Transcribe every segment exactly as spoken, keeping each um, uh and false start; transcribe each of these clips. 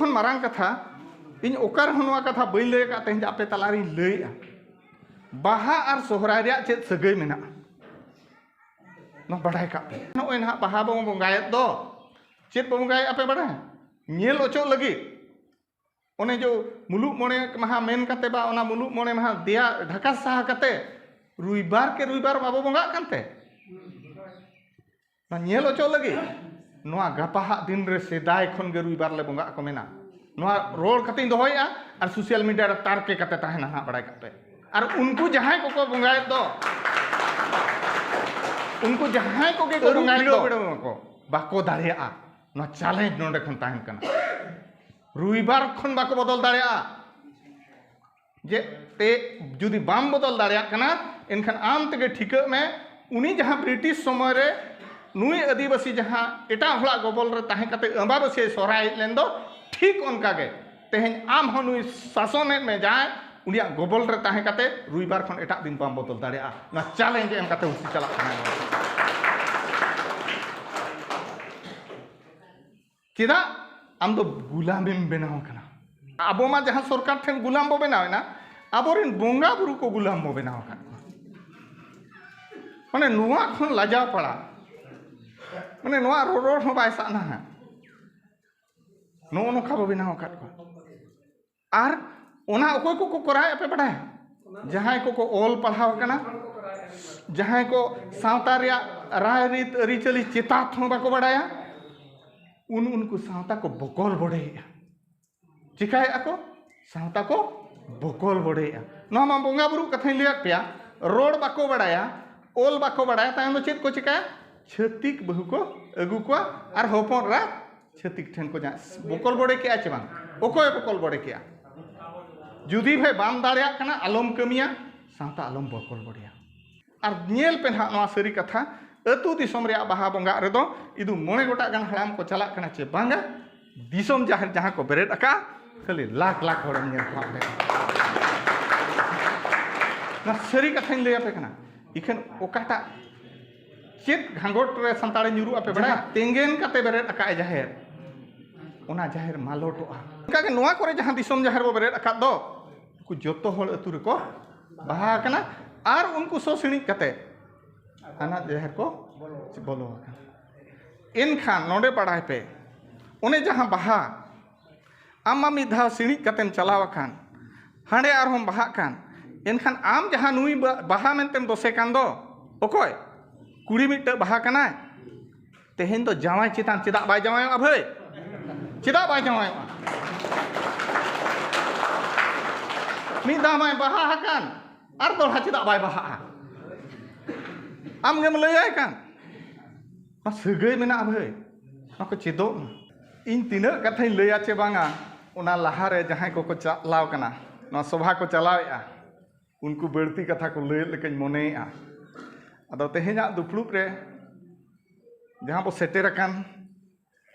ᱠᱷᱚᱱ ᱢᱟᱨᱟᱝ ᱠᱟᱛᱷᱟ, ᱤᱧ ᱚᱠᱟ ᱨᱮᱦᱚᱸ ᱱᱚᱣᱟ ᱠᱟᱛᱷᱟ ᱵᱟᱹᱧ ᱞᱟᱹᱭ ᱟᱠᱟᱫ, ᱛᱮᱦᱮᱧ ᱟᱯᱮ ᱛᱟᱞᱟᱨᱤᱧ ᱞᱟᱹᱭᱮᱜᱼᱟ᱾ ᱵᱟᱦᱟ ᱟᱨ ᱥᱚᱦᱨᱟᱭ ᱨᱮᱭᱟᱜ ᱪᱮᱫ ᱥᱟᱹᱜᱟᱹᱭ ᱢᱮᱱᱟᱜᱼᱟ, ᱱᱚᱣᱟ ᱵᱟᱰᱟᱭ ᱠᱟᱜ ᱯᱮ᱾ ᱱᱚᱜᱼᱚᱭ ᱱᱟᱦᱟᱜ ᱵᱟᱦᱟ ᱵᱚᱱ ᱵᱚᱸᱜᱟᱭᱮᱫ ᱫᱚ, ᱪᱮᱫ ᱵᱚᱱ ᱵᱚᱸᱜᱟᱭᱮᱫ ᱟᱯᱮ ᱵᱟᱰᱟᱭᱟ? ᱧᱮᱞ ᱚᱪᱚᱜ ᱞᱟᱹᱜᱤᱫ᱾ ᱚᱱᱮ ᱡᱮ ᱢᱩᱞᱩᱜ ᱢᱚᱬᱮ ᱢᱟᱦᱟ ᱢᱮᱱ ᱠᱟᱛᱮ ᱵᱟ ᱚᱱᱟ ᱢᱩᱞᱩᱜ ᱢᱚᱬᱮ ᱢᱟᱦᱟ ᱫᱮᱭᱟ ᱰᱷᱟᱠᱟ ᱥᱟᱦᱟ ᱠᱟᱛᱮ ᱨᱩᱭᱵᱟᱨ ᱠᱮ ᱨᱩᱭᱵᱟᱨ ᱵᱟᱵᱚ ᱵᱚᱸᱜᱟᱜ ᱠᱟᱱᱛᱮ? ᱱᱚᱣᱟ ᱧᱮᱞ ᱚᱪᱚᱜ ᱞᱟᱹᱜᱤᱫ᱾ ᱱᱚᱣᱟ ᱜᱟᱯᱟᱦᱟᱜ ᱫᱤᱱ ᱨᱮ ᱥᱮᱫᱟᱭ ᱠᱷᱚᱱ ᱜᱮ ᱨᱩᱭᱵᱟᱨ ᱞᱮ ᱵᱚᱸᱜᱟᱜ ᱠᱚ ᱢᱮᱱᱟ᱾ ᱱᱚᱣᱟ ᱨᱚᱲ ᱠᱟᱛᱮᱧ ᱫᱚᱦᱚᱭᱮᱜᱼᱟ, ᱟᱨ ᱥᱳᱥᱟᱞ ᱢᱤᱰᱤᱭᱟ ᱨᱮ ᱛᱟᱨᱠᱮ ᱠᱟᱛᱮ ᱛᱟᱦᱮᱱᱟ ᱱᱟᱦᱟᱜ, ᱵᱟᱲᱟᱭ ᱠᱟᱜ ᱯᱮ᱾ ᱟᱨ ᱩᱱᱠᱩ ᱡᱟᱦᱟᱸᱭ ᱠᱚᱠᱚ ᱵᱚᱸᱜᱟᱭᱮᱫ ᱫᱚ, ᱩᱱᱠᱩ ᱡᱟᱦᱟᱸᱭ ᱠᱚᱜᱮ ᱠᱚ ᱟᱹᱨᱩ ᱵᱚᱸᱜᱟᱭᱮᱫ ᱫᱚ, ᱵᱤᱲᱟᱹᱣ ᱵᱤᱲᱟᱹᱣ ᱟᱠᱚ᱾ ᱵᱟᱠᱚ ᱫᱟᱲᱮᱭᱟᱜᱼᱟ᱾ ᱱᱚᱣᱟ ᱪᱮᱞᱮᱧᱡᱽ ᱱᱚᱰᱮ ᱠᱷᱚᱱ ᱛᱟᱦᱮᱱ ᱠᱟᱱᱟ᱾ ᱨᱩᱭᱵᱟᱨ ᱠᱷᱚᱱ ᱵᱟᱠᱚ ᱵᱚᱫᱚᱞ ᱫᱟᱲᱮᱭᱟᱜᱼᱟ᱾ ᱡᱮ ᱛᱮ ᱡᱩᱫᱤ ᱵᱟᱢ ᱵᱚᱫᱚᱞ ᱫᱟᱲᱮᱭᱟᱜ ᱠᱟᱱᱟ, ᱮᱱᱠᱷᱟᱱ ᱟᱢ ᱛᱮᱜᱮ ᱴᱷᱤᱠᱟᱹᱜ ᱢᱮ, ᱩᱱᱤ ᱡᱟᱦᱟᱸ ᱵᱨᱤᱴᱤᱥ ᱥᱚᱢᱚᱭ ᱨᱮ ᱱᱩᱭ ᱟᱹᱫᱤᱵᱟᱹᱥᱤ ᱡᱟᱦᱟᱸ ᱮᱴᱟᱜ ᱦᱚᱲᱟᱜ ᱜᱚᱵᱚᱞ ᱨᱮ ᱛᱟᱦᱮᱸ ᱠᱟᱛᱮ ᱟᱢᱵᱟᱵᱟᱹᱥᱭᱟᱹᱭ ᱥᱚᱦᱨᱟᱭ ᱦᱮᱡ ᱞᱮᱱ ᱫᱚ, ᱴᱷᱤᱠ ᱚᱱᱠᱟ ᱜᱮ ᱛᱮᱦᱮᱧ ᱟᱢ ᱦᱚᱸ ᱱᱩᱭ ᱥᱟᱥᱚᱱᱮᱫ ᱢᱮ ᱡᱟᱦᱟᱸᱭ, ᱩᱱᱤᱭᱟᱜ ᱜᱚᱵᱚᱞ ᱨᱮ ᱛᱟᱦᱮᱸ ᱠᱟᱛᱮ ᱨᱩᱭᱵᱟᱨ ᱠᱷᱚᱱ ᱮᱴᱟᱜ ᱫᱤᱱ ᱵᱟᱢ ᱵᱚᱫᱚᱞ ᱫᱟᱲᱮᱭᱟᱜᱼᱟ᱾ ᱱᱚᱣᱟ ᱪᱮᱞᱮᱧᱡᱽ ᱮᱢ ᱠᱟᱛᱮ ᱦᱩᱥᱤ ᱪᱟᱞᱟᱜ ᱠᱟᱱᱟ᱾ ᱪᱮᱫᱟᱜ? ᱟᱢ ᱫᱚ ᱜᱩᱞᱟᱢᱮᱢ ᱵᱮᱱᱟᱣ ᱠᱟᱱᱟ᱾ ᱟᱵᱚ ᱢᱟ ᱡᱟᱦᱟᱸ ᱥᱚᱨᱠᱟᱨ ᱴᱷᱮᱱ ᱜᱩᱞᱟᱢ ᱵᱚ ᱵᱮᱱᱟᱣ ᱮᱱᱟ, ᱟᱵᱚᱨᱮᱱ ᱵᱚᱸᱜᱟ ᱵᱩᱨᱩ ᱠᱚ ᱜᱩᱞᱟᱢ ᱵᱚ ᱵᱮᱱᱟᱣ ᱟᱠᱟᱫ ᱠᱚᱣᱟ᱾ ᱢᱟᱱᱮ ᱱᱚᱣᱟ ᱠᱷᱚᱱ ᱞᱟᱡᱟᱣ ᱯᱟᱲᱟ, ᱢᱟᱱᱮ ᱱᱚᱣᱟ ᱨᱚᱨᱚᱲ ᱦᱚᱸ ᱵᱟᱭ ᱥᱟᱜᱱᱟ ᱦᱟᱸᱜ᱾ ᱱᱚᱜᱼᱚ ᱱᱚᱝᱠᱟ ᱵᱚ ᱵᱮᱱᱟᱣ ᱟᱠᱟᱫ ᱠᱚᱣᱟ᱾ ᱟᱨ ᱚᱱᱟ ᱚᱠᱚᱭ ᱠᱚᱠᱚ ᱠᱚᱨᱟᱣᱮᱫ ᱯᱮ ᱵᱟᱰᱟᱭᱟ? ᱡᱟᱦᱟᱸᱭ ᱠᱚᱠᱚ ᱚᱞ ᱯᱟᱲᱦᱟᱣ ᱟᱠᱟᱱᱟ, ᱡᱟᱦᱟᱸᱭ ᱠᱚ ᱥᱟᱶᱛᱟ ᱨᱮᱭᱟᱜ ᱨᱟᱭ ᱨᱤᱛ ᱟᱹᱨᱤᱪᱟᱹᱞᱤ ᱪᱮᱛᱟᱛ ᱦᱚᱸ ᱵᱟᱠᱚ ᱵᱟᱰᱟᱭᱟ, ᱩᱱ ᱩᱱᱠᱩ ᱥᱟᱶᱛᱟ ᱠᱚ ᱵᱚᱠᱚᱞ ᱵᱚᱰᱮᱭᱮᱫᱼᱟ᱾ ᱪᱤᱠᱟᱹᱭᱮᱫᱼᱟ ᱠᱚ? ᱥᱟᱶᱛᱟ ᱠᱚ ᱵᱚᱠᱚᱞ ᱵᱚᱰᱮᱭᱮᱫᱼᱟ᱾ ᱱᱚᱣᱟ ᱢᱟ ᱵᱚᱸᱜᱟ ᱵᱩᱨᱩ ᱠᱟᱛᱷᱟᱧ ᱞᱟᱹᱭᱟᱫ ᱯᱮᱭᱟ, ᱨᱚᱲ ᱵᱟᱠᱚ ᱵᱟᱰᱟᱭᱟ, ᱚᱞ ᱵᱟᱠᱚ ᱵᱟᱰᱟᱭᱟ, ᱛᱟᱭᱚᱢ ᱫᱚ ᱪᱮᱫ ᱠᱚ ᱪᱤᱠᱟᱹᱭᱟ? ᱪᱷᱟᱹᱛᱤᱠ ᱵᱟᱹᱦᱩ ᱠᱚ ᱟᱹᱜᱩ ᱠᱚᱣᱟ ᱟᱨ ᱦᱚᱯᱚᱱ ᱮᱨᱟ ᱪᱷᱟᱹᱛᱤᱠ ᱴᱷᱮᱱ ᱠᱚ ᱡᱟᱦᱟᱸ ᱵᱚᱠᱚᱞ ᱵᱚᱰᱮ ᱠᱮᱜᱼᱟ ᱪᱮ ᱵᱟᱝ? ᱚᱠᱚᱭ ᱵᱚᱠᱚᱞ ᱵᱚᱰᱮ ᱠᱮᱜᱼᱟ? ᱡᱩᱫᱤ ᱵᱷᱟᱭ ᱵᱟᱢ ᱫᱟᱲᱮᱭᱟᱜ ᱠᱟᱱᱟ, ᱟᱞᱚᱢ ᱠᱟᱹᱢᱤᱭᱟ, ᱥᱟᱶᱛᱟ ᱟᱞᱚᱢ ᱵᱚᱠᱚᱞ ᱵᱚᱰᱮᱭᱟ᱾ ᱟᱨ ᱧᱮᱞ ᱯᱮ ᱱᱟᱦᱟᱜ ᱱᱚᱣᱟ ᱥᱟᱹᱨᱤ ᱠᱟᱛᱷᱟ, ᱟᱹᱛᱩ ᱫᱤᱥᱚᱢ ᱨᱮᱭᱟᱜ ᱵᱟᱦᱟ ᱵᱚᱸᱜᱟᱜ ᱨᱮᱫᱚ ᱤᱫᱩ ᱢᱚᱬᱮ ᱜᱚᱴᱟᱜ ᱜᱟᱱ ᱦᱟᱲᱟᱢ ᱠᱚ ᱪᱟᱞᱟᱜ ᱠᱟᱱᱟ ᱪᱮ ᱵᱟᱝᱟ? ᱫᱤᱥᱚᱢ ᱡᱟᱦᱮᱨ ᱡᱟᱦᱟᱸ ᱠᱚ ᱵᱮᱨᱮᱫ ᱟᱠᱟᱫᱼᱟ, ᱠᱷᱟᱹᱞᱤ ᱞᱟᱠᱷ ᱞᱟᱠᱷ ᱦᱚᱲᱮᱢ ᱧᱮᱞ ᱠᱚᱣᱟ ᱚᱸᱰᱮ᱾ ᱱᱚᱣᱟ ᱥᱟᱹᱨᱤ ᱠᱟᱛᱷᱟᱧ ᱞᱟᱹᱭ ᱟᱯᱮ ᱠᱟᱱᱟ᱾ ᱤᱠᱷᱟᱹᱱ ᱚᱠᱟᱴᱟᱜ ᱪᱮᱫ ᱜᱷᱟᱸᱜᱚᱴ ᱨᱮ ᱥᱟᱱᱛᱟᱲᱮ ᱧᱩᱨᱩᱜ ᱟᱯᱮ ᱵᱟᱲᱟᱭᱟ? ᱡᱟᱦᱟᱸ ᱛᱮᱸᱜᱮᱱ ᱠᱟᱛᱮ ᱵᱮᱨᱮᱫ ᱟᱠᱟᱫᱼᱟᱭ ᱡᱟᱦᱮᱨ, ᱚᱱᱟ ᱡᱟᱦᱮᱨ ᱢᱟᱞᱚᱴᱚᱜᱼᱟ᱾ ᱚᱱᱠᱟᱜᱮ ᱱᱚᱣᱟ ᱠᱚᱨᱮ ᱡᱟᱦᱟᱸ ᱫᱤᱥᱚᱢ ᱡᱟᱦᱮᱨ ᱵᱚ ᱵᱮᱨᱮᱫ ᱟᱠᱟᱫ ᱫᱚ, ᱩᱱᱠᱩ ᱡᱚᱛᱚ ᱦᱚᱲ ᱟᱹᱛᱩ ᱨᱮᱠᱚ ᱵᱟᱦᱟ ᱟᱠᱟᱱᱟ᱾ ᱟᱨ ᱩᱱᱠᱩ ᱥᱚ ᱥᱤᱬᱤᱡ ᱠᱟᱛᱮ ᱦᱟᱱᱟ ᱡᱟᱦᱮᱨ ᱠᱚ ᱵᱚᱞᱚ ᱟᱠᱟᱱᱟ᱾ ᱮᱱᱠᱷᱟᱱ ᱱᱚᱰᱮ ᱵᱟᱲᱟᱭ ᱯᱮ, ᱚᱱᱮ ᱡᱟᱦᱟᱸ ᱵᱟᱦᱟ, ᱟᱢ ᱢᱟ ᱢᱤᱫ ᱫᱷᱟᱣ ᱥᱤᱬᱤᱡ ᱠᱟᱛᱮᱢ ᱪᱟᱞᱟᱣ ᱟᱠᱟᱱ, ᱦᱟᱸᱰᱮ ᱟᱨᱦᱚᱸᱢ ᱵᱟᱦᱟᱜ ᱠᱟᱱ, ᱮᱱᱠᱷᱟᱱ ᱟᱢ ᱡᱟᱦᱟᱸ ᱱᱩᱭ ᱵᱟ-, ᱵᱟᱦᱟ ᱢᱮᱱᱛᱮᱢ ᱫᱚᱥᱮ ᱠᱟᱱ ᱫᱚ, ᱚᱠᱚᱭ? ᱠᱩᱲᱤ ᱢᱤᱫᱴᱟᱹᱜ ᱵᱟᱦᱟ ᱠᱟᱱᱟᱭ᱾ ᱛᱮᱦᱮᱧ ᱫᱚ ᱡᱟᱶᱟᱭ ᱪᱮᱛᱟᱱ ᱪᱮᱫᱟᱜ ᱵᱟᱭ ᱡᱟᱶᱟᱭᱚᱜᱼᱟ ᱵᱷᱟᱹᱭ? ᱪᱮᱫᱟᱜ ᱵᱟᱭ ᱡᱟᱶᱟᱭᱚᱜᱼᱟ? ᱢᱤᱫ ᱫᱷᱟᱣ ᱢᱟᱭ ᱵᱟᱦᱟ ᱟᱠᱟᱱ, ᱟᱨ ᱫᱚᱦᱲᱟ ᱪᱮᱫᱟᱜ ᱵᱟᱭ ᱵᱟᱦᱟᱜᱼᱟ? ᱟᱢ ᱜᱮᱢ ᱞᱟᱹᱭᱟᱭ ᱠᱟᱱ᱾ ᱱᱚᱣᱟ ᱥᱟᱹᱜᱟᱹᱭ ᱢᱮᱱᱟᱜᱼᱟ ᱵᱷᱟᱹᱭ, ᱱᱚᱣᱟ ᱠᱚ ᱪᱮᱫᱚᱜ ᱢᱟ᱾ ᱤᱧ ᱛᱤᱱᱟᱹᱜ ᱠᱟᱛᱷᱟᱧ ᱞᱟᱹᱭᱟ ᱪᱮ ᱵᱟᱝᱟ, ᱚᱱᱟ ᱞᱟᱦᱟᱨᱮ ᱡᱟᱦᱟᱸᱭ ᱠᱚᱠᱚ ᱪᱟᱞᱟᱣ ᱠᱟᱱᱟ, ᱱᱚᱣᱟ ᱥᱚᱵᱷᱟ ᱠᱚ ᱪᱟᱞᱟᱣᱮᱫᱼᱟ, ᱩᱱᱠᱩ ᱵᱟᱹᱲᱛᱤ ᱠᱟᱛᱷᱟ ᱠᱚ ᱞᱟᱹᱭᱮᱫ ᱞᱮᱠᱟᱧ ᱢᱚᱱᱮᱭᱮᱫᱼᱟ᱾ ᱟᱫᱚ ᱛᱮᱦᱮᱧᱟᱜ ᱫᱩᱯᱲᱩᱵ ᱨᱮ ᱡᱟᱦᱟᱸ ᱵᱚ ᱥᱮᱴᱮᱨ ᱟᱠᱟᱱ,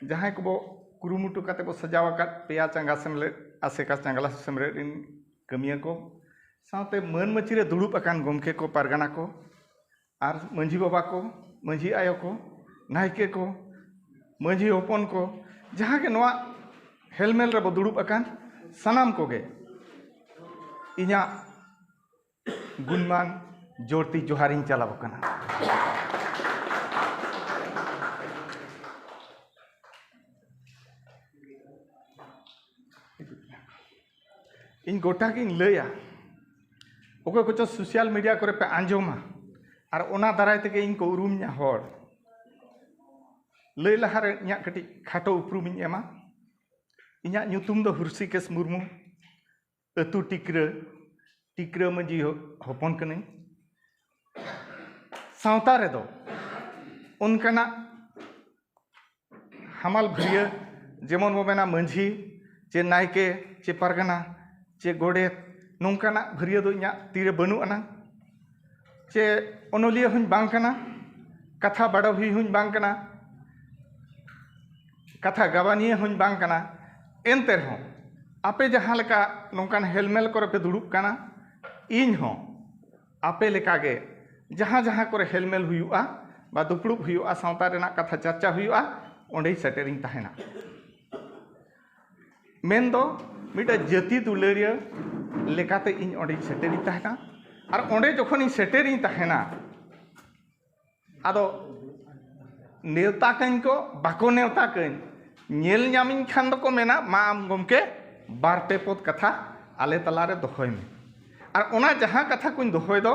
ᱡᱟᱦᱟᱸᱭ ᱠᱚᱵᱚ ᱠᱩᱨᱩᱢᱩᱴᱩ ᱠᱟᱛᱮ ᱵᱚ ᱥᱟᱡᱟᱣ ᱟᱠᱟᱫ ᱯᱮᱭᱟ ᱪᱟᱸᱜᱟ ᱥᱮᱢᱞᱮᱫ, ᱟᱥᱮᱠᱟ ᱪᱟᱸᱜᱟ ᱥᱮᱢᱞᱮᱫ ᱨᱤᱱ ᱠᱟᱹᱢᱤᱭᱟᱹ ᱠᱚ, ᱥᱟᱶᱛᱮ ᱢᱟᱹᱱ ᱢᱟᱹᱪᱤ ᱨᱮ ᱫᱩᱲᱩᱵ ᱟᱠᱟᱱ ᱜᱚᱢᱠᱮ ᱠᱚ, ᱯᱟᱨᱜᱟᱱᱟ ᱠᱚ, ᱟᱨ ᱢᱟᱹᱡᱷᱤ ᱵᱟᱵᱟ ᱠᱚ, ᱢᱟᱹᱡᱷᱤ ᱟᱭᱳ ᱠᱚ, ᱱᱟᱭᱠᱮ ᱠᱚ, ᱢᱟᱹᱡᱷᱤ ᱦᱚᱯᱚᱱ ᱠᱚ, ᱡᱟᱦᱟᱸ ᱜᱮ ᱱᱚᱣᱟ ᱦᱮᱞᱢᱮᱞ ᱨᱮᱵᱚ ᱫᱩᱲᱩᱵ ᱟᱠᱟᱱ ᱥᱟᱱᱟᱢ ᱠᱚᱜᱮ ᱤᱧᱟᱹᱜ ᱜᱩᱱᱢᱟᱱ ᱡᱳᱨᱛᱤ ᱡᱚᱦᱟᱨᱤᱧ ᱪᱟᱞᱟᱣ ᱠᱟᱱᱟ᱾ ᱤᱧ ᱜᱚᱴᱟ ᱜᱤᱧ ᱞᱟᱹᱭᱟ, ᱚᱠᱚᱭ ᱠᱚᱪᱚ social media ᱠᱚᱨᱮ ᱯᱮ ᱟᱸᱡᱚᱢᱟ ᱟᱨ ᱚᱱᱟ ᱫᱟᱨᱟᱭ ᱛᱮᱜᱮ ᱤᱧ ᱠᱚ ᱩᱨᱩᱢᱤᱧᱟ ᱦᱚᱲ᱾ ᱞᱟᱹᱭ ᱞᱟᱦᱟᱨᱮ ᱤᱧᱟᱹᱜ ᱠᱟᱹᱴᱤᱡ ᱠᱷᱟᱴᱚ ᱩᱯᱨᱩᱢᱤᱧ ᱮᱢᱟ᱾ ᱤᱧᱟᱹᱜ ᱧᱩᱛᱩᱢ ᱫᱚ ᱦᱨᱤᱥᱤᱠᱮᱥ ᱢᱩᱨᱢᱩ, ᱟᱹᱛᱩ ᱴᱤᱠᱨᱟᱹ, ᱴᱤᱠᱨᱟᱹ ᱢᱟᱹᱡᱷᱤ ᱦᱚ-, ᱦᱚᱯᱚᱱ ᱠᱟᱹᱱᱟᱹᱧ᱾ ᱥᱟᱶᱛᱟ ᱨᱮᱫᱚ ᱚᱱᱠᱟᱱᱟᱜ ᱦᱟᱢᱟᱞ ᱵᱷᱟᱹᱨᱭᱟᱹ, ᱡᱮᱢᱚᱱ ᱵᱚ ᱢᱮᱱᱟ ᱢᱟᱹᱡᱷᱤ, ᱪᱮ ᱱᱟᱭᱠᱮ, ᱪᱮ ᱯᱟᱨᱜᱟᱱᱟ, ᱪᱮ ᱜᱚᱰᱮᱛ, ᱱᱚᱝᱠᱟᱱᱟᱜ ᱵᱷᱟᱹᱨᱭᱟᱹ ᱫᱚ ᱤᱧᱟᱹᱜ ᱛᱤᱨᱮ ᱵᱟᱹᱱᱩᱜ ᱟᱱᱟ᱾ ᱪᱮ ᱚᱱᱚᱞᱤᱭᱟᱹ ᱦᱚᱸᱧ ᱵᱟᱝ ᱠᱟᱱᱟ, ᱠᱟᱛᱷᱟ ᱵᱟᱰᱚᱦᱤ ᱦᱚᱸᱧ ᱵᱟᱝ ᱠᱟᱱᱟ, ᱠᱟᱛᱷᱟ ᱜᱟᱵᱟᱱᱤᱭᱟᱹ ᱦᱚᱸᱧ ᱵᱟᱝ ᱠᱟᱱᱟ᱾ ᱮᱱᱛᱮ ᱨᱮᱦᱚᱸ ᱟᱯᱮ ᱡᱟᱦᱟᱸ ᱞᱮᱠᱟ ᱱᱚᱝᱠᱟᱱ ᱦᱮᱞᱢᱮᱞ ᱠᱚᱨᱮ ᱯᱮ ᱫᱩᱲᱩᱵ ᱠᱟᱱᱟ, ᱤᱧ ᱦᱚᱸ ᱟᱯᱮ ᱞᱮᱠᱟᱜᱮ ᱡᱟᱦᱟᱸ ᱡᱟᱦᱟᱸ ᱠᱚᱨᱮ ᱦᱮᱞᱢᱮᱞ ᱦᱩᱭᱩᱜᱼᱟ ᱵᱟ ᱫᱩᱯᱲᱩᱵ ᱦᱩᱭᱩᱜᱼᱟ, ᱥᱟᱶᱛᱟ ᱨᱮᱱᱟᱜ ᱠᱟᱛᱷᱟ ᱪᱟᱨᱪᱟ ᱦᱩᱭᱩᱜᱼᱟ, ᱚᱸᱰᱮᱧ ᱥᱮᱴᱮᱨᱤᱧ ᱛᱟᱦᱮᱱᱟ᱾ ᱢᱮᱱᱫᱚ ᱢᱤᱫᱴᱟᱝ ᱡᱟᱹᱛᱤ ᱫᱩᱞᱟᱹᱲᱤᱭᱟᱹ ᱞᱮᱠᱟᱛᱮ ᱤᱧ ᱚᱸᱰᱮᱧ ᱥᱮᱴᱮᱨᱤᱧ ᱛᱟᱦᱮᱱᱟ᱾ ᱟᱨ ᱚᱸᱰᱮ ᱡᱚᱠᱷᱚᱱᱤᱧ ᱥᱮᱴᱮᱨᱤᱧ ᱛᱟᱦᱮᱱᱟ, ᱟᱫᱚ ᱱᱮᱣᱛᱟ ᱠᱟᱹᱧ ᱠᱚ ᱵᱟᱠᱚ ᱱᱮᱣᱛᱟ ᱠᱟᱹᱧ, ᱧᱮᱞ ᱧᱟᱢᱤᱧ ᱠᱷᱟᱱ ᱫᱚᱠᱚ ᱢᱮᱱᱟ, "ᱢᱟ ᱟᱢ ᱜᱚᱢᱠᱮ ᱵᱟᱨ ᱯᱮ ᱯᱚᱫ ᱠᱟᱛᱷᱟ ᱟᱞᱮ ᱛᱟᱞᱟᱨᱮ ᱫᱚᱦᱚᱭ ᱢᱮ᱾" ᱟᱨ ᱚᱱᱟ ᱡᱟᱦᱟᱸ ᱠᱟᱛᱷᱟ ᱠᱚᱧ ᱫᱚᱦᱚᱭ ᱫᱚ,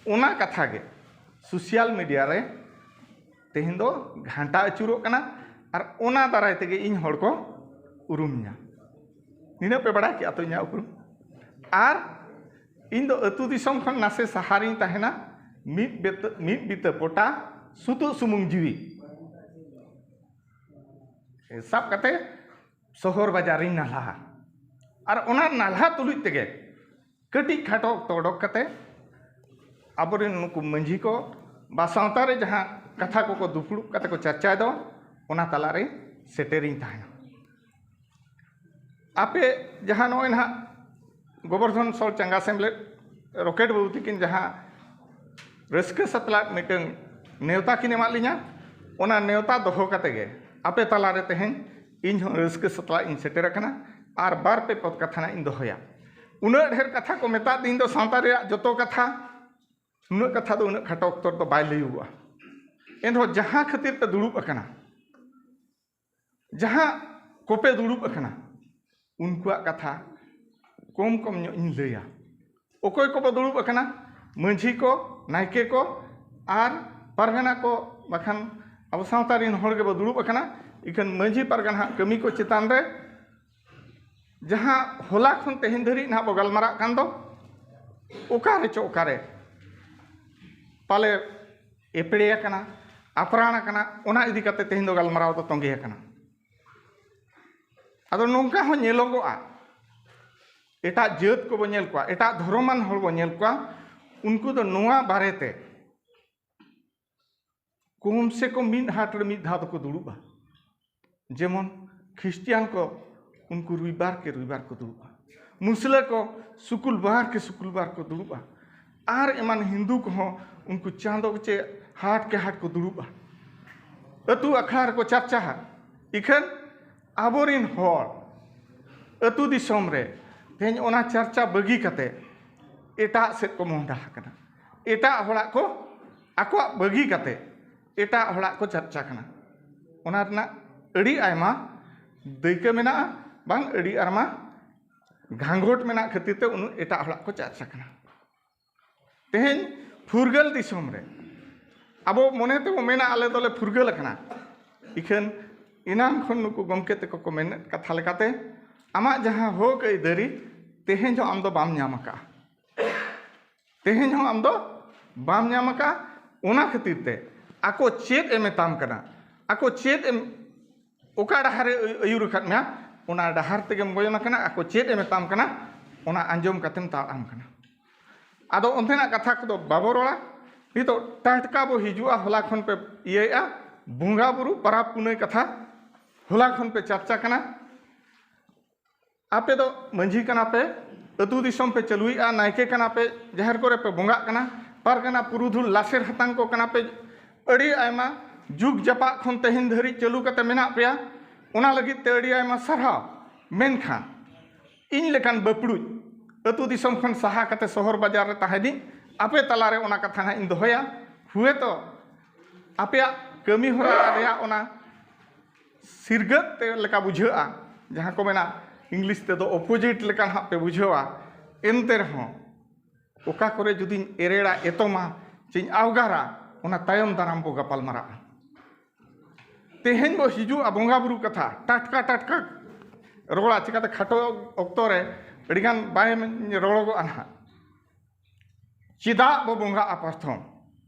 ᱚᱱᱟ ᱠᱟᱛᱷᱟ ᱜᱮ ᱥᱳᱥᱟᱞ ᱢᱤᱰᱤᱭᱟ ᱨᱮ ᱛᱮᱦᱮᱧ ᱫᱚ ᱜᱷᱟᱱᱴᱟ ᱟᱹᱪᱩᱨᱚᱜ ᱠᱟᱱᱟ᱾ ᱟᱨ ᱚᱱᱟ ᱫᱟᱨᱟᱭ ᱛᱮᱜᱮ ᱤᱧ ᱦᱚᱲ ᱠᱚ ᱩᱨᱩᱢᱤᱧᱟ᱾ ᱱᱤᱱᱟᱹᱜ ᱯᱮ ᱵᱟᱲᱟᱭ ᱠᱮᱜᱼᱟ ᱛᱚ ᱤᱧᱟᱹᱜ ᱩᱯᱨᱩᱢ? ᱟᱨ ᱤᱧ ᱫᱚ ᱟᱹᱛᱩ ᱫᱤᱥᱚᱢ ᱠᱷᱚᱱ ᱱᱟᱥᱮ ᱥᱟᱦᱟ ᱨᱤᱧ ᱛᱟᱦᱮᱱᱟ᱾ ᱢᱤᱫ ᱵᱤᱛᱟᱹ, ᱢᱤᱫ ᱵᱤᱛᱟᱹ ᱯᱚᱴᱟ, ᱥᱩᱛᱩᱜ ᱥᱩᱢᱩᱝ ᱡᱤᱣᱤ ᱥᱟᱵ ᱠᱟᱛᱮ ᱥᱚᱦᱚᱨ ᱵᱟᱡᱟᱨ ᱨᱤᱧ ᱱᱟᱞᱦᱟᱜᱼᱟ᱾ ᱟᱨ ᱚᱱᱟ ᱱᱟᱞᱦᱟ ᱛᱩᱞᱩᱡ ᱛᱮᱜᱮ ᱠᱟᱹᱴᱤᱡ ᱠᱷᱟᱴᱚ ᱚᱠᱛᱚ ᱚᱰᱚᱠ ᱠᱟᱛᱮ ᱟᱵᱚᱨᱮᱱ ᱱᱩᱠᱩ ᱢᱟᱹᱡᱷᱤ ᱠᱚ ᱵᱟ ᱥᱟᱶᱛᱟ ᱨᱮ ᱡᱟᱦᱟᱸ ᱠᱟᱛᱷᱟ ᱠᱚᱠᱚ ᱫᱩᱯᱲᱩᱵ ᱠᱟᱛᱮ ᱠᱚ ᱪᱟᱨᱪᱟᱭ ᱫᱚ, ᱚᱱᱟ ᱛᱟᱞᱟᱨᱮ ᱥᱮᱴᱮᱨᱤᱧ ᱛᱟᱦᱮᱱᱟ᱾ ᱟᱯᱮ ᱡᱟᱦᱟᱸ ᱱᱚᱜᱼᱚᱭ ᱱᱟᱦᱟᱜ ᱜᱳᱵᱚᱨᱫᱷᱚᱱ ᱥᱚᱞ ᱪᱟᱸᱜᱟ ᱥᱮᱢᱞᱮᱫ ᱨᱚᱠᱮᱴ ᱵᱟᱹᱵᱩ ᱛᱤᱠᱤᱱ ᱡᱟᱦᱟᱸ ᱨᱟᱹᱥᱠᱟᱹ ᱥᱟᱛᱞᱟᱜ ᱢᱤᱫᱴᱟᱝ ᱱᱮᱣᱛᱟ ᱠᱤᱱ ᱮᱢᱟᱫ ᱞᱤᱧᱟ, ᱚᱱᱟ ᱱᱮᱣᱛᱟ ᱫᱚᱦᱚ ᱠᱟᱛᱮ ᱜᱮ ᱟᱯᱮ ᱛᱟᱞᱟᱨᱮ ᱛᱮᱦᱮᱧ ᱤᱧ ᱦᱚᱸ ᱨᱟᱹᱥᱠᱟᱹ ᱥᱟᱛᱞᱟᱜ ᱤᱧ ᱥᱮᱴᱮᱨ ᱟᱠᱟᱱᱟ᱾ ᱟᱨ ᱵᱟᱨ ᱯᱮ ᱯᱚᱫ ᱠᱟᱛᱷᱟ ᱱᱟᱜ ᱤᱧ ᱫᱚᱦᱚᱭᱟ᱾ ᱩᱱᱟᱹᱜ ᱰᱷᱮᱨ ᱠᱟᱛᱷᱟ ᱠᱚ ᱢᱮᱛᱟᱫ ᱫᱤᱧ ᱫᱚ ᱥᱟᱶᱛᱟ ᱨᱮᱭᱟᱜ ᱡᱚᱛᱚ ᱠᱟᱛᱷᱟ, ᱩᱱᱟᱹᱜ ᱠᱟᱛᱷᱟ ᱫᱚ ᱩᱱᱟᱹᱜ ᱠᱷᱟᱴᱚ ᱚᱠᱛᱚ ᱨᱮᱫᱚ ᱵᱟᱭ ᱞᱟᱹᱭᱚᱜᱚᱜᱼᱟ᱾ ᱮᱱᱨᱮᱦᱚᱸ ᱡᱟᱦᱟᱸ ᱠᱷᱟᱹᱛᱤᱨ ᱯᱮ ᱫᱩᱲᱩᱵ ᱟᱠᱟᱱᱟ, ᱡᱟᱦᱟᱸ ᱠᱚᱯᱮ ᱫᱩᱲᱩᱵ ᱟᱠᱟᱱᱟ, ᱩᱱᱠᱩᱣᱟᱜ ᱠᱟᱛᱷᱟ ᱠᱚᱢ ᱠᱚᱢ ᱧᱚᱜ ᱤᱧ ᱞᱟᱹᱭᱟ᱾ ᱚᱠᱚᱭ ᱠᱚᱵᱚ ᱫᱩᱲᱩᱵ ᱟᱠᱟᱱᱟ? ᱢᱟᱹᱡᱷᱤ ᱠᱚ, ᱱᱟᱭᱠᱮ ᱠᱚ ᱟᱨ ᱯᱟᱨᱜᱟᱱᱟ ᱠᱚ, ᱵᱟᱠᱷᱟᱱ ᱟᱵᱚ ᱥᱟᱶᱛᱟ ᱨᱮᱱ ᱦᱚᱲ ᱜᱮᱵᱚ ᱫᱩᱲᱩᱵ ᱟᱠᱟᱱᱟ᱾ ᱤᱠᱷᱟᱹᱱ ᱢᱟᱹᱡᱷᱤ ᱯᱟᱨᱜᱟᱱᱟ ᱦᱟᱸᱜ ᱠᱟᱹᱢᱤ ᱠᱚ ᱪᱮᱛᱟᱱ ᱨᱮ ᱡᱟᱦᱟᱸ ᱦᱚᱞᱟ ᱠᱷᱚᱱ ᱛᱮᱦᱮᱧ ᱫᱷᱟᱹᱨᱤᱡ ᱱᱟᱦᱟᱜ ᱵᱚ ᱜᱟᱞᱢᱟᱨᱟᱜ ᱠᱟᱱ ᱫᱚ, ᱚᱠᱟᱨᱮ ᱪᱚ ᱚᱠᱟᱨᱮ ᱯᱟᱞᱮ ᱮᱯᱲᱮ ᱟᱠᱟᱱᱟ, ᱟᱯᱨᱟᱬ ᱟᱠᱟᱱᱟ, ᱚᱱᱟ ᱤᱫᱤ ᱠᱟᱛᱮ ᱛᱮᱦᱮᱧ ᱫᱚ ᱜᱟᱞᱢᱟᱨᱟᱣ ᱫᱚ ᱛᱚᱸᱜᱮ ᱟᱠᱟᱱᱟ᱾ ᱟᱫᱚ ᱱᱚᱝᱠᱟ ᱦᱚᱸ ᱧᱮᱞᱚᱜᱚᱜᱼᱟ, ᱮᱴᱟᱜ ᱡᱟᱹᱛ ᱠᱚᱵᱚ ᱧᱮᱞ ᱠᱚᱣᱟ, ᱮᱴᱟᱜ ᱫᱷᱚᱨᱚᱢᱟᱱ ᱦᱚᱲ ᱵᱚ ᱧᱮᱞ ᱠᱚᱣᱟ, ᱩᱱᱠᱩ ᱫᱚ ᱱᱚᱣᱟ ᱵᱟᱨᱮᱛᱮ ᱠᱚᱢ ᱥᱮ ᱠᱚᱢ ᱢᱤᱫ ᱦᱟᱴ ᱨᱮ ᱢᱤᱫ ᱫᱷᱟᱣ ᱫᱚᱠᱚ ᱫᱩᱲᱩᱵᱼᱟ᱾ ᱡᱮᱢᱚᱱ ᱠᱷᱨᱤᱥᱴᱤᱭᱟᱱ ᱠᱚ, ᱩᱱᱠᱩ ᱨᱚᱵᱤᱵᱟᱨ ᱠᱮ ᱨᱚᱵᱤᱵᱟᱨ ᱠᱚ ᱫᱩᱲᱩᱵᱼᱟ᱾ ᱢᱩᱥᱞᱟᱹ ᱠᱚ ᱥᱩᱠᱩᱞᱵᱟᱨ ᱠᱮ ᱥᱩᱠᱩᱞᱵᱟᱨ ᱠᱚ ᱫᱩᱲᱩᱵᱼᱟ᱾ ᱟᱨ ᱮᱢᱟᱱ ᱦᱤᱱᱫᱩ ᱠᱚᱦᱚᱸ ᱩᱱᱠᱩ ᱪᱟᱸᱫᱚ ᱪᱮ ᱦᱟᱴ ᱠᱮ ᱦᱟᱴ ᱠᱚ ᱫᱩᱲᱩᱵᱼᱟ᱾ ᱟᱹᱛᱩ ᱟᱠᱷᱲᱟ ᱨᱮᱠᱚ ᱪᱟᱨᱪᱟᱦᱟ᱾ ᱤᱠᱷᱟᱹᱱ ᱟᱵᱚᱨᱤᱱ ᱦᱚᱲ ᱟᱹᱛᱩ ᱫᱤᱥᱚᱢ ᱨᱮ ᱛᱮᱦᱮᱧ ᱚᱱᱟ ᱪᱟᱨᱪᱟ ᱵᱟᱹᱜᱤ ᱠᱟᱛᱮ ᱮᱴᱟᱜ ᱥᱮᱫ ᱠᱚ ᱢᱚᱦᱰᱟ ᱟᱠᱟᱱᱟ᱾ ᱮᱴᱟᱜ ᱦᱚᱲᱟᱜ ᱠᱚ, ᱟᱠᱚᱣᱟᱜ ᱵᱟᱹᱜᱤ ᱠᱟᱛᱮ ᱮᱴᱟᱜ ᱦᱚᱲᱟᱜ ᱠᱚ ᱪᱟᱨᱪᱟ ᱠᱟᱱᱟ᱾ ᱚᱱᱟ ᱨᱮᱱᱟᱜ ᱟᱹᱰᱤ ᱟᱭᱢᱟ ᱫᱟᱹᱭᱠᱟᱹ ᱢᱮᱱᱟᱜᱼᱟ, ᱵᱟᱝ ᱟᱹᱰᱤ ᱟᱭᱢᱟ ᱜᱷᱟᱸᱜᱷᱚᱴ ᱢᱮᱱᱟᱜ ᱠᱷᱟᱹᱛᱤᱨ ᱛᱮ ᱩᱱᱟᱹᱜ ᱮᱴᱟᱜ ᱦᱚᱲᱟᱜ ᱠᱚ ᱪᱟᱨᱪᱟ ᱠᱟᱱᱟ᱾ ᱛᱮᱦᱮᱧ ᱯᱷᱩᱨᱜᱟᱹᱞ ᱫᱤᱥᱚᱢ ᱨᱮ ᱟᱵᱚ ᱢᱚᱱᱮ ᱛᱮᱵᱚ ᱢᱮᱱᱟ ᱟᱞᱮ ᱫᱚᱞᱮ ᱯᱷᱩᱨᱜᱟᱹᱞ ᱟᱠᱟᱱᱟ᱾ ᱤᱠᱷᱟᱹᱱ ᱮᱱᱟᱝ ᱠᱷᱚᱱ ᱱᱩᱠᱩ ᱜᱚᱢᱠᱮ ᱛᱮᱠᱚ ᱠᱚ ᱢᱮᱱᱮᱫ ᱠᱟᱛᱷᱟ ᱞᱮᱠᱟᱛᱮ, ᱟᱢᱟᱜ ᱡᱟᱦᱟᱸ ᱦᱚᱠ ᱟᱹᱭᱫᱟᱹᱨᱤ ᱛᱮᱦᱮᱧ ᱦᱚᱸ ᱟᱢ ᱫᱚ ᱵᱟᱢ ᱧᱟᱢ ᱟᱠᱟᱫᱼᱟ᱾ ᱛᱮᱦᱮᱧ ᱦᱚᱸ ᱟᱢ ᱫᱚ ᱵᱟᱢ ᱧᱟᱢ ᱟᱠᱟᱫᱼᱟ᱾ ᱚᱱᱟ ᱠᱷᱟᱹᱛᱤᱨ ᱛᱮ ᱟᱠᱚ ᱪᱮᱫ ᱮ ᱢᱮᱛᱟᱢ ᱠᱟᱱᱟ, ᱟᱠᱚ ᱪᱮᱫ ᱮᱢ, ᱚᱠᱟ ᱰᱟᱦᱟᱨᱮ ᱟᱹᱭ-, ᱟᱹᱭᱩᱨ ᱟᱠᱟᱫ ᱢᱮᱭᱟ, ᱚᱱᱟ ᱰᱟᱦᱟᱨ ᱛᱮᱜᱮᱢ ᱜᱚᱭᱚᱱ ᱟᱠᱟᱱᱟ᱾ ᱟᱠᱚ ᱪᱮᱫ ᱮ ᱢᱮᱛᱟᱢ ᱠᱟᱱᱟ, ᱚᱱᱟ ᱟᱸᱡᱚᱢ ᱠᱟᱛᱮᱢ ᱛᱟᱲᱟᱢ ᱠᱟᱱᱟ᱾ ᱟᱫᱚ ᱚᱱᱛᱮᱱᱟᱜ ᱠᱟᱛᱷᱟ ᱠᱚᱫᱚ ᱵᱟᱵᱚ ᱨᱚᱲᱟ᱾ ᱱᱤᱛᱚᱜ ᱴᱟᱴᱠᱟ ᱵᱚ ᱦᱤᱡᱩᱜᱼᱟ, ᱦᱚᱞᱟ ᱠᱷᱚᱱ ᱯᱮ ᱤᱭᱟᱹᱭᱮᱫᱼᱟ, ᱵᱚᱸᱜᱟ ᱵᱩᱨᱩ ᱯᱟᱨᱟᱵᱽ ᱯᱩᱱᱟᱹᱭ ᱠᱟᱛᱷᱟ ᱦᱚᱞᱟ ᱠᱷᱚᱱ ᱯᱮ ᱪᱟᱨᱪᱟ ᱠᱟᱱᱟ᱾ ᱟᱯᱮ ᱫᱚ ᱢᱟᱹᱡᱷᱤ ᱠᱟᱱᱟ ᱯᱮ, ᱟᱹᱛᱩ ᱫᱤᱥᱚᱢ ᱯᱮ ᱪᱟᱹᱞᱩᱭᱮᱫᱼᱟ, ᱱᱟᱭᱠᱮ ᱠᱟᱱᱟ ᱯᱮ, ᱡᱟᱦᱮᱨ ᱠᱚᱨᱮ ᱯᱮ ᱵᱚᱸᱜᱟᱜ ᱠᱟᱱᱟ, ᱯᱟᱨᱜᱟᱱᱟ ᱯᱩᱨᱩᱫᱷᱩᱞ ᱞᱟᱥᱮᱨ ᱦᱟᱛᱟᱝ ᱠᱚ ᱠᱟᱱᱟ ᱯᱮ, ᱟᱹᱰᱤ ᱟᱭᱢᱟ ᱡᱩᱜᱽ ᱡᱟᱯᱟᱜ ᱠᱷᱚᱱ ᱛᱮᱦᱮᱧ ᱫᱷᱟᱹᱨᱤᱡ ᱪᱟᱹᱞᱩ ᱠᱟᱛᱮ ᱢᱮᱱᱟᱜ ᱯᱮᱭᱟ, ᱚᱱᱟ ᱞᱟᱹᱜᱤᱫ ᱛᱮ ᱟᱹᱰᱤ ᱟᱭᱢᱟ ᱥᱟᱨᱦᱟᱣ᱾ ᱢᱮᱱᱠᱷᱟᱱ ᱤᱧ ᱞᱮᱠᱟᱱ ᱵᱟᱹᱯᱲᱩᱡ, ᱟᱹᱛᱩ ᱫᱤᱥᱚᱢ ᱠᱷᱚᱱ ᱥᱟᱦᱟ ᱠᱟᱛᱮ ᱥᱚᱦᱚᱨ ᱵᱟᱡᱟᱨ ᱨᱮ ᱛᱟᱦᱮᱸᱫᱤᱧ, ᱟᱯᱮ ᱛᱟᱞᱟᱨᱮ ᱚᱱᱟ ᱠᱟᱛᱷᱟ ᱦᱟᱸᱜ ᱤᱧ ᱫᱚᱦᱚᱭᱟ᱾ ᱦᱩᱭᱮᱛᱚ ᱟᱯᱮᱭᱟᱜ ᱠᱟᱹᱢᱤ ᱦᱚᱨᱟ ᱨᱮᱭᱟᱜ ᱚᱱᱟ ᱥᱤᱨᱜᱟᱹᱫ ᱛᱮ ᱞᱮᱠᱟ ᱵᱩᱡᱷᱟᱹᱜᱼᱟ, ᱡᱟᱦᱟᱸ ᱠᱚ ᱢᱮᱱᱟ ᱤᱝᱞᱤᱥ ᱛᱮᱫᱚ ᱚᱯᱳᱡᱤᱴ ᱞᱮᱠᱟ ᱦᱟᱸᱜ ᱯᱮ ᱵᱩᱡᱷᱟᱹᱣᱟ᱾ ᱮᱱᱛᱮ ᱨᱮᱦᱚᱸ ᱚᱠᱟ ᱠᱚᱨᱮ ᱡᱩᱫᱤᱧ ᱮᱨᱮᱲᱟ, ᱮᱛᱚᱢᱟ ᱪᱮᱧ ᱟᱣᱜᱟᱨᱟ, ᱚᱱᱟ ᱛᱟᱭᱚᱢ ᱫᱟᱨᱟᱢ ᱵᱚ ᱜᱟᱯᱟᱞ ᱢᱟᱨᱟᱜᱼᱟ᱾ ᱛᱮᱦᱮᱧ ᱵᱚ ᱦᱤᱡᱩᱜᱼᱟ ᱵᱚᱸᱜᱟ ᱵᱩᱨᱩ ᱠᱟᱛᱷᱟ, ᱴᱟᱴᱠᱟ ᱴᱟᱴᱠᱟ ᱨᱚᱲᱟ, ᱪᱤᱠᱟᱹᱛᱮ ᱠᱷᱟᱴᱚ ᱚᱠᱛᱚ ᱨᱮ ᱟᱹᱰᱤᱜᱟᱱ ᱵᱟᱭ ᱨᱚᱲᱚᱜᱚᱜᱼᱟ ᱱᱟᱦᱟᱜ᱾ ᱪᱮᱫᱟᱜ ᱵᱚ ᱵᱚᱸᱜᱟᱜᱼᱟ ᱯᱨᱚᱛᱷᱚᱢ,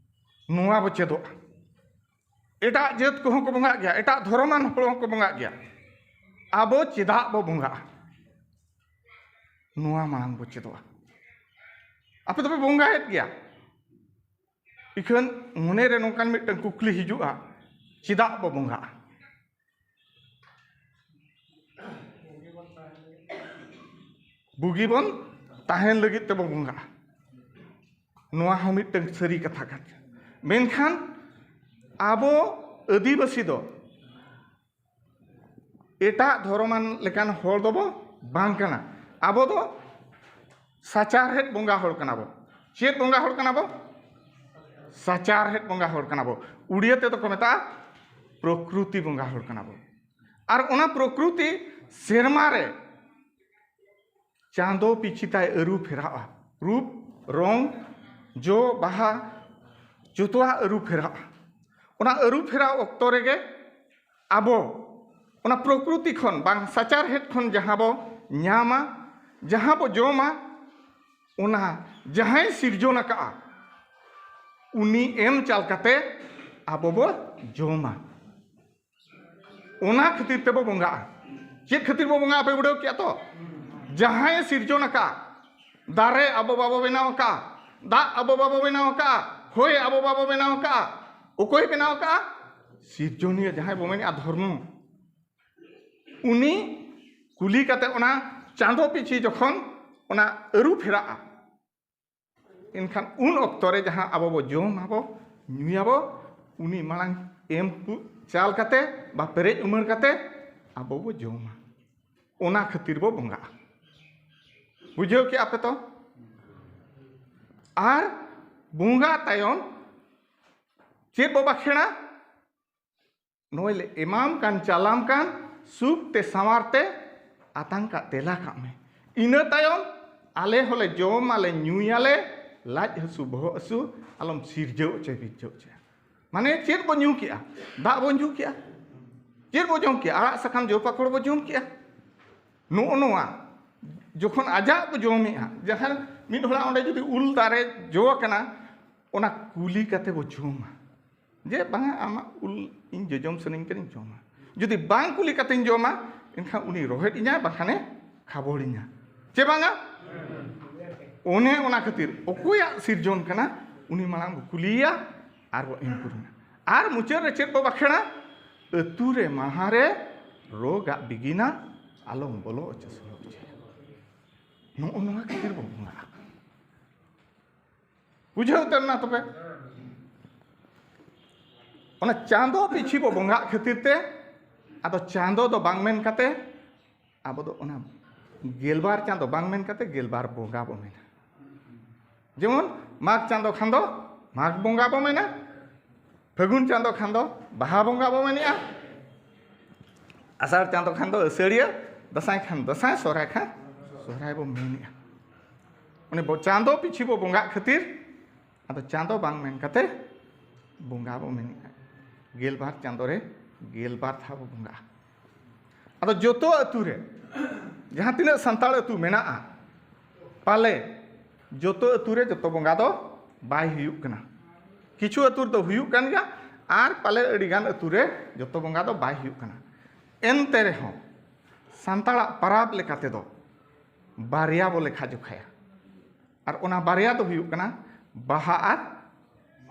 ᱱᱚᱣᱟ ᱵᱚ ᱪᱮᱫᱚᱜᱼᱟ᱾ ᱮᱴᱟᱜ ᱡᱟᱹᱛ ᱠᱚᱦᱚᱸ ᱠᱚ ᱵᱚᱸᱜᱟᱜ ᱜᱮᱭᱟ, ᱮᱴᱟᱜ ᱫᱷᱚᱨᱚᱢᱟᱱ ᱦᱚᱲ ᱦᱚᱸᱠᱚ ᱵᱚᱸᱜᱟᱜ ᱜᱮᱭᱟ᱾ ᱟᱵᱚ ᱪᱮᱫᱟᱜ ᱵᱚ ᱵᱚᱸᱜᱟᱜᱼᱟ, ᱱᱚᱣᱟ ᱢᱟᱲᱟᱝ ᱵᱚ ᱪᱮᱫᱚᱜᱼᱟ᱾ ᱟᱯᱮ ᱫᱚᱯᱮ ᱵᱚᱸᱜᱟᱭᱮᱫ ᱜᱮᱭᱟ, ᱤᱠᱷᱟᱹᱱ ᱢᱚᱱᱮᱨᱮ ᱱᱚᱝᱠᱟᱱ ᱢᱤᱫᱴᱟᱝ ᱠᱩᱠᱞᱤ ᱦᱤᱡᱩᱜᱼᱟ, ᱪᱮᱫᱟᱜ ᱵᱚ ᱵᱚᱸᱜᱟᱜᱼᱟ? ᱵᱩᱜᱤ ᱵᱚᱱ ᱛᱟᱦᱮᱱ ᱞᱟᱹᱜᱤᱫ ᱛᱮᱵᱚ ᱵᱚᱸᱜᱟᱜᱼᱟ᱾ ᱱᱚᱣᱟ ᱦᱚᱸ ᱢᱤᱫᱴᱟᱝ ᱥᱟᱹᱨᱤ ᱠᱟᱛᱷᱟ ᱠᱟᱱ ᱜᱮᱭᱟ᱾ ᱢᱮᱱᱠᱷᱟᱱ ᱟᱵᱚ ᱟᱹᱫᱤᱵᱟᱹᱥᱤ ᱫᱚ ᱮᱴᱟᱜ ᱫᱷᱚᱨᱚᱢᱟᱱ ᱞᱮᱠᱟᱱ ᱦᱚᱲ ᱫᱚᱵᱚ ᱵᱟᱝ ᱠᱟᱱᱟ᱾ ᱟᱵᱚ ᱫᱚ ᱥᱟᱪᱟᱨᱦᱮᱫ ᱵᱚᱸᱜᱟ ᱦᱚᱲ ᱠᱟᱱᱟ ᱵᱚ᱾ ᱪᱮᱫ ᱵᱚᱸᱜᱟ ᱦᱚᱲ ᱠᱟᱱᱟ ᱵᱚ? ᱥᱟᱪᱟᱨᱦᱮᱫ ᱵᱚᱸᱜᱟ ᱦᱚᱲ ᱠᱟᱱᱟ ᱵᱚ᱾ ᱩᱲᱤᱭᱟᱹ ᱛᱮᱫᱚ ᱠᱚ ᱢᱮᱛᱟᱜᱼᱟ ᱯᱨᱚᱠᱨᱩᱛᱤ ᱵᱚᱸᱜᱟ ᱦᱚᱲ ᱠᱟᱱᱟ ᱵᱚ᱾ ᱟᱨ ᱚᱱᱟ ᱯᱨᱚᱠᱨᱩᱛᱤ ᱥᱮᱨᱢᱟ ᱨᱮ ᱪᱟᱸᱫᱚ ᱯᱤᱪᱷᱤ ᱛᱟᱭ ᱟᱹᱨᱩ ᱯᱷᱮᱨᱟᱜᱼᱟ᱾ ᱨᱩᱯ, ᱨᱚᱝ, ᱡᱚ, ᱵᱟᱦᱟ, ᱡᱚᱛᱚᱣᱟᱜ ᱟᱹᱨᱩ ᱯᱷᱮᱨᱟᱜᱼᱟ᱾ ᱚᱱᱟ ᱟᱹᱨᱩ ᱯᱷᱮᱨᱟᱣ ᱚᱠᱛᱚ ᱨᱮᱜᱮ ᱟᱵᱚ ᱚᱱᱟ ᱯᱨᱚᱠᱨᱩᱛᱤ ᱠᱷᱚᱱ, ᱵᱟᱝ ᱥᱟᱪᱟᱨᱦᱮᱫ ᱠᱷᱚᱱ ᱡᱟᱦᱟᱸ ᱵᱚ ᱧᱟᱢᱟ, ᱡᱟᱦᱟᱸ ᱵᱚ ᱡᱚᱢᱟ, ᱚᱱᱟ ᱡᱟᱦᱟᱸᱭ ᱥᱤᱨᱡᱚᱱ ᱟᱠᱟᱫᱼᱟ, ᱩᱱᱤ ᱮᱢ ᱪᱟᱞ ᱠᱟᱛᱮ ᱟᱵᱚ ᱵᱚ ᱡᱚᱢᱟ᱾ ᱚᱱᱟ ᱠᱷᱟᱹᱛᱤᱨ ᱛᱮᱵᱚ ᱵᱚᱸᱜᱟᱜᱼᱟ᱾ ᱪᱮᱫ ᱠᱷᱟᱹᱛᱤᱨ ᱵᱚ ᱵᱚᱸᱜᱟᱜᱼᱟ, ᱯᱮ ᱵᱩᱰᱟᱹᱣ ᱠᱮᱜᱼᱟ ᱛᱚ? ᱡᱟᱦᱟᱸᱭ ᱥᱤᱨᱡᱚᱱ ᱟᱠᱟᱫ, ᱫᱟᱨᱮ ᱟᱵᱚ ᱵᱟᱵᱚ ᱵᱮᱱᱟᱣ ᱟᱠᱟᱫ, ᱫᱟᱜ ᱟᱵᱚ ᱵᱟᱵᱚ ᱵᱮᱱᱟᱣ ᱟᱠᱟᱫ, ᱦᱚᱭ ᱟᱵᱚ ᱵᱟᱵᱚ ᱵᱮᱱᱟᱣ ᱟᱠᱟᱫ, ᱚᱠᱚᱭ ᱵᱮᱱᱟᱣ ᱟᱠᱟᱫ? ᱥᱤᱨᱡᱚᱱᱤᱭᱟᱹ, ᱡᱟᱦᱟᱸᱭ ᱵᱚ ᱢᱮᱱᱮᱫᱼᱟ ᱫᱷᱚᱨᱢᱚ, ᱩᱱᱤ ᱠᱩᱞᱤ ᱠᱟᱛᱮ ᱚᱱᱟ ᱪᱟᱸᱫᱚ ᱯᱤᱪᱷᱤ ᱡᱚᱠᱷᱚᱱ ᱚᱱᱟ ᱟᱹᱨᱩ ᱯᱷᱮᱨᱟᱜᱼᱟ, ᱮᱱᱠᱷᱟᱱ ᱩᱱ ᱚᱠᱛᱚ ᱨᱮ ᱡᱟᱦᱟᱸ ᱟᱵᱚ ᱵᱚ ᱡᱚᱢ ᱟᱵᱚ, ᱧᱩᱭᱟᱵᱚ, ᱩᱱᱤ ᱢᱟᱲᱟᱝ ᱮᱢ ᱠᱩ-, ᱪᱟᱞ ᱠᱟᱛᱮ ᱵᱟ ᱯᱮᱨᱮᱡ ᱩᱢᱟᱹᱲ ᱠᱟᱛᱮ ᱟᱵᱚ ᱵᱚ ᱡᱚᱢᱟ᱾ ᱚᱱᱟ ᱠᱷᱟᱹᱛᱤᱨ ᱵᱚ ᱵᱚᱸᱜᱟᱜᱼᱟ᱾ ᱵᱩᱡᱷᱟᱹᱣ ᱠᱮᱜᱼᱟ ᱯᱮ ᱛᱚ? ᱟᱨ ᱵᱚᱸᱜᱟ ᱛᱟᱭᱚᱢ ᱪᱮᱫ ᱵᱚ ᱵᱟᱠᱷᱮᱲᱟ? ᱱᱚᱜᱼᱚᱭ ᱞᱮ ᱮᱢᱟᱢ ᱠᱟᱱ, ᱪᱟᱞᱟᱢ ᱠᱟᱱ, ᱥᱩᱠ ᱛᱮ ᱥᱟᱶᱟᱨ ᱛᱮ ᱟᱛᱟᱝ ᱠᱟᱜ ᱛᱮᱞᱟ ᱠᱟᱜ ᱢᱮ᱾ ᱤᱱᱟᱹ ᱛᱟᱭᱚᱢ ᱟᱞᱮ ᱦᱚᱸᱞᱮ ᱡᱚᱢ ᱟᱞᱮ, ᱧᱩᱭᱟᱞᱮ, ᱞᱟᱡ ᱦᱟᱹᱥᱩ, ᱵᱚᱦᱚᱜ ᱦᱟᱹᱥᱩ ᱟᱞᱚᱢ ᱥᱤᱨᱡᱟᱹᱣ ᱦᱚᱪᱚᱭ, ᱵᱤᱨᱡᱟᱹᱣ ᱦᱚᱪᱚᱭᱟ᱾ ᱢᱟᱱᱮ ᱪᱮᱫ ᱵᱚ ᱧᱩ ᱠᱮᱜᱼᱟ? ᱫᱟᱜ ᱵᱚ ᱧᱩ ᱠᱮᱜᱼᱟ᱾ ᱪᱮᱫ ᱵᱚ ᱡᱚᱢ ᱠᱮᱜᱼᱟ? ᱟᱲᱟᱜ ᱥᱟᱠᱟᱢ, ᱡᱚ ᱯᱟᱠᱚᱲ ᱵᱚ ᱡᱚᱢ ᱠᱮᱜᱼᱟ᱾ ᱱᱚᱜᱼᱚ ᱱᱚᱣᱟ ᱡᱚᱠᱷᱚᱱ ᱟᱡᱟᱜ ᱵᱚ ᱡᱚᱢᱮᱜᱼᱟ, ᱡᱟᱦᱟᱸ ᱢᱤᱫ ᱦᱚᱲᱟᱜ ᱚᱸᱰᱮ ᱡᱩᱫᱤ ᱩᱞ ᱫᱟᱨᱮ ᱡᱚ ᱟᱠᱟᱱᱟ, ᱚᱱᱟ ᱠᱩᱞᱤ ᱠᱟᱛᱮ ᱵᱚ ᱡᱚᱢᱟ᱾ ᱡᱮ ᱵᱟᱝᱟ, ᱟᱢᱟᱜ ᱩᱞ ᱤᱧ ᱡᱚᱡᱚᱢ ᱥᱟᱱᱟᱧ ᱠᱟᱱᱟᱧ ᱡᱚᱢᱟ᱾ ᱡᱩᱫᱤ ᱵᱟᱝ ᱠᱩᱞᱤ ᱠᱟᱛᱮᱧ ᱡᱚᱢᱟ, ᱮᱱᱠᱷᱟᱱ ᱩᱱᱤ ᱨᱚᱦᱮᱫ ᱤᱧᱟᱭ, ᱵᱟᱠᱷᱟᱱᱮ ᱠᱷᱟᱵᱚᱲᱤᱧᱟ᱾ ᱪᱮ ᱵᱟᱝᱟ? ᱚᱱᱮ ᱚᱱᱟ ᱠᱷᱟᱹᱛᱤᱨ ᱚᱠᱚᱭᱟᱜ ᱥᱤᱨᱡᱚᱱ ᱠᱟᱱᱟ, ᱩᱱᱤ ᱢᱟᱲᱟᱝ ᱵᱚ ᱠᱩᱞᱤᱭᱮᱭᱟ ᱟᱨ ᱵᱚ ᱮᱢ ᱯᱩᱨᱩᱱᱟ᱾ ᱟᱨ ᱢᱩᱪᱟᱹᱫ ᱨᱮ ᱪᱮᱫ ᱵᱚ ᱵᱟᱠᱷᱮᱲᱟ? ᱟᱹᱛᱩ ᱨᱮ ᱢᱟᱦᱟ ᱨᱮ ᱨᱳᱜᱟᱜ ᱵᱤᱜᱤᱱᱟ, ᱟᱞᱚᱢ ᱵᱚᱞᱚ ᱦᱚᱪᱚ ᱥᱚᱞᱚ ᱦᱚᱪᱚᱭᱟ᱾ ᱱᱚᱜᱼᱚ ᱱᱚᱣᱟ ᱠᱷᱟᱹᱛᱤᱨ ᱵᱚ ᱵᱚᱸᱜᱟᱜᱼᱟ᱾ ᱵᱩᱡᱷᱟᱹᱣ ᱩᱛᱟᱹᱨ ᱮᱱᱟ ᱛᱚᱵᱮ? ᱚᱱᱟ ᱪᱟᱸᱫᱚ ᱯᱤᱪᱷᱤ ᱵᱚ ᱵᱚᱸᱜᱟᱜ ᱠᱷᱟᱹᱛᱤᱨ ᱛᱮ, ᱟᱫᱚ ᱪᱟᱸᱫᱚ ᱫᱚ ᱵᱟᱝ ᱢᱮᱱ ᱠᱟᱛᱮ ᱟᱵᱚ ᱫᱚ ᱚᱱᱟ ᱜᱮᱞᱵᱟᱨ ᱪᱟᱸᱫᱚ ᱵᱟᱝ ᱢᱮᱱ ᱠᱟᱛᱮ ᱜᱮᱞᱵᱟᱨ ᱵᱚᱸᱜᱟ ᱵᱚ ᱢᱮᱱᱟ᱾ ᱡᱮᱢᱚᱱ ᱢᱟᱜᱽ ᱪᱟᱸᱫᱚ ᱠᱷᱟᱱ ᱫᱚ ᱢᱟᱜᱽ ᱵᱚᱸᱜᱟ ᱵᱚ ᱢᱮᱱᱟ, ᱯᱷᱟᱹᱜᱩᱱ ᱪᱟᱸᱫᱚ ᱠᱷᱟᱱ ᱫᱚ ᱵᱟᱦᱟ ᱵᱚᱸᱜᱟ ᱵᱚ ᱢᱮᱱᱮᱜᱼᱟ, ᱟᱥᱟᱲ ᱪᱟᱸᱫᱚ ᱠᱷᱟᱱ ᱫᱚ ᱟᱹᱥᱟᱹᱲᱤᱭᱟᱹ, ᱫᱟᱸᱥᱟᱭ ᱠᱷᱟᱱ ᱫᱟᱸᱥᱟᱭ, ᱥᱚᱦᱨᱟᱭ ᱠᱷᱟᱱ ᱥᱚᱦᱨᱟᱭ ᱵᱚ ᱢᱮᱱᱮᱜᱼᱟ᱾ ᱚᱱᱮ ᱵᱚ ᱪᱟᱸᱫᱚ ᱯᱤᱪᱷᱤ ᱵᱚ ᱵᱚᱸᱜᱟᱜ ᱠᱷᱟᱹᱛᱤᱨ ᱟᱫᱚ ᱪᱟᱸᱫᱚ ᱵᱟᱝ ᱢᱮᱱ ᱠᱟᱛᱮ ᱵᱚᱸᱜᱟ ᱵᱚ ᱢᱮᱱᱮᱜᱼᱟ᱾ ᱜᱮᱞᱵᱟᱨ ᱪᱟᱸᱫᱚ ᱨᱮ ᱜᱮᱞᱵᱟᱨ ᱫᱷᱟᱣ ᱵᱚ ᱵᱚᱸᱜᱟᱜᱼᱟ᱾ ᱟᱫᱚ ᱡᱚᱛᱚ ᱟᱹᱛᱩ ᱨᱮ ᱡᱟᱦᱟᱸ ᱛᱤᱱᱟᱹᱜ ᱥᱟᱱᱛᱟᱲ ᱟᱹᱛᱩ ᱢᱮᱱᱟᱜᱼᱟ, ᱯᱟᱞᱮ ᱡᱚᱛᱚ ᱟᱹᱛᱩ ᱨᱮ ᱡᱚᱛᱚ ᱵᱚᱸᱜᱟ ᱫᱚ ᱵᱟᱭ ᱦᱩᱭᱩᱜ ᱠᱟᱱᱟ᱾ ᱠᱤᱪᱷᱩ ᱟᱹᱛᱩ ᱨᱮᱫᱚ ᱦᱩᱭᱩᱜ ᱠᱟᱱ ᱜᱮᱭᱟ, ᱟᱨ ᱯᱟᱞᱮ ᱟᱹᱰᱤ ᱜᱟᱱ ᱟᱹᱛᱩ ᱨᱮ ᱡᱚᱛᱚ ᱵᱚᱸᱜᱟ ᱫᱚ ᱵᱟᱭ ᱦᱩᱭᱩᱜ ᱠᱟᱱᱟ᱾ ᱮᱱᱛᱮ ᱨᱮᱦᱚᱸ ᱥᱟᱱᱛᱟᱲᱟᱜ ᱯᱟᱨᱟᱵᱽ ᱞᱮᱠᱟ ᱛᱮᱫᱚ ᱵᱟᱨᱭᱟ ᱵᱚ ᱞᱮᱠᱷᱟ ᱡᱚᱠᱷᱟᱭᱟ, ᱟᱨ ᱚᱱᱟ ᱵᱟᱨᱭᱟ ᱫᱚ ᱦᱩᱭᱩᱜ ᱠᱟᱱᱟ ᱵᱟᱦᱟ ᱟᱨ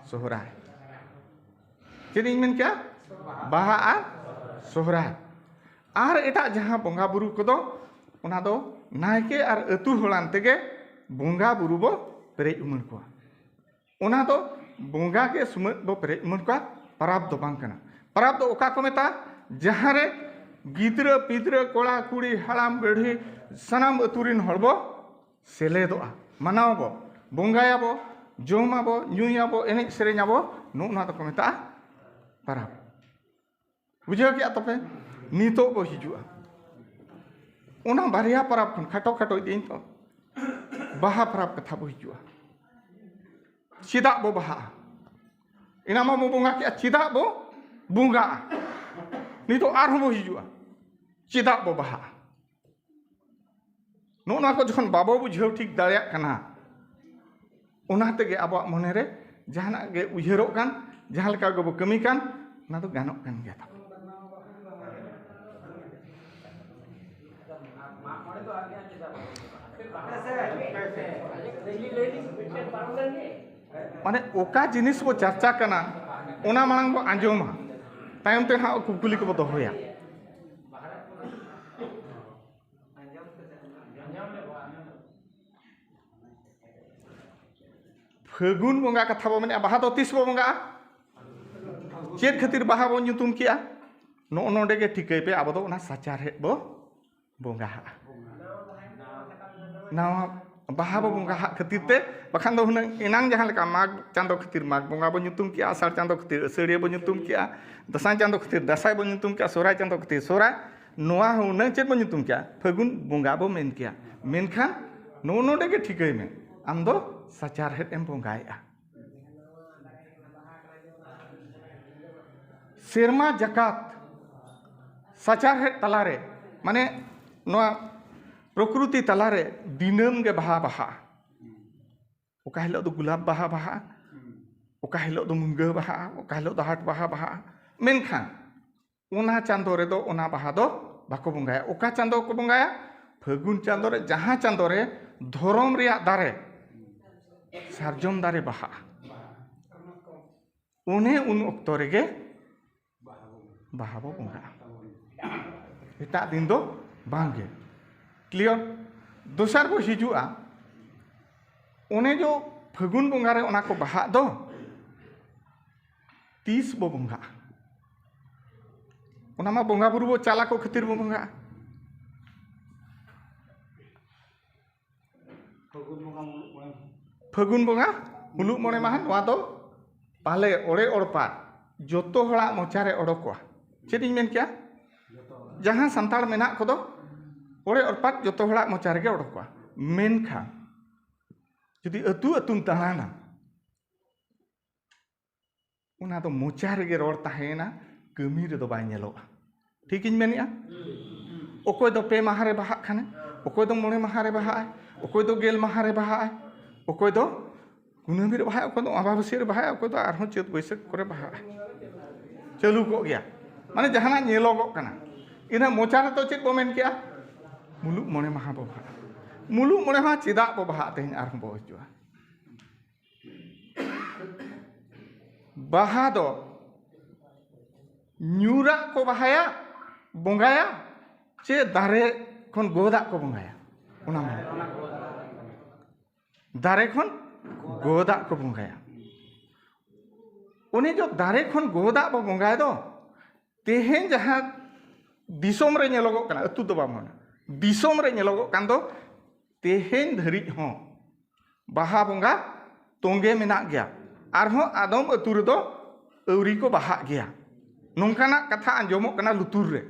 ᱥᱚᱦᱨᱟᱭ᱾ ᱪᱮᱫ ᱤᱧ ᱢᱮᱱ ᱠᱮᱜᱼᱟ? ᱵᱟᱦᱟ ᱟᱨ ᱥᱚᱦᱨᱟᱭ᱾ ᱟᱨ ᱮᱴᱟᱜ ᱡᱟᱦᱟᱸ ᱵᱚᱸᱜᱟ ᱵᱩᱨᱩ ᱠᱚᱫᱚ, ᱚᱱᱟ ᱫᱚ ᱱᱟᱭᱠᱮ ᱟᱨ ᱟᱹᱛᱩ ᱦᱚᱲᱟᱱ ᱛᱮᱜᱮ ᱵᱚᱸᱜᱟ ᱵᱩᱨᱩ ᱵᱚ ᱯᱮᱨᱮᱡ ᱩᱢᱟᱹᱲ ᱠᱚᱣᱟ᱾ ᱚᱱᱟ ᱫᱚ ᱵᱚᱸᱜᱟ ᱜᱮ ᱥᱩᱢᱟᱹᱫ ᱵᱚ ᱯᱮᱨᱮᱡ ᱩᱢᱟᱹᱲ ᱠᱚᱣᱟ, ᱯᱟᱨᱟᱵᱽ ᱫᱚ ᱵᱟᱝ ᱠᱟᱱᱟ᱾ ᱯᱟᱨᱟᱵᱽ ᱫᱚ ᱚᱠᱟ ᱠᱚ ᱢᱮᱛᱟᱜᱼᱟ? ᱡᱟᱦᱟᱸ ᱨᱮ ᱜᱤᱫᱽᱨᱟᱹ ᱯᱤᱫᱽᱨᱟᱹ, ᱠᱚᱲᱟ ᱠᱩᱲᱤ, ᱦᱟᱲᱟᱢ ᱵᱩᱲᱦᱤ, ᱥᱟᱱᱟᱢ ᱟᱹᱛᱩ ᱨᱤᱱ ᱦᱚᱲ ᱵᱚ ᱥᱮᱞᱮᱫᱚᱜᱼᱟ, ᱢᱟᱱᱟᱣ ᱵᱚ, ᱵᱚᱸᱜᱟᱭᱟᱵᱚ, ᱡᱚᱢᱟᱵᱚ, ᱧᱩᱭᱟᱵᱚ, ᱮᱱᱮᱡ ᱥᱮᱨᱮᱧ ᱟᱵᱚ, ᱱᱚᱜᱼᱚ ᱱᱚᱣᱟ ᱫᱚᱠᱚ ᱢᱮᱛᱟᱜᱼᱟ ᱯᱟᱨᱟᱵᱽ᱾ ᱵᱩᱡᱷᱟᱹᱣ ᱠᱮᱜᱼᱟ ᱛᱚᱯᱮ? ᱱᱤᱛᱚᱜ ᱵᱚ ᱦᱤᱡᱩᱜᱼᱟ ᱚᱱᱟ ᱵᱟᱨᱭᱟ ᱯᱟᱨᱟᱵᱽ ᱠᱷᱚᱱ, ᱠᱷᱟᱴᱚ ᱠᱷᱟᱴᱚ ᱤᱫᱤᱭᱟᱹᱧ ᱛᱚ, ᱵᱟᱦᱟ ᱯᱟᱨᱟᱵᱽ ᱠᱟᱛᱷᱟ ᱵᱚ ᱦᱤᱡᱩᱜᱼᱟ᱾ ᱪᱮᱫᱟᱜ ᱵᱚ ᱵᱟᱦᱟᱜᱼᱟ? ᱮᱱᱟ ᱢᱟ ᱵᱚ ᱵᱚᱸᱜᱟ ᱠᱮᱜᱼᱟ, ᱪᱮᱫᱟᱜ ᱵᱚ ᱵᱚᱸᱜᱟᱜᱼᱟ? ᱱᱤᱛᱚᱜ ᱟᱨᱦᱚᱸ ᱵᱚ ᱦᱤᱡᱩᱜᱼᱟ, ᱪᱮᱫᱟᱜ ᱵᱚ ᱵᱟᱦᱟᱜᱼᱟ? ᱱᱚᱜᱼᱚ ᱱᱚᱣᱟ ᱠᱚ ᱡᱚᱠᱷᱚᱱ ᱵᱟᱵᱚ ᱵᱩᱡᱷᱟᱹᱣ ᱴᱷᱤᱠ ᱫᱟᱲᱮᱭᱟᱜ ᱠᱟᱱᱟ, ᱚᱱᱟ ᱛᱮᱜᱮ ᱟᱵᱚᱣᱟᱜ ᱢᱚᱱᱮᱨᱮ ᱡᱟᱦᱟᱱᱟᱜ ᱜᱮ ᱩᱭᱦᱟᱹᱨᱚᱜ ᱠᱟᱱ, ᱡᱟᱦᱟᱸ ᱞᱮᱠᱟ ᱜᱮᱵᱚ ᱠᱟᱹᱢᱤ ᱠᱟᱱ, ᱚᱱᱟ ᱫᱚ ᱜᱟᱱᱚᱜ ᱠᱟᱱ ᱜᱮᱭᱟ ᱛᱟᱵᱚ᱾ ᱢᱟᱱᱮ ᱚᱠᱟ ᱡᱤᱱᱤᱥ ᱵᱚ ᱪᱟᱨᱪᱟ ᱠᱟᱱᱟ, ᱚᱱᱟ ᱢᱟᱲᱟᱝ ᱵᱚ ᱟᱸᱡᱚᱢᱟ, ᱛᱟᱭᱚᱢ ᱛᱮ ᱦᱟᱸᱜ ᱠᱩᱠᱞᱤ ᱠᱚᱵᱚ ᱫᱚᱦᱚᱭᱟ᱾ ᱯᱷᱟᱹᱜᱩᱱ ᱵᱚᱸᱜᱟ ᱠᱟᱛᱷᱟ ᱵᱚ ᱢᱮᱱᱮᱫᱼᱟ, ᱵᱟᱦᱟ ᱫᱚ ᱛᱤᱥ ᱵᱚ ᱵᱚᱸᱜᱟᱜᱼᱟ? ᱪᱮᱫ ᱠᱷᱟᱹᱛᱤᱨ ᱵᱟᱦᱟ ᱵᱚ ᱧᱩᱛᱩᱢ ᱠᱮᱜᱼᱟ? ᱱᱚᱜᱼᱚ ᱱᱚᱰᱮ ᱜᱮ ᱴᱷᱤᱠᱟᱹᱭ ᱯᱮ, ᱟᱵᱚ ᱫᱚ ᱚᱱᱟ ᱥᱟᱪᱟᱨᱦᱮᱫ ᱵᱚ ᱵᱚᱸᱜᱟ ᱦᱟᱜᱼᱟ᱾ ᱱᱟᱣᱟ ᱵᱟᱦᱟ ᱵᱚ ᱵᱚᱸᱜᱟ ᱦᱟᱜ ᱠᱷᱟᱹᱛᱤᱨ ᱛᱮ, ᱵᱟᱠᱷᱟᱱ ᱫᱚ ᱦᱩᱱᱟᱹᱝ ᱮᱱᱟᱝ ᱡᱟᱦᱟᱸ ᱞᱮᱠᱟ ᱢᱟᱜᱽ ᱪᱟᱸᱫᱚ ᱠᱷᱟᱹᱛᱤᱨ ᱢᱟᱜᱽ ᱵᱚᱸᱜᱟ ᱵᱚ ᱧᱩᱛᱩᱢ ᱠᱮᱜᱼᱟ, ᱟᱥᱟᱲ ᱪᱟᱸᱫᱚ ᱠᱷᱟᱹᱛᱤᱨ ᱟᱹᱥᱟᱹᱲᱤᱭᱟᱹ ᱵᱚ ᱧᱩᱛᱩᱢ ᱠᱮᱜᱼᱟ, ᱫᱟᱸᱥᱟᱭ ᱪᱟᱸᱫᱚ ᱠᱷᱟᱹᱛᱤᱨ ᱫᱟᱸᱥᱟᱭ ᱵᱚ ᱧᱩᱛᱩᱢ ᱠᱮᱜᱼᱟ, ᱥᱚᱦᱨᱟᱭ ᱪᱟᱸᱫᱚ ᱠᱷᱟᱹᱛᱤᱨ ᱥᱚᱦᱨᱟᱭ, ᱱᱚᱣᱟ ᱦᱚᱸ ᱦᱩᱱᱟᱹᱝ ᱪᱮᱫ ᱵᱚ ᱧᱩᱛᱩᱢ ᱠᱮᱜᱼᱟ? ᱯᱷᱟᱹᱜᱩᱱ ᱵᱚᱸᱜᱟ ᱵᱚ ᱢᱮᱱ ᱠᱮᱜᱼᱟ᱾ ᱢᱮᱱᱠᱷᱟᱱ ᱱᱚᱜᱼᱚ ᱱᱚᱰᱮ ᱜᱮ ᱴᱷᱤᱠᱟᱹᱭ ᱢᱮ, ᱟᱢ ᱫᱚ ᱥᱟᱪᱟᱨᱦᱮᱫ ᱮᱢ ᱵᱚᱸᱜᱟᱭᱮᱜᱼᱟ᱾ ᱥᱮᱨᱢᱟ ᱡᱟᱠᱟᱛ ᱥᱟᱪᱟᱨᱦᱮᱫ ᱛᱟᱞᱟᱨᱮ, ᱢᱟᱱᱮ ᱱᱚᱣᱟ ᱯᱨᱚᱠᱨᱤᱛᱤ ᱛᱟᱞᱟᱨᱮ ᱫᱤᱱᱟᱹᱢ ᱜᱮ ᱵᱟᱦᱟ ᱵᱟᱦᱟᱜᱼᱟ᱾ ᱚᱠᱟ ᱦᱤᱞᱳᱜ ᱫᱚ ᱜᱩᱞᱟᱵ ᱵᱟᱦᱟ ᱵᱟᱦᱟᱜᱼᱟ, ᱚᱠᱟ ᱦᱤᱞᱳᱜ ᱫᱚ ᱢᱩᱱᱜᱟᱹ ᱵᱟᱦᱟᱜᱼᱟ, ᱚᱠᱟ ᱦᱤᱞᱳᱜ ᱫᱚ ᱦᱟᱴ ᱵᱟᱦᱟ ᱵᱟᱦᱟᱜᱼᱟ᱾ ᱢᱮᱱᱠᱷᱟᱱ ᱚᱱᱟ ᱪᱟᱸᱫᱚ ᱨᱮᱫᱚ ᱚᱱᱟ ᱵᱟᱦᱟ ᱫᱚ ᱵᱟᱠᱚ ᱵᱚᱸᱜᱟᱭᱟ᱾ ᱚᱠᱟ ᱪᱟᱸᱫᱚ ᱠᱚ ᱵᱚᱸᱜᱟᱭᱟ? ᱯᱷᱟᱹᱜᱩᱱ ᱪᱟᱸᱫᱚ ᱨᱮ, ᱡᱟᱦᱟᱸ ᱪᱟᱸᱫᱚ ᱨᱮ ᱫᱷᱚᱨᱚᱢ ᱨᱮᱭᱟᱜ ᱫᱟᱨᱮ, ᱥᱟᱨᱡᱚᱢ ᱫᱟᱨᱮ ᱵᱟᱦᱟᱜᱼᱟ, ᱚᱱᱮ ᱩᱱ ᱚᱠᱛᱚ ᱨᱮᱜᱮ ᱵᱟᱦᱟ ᱵᱚ ᱵᱚᱸᱜᱟᱜᱼᱟ, ᱮᱴᱟᱜ ᱫᱤᱱ ᱫᱚ ᱵᱟᱝᱜᱮ᱾ ᱠᱞᱤᱭᱟᱨ? ᱫᱚᱥᱟᱨ ᱵᱚ ᱦᱤᱡᱩᱜᱼᱟ, ᱚᱱᱮ ᱡᱚ ᱯᱷᱟᱹᱜᱩᱱ ᱵᱚᱸᱜᱟ ᱨᱮ ᱚᱱᱟ ᱠᱚ ᱵᱟᱦᱟᱜ ᱫᱚ, ᱛᱤᱥ ᱵᱚ ᱵᱚᱸᱜᱟᱜᱼᱟ? ᱚᱱᱟ ᱢᱟ ᱵᱚᱸᱜᱟ ᱵᱩᱨᱩ ᱵᱚ ᱪᱟᱞ ᱟᱠᱚ ᱠᱷᱟᱹᱛᱤᱨ ᱵᱚ ᱵᱚᱸᱜᱟᱜᱼᱟ᱾ ᱯᱷᱟᱹᱜᱩᱱ ᱵᱚᱸᱜᱟ ᱢᱩᱞᱩᱜ ᱢᱚᱬᱮ ᱢᱟᱦᱟ᱾ ᱯᱷᱟᱹᱜᱩᱱ ᱵᱚᱸᱜᱟ ᱢᱩᱞᱩᱜ ᱢᱚᱬᱮ ᱢᱟᱦᱟ, ᱱᱚᱣᱟ ᱫᱚ ᱯᱟᱞᱮ ᱚᱲᱮ ᱚᱲᱯᱟᱛ ᱡᱚᱛᱚ ᱦᱚᱲᱟᱜ ᱢᱚᱪᱟ ᱨᱮ ᱚᱰᱚᱠᱚᱜᱼᱟ᱾ ᱪᱮᱫ ᱤᱧ ᱢᱮᱱ ᱠᱮᱜᱼᱟ? ᱡᱟᱦᱟᱸ ᱥᱟᱱᱛᱟᱲ ᱢᱮᱱᱟᱜ ᱠᱚᱫᱚ ᱚᱲᱮ ᱚᱲᱯᱟᱛ ᱡᱚᱛᱚ ᱦᱚᱲᱟᱜ ᱢᱚᱪᱟ ᱨᱮᱜᱮ ᱚᱰᱚᱠᱚᱜᱼᱟ᱾ ᱢᱮᱱᱠᱷᱟᱱ ᱡᱩᱫᱤ ᱟᱹᱛᱩ ᱟᱹᱛᱩᱢ ᱫᱟᱬᱟᱱᱟ, ᱚᱱᱟ ᱫᱚ ᱢᱚᱪᱟ ᱨᱮᱜᱮ ᱨᱚᱲ ᱛᱟᱦᱮᱸᱭᱮᱱᱟ, ᱠᱟᱹᱢᱤ ᱨᱮᱫᱚ ᱵᱟᱭ ᱧᱮᱞᱚᱜᱼᱟ᱾ ᱴᱷᱤᱠ ᱤᱧ ᱢᱮᱱᱮᱜᱼᱟ? ᱚᱠᱚᱭ ᱫᱚ ᱯᱮ ᱢᱟᱦᱟ ᱨᱮ ᱵᱟᱦᱟᱜ ᱠᱷᱟᱱᱮ, ᱚᱠᱚᱭ ᱫᱚ ᱢᱚᱬᱮ ᱢᱟᱦᱟ ᱨᱮ ᱵᱟᱦᱟᱜᱼᱟᱭ, ᱚᱠᱚᱭ ᱫᱚ ᱜᱮᱞ ᱢᱟᱦᱟ ᱨᱮ ᱵᱟᱦᱟᱜᱼᱟᱭ, ᱚᱠᱚᱭ ᱫᱚ ᱠᱩᱱᱟᱹᱢᱤ ᱨᱮ ᱵᱟᱦᱟᱜᱼᱟᱭ, ᱚᱠᱚᱭ ᱫᱚ ᱟᱢᱵᱟᱵᱟᱹᱥᱭᱟᱹ ᱨᱮ ᱵᱟᱦᱟᱜᱼᱟᱭ, ᱚᱠᱚᱭ ᱫᱚ ᱟᱨᱦᱚᱸ ᱪᱟᱹᱛ ᱵᱟᱹᱭᱥᱟᱹᱠᱷ ᱠᱚᱨᱮ ᱵᱟᱦᱟᱜᱼᱟᱭ᱾ ᱪᱟᱹᱞᱩ ᱠᱚᱜ ᱜᱮᱭᱟ, ᱢᱟᱱᱮ ᱡᱟᱦᱟᱱᱟᱜ ᱧᱮᱞᱚᱜᱚᱜ ᱠᱟᱱᱟ᱾ ᱤᱱᱟᱹ ᱢᱚᱪᱟ ᱨᱮᱫᱚ ᱪᱮᱫ ᱵᱚ ᱢᱮᱱ ᱠᱮᱜᱼᱟ? ᱢᱩᱞᱩᱜ ᱢᱚᱬᱮ ᱢᱟᱦᱟ ᱵᱚ ᱵᱟᱦᱟᱜᱼᱟ᱾ ᱢᱩᱞᱩᱜ ᱢᱚᱬᱮ ᱢᱟᱦᱟ ᱪᱮᱫᱟᱜ ᱵᱚ ᱵᱟᱦᱟᱜᱼᱟ? ᱛᱮᱦᱮᱧ ᱟᱨᱦᱚᱸ ᱵᱚ ᱦᱤᱡᱩᱜᱼᱟ᱾ ᱵᱟᱦᱟ ᱫᱚ ᱧᱩᱨᱟᱜ ᱠᱚ ᱵᱟᱦᱟᱭᱟ, ᱵᱚᱸᱜᱟᱭᱟ, ᱪᱮ ᱫᱟᱨᱮ ᱠᱷᱚᱱ ᱜᱚᱫᱟᱜ ᱠᱚ ᱵᱚᱸᱜᱟᱭᱟ? ᱚᱱᱟ ᱢᱟ ᱫᱟᱨᱮ ᱠᱷᱚᱱ ᱜᱚᱫᱟᱜ ᱠᱚ ᱵᱚᱸᱜᱟᱭᱟ᱾ ᱩᱱᱤ ᱡᱚ ᱫᱟᱨᱮ ᱠᱷᱚᱱ ᱜᱚᱫᱟᱜ ᱵᱚ ᱵᱚᱸᱜᱟᱭ ᱫᱚ, ᱛᱮᱦᱮᱧ ᱡᱟᱦᱟᱸ ᱫᱤᱥᱚᱢ ᱨᱮ ᱧᱮᱞᱚᱜᱚᱜ ᱠᱟᱱᱟ, ᱟᱹᱛᱩ ᱫᱚ ᱵᱟᱝ ᱢᱟᱱᱟ, ᱫᱤᱥᱚᱢ ᱨᱮ ᱧᱮᱞᱚᱜᱚᱜ ᱠᱟᱱ ᱫᱚ, ᱛᱮᱦᱮᱧ ᱫᱷᱟᱹᱨᱤᱡ ᱦᱚᱸ ᱵᱟᱦᱟ ᱵᱚᱸᱜᱟ ᱛᱚᱸᱜᱮ ᱢᱮᱱᱟᱜ ᱜᱮᱭᱟ᱾ ᱟᱨᱦᱚᱸ ᱟᱫᱚᱢ ᱟᱹᱛᱩ ᱨᱮᱫᱚ ᱟᱹᱣᱨᱤ ᱠᱚ ᱵᱟᱦᱟᱜ ᱜᱮᱭᱟ᱾ ᱱᱚᱝᱠᱟᱱᱟᱜ ᱠᱟᱛᱷᱟ ᱟᱸᱡᱚᱢᱚᱜ ᱠᱟᱱᱟ ᱞᱩᱛᱩᱨ ᱨᱮ᱾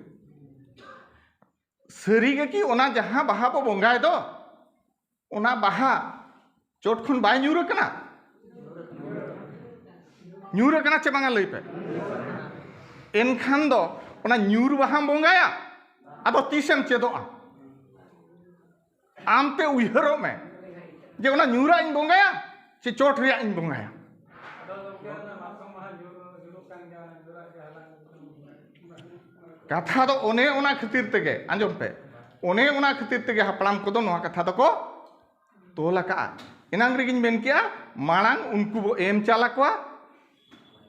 ᱥᱟᱹᱨᱤ ᱜᱮ ᱠᱤ ᱚᱱᱟ ᱡᱟᱦᱟᱸ ᱵᱟᱦᱟ ᱵᱚ ᱵᱚᱸᱜᱟᱭ ᱫᱚ, ᱚᱱᱟ ᱵᱟᱦᱟ ᱪᱚᱴ ᱠᱷᱚᱱ ᱵᱟᱭ ᱧᱩᱨ ᱟᱠᱟᱱᱟ? ᱧᱩᱨ ᱟᱠᱟᱱᱟ ᱪᱮ ᱵᱟᱝᱟ, ᱞᱟᱹᱭ ᱯᱮ᱾ ᱮᱱᱠᱷᱟᱱ ᱫᱚ ᱚᱱᱟ ᱧᱩᱨ ᱵᱟᱦᱟᱢ ᱵᱚᱸᱜᱟᱭᱟ, ᱟᱫᱚ ᱛᱤᱥᱮᱢ ᱪᱮᱫᱚᱜᱼᱟ? ᱟᱢ ᱛᱮ ᱩᱭᱦᱟᱹᱨᱚᱜ ᱢᱮ ᱡᱮ ᱚᱱᱟ ᱧᱩᱨᱟᱜ ᱤᱧ ᱵᱚᱸᱜᱟᱭᱟ ᱥᱮ ᱪᱚᱴ ᱨᱮᱭᱟᱜ ᱤᱧ ᱵᱚᱸᱜᱟᱭᱟ᱾ ᱠᱟᱛᱷᱟ ᱫᱚ ᱚᱱᱮ ᱚᱱᱟ ᱠᱷᱟᱹᱛᱤᱨ ᱛᱮᱜᱮ, ᱟᱸᱡᱚᱢ ᱯᱮ, ᱚᱱᱮ ᱚᱱᱟ ᱠᱷᱟᱹᱛᱤᱨ ᱛᱮᱜᱮ ᱦᱟᱯᱲᱟᱢ ᱠᱚᱫᱚ ᱱᱚᱣᱟ ᱠᱟᱛᱷᱟ ᱫᱚᱠᱚ ᱛᱚᱞ ᱟᱠᱟᱫᱼᱟ᱾ ᱮᱱᱟᱝ ᱨᱮᱜᱮᱧ ᱢᱮᱱ ᱠᱮᱜᱼᱟ, ᱢᱟᱲᱟᱝ ᱩᱱᱠᱩ ᱵᱚ ᱮᱢ ᱪᱟᱞ ᱟᱠᱚᱣᱟ,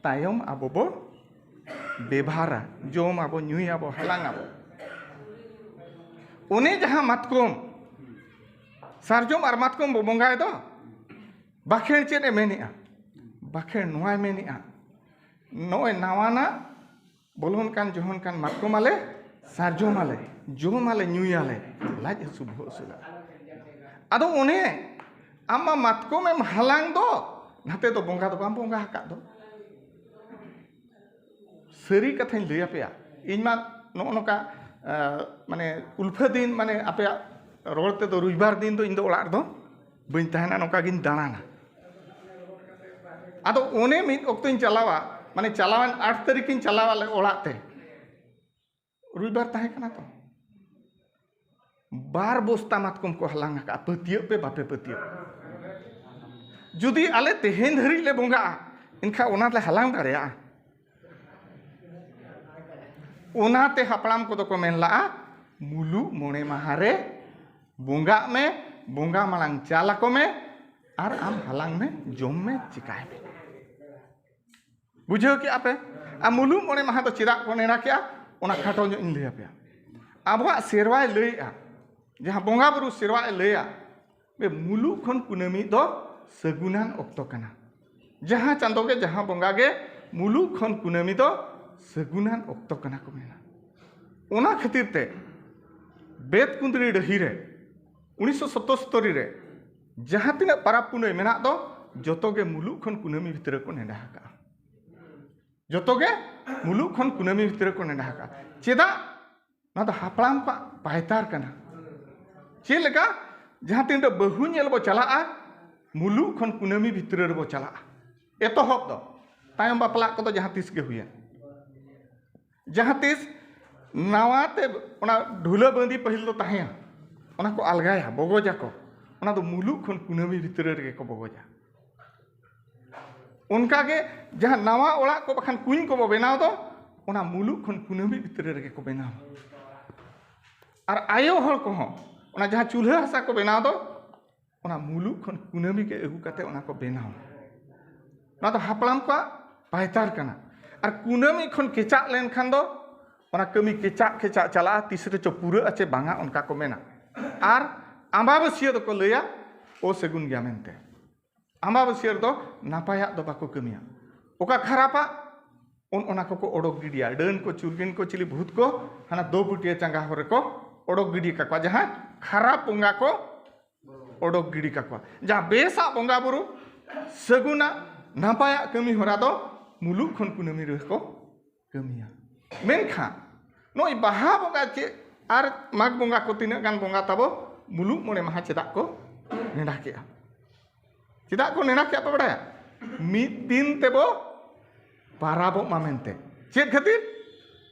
ᱛᱟᱭᱚᱢ ᱟᱵᱚ ᱵᱚ ᱵᱮᱵᱷᱟᱨᱟ, ᱡᱚᱢ ᱟᱵᱚ, ᱧᱩᱭ ᱟᱵᱚ, ᱦᱟᱞᱟᱝ ᱟᱵᱚ᱾ ᱚᱱᱮ ᱡᱟᱦᱟᱸ ᱢᱟᱛᱠᱚᱢ, ᱥᱟᱨᱡᱚᱢ ᱟᱨ ᱢᱟᱛᱠᱚᱢ ᱵᱚ ᱵᱚᱸᱜᱟᱭ ᱫᱚ, ᱵᱟᱠᱷᱮᱲ ᱪᱮᱫ ᱮ ᱢᱮᱱᱮᱜᱼᱟ? ᱵᱟᱠᱷᱮᱲ ᱱᱚᱣᱟᱭ ᱢᱮᱱᱮᱜᱼᱟ, ᱱᱚᱜᱼᱚᱭ ᱱᱟᱣᱟᱱᱟᱜ ᱵᱚᱞᱚᱱ ᱠᱟᱱ ᱡᱚᱦᱚᱱ ᱠᱟᱱ ᱢᱟᱛᱠᱚᱢ ᱟᱞᱮ, ᱥᱟᱨᱡᱚᱢ ᱟᱞᱮ, ᱡᱚᱢ ᱟᱞᱮ, ᱧᱩᱭᱟᱞᱮ, ᱞᱟᱡ ᱦᱟᱹᱥᱩ ᱵᱚᱦᱚᱜ ᱦᱟᱹᱥᱩ ᱞᱮ᱾ ᱟᱫᱚ ᱚᱱᱮ ᱟᱢ ᱢᱟ ᱢᱟᱛᱠᱚᱢ ᱮᱢ ᱦᱟᱞᱟᱝ ᱫᱚ, ᱱᱟᱛᱮ ᱫᱚ ᱵᱚᱸᱜᱟ ᱫᱚ ᱵᱟᱢ ᱵᱚᱸᱜᱟ ᱟᱠᱟᱫ ᱫᱚ᱾ ᱥᱟᱹᱨᱤ ᱠᱟᱛᱷᱟᱧ ᱞᱟᱹᱭ ᱟᱯᱮᱭᱟ, ᱤᱧ ᱢᱟ ᱱᱚᱜᱼᱚ ᱱᱚᱝᱠᱟ, ᱟᱸ, ᱢᱟᱱᱮ ᱩᱞᱯᱷᱟᱹ ᱫᱤᱱ, ᱢᱟᱱᱮ ᱟᱯᱮᱭᱟᱜ ᱨᱚᱲ ᱛᱮᱫᱚ ᱨᱚᱵᱤᱵᱟᱨ ᱫᱤᱱ ᱫᱚ ᱤᱧ ᱫᱚ ᱚᱲᱟᱜ ᱨᱮᱫᱚ ᱵᱟᱹᱧ ᱛᱟᱦᱮᱱᱟ, ᱱᱚᱝᱠᱟ ᱜᱤᱧ ᱫᱟᱬᱟᱱᱟ᱾ ᱟᱫᱚ ᱚᱱᱮ ᱢᱤᱫ ᱚᱠᱛᱚᱧ ᱪᱟᱞᱟᱣᱟ, ᱢᱟᱱᱮ ᱪᱟᱞᱟᱣᱮᱱ ᱟᱴ ᱛᱟᱹᱨᱤᱠᱷ ᱤᱧ ᱪᱟᱞᱟᱣ ᱟᱞᱮ ᱚᱲᱟᱜ ᱛᱮ, ᱨᱚᱵᱤᱵᱟᱨ ᱛᱟᱦᱮᱸ ᱠᱟᱱᱟ ᱛᱚ, ᱵᱟᱨ ᱵᱚᱥᱛᱟ ᱢᱟᱛᱠᱚᱢ ᱠᱚ ᱦᱟᱞᱟᱝ ᱟᱠᱟᱫᱼᱟ᱾ ᱯᱟᱹᱛᱭᱟᱹᱜ ᱯᱮ ᱵᱟᱯᱮ ᱯᱟᱹᱛᱭᱟᱹᱜ, ᱡᱩᱫᱤ ᱟᱞᱮ ᱛᱮᱦᱮᱧ ᱫᱷᱟᱹᱨᱤᱡ ᱞᱮ ᱵᱚᱸᱜᱟᱜᱼᱟ, ᱮᱱᱠᱷᱟᱱ ᱚᱱᱟ ᱞᱮ ᱦᱟᱞᱟᱝ ᱫᱟᱲᱮᱭᱟᱜᱼᱟ? ᱚᱱᱟᱛᱮ ᱦᱟᱯᱲᱟᱢ ᱠᱚᱫᱚ ᱠᱚ ᱢᱮᱱ ᱞᱟᱜᱼᱟ, ᱢᱩᱞᱩᱜ ᱢᱚᱬᱮ ᱢᱟᱦᱟ ᱨᱮ ᱵᱚᱸᱜᱟᱜ ᱢᱮ, ᱵᱚᱸᱜᱟ ᱢᱟᱲᱟᱝ ᱪᱟᱞ ᱟᱠᱚ ᱢᱮ, ᱟᱨ ᱟᱢ ᱦᱟᱞᱟᱝ ᱢᱮ, ᱡᱚᱢ ᱢᱮ, ᱪᱤᱠᱟᱭ ᱢᱮ᱾ ᱵᱩᱡᱷᱟᱹᱣ ᱠᱮᱜᱼᱟ ᱯᱮ? ᱟᱨ ᱢᱩᱞᱩᱜ ᱢᱚᱬᱮ ᱢᱟᱦᱟ ᱫᱚ ᱪᱮᱫᱟᱜ ᱠᱚ ᱱᱮᱰᱟ ᱠᱮᱜᱼᱟ, ᱚᱱᱟ ᱠᱷᱟᱴᱚ ᱧᱚᱜ ᱤᱧ ᱞᱟᱹᱭ ᱟᱯᱮᱭᱟ᱾ ᱟᱵᱚᱣᱟᱜ ᱥᱮᱨᱣᱟᱭ ᱞᱟᱹᱭᱮᱜᱼᱟ, ᱡᱟᱦᱟᱸ ᱵᱚᱸᱜᱟ ᱵᱩᱨᱩ ᱥᱮᱨᱣᱟᱭ ᱞᱟᱹᱭᱟ, ᱡᱮ ᱢᱩᱞᱩᱜ ᱠᱷᱚᱱ ᱠᱩᱱᱟᱹᱢᱤ ᱫᱚ ᱥᱟᱹᱜᱩᱱᱟᱱ ᱚᱠᱛᱚ ᱠᱟᱱᱟ᱾ ᱡᱟᱦᱟᱸ ᱪᱟᱸᱫᱚ ᱜᱮ, ᱡᱟᱦᱟᱸ ᱵᱚᱸᱜᱟ ᱜᱮ, ᱢᱩᱞᱩᱜ ᱠᱷᱚᱱ ᱠᱩᱱᱟᱹᱢᱤ ᱫᱚ ᱥᱟᱹᱜᱩᱱᱟᱱ ᱚᱠᱛᱚ ᱠᱟᱱᱟ ᱠᱚ ᱢᱮᱱᱟ᱾ ᱚᱱᱟ ᱠᱷᱟᱹᱛᱤᱨ ᱛᱮ ᱵᱮᱛᱠᱩᱸᱫᱽᱨᱤ ᱰᱟᱹᱦᱤ ᱨᱮ ᱩᱱᱤᱥᱥᱚ ᱥᱚᱛᱚᱥᱛᱚᱨᱤ ᱨᱮ ᱡᱟᱦᱟᱸ ᱛᱤᱱᱟᱹᱜ ᱯᱟᱨᱟᱵᱽ ᱯᱩᱱᱟᱹᱭ ᱢᱮᱱᱟᱜ ᱫᱚ, ᱡᱚᱛᱚ ᱜᱮ ᱢᱩᱞᱩᱜ ᱠᱷᱚᱱ ᱠᱩᱱᱟᱹᱢᱤ ᱵᱷᱤᱛᱨᱤ ᱨᱮᱠᱚ ᱱᱮᱰᱟ ᱟᱠᱟᱫᱼᱟ᱾ ᱡᱚᱛᱚ ᱜᱮ ᱢᱩᱞᱩᱜ ᱠᱷᱚᱱ ᱠᱩᱱᱟᱹᱢᱤ ᱵᱷᱤᱛᱨᱤ ᱨᱮᱠᱚ ᱱᱮᱰᱟ ᱟᱠᱟᱫᱼᱟ᱾ ᱪᱮᱫᱟᱜ? ᱱᱚᱣᱟ ᱫᱚ ᱦᱟᱯᱲᱟᱢ ᱠᱚᱣᱟᱜ ᱯᱟᱭᱛᱟᱨ ᱠᱟᱱᱟ᱾ ᱪᱮᱫ ᱞᱮᱠᱟ? ᱡᱟᱦᱟᱸ ᱛᱤᱱ ᱨᱮ ᱵᱟᱹᱦᱩ ᱧᱮᱞ ᱵᱚ ᱪᱟᱞᱟᱜᱼᱟ, ᱢᱩᱞᱩᱜ ᱠᱷᱚᱱ ᱠᱩᱱᱟᱹᱢᱤ ᱵᱷᱤᱛᱨᱤ ᱨᱮᱵᱚ ᱪᱟᱞᱟᱜᱼᱟ᱾ ᱮᱛᱚᱦᱚᱵ ᱫᱚ, ᱛᱟᱭᱚᱢ ᱵᱟᱯᱞᱟᱜ ᱠᱚᱫᱚ ᱡᱟᱦᱟᱸ ᱛᱤᱥ ᱜᱮ ᱦᱩᱭᱮᱱ, ᱡᱟᱦᱟᱸ ᱛᱤᱥ ᱱᱟᱣᱟ ᱛᱮ ᱚᱱᱟ ᱰᱷᱩᱞᱟᱹ ᱵᱟᱸᱫᱤ ᱯᱟᱹᱦᱤᱞ ᱫᱚ ᱛᱟᱦᱮᱸᱭᱟ, ᱚᱱᱟ ᱠᱚ ᱟᱞᱜᱟᱭᱟ, ᱵᱚᱜᱚᱡᱟᱠᱚ᱾ ᱚᱱᱟ ᱫᱚ ᱢᱩᱞᱩᱜ ᱠᱷᱚᱱ ᱠᱩᱱᱟᱹᱢᱤ ᱵᱷᱤᱛᱨᱤ ᱨᱮᱜᱮ ᱠᱚ ᱵᱚᱜᱚᱡᱟ᱾ ᱚᱱᱠᱟᱜᱮ ᱡᱟᱦᱟᱸ ᱱᱟᱣᱟ ᱚᱲᱟᱜ ᱠᱚ ᱵᱟᱠᱷᱟᱱ ᱠᱩᱧ ᱠᱚᱵᱚ ᱵᱮᱱᱟᱣ ᱫᱚ, ᱚᱱᱟ ᱢᱩᱞᱩᱜ ᱠᱷᱚᱱ ᱠᱩᱱᱟᱹᱢᱤ ᱵᱷᱤᱛᱨᱤ ᱨᱮᱜᱮ ᱠᱚ ᱵᱮᱱᱟᱣᱟ᱾ ᱟᱨ ᱟᱭᱳ ᱦᱚᱲ ᱠᱚᱦᱚᱸ ᱚᱱᱟ ᱡᱟᱦᱟᱸ ᱪᱩᱞᱦᱟᱹ ᱦᱟᱥᱟ ᱠᱚ ᱵᱮᱱᱟᱣ ᱫᱚ, ᱚᱱᱟ ᱢᱩᱞᱩᱜ ᱠᱷᱚᱱ ᱠᱩᱱᱟᱹᱢᱤ ᱜᱮ ᱟᱹᱜᱩ ᱠᱟᱛᱮ ᱚᱱᱟ ᱠᱚ ᱵᱮᱱᱟᱣᱟ᱾ ᱱᱚᱣᱟ ᱫᱚ ᱦᱟᱯᱲᱟᱢ ᱠᱚᱣᱟᱜ ᱯᱟᱭᱛᱟᱨ ᱠᱟᱱᱟ᱾ ᱟᱨ ᱠᱩᱱᱟᱹᱢᱤ ᱠᱷᱚᱱ ᱠᱮᱪᱟᱜ ᱞᱮᱱᱠᱷᱟᱱ ᱫᱚ ᱚᱱᱟ ᱠᱟᱹᱢᱤ ᱠᱮᱪᱟᱜ ᱠᱮᱪᱟᱜ ᱪᱟᱞᱟᱜᱼᱟ, ᱛᱤᱥ ᱨᱮᱪᱚ ᱯᱩᱨᱟᱹᱜᱼᱟ ᱪᱮ ᱵᱟᱝᱟ, ᱚᱱᱠᱟ ᱠᱚ ᱢᱮᱱᱟ᱾ ᱟᱨ ᱟᱢᱵᱟᱵᱟᱹᱥᱭᱟᱹ ᱫᱚᱠᱚ ᱞᱟᱹᱭᱟ ᱚᱥᱟᱹᱜᱩᱱ ᱜᱮᱭᱟ ᱢᱮᱱᱛᱮ᱾ ᱟᱢᱵᱟᱵᱟᱹᱥᱭᱟᱹ ᱨᱮᱫᱚ ᱱᱟᱯᱟᱭᱟᱜ ᱫᱚ ᱵᱟᱠᱚ ᱠᱟᱹᱢᱤᱭᱟ᱾ ᱚᱠᱟ ᱠᱷᱟᱨᱟᱯᱟᱜ, ᱚᱱ ᱚᱱᱟ ᱠᱚᱠᱚ ᱚᱰᱚᱠ ᱜᱤᱰᱤᱭᱟ᱾ ᱰᱟᱹᱱ ᱠᱚ, ᱪᱩᱨᱜᱤᱱ ᱠᱚ, ᱪᱤᱞᱤ ᱵᱷᱩᱛ ᱠᱚ ᱦᱟᱱᱟ ᱫᱚ ᱯᱟᱹᱴᱤᱭᱟᱹ ᱪᱟᱸᱜᱟ ᱦᱚᱨ ᱨᱮᱠᱚ ᱚᱰᱚᱠ ᱜᱤᱰᱤ ᱠᱟᱠᱚᱣᱟ᱾ ᱡᱟᱦᱟᱸ ᱠᱷᱟᱨᱟᱯ ᱵᱚᱸᱜᱟ ᱠᱚ ᱚᱰᱚᱠ ᱜᱤᱰᱤ ᱠᱟᱠᱚᱣᱟ᱾ ᱡᱟᱦᱟᱸ ᱵᱮᱥᱟᱜ ᱵᱚᱸᱜᱟ ᱵᱩᱨᱩ, ᱥᱟᱹᱜᱩᱱᱟᱜ, ᱱᱟᱯᱟᱭᱟᱜ ᱠᱟᱹᱢᱤ ᱦᱚᱨᱟ ᱫᱚ ᱢᱩᱞᱩᱜ ᱠᱷᱚᱱ ᱠᱩᱱᱟᱹᱢᱤ ᱨᱮᱠᱚ ᱠᱟᱹᱢᱤᱭᱟ᱾ ᱢᱮᱱᱠᱷᱟᱱ ᱱᱚᱜᱼᱚᱭ ᱵᱟᱦᱟ ᱵᱚᱸᱜᱟ ᱪᱮᱫ ᱟᱨ ᱢᱟᱜᱽ ᱵᱚᱸᱜᱟ ᱠᱚ ᱛᱤᱱᱟᱹᱜ ᱜᱟᱱ ᱵᱚᱸᱜᱟ ᱛᱟᱵᱚ ᱢᱩᱞᱩᱜ ᱢᱚᱬᱮ ᱢᱟᱦᱟ ᱪᱮᱫᱟᱜ ᱠᱚ ᱱᱮᱰᱟ ᱠᱮᱜᱼᱟ? ᱪᱮᱫᱟᱜ ᱠᱚ ᱱᱮᱰᱟ ᱠᱮᱜᱼᱟ ᱯᱮ ᱵᱟᱲᱟᱭᱟ? ᱢᱤᱫ ᱫᱤᱱ ᱛᱮᱵᱚ ᱯᱟᱨᱟᱵᱚᱜ ᱢᱟ ᱢᱮᱱᱛᱮ᱾ ᱪᱮᱫ ᱠᱷᱟᱹᱛᱤᱨ?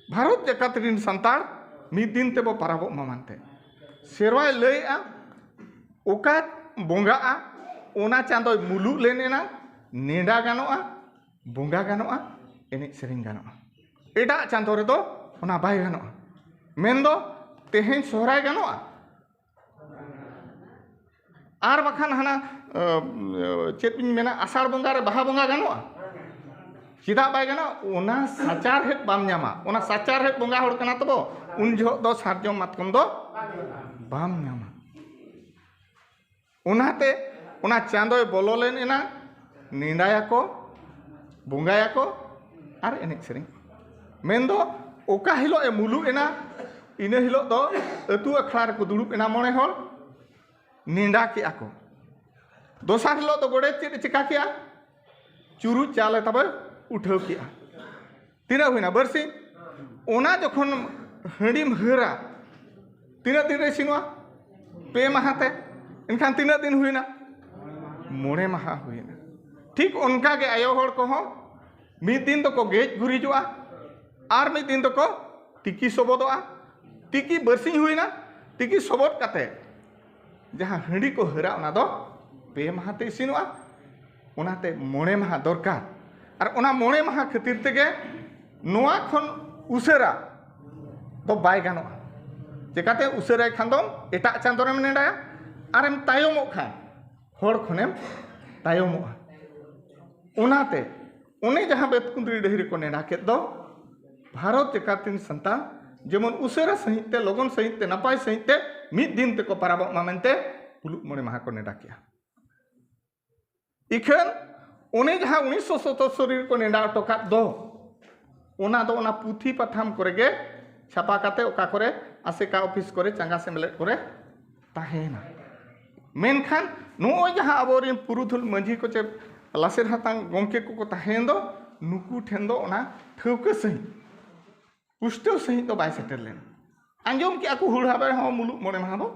ᱵᱷᱟᱨᱚᱛ ᱡᱟᱠᱟᱛ ᱨᱤᱱ ᱥᱟᱱᱛᱟᱲ ᱢᱤᱫ ᱫᱤᱱ ᱛᱮᱵᱚ ᱯᱟᱨᱟᱵᱚᱜ ᱢᱟ ᱢᱮᱱᱛᱮ᱾ ᱥᱮᱨᱣᱟᱭ ᱞᱟᱹᱭᱮᱜᱼᱟ, ᱚᱠᱟ ᱵᱚᱸᱜᱟᱜᱼᱟ, ᱚᱱᱟ ᱪᱟᱸᱫᱚᱭ ᱢᱩᱞᱩᱜ ᱞᱮᱱ ᱮᱱᱟ, ᱱᱮᱰᱟ ᱜᱟᱱᱚᱜᱼᱟ, ᱵᱚᱸᱜᱟ ᱜᱟᱱᱚᱜᱼᱟ, ᱮᱱᱮᱡ ᱥᱮᱨᱮᱧ ᱜᱟᱱᱚᱜᱼᱟ᱾ ᱮᱴᱟᱜ ᱪᱟᱸᱫᱚ ᱨᱮᱫᱚ ᱚᱱᱟ ᱵᱟᱭ ᱜᱟᱱᱚᱜᱼᱟ᱾ ᱢᱮᱱᱫᱚ ᱛᱮᱦᱮᱧ ᱥᱚᱦᱨᱟᱭ ᱜᱟᱱᱚᱜᱼᱟ, ᱟᱨ ᱵᱟᱠᱷᱟᱱ ᱦᱟᱱᱟ, ᱟᱸ, ᱪᱮᱫ ᱤᱧ ᱢᱮᱱᱟ, ᱟᱥᱟᱲ ᱵᱚᱸᱜᱟ ᱨᱮ ᱵᱟᱦᱟ ᱵᱚᱸᱜᱟ ᱜᱟᱱᱚᱜᱼᱟ? ᱪᱮᱫᱟᱜ ᱵᱟᱭ ᱜᱟᱱᱚᱜᱼᱟ? ᱚᱱᱟ ᱥᱟᱪᱟᱨᱦᱮᱫ ᱵᱟᱢ ᱧᱟᱢᱟ᱾ ᱚᱱᱟ ᱥᱟᱪᱟᱨᱦᱮᱫ ᱵᱚᱸᱜᱟ ᱦᱚᱲ ᱠᱟᱱᱟ ᱛᱟᱵᱚ, ᱩᱱ ᱡᱚᱦᱚᱜ ᱫᱚ ᱥᱟᱨᱡᱚᱢ ᱢᱟᱛᱠᱚᱢ ᱫᱚ ᱵᱟᱢ ᱧᱟᱢᱟ᱾ ᱚᱱᱟᱛᱮ ᱚᱱᱟ ᱪᱟᱸᱫᱚᱭ ᱵᱚᱞᱚ ᱞᱮᱱ ᱮᱱᱟ, ᱱᱮᱰᱟᱭᱟᱠᱚ, ᱵᱚᱸᱜᱟᱭᱟᱠᱚ ᱟᱨ ᱮᱱᱮᱡ ᱥᱮᱨᱮᱧ᱾ ᱢᱮᱱᱫᱚ ᱚᱠᱟ ᱦᱤᱞᱳᱜ ᱮ ᱢᱩᱞᱩᱜ ᱮᱱᱟ, ᱤᱱᱟᱹ ᱦᱤᱞᱳᱜ ᱫᱚ ᱟᱹᱛᱩ ᱟᱠᱷᱲᱟ ᱨᱮᱠᱚ ᱫᱩᱲᱩᱵ ᱮᱱᱟ ᱢᱚᱬᱮ ᱦᱚᱲ, ᱱᱮᱰᱟ ᱠᱮᱜᱼᱟ ᱠᱚ᱾ ᱫᱚᱥᱟᱨ ᱦᱤᱞᱳᱜ ᱫᱚ ᱜᱚᱰᱮᱛ ᱪᱮᱫ ᱮ ᱪᱤᱠᱟ ᱠᱮᱜᱼᱟ? ᱪᱩᱨᱩᱡ ᱪᱟᱣᱞᱮ ᱛᱟᱵᱮ ᱩᱴᱷᱟᱹᱣ ᱠᱮᱜᱼᱟ᱾ ᱛᱤᱱᱟᱹᱜ ᱦᱩᱭᱱᱟ? ᱵᱟᱨᱥᱤᱧ᱾ ᱚᱱᱟ ᱡᱚᱠᱷᱚᱱ ᱦᱟᱺᱰᱤᱢ ᱦᱟᱹᱨᱟ, ᱛᱤᱱᱟᱹᱜ ᱫᱤᱱ ᱨᱮ ᱤᱥᱤᱱᱚᱜᱼᱟ? ᱯᱮ ᱢᱟᱦᱟ ᱛᱮ᱾ ᱮᱱᱠᱷᱟᱱ ᱛᱤᱱᱟᱹᱜ ᱫᱤᱱ ᱦᱩᱭᱱᱟ? ᱢᱚᱬᱮ ᱢᱟᱦᱟ ᱦᱩᱭᱱᱟ᱾ ᱴᱷᱤᱠ ᱚᱱᱠᱟ ᱜᱮ ᱟᱭᱳ ᱦᱚᱲ ᱠᱚᱦᱚᱸ ᱢᱤᱫ ᱫᱤᱱ ᱫᱚᱠᱚ ᱜᱮᱡ ᱜᱩᱨᱤᱡᱚᱜᱼᱟ, ᱟᱨ ᱢᱤᱫ ᱫᱤᱱ ᱫᱚᱠᱚ ᱛᱤᱠᱤ ᱥᱚᱵᱚᱫᱚᱜᱼᱟ᱾ ᱛᱤᱠᱤ ᱵᱟᱨᱥᱤᱧ ᱦᱩᱭᱱᱟ, ᱛᱤᱠᱤ ᱥᱚᱵᱚᱫ ᱠᱟᱛᱮ ᱡᱟᱦᱟᱸ ᱦᱟᱺᱰᱤ ᱠᱚ ᱦᱟᱹᱨᱟ, ᱚᱱᱟ ᱫᱚ ᱯᱮ ᱢᱟᱦᱟ ᱛᱮ ᱤᱥᱤᱱᱚᱜᱼᱟ᱾ ᱚᱱᱟᱛᱮ ᱢᱚᱬᱮ ᱢᱟᱦᱟ ᱫᱚᱨᱠᱟᱨ᱾ ᱟᱨ ᱚᱱᱟ ᱢᱚᱬᱮ ᱢᱟᱦᱟ ᱠᱷᱟᱹᱛᱤᱨ ᱛᱮᱜᱮ ᱱᱚᱣᱟ ᱠᱷᱚᱱ ᱩᱥᱟᱹᱨᱟ ᱫᱚ ᱵᱟᱭ ᱜᱟᱱᱚᱜᱼᱟ᱾ ᱪᱮᱠᱟᱛᱮ? ᱩᱥᱟᱹᱨᱟᱭ ᱠᱷᱟᱱ ᱫᱚᱢ ᱮᱴᱟᱜ ᱪᱟᱸᱫᱳ ᱨᱮᱢ ᱱᱮᱰᱟᱭᱟ, ᱟᱨᱮᱢ ᱛᱟᱭᱚᱢᱚᱜ ᱠᱷᱟᱱ ᱦᱚᱲ ᱠᱷᱚᱱᱮᱢ ᱛᱟᱭᱚᱢᱚᱜᱼᱟ᱾ ᱚᱱᱟᱛᱮ ᱚᱱᱮ ᱡᱟᱦᱟᱸ ᱵᱮᱛᱠᱩᱸᱫᱽᱨᱤ ᱰᱟᱹᱦᱤ ᱨᱮᱠᱚ ᱱᱮᱰᱟ ᱠᱮᱫ ᱫᱚ, ᱵᱷᱟᱨᱚᱛ ᱡᱟᱠᱟᱛ ᱨᱮᱱ ᱥᱟᱱᱛᱟᱲ ᱡᱮᱢᱚᱱ ᱩᱥᱟᱹᱨᱟ ᱥᱟᱺᱦᱤᱡ ᱛᱮ, ᱞᱚᱜᱚᱱ ᱥᱟᱺᱦᱤᱡ ᱛᱮ, ᱱᱟᱯᱟᱭ ᱥᱟᱺᱦᱤᱡ ᱛᱮ ᱢᱤᱫ ᱫᱤᱱ ᱛᱮᱠᱚ ᱯᱟᱨᱟᱵᱚᱜ ᱢᱟ ᱢᱮᱱᱛᱮ ᱢᱩᱞᱩᱜ ᱢᱚᱬᱮ ᱢᱟᱦᱟ ᱠᱚ ᱱᱮᱰᱟ ᱠᱮᱜᱼᱟ᱾ ᱤᱠᱷᱟᱹᱱ ᱚᱱᱮ ᱡᱟᱦᱟᱸ ᱩᱱᱤᱥᱥᱚ ᱥᱚᱛᱚᱥᱚᱨᱤ ᱨᱮᱠᱚ ᱱᱮᱰᱟ ᱦᱚᱴᱚ ᱠᱟᱫ ᱫᱚ, ᱚᱱᱟ ᱫᱚ ᱚᱱᱟ ᱯᱩᱛᱷᱤ ᱯᱟᱛᱷᱟᱢ ᱠᱚᱨᱮ ᱜᱮ ᱪᱷᱟᱯᱟ ᱠᱟᱛᱮ ᱚᱠᱟ ᱠᱚᱨᱮ ᱟᱥᱮᱠᱟ ᱚᱯᱷᱤᱥ ᱠᱚᱨᱮ, ᱪᱟᱸᱜᱟ ᱥᱮᱢᱞᱮᱫ ᱠᱚᱨᱮ ᱛᱟᱦᱮᱸᱭᱮᱱᱟ᱾ ᱢᱮᱱᱠᱷᱟᱱ ᱱᱚᱜᱼᱚᱭ ᱡᱟᱦᱟᱸ ᱟᱵᱚᱨᱮᱱ ᱯᱩᱨᱩᱫᱷᱩᱞ ᱢᱟᱹᱡᱷᱤ ᱠᱚ ᱪᱮ ᱞᱟᱥᱮᱨ ᱦᱟᱛᱟᱝ ᱜᱚᱢᱠᱮ ᱠᱚᱠᱚ ᱛᱟᱦᱮᱸᱭᱮᱱ ᱫᱚ, ᱱᱩᱠᱩ ᱴᱷᱮᱱ ᱫᱚ ᱚᱱᱟ ᱴᱷᱟᱹᱣᱠᱟᱹ ᱥᱟᱺᱦᱤᱡ, ᱯᱩᱥᱴᱟᱹᱣ ᱥᱟᱺᱦᱤᱡ ᱫᱚ ᱵᱟᱭ ᱥᱮᱴᱮᱨ ᱞᱮᱱᱟ᱾ ᱟᱸᱡᱚᱢ ᱠᱮᱜᱼᱟ ᱠᱚ ᱦᱩᱲ ᱦᱟᱵᱮ ᱦᱚᱸ ᱢᱩᱞᱩᱜ ᱢᱚᱬᱮ ᱢᱟᱦᱟ ᱵᱚ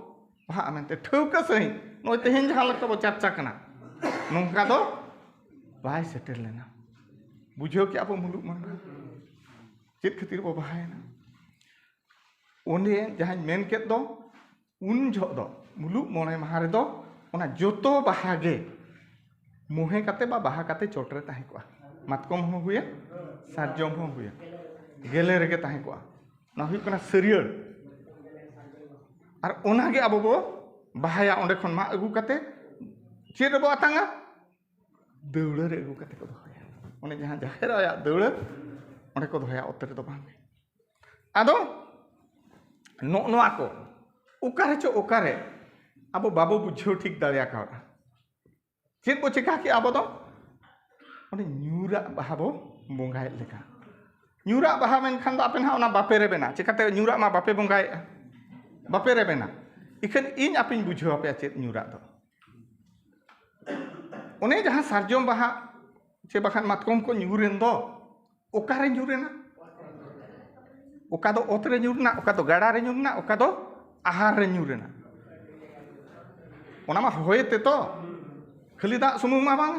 ᱵᱟᱦᱟᱜᱼᱟ ᱢᱮᱱᱛᱮ, ᱴᱷᱟᱹᱣᱠᱟᱹ ᱥᱟᱺᱦᱤᱡ ᱱᱚᱜᱼᱚᱭ ᱛᱮᱦᱮᱧ ᱡᱟᱦᱟᱸ ᱞᱮᱠᱟ ᱵᱚ ᱪᱟᱨᱪᱟ ᱠᱟᱱᱟ, ᱱᱚᱝᱠᱟ ᱫᱚ ᱵᱟᱭ ᱥᱮᱴᱮᱨ ᱞᱮᱱᱟ᱾ ᱵᱩᱡᱷᱟᱹᱣ ᱠᱮᱜᱼᱟ ᱵᱚ ᱢᱩᱞᱩᱜ ᱢᱚᱬᱮ ᱢᱟᱦᱟ ᱪᱮᱫ ᱠᱷᱟᱹᱛᱤᱨ ᱵᱚ ᱵᱟᱦᱟᱭᱮᱱᱟ᱾ ᱚᱸᱰᱮ ᱡᱟᱦᱟᱸᱧ ᱢᱮᱱ ᱠᱮᱫ ᱫᱚ, ᱩᱱ ᱡᱚᱦᱚᱜ ᱫᱚ ᱢᱩᱞᱩᱜ ᱢᱚᱬᱮ ᱢᱟᱦᱟ ᱨᱮᱫᱚ ᱚᱱᱟ ᱡᱚᱛᱚ ᱵᱟᱦᱟ ᱜᱮ ᱢᱚᱦᱮ ᱠᱟᱛᱮ ᱵᱟ ᱵᱟᱦᱟ ᱠᱟᱛᱮ ᱪᱚᱴ ᱨᱮ ᱛᱟᱦᱮᱸ ᱠᱚᱜᱼᱟ᱾ ᱢᱟᱛᱠᱚᱢ ᱦᱚᱸ ᱦᱩᱭᱮᱱ, ᱥᱟᱨᱡᱚᱢ ᱦᱚᱸ ᱦᱩᱭᱮᱱ, ᱜᱮᱞᱮ ᱨᱮᱜᱮ ᱛᱟᱦᱮᱸ ᱠᱚᱜᱼᱟ᱾ ᱚᱱᱟ ᱦᱩᱭᱩᱜ ᱠᱟᱱᱟ ᱥᱟᱹᱨᱭᱟᱹᱲ᱾ ᱟᱨ ᱚᱱᱟᱜᱮ ᱟᱵᱚ ᱵᱚ ᱵᱟᱦᱟᱭᱟ᱾ ᱚᱸᱰᱮ ᱠᱷᱚᱱ ᱢᱟᱜ ᱟᱹᱜᱩ ᱠᱟᱛᱮ ᱪᱮᱫ ᱨᱮᱵᱚ ᱟᱛᱟᱝᱟ? ᱫᱟᱹᱣᱲᱟᱹ ᱨᱮ ᱟᱹᱜᱩ ᱠᱟᱛᱮ ᱠᱚ ᱫᱚᱦᱚᱭᱟ᱾ ᱚᱱᱮ ᱡᱟᱦᱟᱸ ᱡᱟᱦᱮᱨ ᱟᱭᱟᱜ ᱫᱟᱹᱣᱲᱟᱹ, ᱚᱸᱰᱮ ᱠᱚ ᱫᱚᱦᱚᱭᱟ, ᱚᱛ ᱨᱮᱫᱚ ᱵᱟᱝ᱾ ᱟᱫᱚ ᱱᱚᱜᱼᱚ ᱱᱚᱣᱟ ᱠᱚ ᱚᱠᱟ ᱨᱮᱪᱚ ᱚᱠᱟᱨᱮ ᱟᱵᱚ ᱵᱟᱵᱚ ᱵᱩᱡᱷᱟᱹᱣ ᱴᱷᱤᱠ ᱫᱟᱲᱮ ᱟᱠᱟᱣᱫᱟ᱾ ᱪᱮᱫ ᱵᱚ ᱪᱮᱠᱟ ᱠᱮᱜᱼᱟ ᱟᱵᱚ ᱫᱚ? ᱚᱸᱰᱮ ᱧᱩᱨᱟᱜ ᱵᱟᱦᱟ ᱵᱚ ᱵᱚᱸᱜᱟᱭᱮᱫ ᱞᱮᱠᱟ᱾ ᱧᱩᱨᱟᱜ ᱵᱟᱦᱟ ᱢᱮᱱᱠᱷᱟᱱ ᱫᱚ ᱟᱯᱮ ᱱᱟᱦᱟᱜ ᱚᱱᱟ ᱵᱟᱯᱮ ᱨᱮᱵᱮᱱᱟ᱾ ᱪᱮᱠᱟᱛᱮ? ᱧᱩᱨᱟᱜ ᱢᱟ ᱵᱟᱯᱮ ᱵᱚᱸᱜᱟᱭᱮᱫᱼᱟ, ᱵᱟᱯᱮ ᱨᱮᱵᱮᱱᱟ᱾ ᱤᱠᱷᱟᱹᱱ ᱤᱧ ᱟᱯᱮᱧ ᱵᱩᱡᱷᱟᱹᱣ ᱟᱯᱮᱭᱟ ᱪᱮᱫ ᱧᱩᱨᱟᱜ ᱫᱚ᱾ ᱚᱱᱮ ᱡᱟᱦᱟᱸ ᱥᱟᱨᱡᱚᱢ ᱵᱟᱦᱟ ᱪᱮ ᱵᱟᱠᱷᱟᱱ ᱢᱟᱛᱠᱚᱢ ᱠᱚ ᱧᱩᱨᱮᱱ ᱫᱚ, ᱚᱠᱟᱨᱮ ᱧᱩᱨᱮᱱᱟ? ᱚᱠᱟ ᱫᱚ ᱚᱛ ᱨᱮ ᱧᱩᱨᱮᱱᱟ, ᱚᱠᱟ ᱫᱚ ᱜᱟᱰᱟ ᱨᱮ ᱧᱩᱨᱮᱱᱟ, ᱚᱠᱟ ᱫᱚ ᱟᱦᱟᱨ ᱨᱮ ᱧᱩᱨᱮᱱᱟ᱾ ᱚᱱᱟ ᱢᱟ ᱦᱚᱭ ᱛᱮᱛᱚ, ᱠᱷᱟᱹᱞᱤ ᱫᱟᱜ ᱥᱩᱢᱩᱝ ᱢᱟ ᱵᱟᱝ᱾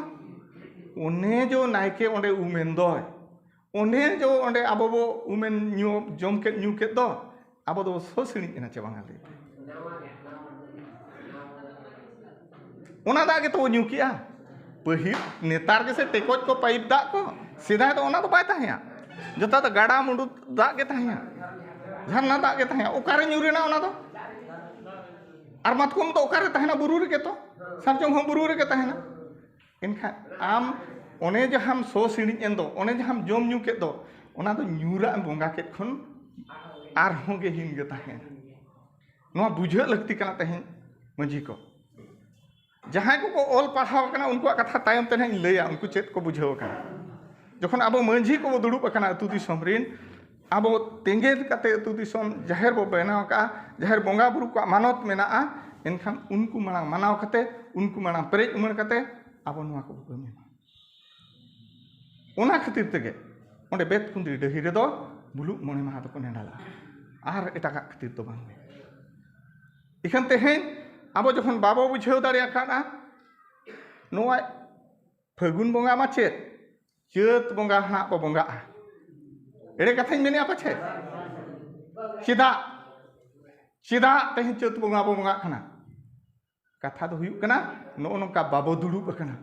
ᱚᱱᱮ ᱡᱚ ᱱᱟᱭᱠᱮ ᱚᱸᱰᱮ ᱩᱢᱮᱱ ᱫᱚᱭ, ᱚᱱᱮ ᱡᱚ ᱚᱸᱰᱮ ᱟᱵᱚ ᱵᱚ ᱩᱢᱮᱱ ᱧᱩ, ᱡᱚᱢ ᱠᱮᱫ ᱧᱩ ᱠᱮᱫ ᱫᱚ, ᱟᱵᱚ ᱫᱚ ᱥᱚ ᱥᱤᱬᱤᱡ ᱮᱱᱟ ᱪᱮ ᱵᱟᱝᱟ ᱞᱟᱹᱭ ᱯᱮ? ᱚᱱᱟ ᱫᱟᱜ ᱜᱮᱛᱚ ᱵᱚ ᱧᱩ ᱠᱮᱜᱼᱟ᱾ ᱯᱟᱹᱦᱤᱞ, ᱱᱮᱛᱟᱨ ᱜᱮᱥᱮ ᱴᱮᱠᱚᱡ ᱠᱚ, ᱯᱟᱭᱤᱯ ᱫᱟᱜ ᱠᱚ, ᱥᱮᱫᱟᱭ ᱫᱚ ᱚᱱᱟ ᱫᱚ ᱵᱟᱭ ᱛᱟᱦᱮᱸᱭᱟ᱾ ᱡᱚᱛᱚ ᱫᱚ ᱜᱟᱰᱟ ᱢᱩᱰᱩ ᱫᱟᱜ ᱜᱮ ᱛᱟᱦᱮᱸᱭᱟ, ᱡᱷᱟᱨᱱᱟ ᱫᱟᱜ ᱜᱮ ᱛᱟᱦᱮᱸᱭᱟ᱾ ᱚᱠᱟᱨᱮ ᱧᱩᱨᱮᱱᱟ ᱚᱱᱟ ᱫᱚ? ᱟᱨ ᱢᱟᱛᱠᱚᱢ ᱫᱚ ᱚᱠᱟᱨᱮ ᱛᱟᱦᱮᱱᱟ? ᱵᱩᱨᱩ ᱨᱮᱜᱮ ᱛᱚ᱾ ᱥᱟᱨᱡᱚᱢ ᱦᱚᱸ ᱵᱩᱨᱩ ᱨᱮᱜᱮ ᱛᱟᱦᱮᱱᱟ᱾ ᱮᱱᱠᱷᱟᱱ ᱟᱢ ᱚᱱᱮ ᱡᱟᱦᱟᱸᱢ ᱥᱚ ᱥᱤᱬᱤᱡ ᱮᱱ ᱫᱚ, ᱚᱱᱮ ᱡᱟᱦᱟᱸᱢ ᱡᱚᱢ ᱧᱩ ᱠᱮᱫ ᱫᱚ, ᱚᱱᱟ ᱫᱚ ᱧᱩᱨᱟᱜ ᱮᱢ ᱵᱚᱸᱜᱟ ᱠᱮᱫ ᱠᱷᱚᱱ ᱟᱨᱦᱚᱸ ᱜᱮ ᱦᱤᱱ ᱜᱮ ᱛᱟᱦᱮᱱᱟ᱾ ᱱᱚᱣᱟ ᱵᱩᱡᱷᱟᱹᱜ ᱞᱟᱹᱠᱛᱤ ᱠᱟᱱᱟ ᱛᱮᱦᱮᱧ ᱢᱟᱹᱡᱷᱤ ᱠᱚ᱾ ᱡᱟᱦᱟᱸᱭ ᱠᱚᱠᱚ ᱚᱞ ᱯᱟᱲᱦᱟᱣ ᱟᱠᱟᱱᱟ, ᱩᱱᱠᱩᱣᱟᱜ ᱠᱟᱛᱷᱟ ᱛᱟᱭᱚᱢ ᱛᱮ ᱱᱟᱦᱟᱜ ᱤᱧ ᱞᱟᱹᱭᱟ, ᱩᱱᱠᱩ ᱪᱮᱫ ᱠᱚ ᱵᱩᱡᱷᱟᱹᱣ ᱟᱠᱟᱱᱟ᱾ ᱡᱚᱠᱷᱚᱱ ᱟᱵᱚ ᱢᱟᱹᱡᱷᱤ ᱠᱚᱵᱚ ᱫᱩᱲᱩᱵ ᱟᱠᱟᱱᱟ ᱟᱹᱛᱩ ᱫᱤᱥᱚᱢ ᱨᱤᱱ, ᱟᱵᱚ ᱛᱮᱸᱜᱮᱱ ᱠᱟᱛᱮ ᱟᱹᱛᱩ ᱫᱤᱥᱚᱢ ᱡᱟᱦᱮᱨ ᱵᱚ ᱵᱮᱱᱟᱣ ᱟᱠᱟᱫᱼᱟ, ᱡᱟᱦᱮᱨ ᱵᱚᱸᱜᱟ ᱵᱩᱨᱩ ᱠᱚᱣᱟᱜ ᱢᱟᱱᱚᱛ ᱢᱮᱱᱟᱜᱼᱟ, ᱮᱱᱠᱷᱟᱱ ᱩᱱᱠᱩ ᱢᱟᱲᱟᱝ ᱢᱟᱱᱟᱣ ᱠᱟᱛᱮ, ᱩᱱᱠᱩ ᱢᱟᱲᱟᱝ ᱯᱮᱨᱮᱡ ᱩᱢᱟᱹᱲ ᱠᱟᱛᱮ ᱟᱵᱚ ᱱᱚᱣᱟ ᱠᱚᱵᱚ ᱠᱟᱹᱢᱤ ᱢᱟ᱾ ᱚᱱᱟ ᱠᱷᱟᱹᱛᱤᱨ ᱛᱮᱜᱮ ᱚᱸᱰᱮ ᱵᱮᱛᱠᱩᱸᱫᱽᱨᱤ ᱰᱟᱹᱦᱤ ᱨᱮᱫᱚ ᱢᱩᱞᱩᱜ ᱢᱚᱬᱮ ᱢᱟᱦᱟ ᱫᱚᱠᱚ ᱱᱮᱰᱟ ᱞᱟᱜᱼᱟ, ᱟᱨ ᱮᱴᱟᱜᱟᱜ ᱠᱷᱟᱹᱛᱤᱨ ᱫᱚ ᱵᱟᱝ᱾ ᱤᱠᱷᱟᱹᱱ ᱛᱮᱦᱮᱧ ᱟᱵᱚ ᱡᱚᱠᱷᱚᱱ ᱵᱟᱵᱚ ᱵᱩᱡᱷᱟᱹᱣ ᱫᱟᱲᱮ ᱟᱠᱟᱫᱼᱟ, ᱱᱚᱣᱟ ᱯᱷᱟᱹᱜᱩᱱ ᱵᱚᱸᱜᱟ ᱢᱟ ᱪᱮᱫ, ᱪᱟᱹᱛ ᱵᱚᱸᱜᱟ ᱦᱟᱸᱜ ᱵᱚ ᱵᱚᱸᱜᱟᱜᱼᱟ᱾ ᱮᱲᱮ ᱠᱟᱛᱷᱟᱧ ᱢᱮᱱᱮᱫᱼᱟ ᱯᱟᱪᱷᱮ? ᱪᱮᱫᱟᱜ, ᱪᱮᱫᱟᱜ ᱛᱮᱦᱮᱧ ᱪᱟᱹᱛ ᱵᱚᱸᱜᱟ ᱵᱚ ᱵᱚᱸᱜᱟᱜ ᱠᱟᱱᱟ? ᱠᱟᱛᱷᱟ ᱫᱚ ᱦᱩᱭᱩᱜ ᱠᱟᱱᱟ, ᱱᱚᱜᱼᱚ ᱱᱚᱝᱠᱟ ᱵᱟᱵᱚ ᱫᱩᱲᱩᱵ ᱟᱠᱟᱱᱟ,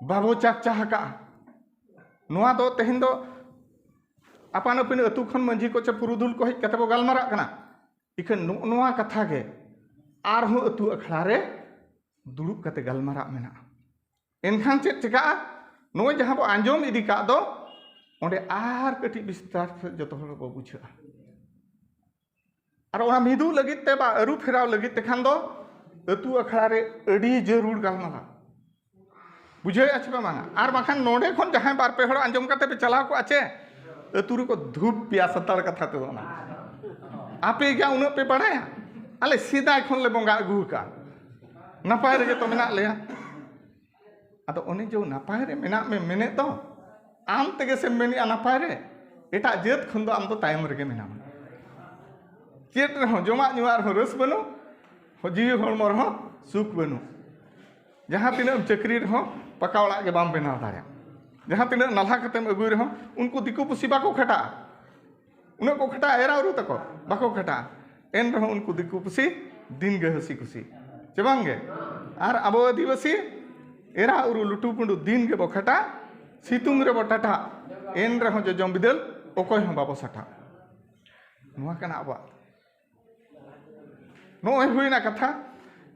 ᱵᱟᱵᱚ ᱪᱟᱨᱪᱟ ᱟᱠᱟᱫᱼᱟ᱾ ᱱᱚᱣᱟ ᱫᱚ ᱛᱮᱦᱮᱧ ᱫᱚ ᱟᱯᱟᱱ ᱟᱹᱯᱤᱱ ᱟᱹᱛᱩ ᱠᱷᱚᱱ ᱢᱟᱹᱡᱷᱤ ᱠᱚ ᱪᱮ ᱯᱩᱨᱩᱫᱷᱩᱞ ᱠᱚ ᱦᱮᱡ ᱠᱟᱛᱮ ᱵᱚ ᱜᱟᱞᱢᱟᱨᱟᱜ ᱠᱟᱱᱟ᱾ ᱤᱠᱷᱟᱹᱱ ᱱᱚᱜᱼᱚ ᱱᱚᱣᱟ ᱠᱟᱛᱷᱟ ᱜᱮ ᱟᱨᱦᱚᱸ ᱟᱹᱛᱩ ᱟᱠᱷᱲᱟ ᱨᱮ ᱫᱩᱲᱩᱵ ᱠᱟᱛᱮ ᱜᱟᱞᱢᱟᱨᱟᱜ ᱢᱮᱱᱟᱜᱼᱟ᱾ ᱮᱱᱠᱷᱟᱱ ᱪᱮᱫ ᱪᱮᱠᱟᱜᱼᱟ? ᱱᱚᱜᱼᱚᱭ ᱡᱟᱦᱟᱸ ᱵᱚ ᱟᱸᱡᱚᱢ ᱤᱫᱤ ᱠᱟᱜ ᱫᱚ, ᱚᱸᱰᱮ ᱟᱨ ᱠᱟᱹᱴᱤᱡ ᱵᱤᱥᱛᱟᱨ ᱛᱮ ᱡᱚᱛᱚ ᱦᱚᱲ ᱵᱚ ᱵᱩᱡᱷᱟᱹᱜᱼᱟ᱾ ᱟᱨ ᱚᱱᱟ ᱢᱤᱫᱚᱜ ᱞᱟᱹᱜᱤᱫ ᱛᱮ ᱵᱟ ᱟᱹᱨᱩ ᱯᱷᱮᱨᱟᱣ ᱞᱟᱹᱜᱤᱫ ᱛᱮᱠᱷᱟᱱ ᱫᱚ ᱟᱹᱛᱩ ᱟᱠᱷᱲᱟ ᱨᱮ ᱟᱹᱰᱤ ᱡᱟᱹᱨᱩᱲ ᱜᱟᱞᱢᱟᱨᱟᱣ᱾ ᱵᱩᱡᱷᱟᱹᱣᱮᱫᱼᱟ ᱪᱮ ᱵᱟᱝᱟ? ᱟᱨ ᱵᱟᱠᱷᱟᱱ ᱱᱚᱰᱮ ᱠᱷᱚᱱ ᱡᱟᱦᱟᱸᱭ ᱵᱟᱨ ᱯᱮ ᱦᱚᱲ ᱟᱸᱡᱚᱢ ᱠᱟᱛᱮ ᱯᱮ ᱪᱟᱞᱟᱣ ᱠᱚᱜᱼᱟ ᱪᱮ, ᱟᱹᱛᱩ ᱨᱮᱠᱚ ᱫᱷᱩᱯ ᱯᱮᱭᱟ, ᱥᱟᱱᱛᱟᱲ ᱠᱟᱛᱷᱟ ᱛᱮᱫᱚ ᱚᱱᱟ᱾ ᱟᱯᱮ ᱜᱮ ᱩᱱᱟᱹᱜ ᱯᱮ ᱵᱟᱲᱟᱭᱟ? ᱟᱞᱮ ᱥᱮᱫᱟᱭ ᱠᱷᱚᱱ ᱞᱮ ᱵᱚᱸᱜᱟ ᱟᱹᱜᱩ ᱟᱠᱟᱫᱼᱟ, ᱱᱟᱯᱟᱭ ᱨᱮᱜᱮ ᱛᱚ ᱢᱮᱱᱟᱜ ᱞᱮᱭᱟ᱾ ᱟᱫᱚ ᱚᱱᱮ ᱡᱮ ᱱᱟᱯᱟᱭ ᱨᱮ ᱢᱮᱱᱟᱜ ᱢᱮ ᱢᱮᱱᱮᱫ ᱫᱚ, ᱟᱢ ᱛᱮᱜᱮ ᱥᱮᱢ ᱢᱮᱱᱮᱫᱼᱟ ᱱᱟᱯᱟᱭ ᱨᱮ, ᱮᱴᱟᱜ ᱡᱟᱹᱛ ᱠᱷᱚᱱ ᱫᱚ ᱟᱢ ᱫᱚ ᱛᱟᱭᱚᱢ ᱨᱮᱜᱮ ᱢᱮᱱᱟᱢᱟ᱾ ᱪᱮᱫ ᱨᱮᱦᱚᱸ, ᱡᱚᱢᱟᱜ ᱧᱩᱣᱟᱜ ᱨᱮᱦᱚᱸ ᱨᱟᱹᱥ ᱵᱟᱹᱱᱩᱜ, ᱡᱤᱣᱤ ᱦᱚᱲᱢᱚ ᱨᱮᱦᱚᱸ ᱥᱩᱠ ᱵᱟᱹᱱᱩᱜ᱾ ᱡᱟᱦᱟᱸ ᱛᱤᱱᱟᱹᱜ ᱮᱢ ᱪᱟᱹᱠᱨᱤ ᱨᱮᱦᱚᱸ ᱯᱟᱠᱟ ᱚᱲᱟᱜ ᱜᱮ ᱵᱟᱢ ᱵᱮᱱᱟᱣ ᱫᱟᱲᱮᱭᱟᱜᱼᱟ᱾ ᱡᱟᱦᱟᱸ ᱛᱤᱱᱟᱹᱜ ᱱᱟᱞᱦᱟ ᱠᱟᱛᱮᱢ ᱟᱹᱜᱩᱭ ᱨᱮᱦᱚᱸ ᱩᱱᱠᱩ ᱫᱤᱠᱩ ᱯᱩᱥᱤ ᱵᱟᱠᱚ ᱠᱷᱟᱴᱟᱜᱼᱟ᱾ ᱩᱱᱟᱹᱜ ᱠᱚ ᱠᱷᱟᱴᱟᱜᱼᱟ, ᱮᱨᱟ ᱩᱨᱩ ᱛᱟᱠᱚ ᱵᱟᱠᱚ ᱠᱷᱟᱴᱟᱜᱼᱟ᱾ ᱮᱱ ᱨᱮᱦᱚᱸ ᱩᱱᱠᱩ ᱫᱤᱠᱩ ᱯᱩᱥᱤ ᱫᱤᱱ ᱜᱮ ᱦᱟᱹᱥᱤ ᱠᱩᱥᱤ, ᱪᱮ ᱵᱟᱝ ᱜᱮ? ᱟᱨ ᱟᱵᱚ ᱟᱹᱫᱤᱵᱟᱹᱥᱤ ᱮᱨᱟ ᱩᱨᱩ ᱞᱩᱴᱩ ᱯᱩᱸᱰᱩ ᱫᱤᱱ ᱜᱮᱵᱚ ᱠᱷᱟᱴᱟᱜ, ᱥᱤᱛᱩᱝ ᱨᱮᱵᱚ ᱴᱟᱴᱟᱜ, ᱮᱱ ᱨᱮᱦᱚᱸ ᱡᱚᱡᱚᱢ ᱵᱤᱫᱟᱹᱞ ᱚᱠᱚᱭ ᱦᱚᱸ ᱵᱟᱵᱚ ᱥᱟᱴᱟᱜ᱾ ᱱᱚᱣᱟ ᱠᱟᱱᱟ ᱟᱵᱚᱣᱟᱜ᱾ ᱱᱚᱜᱼᱚᱭ ᱦᱩᱭᱱᱟ ᱠᱟᱛᱷᱟ᱾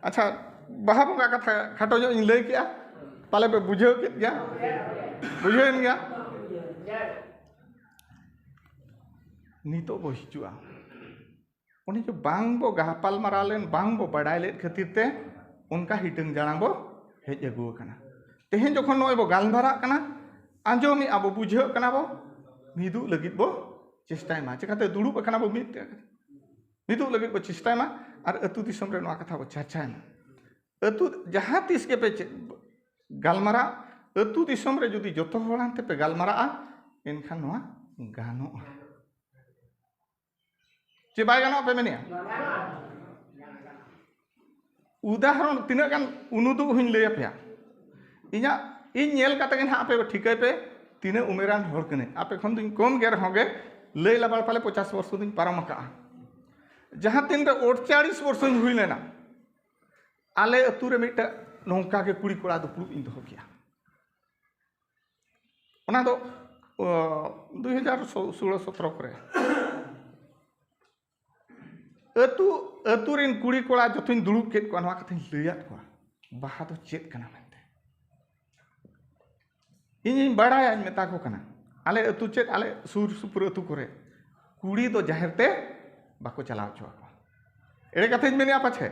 ᱟᱪᱪᱷᱟ, ᱵᱟᱦᱟ ᱵᱚᱸᱜᱟ ᱠᱟᱛᱷᱟ ᱠᱷᱟᱴᱚ ᱧᱚᱜ ᱤᱧ ᱞᱟᱹᱭ ᱠᱮᱜᱼᱟ, ᱯᱟᱞᱮ ᱯᱮ ᱵᱩᱡᱷᱟᱹᱣ ᱠᱮᱫ ᱜᱮᱭᱟ, ᱵᱩᱡᱷᱟᱹᱣᱮᱱ ᱜᱮᱭᱟ᱾ ᱱᱤᱛᱚᱜ ᱵᱚ ᱦᱤᱡᱩᱜᱼᱟ, ᱚᱱᱮ ᱡᱮ ᱵᱟᱝ ᱵᱚ ᱜᱟᱯᱟᱞ ᱢᱟᱨᱟᱣ ᱞᱮᱱ, ᱵᱟᱝ ᱵᱚ ᱵᱟᱰᱟᱭ ᱞᱮᱫ ᱠᱷᱟᱹᱛᱤᱨ ᱛᱮ ᱚᱱᱠᱟ ᱦᱤᱴᱟᱹᱝ ᱡᱟᱲᱟᱝ ᱵᱚ ᱦᱮᱡ ᱟᱹᱜᱩ ᱟᱠᱟᱱᱟ᱾ ᱛᱮᱦᱮᱧ ᱡᱚᱠᱷᱚᱱ ᱱᱚᱜᱼᱚᱭ ᱵᱚ ᱜᱟᱞᱢᱟᱨᱟᱜ ᱠᱟᱱᱟ, ᱟᱸᱡᱚᱢᱮᱜᱼᱟ ᱵᱚ, ᱵᱩᱡᱷᱟᱹᱜ ᱠᱟᱱᱟ ᱵᱚ, ᱢᱤᱫᱩᱜ ᱞᱟᱹᱜᱤᱫ ᱵᱚ ᱪᱮᱥᱴᱟᱭ ᱢᱟ᱾ ᱪᱤᱠᱟᱹᱛᱮ ᱫᱩᱲᱩᱵ ᱟᱠᱟᱱᱟ ᱵᱚ ᱢᱤᱫ ᱛᱮ? ᱢᱤᱫᱩᱜ ᱞᱟᱹᱜᱤᱫ ᱵᱚ ᱪᱮᱥᱴᱟᱭ ᱢᱟ ᱟᱨ ᱟᱹᱛᱩ ᱫᱤᱥᱚᱢ ᱨᱮ ᱱᱚᱣᱟ ᱠᱟᱛᱷᱟ ᱵᱚ ᱪᱟᱨᱪᱟᱭ ᱢᱟ᱾ ᱟᱹᱛᱩ ᱡᱟᱦᱟᱸ ᱛᱤᱥ ᱜᱮᱯᱮ ᱪᱮᱫ ᱜᱟᱞᱢᱟᱨᱟᱜ, ᱟᱹᱛᱩ ᱫᱤᱥᱚᱢ ᱨᱮ ᱡᱩᱫᱤ ᱡᱚᱛᱚ ᱦᱚᱲ ᱟᱱᱛᱮ ᱯᱮ ᱜᱟᱞᱢᱟᱨᱟᱜᱼᱟ, ᱮᱱᱠᱷᱟᱱ ᱱᱚᱣᱟ ᱜᱟᱱᱚᱜᱼᱟ᱾ ᱪᱮ ᱵᱟᱭ ᱜᱟᱱᱚᱜᱼᱟ ᱯᱮ ᱢᱮᱱᱮᱜᱼᱟ? ᱩᱫᱟᱦᱚᱨᱚᱱ ᱛᱤᱱᱟᱹᱜ ᱜᱟᱱ ᱩᱱᱩᱫᱩᱜ ᱦᱚᱸᱧ ᱞᱟᱹᱭ ᱟᱯᱮᱭᱟ᱾ ᱤᱧᱟᱹᱜ, ᱤᱧ ᱧᱮᱞ ᱠᱟᱛᱮ ᱜᱮ ᱱᱟᱦᱟᱜ ᱟᱯᱮ ᱴᱷᱤᱠᱟᱹᱭ ᱯᱮ ᱛᱤᱱᱟᱹᱜ ᱩᱢᱮᱨᱟᱱ ᱦᱚᱲ ᱠᱟᱹᱱᱟᱹᱧ᱾ ᱟᱯᱮ ᱠᱷᱚᱱ ᱫᱚᱧ ᱠᱚᱢ ᱜᱮ ᱨᱮᱦᱚᱸ ᱜᱮ, ᱞᱟᱹᱭ ᱞᱟᱵᱟᱲ ᱯᱟᱞᱮ ᱯᱚᱪᱟᱥ ᱵᱚᱨᱥᱚ ᱫᱚᱧ ᱯᱟᱨᱚᱢ ᱟᱠᱟᱜᱼᱟ᱾ ᱡᱟᱦᱟᱸ ᱛᱤᱱᱨᱮ ᱟᱴᱪᱟᱲᱤᱥ ᱵᱚᱨᱥᱚᱧ ᱦᱩᱭ ᱞᱮᱱᱟ, ᱟᱞᱮ ᱟᱹᱛᱩ ᱨᱮ ᱢᱤᱫᱴᱟᱝ ᱱᱚᱝᱠᱟ ᱜᱮ ᱠᱩᱲᱤ ᱠᱚᱲᱟ ᱫᱩᱯᱲᱩᱵ ᱤᱧ ᱫᱚᱦᱚ ᱠᱮᱜᱼᱟ᱾ ᱚᱱᱟ ᱫᱚ, ᱚ, ᱫᱩᱭ ᱦᱟᱡᱟᱨ ᱥᱳᱞᱳ ᱥᱚᱛᱨᱚ ᱠᱚᱨᱮ᱾ ᱟᱹᱛᱩ, ᱟᱹᱛᱩ ᱨᱮᱱ ᱠᱩᱲᱤ ᱠᱚᱲᱟ ᱡᱚᱛᱚᱧ ᱫᱩᱲᱩᱵ ᱠᱮᱫ ᱠᱚᱣᱟ, ᱱᱚᱣᱟ ᱠᱟᱛᱷᱟᱧ ᱞᱟᱹᱭᱟᱫ ᱠᱚᱣᱟ, ᱵᱟᱦᱟ ᱫᱚ ᱪᱮᱫ ᱠᱟᱱᱟ ᱢᱮᱱᱛᱮ᱾ ᱤᱧᱤᱧ ᱵᱟᱲᱟᱭᱟᱧ ᱢᱮᱛᱟ ᱠᱚ ᱠᱟᱱᱟ, ᱟᱞᱮ ᱟᱹᱛᱩ ᱪᱮᱫ, ᱟᱞᱮ ᱥᱩᱨ ᱥᱩᱯᱩᱨ ᱟᱹᱛᱩ ᱠᱚᱨᱮ ᱠᱩᱲᱤ ᱫᱚ ᱡᱟᱦᱮᱨ ᱛᱮ ᱵᱟᱠᱚ ᱪᱟᱞᱟᱣ ᱦᱚᱪᱚ ᱟᱠᱚᱣᱟ᱾ ᱮᱲᱮ ᱠᱟᱛᱷᱟᱧ ᱢᱮᱱᱮᱜᱼᱟ ᱯᱟᱪᱷᱮ?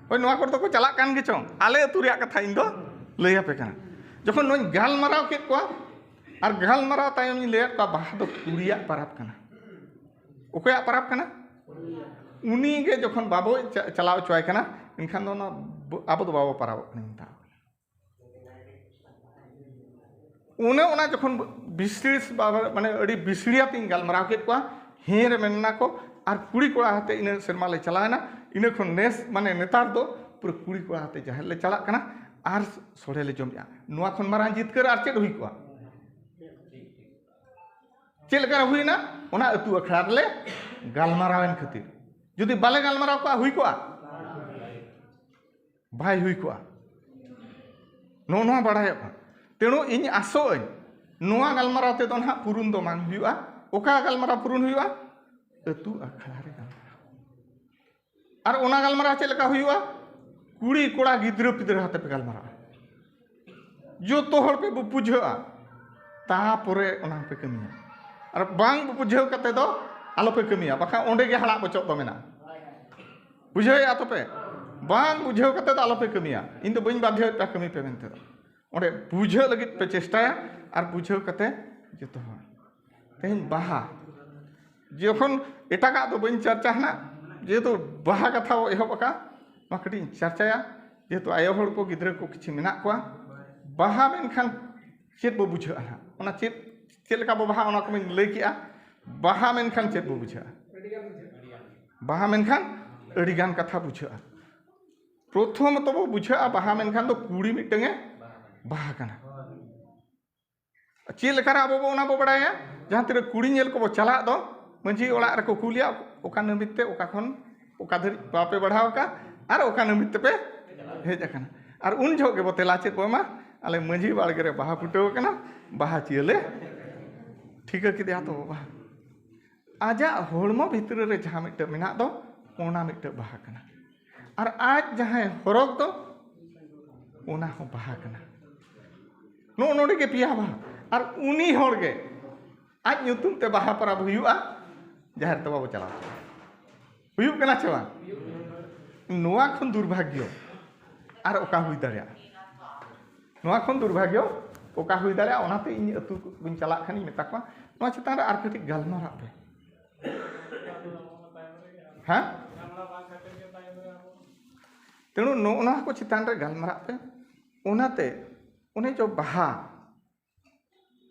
ᱦᱳᱭ, ᱱᱚᱣᱟ ᱠᱚᱨᱮ ᱫᱚᱠᱚ ᱪᱟᱞᱟᱜ ᱠᱟᱱ ᱜᱮ ᱪᱚᱝ, ᱟᱞᱮ ᱟᱹᱛᱩ ᱨᱮᱭᱟᱜ ᱠᱟᱛᱷᱟ ᱤᱧ ᱫᱚ ᱞᱟᱹᱭ ᱟᱯᱮ ᱠᱟᱱᱟ᱾ ᱡᱚᱠᱷᱚᱱ ᱱᱚᱣᱟᱧ ᱜᱟᱞᱢᱟᱨᱟᱣ ᱠᱮᱫ ᱠᱚᱣᱟ, ᱟᱨ ᱜᱟᱞᱢᱟᱨᱟᱣ ᱛᱟᱭᱚᱢ ᱤᱧ ᱞᱟᱹᱭᱟᱫ ᱠᱚᱣᱟ, ᱵᱟᱦᱟ ᱫᱚ ᱠᱩᱲᱤᱭᱟᱜ ᱯᱟᱨᱟᱵᱽ ᱠᱟᱱᱟ᱾ ᱚᱠᱚᱭᱟᱜ ᱯᱟᱨᱟᱵᱽ ᱠᱟᱱᱟ? ᱩᱱᱤ ᱜᱮ ᱡᱚᱠᱷᱚᱱ ᱵᱟᱵᱚ ᱪᱟ- ᱪᱟᱞᱟᱣ ᱦᱚᱪᱚᱣᱟᱭ ᱠᱟᱱᱟ, ᱮᱱᱠᱷᱟᱱ ᱫᱚ ᱚᱱᱟ ᱵᱚ- ᱟᱵᱚ ᱫᱚ ᱵᱟᱵᱚ ᱯᱟᱨᱟᱵᱚᱜ ᱠᱟᱱᱟ ᱢᱮᱛᱟᱣ ᱠᱟᱱᱟ᱾ ᱚᱱᱮ ᱚᱱᱟ ᱡᱚᱠᱷᱚᱱ ᱵᱤᱥᱲᱤᱥ ᱵᱟᱵᱟ- ᱢᱟᱱᱮ ᱟᱹᱰᱤ ᱵᱤᱥᱲᱤᱭᱟᱛᱤᱧ ᱜᱟᱞᱢᱟᱨᱟᱣ ᱠᱮᱫ ᱠᱚᱣᱟ, ᱦᱮᱸ ᱨᱮ ᱢᱮᱱ ᱱᱟ ᱠᱚ, ᱟᱨ ᱠᱩᱲᱤ ᱠᱚᱲᱟ ᱟᱛᱮ ᱤᱱᱟᱹ ᱥᱮᱨᱢᱟ ᱞᱮ ᱪᱟᱞᱟᱣᱮᱱᱟ᱾ ᱤᱱᱟᱹ ᱠᱷᱚᱱ ᱱᱮᱥ ᱢᱟᱱᱮ ᱱᱮᱛᱟᱨ ᱫᱚ ᱯᱩᱨᱟᱹ ᱠᱩᱲᱤ ᱠᱚᱲᱟ ᱟᱛᱮ ᱡᱟᱦᱮᱨ ᱞᱮ ᱪᱟᱞᱟᱜ ᱠᱟᱱᱟ ᱟᱨ ᱥᱚᱲᱮ ᱞᱮ ᱡᱚᱢᱮᱜᱼᱟ᱾ ᱱᱚᱣᱟ ᱠᱷᱚᱱ ᱢᱟᱨᱟᱝ ᱡᱤᱛᱠᱟᱹᱨ ᱟᱨ ᱪᱮᱫ ᱦᱩᱭ ᱠᱚᱜᱼᱟ? ᱪᱮᱫ ᱞᱮᱠᱟ ᱦᱩᱭᱱᱟ? ᱚᱱᱟ ᱟᱹᱛᱩ ᱟᱠᱷᱲᱟ ᱨᱮᱞᱮ ᱜᱟᱞᱢᱟᱨᱟᱣᱮᱱ ᱠᱷᱟᱹᱛᱤᱨ᱾ ᱡᱩᱫᱤ ᱵᱟᱞᱮ ᱜᱟᱞᱢᱟᱨᱟᱣ ᱠᱚᱜᱼᱟ, ᱦᱩᱭ ᱠᱚᱜᱼᱟ? ᱵᱟᱭ ᱦᱩᱭ ᱠᱚᱜᱼᱟ᱾ ᱱᱚᱜᱼᱚ ᱱᱚᱣᱟ ᱵᱟᱲᱟᱭᱚᱜᱼᱟ᱾ ᱛᱮᱬᱩ ᱤᱧ ᱟᱥᱚᱜ ᱟᱹᱧ, ᱱᱚᱣᱟ ᱜᱟᱞᱢᱟᱨᱟᱣ ᱛᱮᱫᱚ ᱱᱟᱦᱟᱜ ᱯᱩᱨᱩᱱ ᱫᱚ ᱵᱟᱝ ᱦᱩᱭᱩᱜᱼᱟ᱾ ᱚᱠᱟ ᱜᱟᱞᱢᱟᱨᱟᱣ ᱯᱩᱨᱩᱱ ᱦᱩᱭᱩᱜᱼᱟ? ᱟᱹᱛᱩ ᱟᱠᱷᱲᱟ ᱨᱮ ᱜᱟᱞᱢᱟᱨᱟᱣ᱾ ᱟᱨ ᱚᱱᱟ ᱜᱟᱞᱢᱟᱨᱟᱣ ᱪᱮᱫ ᱞᱮᱠᱟ ᱦᱩᱭᱩᱜᱼᱟ? ᱠᱩᱲᱤ ᱠᱚᱲᱟ ᱜᱤᱫᱽᱨᱟᱹ ᱯᱤᱫᱽᱨᱟᱹ ᱟᱛᱮ ᱯᱮ ᱜᱟᱞᱢᱟᱨᱟᱜᱼᱟ᱾ ᱡᱚᱛᱚ ᱦᱚᱲ ᱯᱮ ᱵᱩ- ᱵᱩᱡᱷᱟᱹᱜᱼᱟ, ᱛᱟᱯᱚᱨᱮ ᱚᱱᱟ ᱯᱮ ᱠᱟᱹᱢᱤᱭᱟ᱾ ᱟᱨ ᱵᱟᱝ ᱵᱩᱡᱷᱟᱹᱣ ᱠᱟᱛᱮ ᱫᱚ ᱟᱞᱚᱯᱮ ᱠᱟᱹᱢᱤᱭᱟ, ᱵᱟᱠᱷᱟᱱ ᱚᱸᱰᱮ ᱜᱮ ᱦᱟᱲᱟᱜ ᱵᱚᱪᱚᱜ ᱫᱚ ᱢᱮᱱᱟᱜᱼᱟ᱾ ᱵᱩᱡᱷᱟᱹᱣᱮᱫᱼᱟ ᱛᱚᱯᱮ? ᱵᱟᱝ ᱵᱩᱡᱷᱟᱹᱣ ᱠᱟᱛᱮ ᱫᱚ ᱟᱞᱚᱯᱮ ᱠᱟᱹᱢᱤᱭᱟ᱾ ᱤᱧ ᱫᱚ ᱵᱟᱹᱧ ᱵᱟᱫᱷᱭᱚᱭᱮᱫ ᱯᱮᱭᱟ ᱠᱟᱹᱢᱤ ᱯᱮ ᱢᱮᱱᱛᱮ ᱫᱚ᱾ ᱚᱸᱰᱮ ᱵᱩᱡᱷᱟᱹᱜ ᱞᱟᱹᱜᱤᱫ ᱯᱮ ᱪᱮᱥᱴᱟᱭᱟ ᱟᱨ ᱵᱩᱡᱷᱟᱹᱣ ᱠᱟᱛᱮ ᱡᱚᱛᱚ ᱦᱚᱲ᱾ ᱛᱮᱦᱮᱧ ᱵᱟᱦᱟ, ᱡᱚᱠᱷᱚᱱ ᱮᱴᱟᱜᱟᱜ ᱫᱚ ᱵᱟᱹᱧ ᱪᱟᱨᱪᱟ ᱦᱟᱱᱟ, ᱡᱮᱦᱮᱛᱩ ᱵᱟᱦᱟ ᱠᱟᱛᱷᱟ ᱵᱚ ᱮᱦᱚᱵ ᱟᱠᱟᱫ, ᱱᱚᱣᱟ ᱠᱟᱹᱴᱤᱡ ᱤᱧ ᱪᱟᱨᱪᱟᱭᱟ᱾ ᱡᱮᱦᱮᱛᱩ ᱟᱭᱳ ᱦᱚᱲ ᱠᱚ ᱜᱤᱫᱽᱨᱟᱹ ᱠᱚ ᱠᱤᱪᱷᱩ ᱢᱮᱱᱟᱜ ᱠᱚᱣᱟ, ᱵᱟᱦᱟ ᱢᱮᱱᱠᱷᱟᱱ ᱪᱮᱫ ᱵᱚ ᱵᱩᱡᱷᱟᱹᱜᱼᱟ ᱦᱟᱸᱜ? ᱚᱱᱟ ᱪᱮᱫ, ᱪᱮᱫ ᱞᱮᱠᱟ ᱵᱚ ᱵᱟᱦᱟ, ᱚᱱᱟ ᱠᱚᱢᱟᱧ ᱞᱟᱹᱭ ᱠᱮᱜᱼᱟ᱾ ᱵᱟᱦᱟ ᱢᱮᱱᱠᱷᱟᱱ ᱪᱮᱫ ᱵᱚ ᱵᱩᱡᱷᱟᱹᱜᱼᱟ? ᱵᱟᱦᱟ ᱢᱮᱱᱠᱷᱟᱱ ᱟᱹᱰᱤᱜᱟᱱ ᱠᱟᱛᱷᱟ ᱵᱩᱡᱷᱟᱹᱜᱼᱟ᱾ ᱯᱨᱚᱛᱷᱚᱢᱚᱛᱚ ᱵᱚ ᱵᱩᱡᱷᱟᱹᱜᱼᱟ, ᱵᱟᱦᱟ ᱢᱮᱱᱠᱷᱟᱱ ᱫᱚ ᱠᱩᱲᱤ ᱢᱤᱫᱴᱟᱝ ᱮ ᱵᱟᱦᱟ ᱠᱟᱱᱟ᱾ ᱪᱮᱫ ᱞᱮᱠᱟᱨᱮ ᱟᱵᱚ ᱵᱚ ᱚᱱᱟ ᱵᱚ ᱵᱟᱲᱟᱭᱟ? ᱡᱟᱦᱟᱸ ᱛᱤᱱᱟᱹᱜ ᱠᱩᱲᱤ ᱧᱮᱞ ᱠᱚᱵᱚ ᱪᱟᱞᱟᱜ ᱫᱚ, ᱢᱟᱺᱡᱷᱤ ᱚᱲᱟᱜ ᱨᱮᱠᱚ ᱠᱩᱞᱤᱭᱟ, "ᱚᱠᱟ ᱱᱟᱹᱢᱤᱛ ᱛᱮ, ᱚᱠᱟ ᱠᱷᱚᱱ ᱚᱠᱟ ᱫᱷᱟᱹᱨᱤᱡ ᱵᱟᱯᱮ ᱵᱟᱲᱦᱟᱣ ᱟᱠᱟᱫ ᱟᱨ ᱚᱠᱟ ᱱᱟᱹᱢᱤᱛ ᱛᱮᱯᱮ ᱦᱮᱡ ᱟᱠᱟᱱᱟ?" ᱟᱨ ᱩᱱ ᱡᱚᱦᱚᱜ ᱜᱮᱵᱚ ᱛᱮᱞᱟ ᱪᱮᱫ ᱵᱚ ᱮᱢᱟ? "ᱟᱞᱮ ᱢᱟᱺᱡᱷᱤ ᱵᱟᱲᱜᱮ ᱨᱮ ᱵᱟᱦᱟ ᱯᱷᱩᱴᱟᱹᱣ ᱟᱠᱟᱱᱟ, ᱵᱟᱦᱟ ᱪᱤᱭᱟᱹᱞᱮ ᱴᱷᱤᱠᱟᱹ ᱠᱮᱫᱮᱭᱟ ᱛᱚ ᱵᱟᱵᱟ᱾" ᱟᱡᱟᱜ ᱦᱚᱲᱢᱚ ᱵᱷᱤᱛᱨᱤ ᱨᱮ ᱡᱟᱦᱟᱸ ᱢᱤᱫᱴᱟᱝ ᱢᱮᱱᱟᱜ ᱫᱚ, ᱚᱱᱟ ᱢᱤᱫᱴᱟᱝ ᱵᱟᱦᱟ ᱠᱟᱱᱟ᱾ ᱟᱨ ᱟᱡ ᱡᱟᱦᱟᱸᱭ ᱦᱚᱨᱚᱜᱽ ᱫᱚ, ᱚᱱᱟ ᱦᱚᱸ ᱵᱟᱦᱟ ᱠᱟᱱᱟ᱾ ᱱᱚᱜᱼᱚ ᱱᱚᱰᱮ ᱜᱮ ᱯᱮᱭᱟ ᱵᱟᱦᱟ᱾ ᱟᱨ ᱩᱱᱤ ᱦᱚᱲ ᱜᱮ ᱟᱡ ᱧᱩᱛᱩᱢ ᱛᱮ ᱵᱟᱦᱟ ᱯᱚᱨᱚᱵᱽ ᱦᱩᱭᱩᱜᱼᱟ, ᱡᱟᱦᱮᱨ ᱛᱮ ᱵᱟᱵᱚ ᱪᱟᱞᱟᱣ ᱠᱚᱜᱼᱟ᱾ ᱦᱩᱭᱩᱜ ᱠᱟᱱᱟ ᱪᱮ ᱵᱟᱝ? ᱱᱚᱣᱟ ᱠᱷᱚᱱ ᱫᱩᱨᱵᱷᱟᱜᱽᱭᱚ ᱟᱨ ᱚᱠᱟ ᱦᱩᱭ ᱫᱟᱲᱮᱭᱟᱜᱼᱟ? ᱱᱚᱣᱟ ᱠᱷᱚᱱ ᱫᱩᱨᱵᱷᱟᱜᱽᱭᱚ ᱚᱠᱟ ᱦᱩᱭ ᱫᱟᱲᱮᱭᱟᱜᱼᱟ, ᱚᱱᱟᱛᱮ ᱤᱧ ᱟᱹᱛᱩ ᱠᱚᱧ ᱪᱟᱞᱟᱜ ᱠᱷᱟᱱᱤᱧ ᱢᱮᱛᱟ ᱠᱚᱣᱟ, ᱱᱚᱣᱟ ᱪᱮᱛᱟᱱ ᱨᱮ ᱟᱨ ᱠᱟᱹᱴᱤᱡ ᱜᱟᱞᱢᱟᱨᱟᱜ ᱯᱮ᱾ ᱦᱮᱸ? ᱛᱮᱬᱩ ᱱᱚᱜᱼᱚ ᱱᱚᱣᱟ ᱠᱚ ᱪᱮᱛᱟᱱ ᱨᱮ ᱜᱟᱞᱢᱟᱨᱟᱜ ᱯᱮ᱾ ᱚᱱᱟᱛᱮ ᱚᱱᱮ ᱡᱚ ᱵᱟᱦᱟ,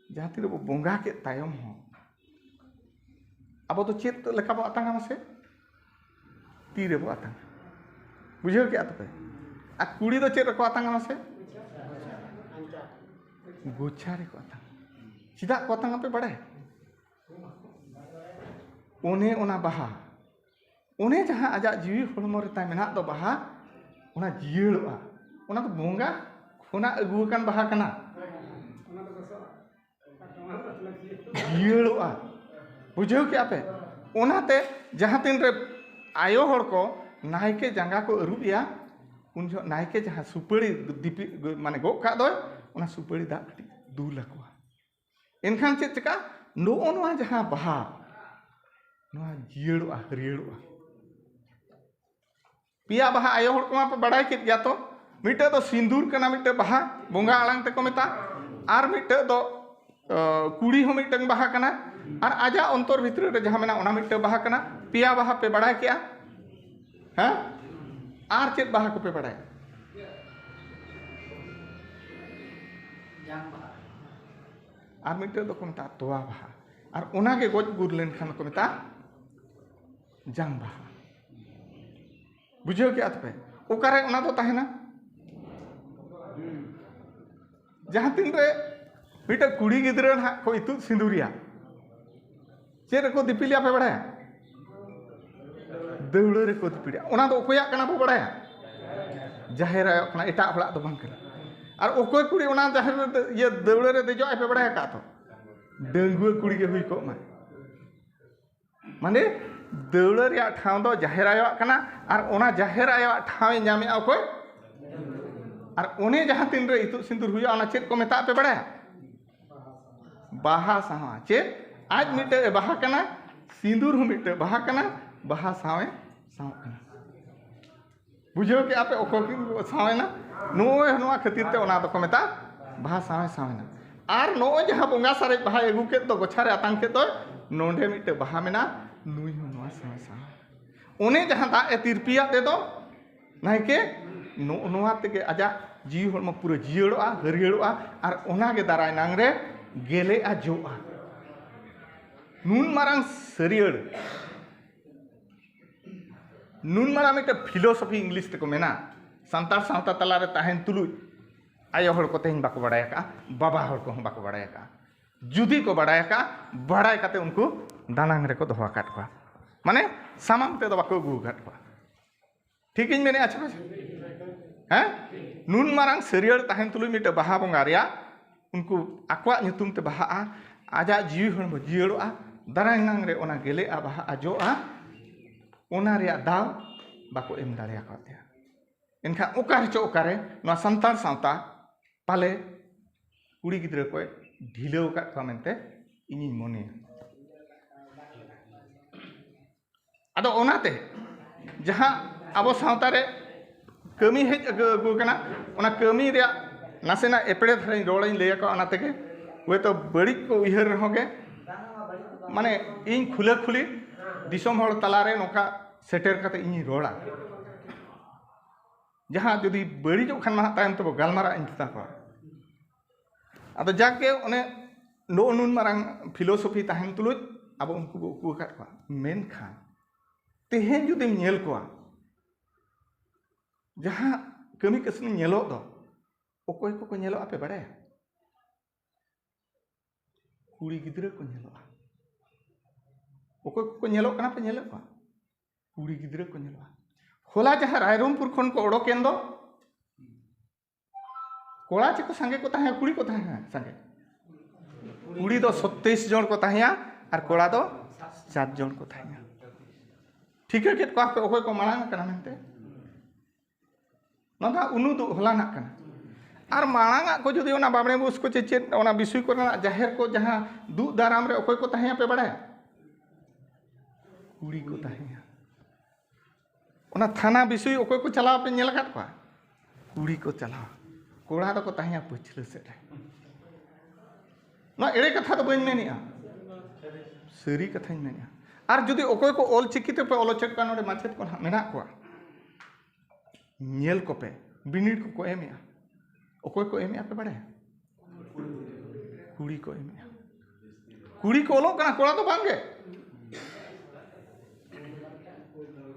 ᱡᱟᱦᱟᱸ ᱛᱤᱱᱟᱹᱜ ᱵᱚ ᱵᱚᱸᱜᱟ ᱠᱮᱫ ᱛᱟᱭᱚᱢ ᱦᱚᱸ, ᱟᱵᱚ ᱫᱚ ᱪᱮᱫ ᱞᱮᱠᱟ ᱵᱚ ᱟᱛᱟᱝᱟ ᱢᱟᱥᱮ? ᱛᱤ ᱨᱮᱵᱚ ᱟᱛᱟᱝᱟ᱾ ᱵᱩᱡᱷᱟᱹᱣ ᱠᱮᱜᱼᱟ ᱛᱚᱯᱮ? ᱟᱨ ᱠᱩᱲᱤ ᱫᱚ ᱪᱮᱫ ᱨᱮᱠᱚ ᱟᱛᱟᱝᱟ ᱢᱟᱥᱮ? ᱜᱚᱪᱷᱟ ᱨᱮᱠᱚ ᱟᱛᱟᱝᱟ᱾ ᱪᱮᱫᱟᱜ ᱠᱚ ᱟᱛᱟᱝᱟ ᱯᱮ ᱵᱟᱲᱟᱭᱟ? ᱚᱱᱮ ᱚᱱᱟ ᱵᱟᱦᱟ, ᱚᱱᱮ ᱡᱟᱦᱟᱸ ᱟᱡᱟᱜ ᱡᱤᱣᱤ ᱦᱚᱲᱢᱚ ᱨᱮ ᱛᱟᱭ ᱢᱮᱱᱟᱜ ᱫᱚ ᱵᱟᱦᱟ, ᱚᱱᱟ ᱡᱤᱭᱟᱹᱲᱚᱜᱼᱟ᱾ ᱚᱱᱟ ᱫᱚ ᱵᱚᱸᱜᱟ ᱠᱷᱚᱱᱟᱜ ᱟᱹᱜᱩ ᱟᱠᱟᱱ ᱵᱟᱦᱟ ᱠᱟᱱᱟ, ᱡᱤᱭᱟᱹᱲᱚᱜᱼᱟ᱾ ᱵᱩᱡᱷᱟᱹᱣ ᱠᱮᱜᱼᱟ ᱯᱮ? ᱚᱱᱟᱛᱮ ᱡᱟᱦᱟᱸ ᱛᱤᱱ ᱨᱮ ᱟᱭᱳ ᱦᱚᱲ ᱠᱚ ᱱᱟᱭᱠᱮ ᱡᱟᱸᱜᱟ ᱠᱚ ᱟᱹᱨᱩᱵ ᱮᱭᱟ, ᱩᱱ ᱡᱚᱦᱚᱜ ᱱᱟᱭᱠᱮ ᱡᱟᱦᱟᱸ ᱥᱩᱯᱟᱹᱲᱤ ᱫᱤᱯᱤ-, ᱢᱟᱱᱮ ᱜᱚᱜ ᱠᱟᱜ ᱫᱚᱭ, ᱚᱱᱟ ᱥᱩᱯᱟᱹᱲᱤ ᱫᱟᱜ ᱠᱟᱹᱴᱤᱡ ᱫᱩᱞ ᱟᱠᱚᱣᱟ᱾ ᱮᱱᱠᱷᱟᱱ ᱪᱮᱫ ᱪᱤᱠᱟ? ᱱᱚᱜᱼᱚ ᱱᱚᱣᱟ ᱡᱟᱦᱟᱸ ᱵᱟᱦᱟ, ᱱᱚᱣᱟ ᱡᱤᱭᱟᱹᱲᱚᱜᱼᱟ, ᱦᱟᱹᱨᱭᱟᱹᱲᱚᱜᱼᱟ᱾ ᱯᱮᱭᱟ ᱵᱟᱦᱟ ᱟᱭᱳ ᱦᱚᱲ ᱠᱚᱢᱟ ᱯᱮ ᱵᱟᱲᱟᱭ ᱠᱮᱫ ᱜᱮᱭᱟ ᱛᱚ᱾ ᱢᱤᱫᱴᱟᱹᱜ ᱫᱚ ᱥᱤᱸᱫᱩᱨ ᱠᱟᱱᱟ, ᱢᱤᱫᱴᱟᱹᱜ ᱵᱟᱦᱟ ᱵᱚᱸᱜᱟ ᱟᱲᱟᱝ ᱛᱮᱠᱚ ᱢᱮᱛᱟᱜᱼᱟ, ᱟᱨ ᱢᱤᱫᱴᱟᱹᱜ ᱫᱚ, ᱟᱹ, ᱠᱩᱲᱤ ᱦᱚᱸ ᱢᱤᱫᱴᱟᱹᱝ ᱵᱟᱦᱟ ᱠᱟᱱᱟ, ᱟᱨ ᱟᱡᱟᱜ ᱚᱱᱛᱚᱨ ᱵᱷᱤᱛᱨᱤ ᱨᱮ ᱡᱟᱦᱟᱸ ᱢᱮᱱᱟᱜᱼᱟ, ᱚᱱᱟ ᱢᱤᱫᱴᱟᱹᱜ ᱵᱟᱦᱟ ᱠᱟᱱᱟ᱾ ᱯᱮᱭᱟ ᱵᱟᱦᱟ ᱯᱮ ᱵᱟᱲᱟᱭ ᱠᱮᱜᱼᱟ, ᱦᱮᱸ? ᱟᱨ ᱪᱮᱫ ᱵᱟᱦᱟ ᱠᱚᱯᱮ ᱵᱟᱲᱟᱭᱟ? ᱟᱨ ᱢᱤᱫᱴᱟᱹᱜ ᱫᱚᱠᱚ ᱢᱮᱛᱟᱜᱼᱟ ᱛᱚᱣᱟ ᱵᱟᱦᱟ, ᱟᱨ ᱚᱱᱟᱜᱮ ᱜᱚᱡ ᱜᱩᱨ ᱞᱮᱱᱠᱷᱟᱱ ᱠᱚ ᱢᱮᱛᱟᱜᱼᱟ ᱡᱟᱝ ᱵᱟᱦᱟ᱾ ᱵᱩᱡᱷᱟᱹᱣ ᱠᱮᱜᱼᱟ ᱛᱚᱯᱮ? ᱚᱠᱟᱨᱮ ᱚᱱᱟ ᱫᱚ ᱛᱟᱦᱮᱱᱟ? ᱡᱟᱦᱟᱸ ᱛᱤᱱ ᱨᱮ ᱢᱤᱫᱴᱟᱹᱜ ᱠᱩᱲᱤ ᱜᱤᱫᱽᱨᱟᱹ ᱱᱟᱦᱟᱜ ᱠᱚ ᱤᱛᱩᱫ ᱥᱤᱸᱫᱩᱨᱮᱭᱟ, ᱪᱮᱫ ᱨᱮᱠᱚ ᱫᱤᱯᱤᱞᱮᱭᱟ ᱯᱮ ᱵᱟᱲᱟᱭᱟ? ᱫᱟᱹᱣᱲᱟᱹ ᱨᱮᱠᱚ ᱫᱤᱯᱤᱞᱮᱭᱟ᱾ ᱚᱱᱟ ᱫᱚ ᱚᱠᱚᱭᱟᱜ ᱠᱟᱱᱟ ᱵᱚ ᱵᱟᱲᱟᱭᱟ? ᱡᱟᱦᱮᱨ ᱟᱭᱳ ᱠᱟᱱᱟ, ᱮᱴᱟᱜ ᱦᱚᱲᱟᱜ ᱫᱚ ᱵᱟᱝ ᱠᱟᱱᱟ᱾ ᱟᱨ ᱚᱠᱚᱭ ᱠᱩᱲᱤ ᱚᱱᱟ ᱡᱟᱦᱮᱨ ᱨᱮ ᱫᱮ-, ᱤᱭᱟᱹ ᱫᱟᱹᱣᱲᱟᱹ ᱨᱮ ᱫᱮᱡᱚᱜ ᱟᱭ ᱯᱮ ᱵᱟᱲᱟᱭ ᱟᱠᱟᱫ ᱛᱚ? ᱰᱟᱺᱜᱩᱣᱟᱹ ᱠᱩᱲᱤ ᱜᱮ ᱦᱩᱭ ᱠᱚᱜ ᱢᱟ᱾ ᱢᱟᱱᱮ ᱫᱟᱹᱣᱲᱟᱹ ᱨᱮᱭᱟᱜ ᱴᱷᱟᱶ ᱫᱚ ᱡᱟᱦᱮᱨ ᱟᱭᱳᱣᱟᱜ ᱠᱟᱱᱟ, ᱟᱨ ᱚᱱᱟ ᱡᱟᱦᱮᱨ ᱟᱭᱳᱣᱟᱜ ᱴᱷᱟᱶ ᱮ ᱧᱟᱢᱮᱜᱼᱟ ᱚᱠᱚᱭ? ᱟᱨ ᱚᱱᱮ ᱡᱟᱦᱟᱸ ᱛᱤᱱ ᱨᱮ ᱤᱛᱩᱫ ᱥᱤᱸᱫᱩᱨ ᱦᱩᱭᱩᱜᱼᱟ, ᱚᱱᱟ ᱪᱮᱫ ᱠᱚ ᱢᱮᱛᱟᱜᱼᱟ ᱯᱮ ᱵᱟᱲᱟᱭᱟ? ᱵᱟᱦᱟ ᱥᱟᱶᱟ᱾ ᱪᱮᱫ? ᱟᱡ ᱢᱤᱫᱴᱟᱹᱜ ᱮ ᱵᱟᱦᱟ ᱠᱟᱱᱟ, ᱥᱤᱸᱫᱩᱨ ᱦᱚᱸ ᱢᱤᱫᱴᱟᱹᱜ ᱵᱟᱦᱟ ᱠᱟᱱᱟ, ᱵᱟᱦᱟ ᱥᱟᱶ ᱮ ᱥᱟᱶᱚᱜ ᱠᱟᱱᱟ᱾ ᱵᱩᱡᱷᱟᱹᱣ ᱠᱮᱜᱼᱟ ᱯᱮ ᱚᱠᱚᱭ ᱠᱤᱱ ᱥᱟᱶ ᱮᱱᱟ? ᱱᱚᱜᱼᱚᱭ ᱱᱚᱣᱟ ᱠᱷᱟᱹᱛᱤᱨ ᱛᱮ ᱚᱱᱟ ᱫᱚᱠᱚ ᱢᱮᱛᱟᱜᱼᱟ ᱵᱟᱦᱟ ᱥᱟᱶᱮ ᱥᱟᱶᱮᱱᱟ᱾ ᱟᱨ ᱱᱚᱜᱼᱚᱭ ᱡᱟᱦᱟᱸ ᱵᱚᱸᱜᱟ ᱥᱟᱨᱮᱡ ᱵᱟᱦᱟᱭ ᱟᱹᱜᱩ ᱠᱮᱫ ᱫᱚ, ᱜᱚᱪᱷᱟ ᱨᱮ ᱟᱛᱟᱝ ᱠᱮᱫ ᱫᱚᱭ, ᱱᱚᱰᱮ ᱢᱤᱫᱴᱮᱡ ᱵᱟᱦᱟ ᱢᱮᱱᱟᱜᱼᱟ, ᱱᱩᱭ ᱦᱚᱸ ᱱᱚᱣᱟ ᱥᱟᱶᱮ ᱥᱟᱶᱮ᱾ ᱚᱱᱮ ᱡᱟᱦᱟᱸ ᱫᱟᱜ ᱮ ᱛᱤᱨᱯᱤᱭᱟᱫ ᱛᱮᱫᱚ, ᱱᱟᱭᱠᱮ, ᱱᱚᱜᱼᱚ ᱱᱚᱣᱟ ᱛᱮᱜᱮ ᱟᱡᱟᱜ ᱡᱤᱣᱤ ᱦᱚᱲᱢᱚ ᱯᱩᱨᱟᱹ ᱡᱤᱭᱟᱹᱲᱚᱜᱼᱟ, ᱦᱟᱹᱨᱭᱟᱹᱲᱚᱜᱼᱟ, ᱟᱨ ᱚᱱᱟᱜᱮ ᱫᱟᱨᱟᱭ ᱱᱟᱝ ᱨᱮ ᱜᱮᱞᱮᱜᱼᱟ, ᱡᱚᱜᱼᱟ᱾ ᱱᱩᱱ ᱢᱟᱨᱟᱝ ᱥᱟᱹᱨᱭᱟᱹᱲ, ᱱᱩᱱ ᱢᱟᱨᱟᱝ ᱢᱤᱫᱴᱮᱱ philosophy English ᱛᱮᱠᱚ ᱢᱮᱱᱟ, ᱥᱟᱱᱛᱟᱲ ᱥᱟᱶᱛᱟ ᱛᱟᱞᱟᱨᱮ ᱛᱟᱦᱮᱱ ᱛᱩᱞᱩᱡ ᱟᱭᱳ ᱦᱚᱲ ᱠᱚ ᱛᱮᱦᱮᱧ ᱵᱟᱠᱚ ᱵᱟᱲᱟᱭ ᱟᱠᱟᱫᱼᱟ, ᱵᱟᱵᱟ ᱦᱚᱲ ᱠᱚᱦᱚᱸ ᱵᱟᱠᱚ ᱵᱟᱲᱟᱭ ᱟᱠᱟᱫᱼᱟ᱾ ᱡᱩᱫᱤ ᱠᱚ ᱵᱟᱲᱟᱭ ᱟᱠᱟᱫᱼᱟ, ᱵᱟᱲᱟᱭ ᱠᱟᱛᱮ ᱩᱱᱠᱩ ᱫᱟᱱᱟᱝ ᱨᱮᱠᱚ ᱫᱚᱦᱚ ᱟᱠᱟᱫ ᱠᱚᱣᱟ, ᱢᱟᱱᱮ ᱥᱟᱢᱟᱝ ᱛᱮᱫᱚ ᱵᱟᱠᱚ ᱟᱹᱜᱩ ᱟᱠᱟᱫ ᱠᱚᱣᱟ᱾ ᱴᱷᱤᱠᱤᱧ ᱢᱮᱱᱮᱫᱼᱟ ᱪᱮ ᱵᱟᱝ? ᱦᱮᱸ? ᱱᱩᱱ ᱢᱟᱨᱟᱝ ᱥᱟᱹᱨᱭᱟᱹᱲ ᱛᱟᱦᱮᱱ ᱛᱩᱞᱩᱡ ᱢᱤᱫᱴᱮᱱ ᱵᱟᱦᱟ ᱵᱚᱸᱜᱟ ᱨᱮᱭᱟᱜ ᱩᱱᱠᱩ ᱟᱠᱚᱣᱟᱜ ᱧᱩᱛᱩᱢ ᱛᱮ ᱵᱟᱦᱟᱜᱼᱟ, ᱟᱡᱟᱜ ᱡᱤᱣᱤ ᱦᱚᱲᱢᱚ ᱡᱤᱭᱟᱹᱲᱚᱜᱼᱟ, ᱫᱟᱨᱟᱭ ᱱᱟᱝ ᱨᱮ ᱚᱱᱟ ᱜᱮᱞᱮᱜᱼᱟ, ᱵᱟᱦᱟᱜᱼᱟ, ᱡᱚᱜᱼᱟ, ᱚᱱᱟ ᱨᱮᱭᱟᱜ ᱫᱟᱣ ᱵᱟᱠᱚ ᱮᱢ ᱫᱟᱲᱮ ᱟᱠᱟᱫ ᱛᱟᱭᱟ᱾ ᱮᱱᱠᱷᱟᱱ ᱚᱠᱟ ᱨᱮᱪᱚ ᱚᱠᱟᱨᱮ ᱱᱚᱣᱟ ᱥᱟᱱᱛᱟᱲ ᱥᱟᱶᱛᱟ ᱯᱟᱞᱮ ᱠᱩᱲᱤ ᱜᱤᱫᱽᱨᱟᱹ ᱠᱚᱭ ᱰᱷᱤᱞᱟᱹᱣ ᱟᱠᱟᱫ ᱠᱚᱣᱟ ᱢᱮᱱᱛᱮ ᱤᱧᱤᱧ ᱢᱚᱱᱮᱭᱟ᱾ ᱟᱫᱚ ᱚᱱᱟᱛᱮ ᱡᱟᱦᱟᱸ ᱟᱵᱚ ᱥᱟᱶᱛᱟ ᱨᱮ ᱠᱟᱹᱢᱤ ᱦᱮᱡ ᱟᱹᱜᱩ ᱟᱹᱜᱩ ᱟᱠᱟᱱᱟ, ᱚᱱᱟ ᱠᱟᱹᱢᱤ ᱨᱮᱭᱟᱜ ᱱᱟᱥᱮᱱᱟᱜ ᱮᱯᱲᱮ ᱫᱷᱟᱨᱟᱧ ᱨᱚᱲᱤᱧ ᱞᱟᱹᱭ ᱟᱠᱚᱣᱟ, ᱚᱱᱟ ᱛᱮᱜᱮ ᱦᱚᱭᱛᱳ ᱵᱟᱹᱲᱤᱡ ᱠᱚ ᱩᱭᱦᱟᱹᱨ ᱨᱮᱦᱚᱸ ᱜᱮ, ᱢᱟᱱᱮ ᱤᱧ ᱠᱷᱩᱞᱟᱹ ᱠᱷᱩᱞᱤ ᱫᱤᱥᱚᱢ ᱦᱚᱲ ᱛᱟᱞᱟᱨᱮ ᱱᱚᱝᱠᱟ ᱥᱮᱴᱮᱨ ᱠᱟᱛᱮ ᱤᱧᱤᱧ ᱨᱚᱲᱟ᱾ ᱡᱟᱦᱟᱸ ᱡᱩᱫᱤ ᱵᱟᱹᱲᱤᱡᱚᱜ ᱠᱷᱟᱱ ᱱᱟᱦᱟᱜ ᱛᱟᱭᱚᱢ ᱛᱮᱵᱚ ᱜᱟᱞᱢᱟᱨᱟᱜ ᱤᱧ ᱢᱮᱛᱟ ᱠᱚᱣᱟ᱾ ᱟᱫᱚ ᱡᱟᱠ ᱜᱮ ᱚᱱᱮ ᱱᱚᱜᱼᱚ ᱱᱩᱱ ᱢᱟᱨᱟᱝ philosophy ᱛᱟᱦᱮᱱ ᱛᱩᱞᱩᱡ ᱟᱵᱚ ᱩᱱᱠᱩ ᱵᱚ ᱩᱠᱩ ᱟᱠᱟᱫ ᱠᱚᱣᱟ᱾ ᱢᱮᱱᱠᱷᱟᱱ ᱛᱮᱦᱮᱧ ᱡᱩᱫᱤᱢ ᱧᱮᱞ ᱠᱚᱣᱟ, ᱡᱟᱦᱟᱸ ᱠᱟᱹᱢᱤ ᱠᱟᱹᱥᱱᱤ ᱧᱮᱞᱚᱜ ᱫᱚ, ᱚᱠᱚᱭ ᱠᱚᱠᱚ ᱧᱮᱞᱚᱜᱼᱟ ᱯᱮ ᱵᱟᱲᱟᱭᱟ? ᱠᱩᱲᱤ ᱜᱤᱫᱽᱨᱟᱹ ᱠᱚ ᱧᱮᱞᱚᱜᱼᱟ᱾ ᱚᱠᱚᱭ ᱠᱚᱠᱚ ᱧᱮᱞᱚᱜ ᱠᱟᱱᱟ ᱯᱮ ᱧᱮᱞᱮᱫ ᱠᱚᱣᱟ? ᱠᱩᱲᱤ ᱜᱤᱫᱽᱨᱟᱹ ᱠᱚ ᱧᱮᱞᱚᱜᱼᱟ᱾ ᱦᱚᱞᱟ ᱡᱟᱦᱟᱸ ᱨᱟᱭᱨᱚᱝᱯᱩᱨ ᱠᱷᱚᱱ ᱠᱚ ᱚᱰᱚᱠᱮᱱ ᱫᱚ, ᱠᱚᱲᱟ ᱪᱮ ᱠᱚ ᱥᱟᱸᱜᱮ ᱠᱚ ᱛᱟᱦᱮᱸ, ᱠᱩᱲᱤ ᱠᱚ ᱛᱟᱦᱮᱸ ᱥᱟᱸᱜᱮ? ᱠᱩᱲᱤ ᱫᱚ ᱥᱚᱛᱛᱟᱭᱤᱥ ᱡᱚᱱ ᱠᱚ ᱛᱟᱦᱮᱸᱭᱟ ᱟᱨ ᱠᱚᱲᱟ ᱫᱚ ᱪᱟᱨ ᱡᱚᱱ ᱠᱚ ᱛᱟᱦᱮᱸᱭᱟ᱾ ᱴᱷᱤᱠᱟᱹ ᱠᱮᱫ ᱠᱚᱣᱟ ᱯᱮ ᱚᱠᱚᱭ ᱠᱚ ᱢᱟᱲᱟᱝ ᱟᱠᱟᱱᱟ ᱢᱮᱱᱛᱮ? ᱱᱚᱣᱟ ᱫᱚ ᱦᱟᱸᱜ ᱩᱱᱩᱫᱩᱜ ᱦᱚᱞᱟᱱᱟᱜ ᱠᱟᱱᱟ᱾ ᱟᱨ ᱢᱟᱲᱟᱝ ᱟᱜ ᱠᱚ ᱡᱩᱫᱤ ᱚᱱᱟ ᱵᱟᱵᱽᱲᱮ ᱵᱩᱥ ᱠᱚ ᱪᱮ ᱪᱮᱫ, ᱚᱱᱟ ᱵᱤᱥᱩᱭ ᱠᱚᱨᱮᱱᱟᱜ ᱡᱟᱦᱮᱨ ᱠᱚ ᱡᱟᱦᱟᱸ ᱫᱩᱜ ᱫᱟᱨᱟᱢ ᱨᱮ ᱚᱠᱚᱭ ᱠᱚ ᱛᱟᱦᱮᱸᱭᱟ ᱯᱮ ᱵᱟᱲᱟᱭᱟ? ᱠᱩᱲᱤ ᱠᱚ ᱛᱟᱦᱮᱸᱭᱟ᱾ ᱚᱱᱟ ᱛᱷᱟᱱᱟ ᱵᱤᱥᱩᱭ ᱚᱠᱚᱭ ᱠᱚ ᱪᱟᱞᱟᱣ ᱯᱮ ᱧᱮᱞ ᱟᱠᱟᱫ ᱠᱚᱣᱟ? ᱠᱩᱲᱤ ᱠᱚ ᱪᱟᱞᱟᱣᱟ᱾ ᱠᱚᱲᱟ ᱫᱚᱠᱚ ᱛᱟᱦᱮᱸᱭᱟ ᱯᱟᱹᱪᱷᱞᱟᱹ ᱥᱮᱫ ᱨᱮ᱾ ᱱᱚᱣᱟ ᱮᱲᱮ ᱠᱟᱛᱷᱟ ᱫᱚ ᱵᱟᱹᱧ ᱢᱮᱱᱮᱜᱼᱟ, ᱥᱟᱹᱨᱤ ᱠᱟᱛᱷᱟᱧ ᱢᱮᱱᱮᱜᱼᱟ᱾ ᱟᱨ ᱡᱩᱫᱤ ᱚᱠᱚᱭ ᱠᱚ ᱚᱞ ᱪᱤᱠᱤ ᱛᱮᱯᱮ ᱚᱞ ᱦᱚᱪᱚᱭᱮᱫ ᱠᱟᱱ, ᱱᱚᱰᱮ ᱢᱟᱪᱮᱫ ᱠᱚ ᱱᱟᱦᱟᱜ ᱢᱮᱱᱟᱜ ᱠᱚᱣᱟ, ᱧᱮᱞ ᱠᱚᱯᱮ, ᱵᱤᱱᱤᱰ ᱠᱚᱠᱚ ᱮᱢᱮᱜᱼᱟ᱾ ᱚᱠᱚᱭ ᱠᱚ ᱮᱢᱮᱜᱼᱟ ᱯᱮ ᱵᱟᱲᱟᱭᱟ? ᱠᱩᱲᱤ ᱠᱚ ᱮᱢᱮᱜᱼᱟ᱾ ᱠᱩᱲᱤ ᱠᱚ ᱚᱞᱚᱜ ᱠᱟᱱᱟ, ᱠᱚᱲᱟ ᱫᱚ ᱵᱟᱝ ᱜᱮ᱾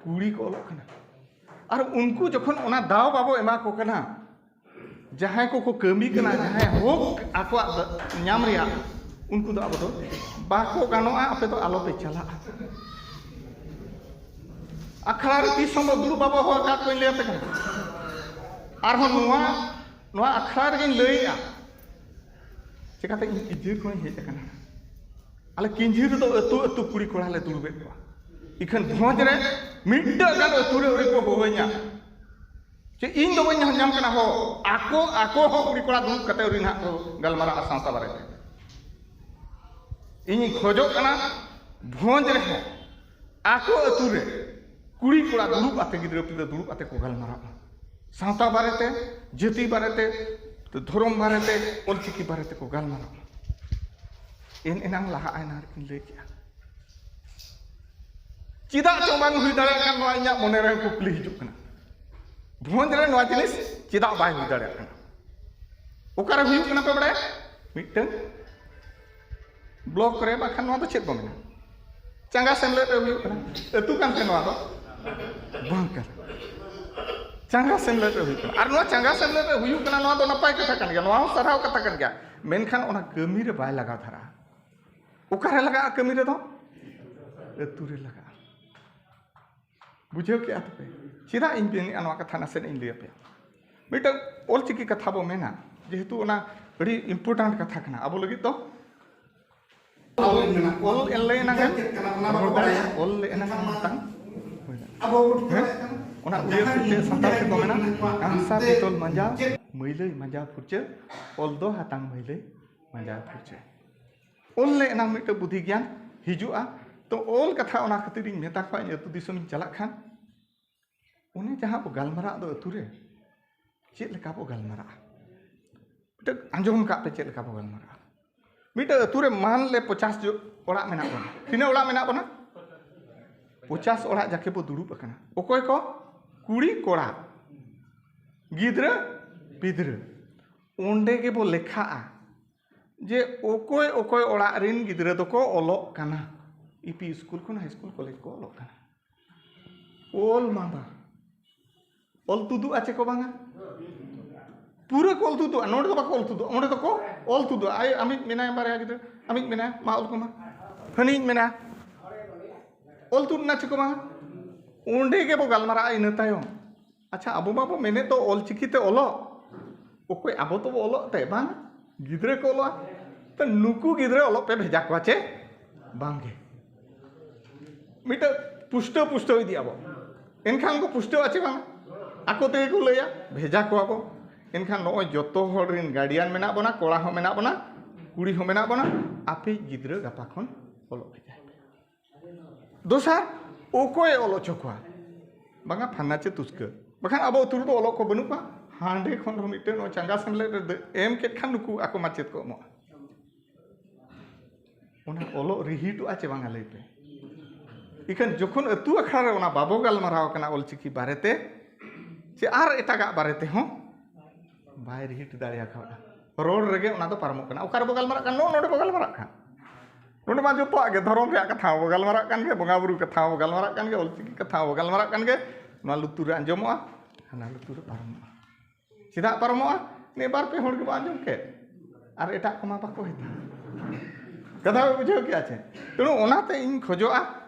ᱠᱩᱲᱤ ᱠᱚ ᱚᱞᱚᱜ ᱠᱟᱱᱟ᱾ ᱟᱨ ᱩᱱᱠᱩ ᱡᱚᱠᱷᱚᱱ ᱚᱱᱟ ᱫᱟᱣ ᱵᱟᱵᱚ ᱮᱢᱟ ᱠᱚ ᱠᱟᱱᱟ, ᱡᱟᱦᱟᱸᱭ ᱠᱚᱠᱚ ᱠᱟᱹᱢᱤ ᱠᱟᱱᱟ, ᱡᱟᱦᱟᱸᱭ ᱦᱚᱠ ᱟᱠᱚᱣᱟᱜ ᱫᱚ ᱧᱟᱢ ᱨᱮᱭᱟᱜ, ᱩᱱᱠᱩ ᱫᱚ ᱟᱵᱚ ᱫᱚ ᱵᱟᱠᱚ ᱜᱟᱱᱚᱜᱼᱟ, ᱟᱯᱮ ᱫᱚ ᱟᱞᱚᱯᱮ ᱪᱟᱞᱟᱜᱼᱟ᱾ ᱟᱠᱷᱲᱟ ᱨᱮ ᱛᱤᱥ ᱦᱚᱸ ᱫᱩᱲᱩᱵ ᱵᱟᱵᱚ ᱦᱚᱦᱚ ᱟᱠᱟᱫ ᱠᱚᱣᱟᱧ ᱞᱟᱹᱭ ᱟᱯᱮ ᱠᱟᱱᱟ᱾ ᱟᱨᱦᱚᱸ ᱱᱚᱣᱟ, ᱱᱚᱣᱟ ᱟᱠᱷᱲᱟ ᱨᱮᱜᱮᱧ ᱞᱟᱹᱭᱮᱜᱼᱟ, ᱪᱮᱠᱟᱛᱮ ᱤᱧ ᱠᱤᱡᱤᱨ ᱠᱷᱚᱱᱤᱧ ᱦᱮᱡ ᱟᱠᱟᱱᱟ᱾ ᱟᱞᱮ ᱠᱤᱧᱡᱷᱤ ᱨᱮᱫᱚ ᱟᱹᱛᱩ ᱟᱹᱛᱩ ᱠᱩᱲᱤ ᱠᱚᱲᱟ ᱞᱮ ᱫᱩᱲᱩᱵᱮᱫ ᱠᱚᱣᱟ᱾ ᱤᱠᱷᱟᱹᱱ ᱵᱷᱚᱸᱡᱽ ᱨᱮ ᱢᱤᱫᱴᱟᱹᱜ ᱜᱟᱱ ᱟᱹᱛᱩ ᱨᱮ ᱟᱹᱣᱨᱤ ᱠᱚ ᱦᱚᱦᱚᱧᱟ᱾ ᱪᱮ ᱤᱧ ᱫᱚ ᱵᱟᱹᱧ ᱧᱟᱢ ᱠᱟᱱᱟ ᱦᱚ, ᱟᱠᱚ, ᱟᱠᱚ ᱦᱚᱸ ᱠᱩᱲᱤ ᱠᱚᱲᱟ ᱫᱩᱲᱩᱵ ᱠᱟᱛᱮ ᱟᱹᱣᱨᱤ ᱱᱟᱦᱟᱜ ᱠᱚ ᱜᱟᱞᱢᱟᱨᱟᱜᱼᱟ ᱥᱟᱶᱛᱟ ᱵᱟᱨᱮᱛᱮ᱾ ᱤᱧᱤᱧ ᱠᱷᱚᱡᱚᱜ ᱠᱟᱱᱟ ᱵᱷᱚᱸᱡᱽ ᱨᱮᱦᱚᱸ ᱟᱠᱚ ᱟᱹᱛᱩ ᱨᱮ ᱠᱩᱲᱤ ᱠᱚᱲᱟ ᱫᱩᱲᱩᱵ ᱟᱛᱮ, ᱜᱤᱫᱽᱨᱟᱹ ᱯᱤᱫᱽᱨᱟᱹ ᱫᱩᱲᱩᱵ ᱟᱛᱮ ᱠᱚ ᱜᱟᱞᱢᱟᱨᱟᱜ ᱢᱟ᱾ ᱥᱟᱶᱛᱟ ᱵᱟᱨᱮᱛᱮ, ᱡᱟᱹᱛᱤ ᱵᱟᱨᱮᱛᱮ, ᱫᱷᱚᱨᱚᱢ ᱵᱟᱨᱮᱛᱮ, ᱚᱞᱪᱤᱠᱤ ᱵᱟᱨᱮᱛᱮ ᱠᱚ ᱜᱟᱞᱢᱟᱨᱟᱜ ᱢᱟ᱾ ᱮᱱ ᱮᱱᱟᱝ ᱞᱟᱦᱟᱜ ᱟᱭ ᱱᱟᱦᱟᱜ ᱠᱤᱱ ᱞᱟᱹᱭ ᱠᱮᱜᱼᱟ᱾ ᱪᱮᱫᱟᱜ ᱪᱚ ᱵᱟᱝ ᱦᱩᱭ ᱫᱟᱲᱮᱭᱟᱜ ᱠᱟᱱ, ᱱᱚᱣᱟ ᱤᱧᱟᱹᱜ ᱢᱚᱱᱮ ᱨᱮ ᱠᱩᱠᱞᱤ ᱦᱤᱡᱩᱜ ᱠᱟᱱᱟ᱾ ᱵᱷᱚᱸᱡᱽ ᱨᱮ ᱱᱚᱣᱟ ᱡᱤᱱᱤᱥ ᱪᱮᱫᱟᱜ ᱵᱟᱭ ᱦᱩᱭ ᱫᱟᱲᱮᱭᱟᱜ ᱠᱟᱱᱟ? ᱚᱠᱟᱨᱮ ᱦᱩᱭᱩᱜ ᱠᱟᱱᱟ ᱯᱮ ᱵᱟᱲᱟᱭᱟ? ᱢᱤᱫᱴᱟᱝ ᱵᱞᱚᱠ ᱨᱮ, ᱵᱟᱠᱷᱟᱱ ᱱᱚᱣᱟ ᱫᱚ ᱪᱮᱫ ᱵᱚ ᱢᱮᱱᱟ, ᱪᱟᱸᱜᱟ ᱥᱮᱢᱞᱮᱫ ᱨᱮ ᱦᱩᱭᱩᱜ ᱠᱟᱱᱟ᱾ ᱟᱹᱛᱩ ᱠᱟᱱ ᱛᱮ ᱱᱚᱣᱟ ᱫᱚ ᱵᱟᱝ ᱠᱟᱱᱟ, ᱪᱟᱸᱜᱟ ᱥᱮᱢᱞᱮᱫ ᱨᱮ ᱦᱩᱭᱩᱜ ᱠᱟᱱᱟ᱾ ᱟᱨ ᱱᱚᱣᱟ ᱪᱟᱸᱜᱟ ᱥᱮᱢᱞᱮᱫ ᱨᱮ ᱦᱩᱭᱩᱜ ᱠᱟᱱᱟ, ᱱᱚᱣᱟ ᱫᱚ ᱱᱟᱯᱟᱭ ᱠᱟᱛᱷᱟ ᱠᱟᱱ ᱜᱮᱭᱟ, ᱱᱚᱣᱟ ᱦᱚᱸ ᱥᱟᱨᱦᱟᱣ ᱠᱟᱛᱷᱟ ᱠᱟᱱ ᱜᱮᱭᱟ, ᱢᱮᱱᱠᱷᱟᱱ ᱚᱱᱟ ᱠᱟᱹᱢᱤ ᱨᱮ ᱵᱟᱭ ᱞᱟᱜᱟᱣ ᱫᱷᱟᱨᱟᱜᱼᱟ᱾ ᱚᱠᱟᱨᱮ ᱞᱟᱜᱟᱜᱼᱟ ᱠᱟᱹᱢᱤ ᱨᱮᱫᱚ? ᱟᱹᱛᱩ ᱨᱮ ᱞᱟᱜᱟᱜᱼᱟ᱾ ᱵᱩᱡᱷᱟᱹᱣ ᱠᱮᱜᱼᱟ ᱛᱚᱯᱮ? ᱪᱮᱫᱟᱜ ᱤᱧ ᱢᱮᱱᱮᱜᱼᱟ ᱱᱚᱣᱟ ᱠᱟᱛᱷᱟ, ᱱᱟᱥᱮᱱᱟᱜ ᱤᱧ ᱞᱟᱹᱭ ᱟᱯᱮᱭᱟ᱾ ᱢᱤᱫᱴᱟᱝ ᱚᱞᱪᱤᱠᱤ ᱠᱟᱛᱷᱟ ᱵᱚ ᱢᱮᱱᱟ, ᱡᱮᱦᱮᱛᱩ ᱚᱱᱟ ᱟᱹᱰᱤ important ᱠᱟᱛᱷᱟ ᱠᱟᱱᱟ ᱟᱵᱚ ᱞᱟᱹᱜᱤᱫ ᱫᱚ᱾ ᱚᱞ ᱞᱟᱹᱭ ᱮᱱᱟᱝ ᱮᱢ ᱨᱚᱲ ᱫᱟᱲᱮᱭᱟᱜᱼᱟ, ᱚᱞ ᱞᱟᱹᱭ ᱮᱱᱟᱝ ᱮᱢ ᱢᱤᱫᱴᱟᱝ ᱦᱩᱭ ᱫᱟᱲᱮᱭᱟᱜᱼᱟ᱾ ᱦᱮᱸ? ᱚᱱᱟ ᱩᱭᱦᱟᱹᱨ ᱠᱟᱛᱮ ᱥᱟᱱᱛᱟᱲ ᱛᱮᱠᱚ ᱢᱮᱱᱟ, ᱠᱟᱸᱥᱟ ᱯᱤᱛᱚᱞ ᱢᱟᱸᱡᱟᱣ, ᱢᱟᱹᱭᱞᱟᱹᱭ ᱢᱟᱸᱡᱟᱣ ᱯᱷᱩᱨᱪᱟᱹ, ᱚᱞ ᱫᱚ ᱦᱟᱛᱟᱝ ᱢᱟᱹᱭᱞᱟᱹᱭ ᱢᱟᱸᱡᱟᱣ ᱯᱷᱩᱨᱪᱟᱹ᱾ ᱚᱞ ᱞᱮ ᱮᱱᱟᱝ ᱢᱤᱫᱴᱮᱱ ᱵᱩᱫᱷᱤ ᱜᱮᱭᱟᱱ ᱦᱤᱡᱩᱜᱼᱟ᱾ ᱛᱚ ᱚᱞ ᱠᱟᱛᱷᱟ ᱚᱱᱟ ᱠᱷᱟᱹᱛᱤᱨ ᱤᱧ ᱢᱮᱛᱟ ᱠᱚᱣᱟ, ᱤᱧ ᱟᱹᱛᱩ ᱫᱤᱥᱚᱢ ᱤᱧ ᱪᱟᱞᱟᱜ ᱠᱷᱟᱱ, ᱚᱱᱮ ᱡᱟᱦᱟᱸ ᱵᱚ ᱜᱟᱞᱢᱟᱨᱟᱜ ᱫᱚ ᱟᱹᱛᱩ ᱨᱮ, ᱪᱮᱫ ᱞᱮᱠᱟ ᱵᱚ ᱜᱟᱞᱢᱟᱨᱟᱜᱼᱟ? ᱟᱸᱡᱚᱢ ᱠᱟᱜ ᱯᱮ ᱪᱮᱫ ᱞᱮᱠᱟ ᱵᱚ ᱜᱟᱞᱢᱟᱨᱟᱜᱼᱟ᱾ ᱢᱤᱫᱴᱟᱝ ᱟᱹᱛᱩ ᱨᱮ ᱢᱟᱱ ᱞᱮ ᱯᱚᱪᱟᱥ ᱡᱚ-, ᱚᱲᱟᱜ ᱢᱮᱱᱟᱜ ᱵᱚᱱᱟ᱾ ᱛᱤᱱᱟᱹᱜ ᱚᱲᱟᱜ ᱢᱮᱱᱟᱜ ᱵᱚᱱᱟ? ᱯᱚᱪᱟᱥ ᱚᱲᱟᱜ ᱡᱟᱠᱮ ᱵᱚ ᱫᱩᱲᱩᱵ ᱟᱠᱟᱱᱟ᱾ ᱚᱠᱚᱭ ᱠᱚ? ᱠᱩᱲᱤ ᱠᱚᱲᱟ, ᱜᱤᱫᱽᱨᱟᱹ ᱯᱤᱫᱽᱨᱟᱹ᱾ ᱚᱸᱰᱮ ᱜᱮᱵᱚ ᱞᱮᱠᱷᱟᱜᱼᱟ ᱡᱮ ᱚᱠᱚᱭ ᱚᱠᱚᱭ ᱚᱲᱟᱜ ᱨᱤᱱ ᱜᱤᱫᱽᱨᱟᱹ ᱫᱚᱠᱚ ᱚᱞᱚᱜ ᱠᱟᱱᱟ, ᱤ ᱯᱤ ᱥᱠᱩᱞ ᱠᱷᱚᱱ ᱦᱟᱭ ᱥᱠᱩᱞ ᱠᱚᱞᱮᱡᱽ ᱠᱚ ᱚᱞᱚᱜ ᱠᱟᱱᱟ᱾ ᱚᱞ ᱢᱟᱸᱫᱟ ᱚᱞ ᱛᱩᱫᱩᱜᱼᱟ ᱪᱮ ᱠᱚ ᱵᱟᱝᱟ? ᱯᱩᱨᱟᱹ ᱠᱚ ᱚᱞ ᱛᱩᱫᱩᱜᱼᱟ᱾ ᱱᱚᱰᱮ ᱫᱚ ᱵᱟᱠᱚ ᱚᱞ ᱛᱩᱫᱩᱜᱼᱟ, ᱚᱸᱰᱮ ᱫᱚᱠᱚ ᱚᱞ ᱛᱩᱫᱩᱜᱼᱟ᱾ ᱟᱭ ᱟᱢᱤᱡ ᱢᱮᱱᱟᱭᱟ, ᱵᱟᱨᱭᱟ ᱜᱤᱫᱽᱨᱟᱹ ᱟᱢᱤᱡ ᱢᱮᱱᱟᱭᱟ, ᱢᱟ ᱚᱞ ᱠᱚᱢᱟ᱾ ᱦᱟᱹᱱᱤᱡ ᱢᱮᱱᱟᱭᱟ, ᱚᱞ ᱛᱩᱫ ᱮᱱᱟ ᱪᱮ ᱠᱚ ᱵᱟᱝᱟ? ᱚᱸᱰᱮ ᱜᱮᱵᱚ ᱜᱟᱞᱢᱟᱨᱟᱜᱼᱟ ᱤᱱᱟᱹ ᱛᱟᱭᱚᱢ᱾ ᱟᱪᱪᱷᱟ, ᱟᱵᱚ ᱢᱟᱵᱚ ᱢᱮᱱᱮᱫ ᱫᱚ ᱚᱞ ᱪᱤᱠᱤ ᱛᱮ ᱚᱞᱚᱜ, ᱚᱠᱚᱭ ᱟᱵᱚ ᱛᱚᱵᱚ ᱚᱞᱚᱜ ᱛᱮ ᱵᱟᱝ, ᱜᱤᱫᱽᱨᱟᱹ ᱠᱚ ᱚᱞᱚᱜᱼᱟ᱾ ᱛᱚ ᱱᱩᱠᱩ ᱜᱤᱫᱽᱨᱟᱹ ᱚᱞᱚᱜ ᱯᱮ ᱵᱷᱮᱡᱟ ᱠᱚᱣᱟ ᱪᱮ ᱵᱟᱝᱜᱮ? ᱢᱤᱫᱴᱟᱝ ᱯᱩᱥᱴᱟᱹᱣ ᱯᱩᱥᱴᱟᱹᱣ ᱤᱫᱤᱜ ᱟᱵᱚ, ᱮᱱᱠᱷᱟᱱ ᱠᱚ ᱯᱩᱥᱴᱟᱹᱣᱟ ᱪᱮ ᱵᱟᱝ? ᱟᱠᱚ ᱛᱮᱜᱮ ᱠᱚ ᱞᱟᱹᱭᱟ, ᱵᱷᱮᱡᱟ ᱠᱚᱣᱟ ᱵᱚ᱾ ᱮᱱᱠᱷᱟᱱ ᱱᱚᱜᱼᱚᱭ ᱡᱚᱛᱚ ᱦᱚᱲ ᱨᱮᱱ ᱜᱟᱨᱰᱤᱭᱟᱱ ᱢᱮᱱᱟᱜ ᱵᱚᱱᱟ, ᱠᱚᱲᱟ ᱦᱚᱸ ᱢᱮᱱᱟᱜ ᱵᱚᱱᱟ, ᱠᱩᱲᱤ ᱦᱚᱸ ᱢᱮᱱᱟᱜ ᱵᱚᱱᱟ᱾ ᱟᱯᱮ ᱜᱤᱫᱽᱨᱟᱹ ᱜᱟᱯᱟ ᱠᱷᱚᱱ ᱚᱞᱚᱜ ᱵᱷᱮᱡᱟᱭ ᱯᱮ᱾ ᱫᱚᱥᱟᱨ, ᱚᱠᱚᱭᱮ ᱚᱞ ᱦᱚᱪᱚ ᱠᱚᱣᱟ? ᱵᱟᱝᱟ, ᱯᱷᱟᱱᱟ ᱪᱮ ᱛᱩᱥᱠᱟᱹ᱾ ᱵᱟᱠᱷᱟᱱ ᱟᱵᱚ ᱟᱹᱛᱩ ᱨᱮᱫᱚ ᱚᱞᱚᱜ ᱠᱚ ᱵᱟᱹᱱᱩᱜ ᱠᱚᱣᱟ᱾ ᱦᱟᱸᱰᱮ ᱠᱷᱚᱱ ᱦᱚᱸ ᱢᱤᱫᱴᱮᱱ ᱱᱚᱣᱟ ᱪᱟᱸᱜᱟ ᱥᱮᱢᱞᱮᱫ ᱨᱮ ᱫᱟᱹ-, ᱮᱢ ᱠᱮᱫ ᱠᱷᱟᱱ ᱱᱩᱠᱩ ᱟᱠᱚ ᱢᱟᱪᱮᱫ ᱠᱚ ᱮᱢᱚᱜᱼᱟ᱾ ᱚᱱᱟ ᱚᱞᱚᱜ ᱨᱤᱦᱤᱴᱚᱜᱼᱟ ᱪᱮ ᱵᱟᱝᱟ, ᱞᱟᱹᱭ ᱯᱮ? ᱤᱠᱷᱟᱹᱱ ᱡᱚᱠᱷᱚᱱ ᱟᱹᱛᱩ ᱟᱠᱷᱲᱟ ᱨᱮ ᱚᱱᱟ ᱵᱟᱵᱚ ᱜᱟᱞᱢᱟᱨᱟᱣ ᱠᱟᱱᱟ ᱚᱞᱪᱤᱠᱤ ᱵᱟᱨᱮᱛᱮ, ᱪᱮ ᱟᱨ ᱮᱴᱟᱜᱟᱜ ᱵᱟᱨᱮ ᱛᱮᱦᱚᱸ, ᱵᱟᱭ ᱨᱤᱦᱤᱴ ᱫᱟᱲᱮ ᱟᱠᱟᱫᱟ᱾ ᱨᱚᱲ ᱨᱮᱜᱮ ᱚᱱᱟ ᱫᱚ ᱯᱟᱨᱚᱢᱚᱜ ᱠᱟᱱᱟ᱾ ᱚᱠᱟ ᱨᱮᱵᱚ ᱜᱟᱞᱢᱟᱨᱟᱜ ᱠᱟᱱᱟ? ᱱᱚᱜᱼᱚ ᱱᱚᱰᱮ ᱵᱚ ᱜᱟᱞᱢᱟᱨᱟᱜ ᱠᱟᱱ᱾ ᱱᱚᱰᱮ ᱢᱟ ᱡᱚᱛᱚᱣᱟᱜ ᱜᱮ, ᱫᱷᱚᱨᱚᱢ ᱨᱮᱭᱟᱜ ᱠᱟᱛᱷᱟ ᱦᱚᱸᱵᱚ ᱜᱟᱞᱢᱟᱨᱟᱜ ᱠᱟᱱ ᱜᱮ, ᱵᱚᱸᱜᱟ ᱵᱩᱨᱩ ᱠᱟᱛᱷᱟ ᱦᱚᱸᱵᱚ ᱜᱟᱞᱢᱟᱨᱟᱜ ᱠᱟᱱ ᱜᱮ, ᱚᱞᱪᱤᱠᱤ ᱠᱟᱛᱷᱟ ᱦᱚᱸᱵᱚ ᱜᱟᱞᱢᱟᱨᱟᱜ ᱠᱟᱱ ᱜᱮ᱾ ᱱᱚᱣᱟ ᱞᱩᱛᱩᱨ ᱨᱮ ᱟᱸᱡᱚᱢᱚᱜᱼᱟ, ᱦᱟᱱᱟ ᱞᱩᱛᱩᱨ ᱨᱮ ᱯᱟᱨᱚᱢᱚᱜᱼᱟ᱾ ᱪᱮᱫᱟᱜ ᱯᱟᱨᱚᱢᱚᱜᱼᱟ? ᱱᱤᱭᱟᱹ ᱵᱟᱨ ᱯᱮ ᱦᱚᱲ ᱜᱮᱵᱚ ᱟᱸᱡᱚᱢ ᱠᱮᱫ, ᱟᱨ ᱮᱴᱟᱜ ᱠᱚᱢᱟ ᱵᱟᱠᱚ ᱦᱮᱡ᱾ ᱠᱟᱛᱷᱟ ᱯᱮ ᱵᱩᱡᱷᱟᱹᱣ ᱠᱮᱜᱼᱟ ᱪᱮ? ᱛᱮᱬᱩ ᱚᱱᱟᱛᱮ ᱤᱧ ᱠᱷᱚᱡᱚᱜᱼᱟ,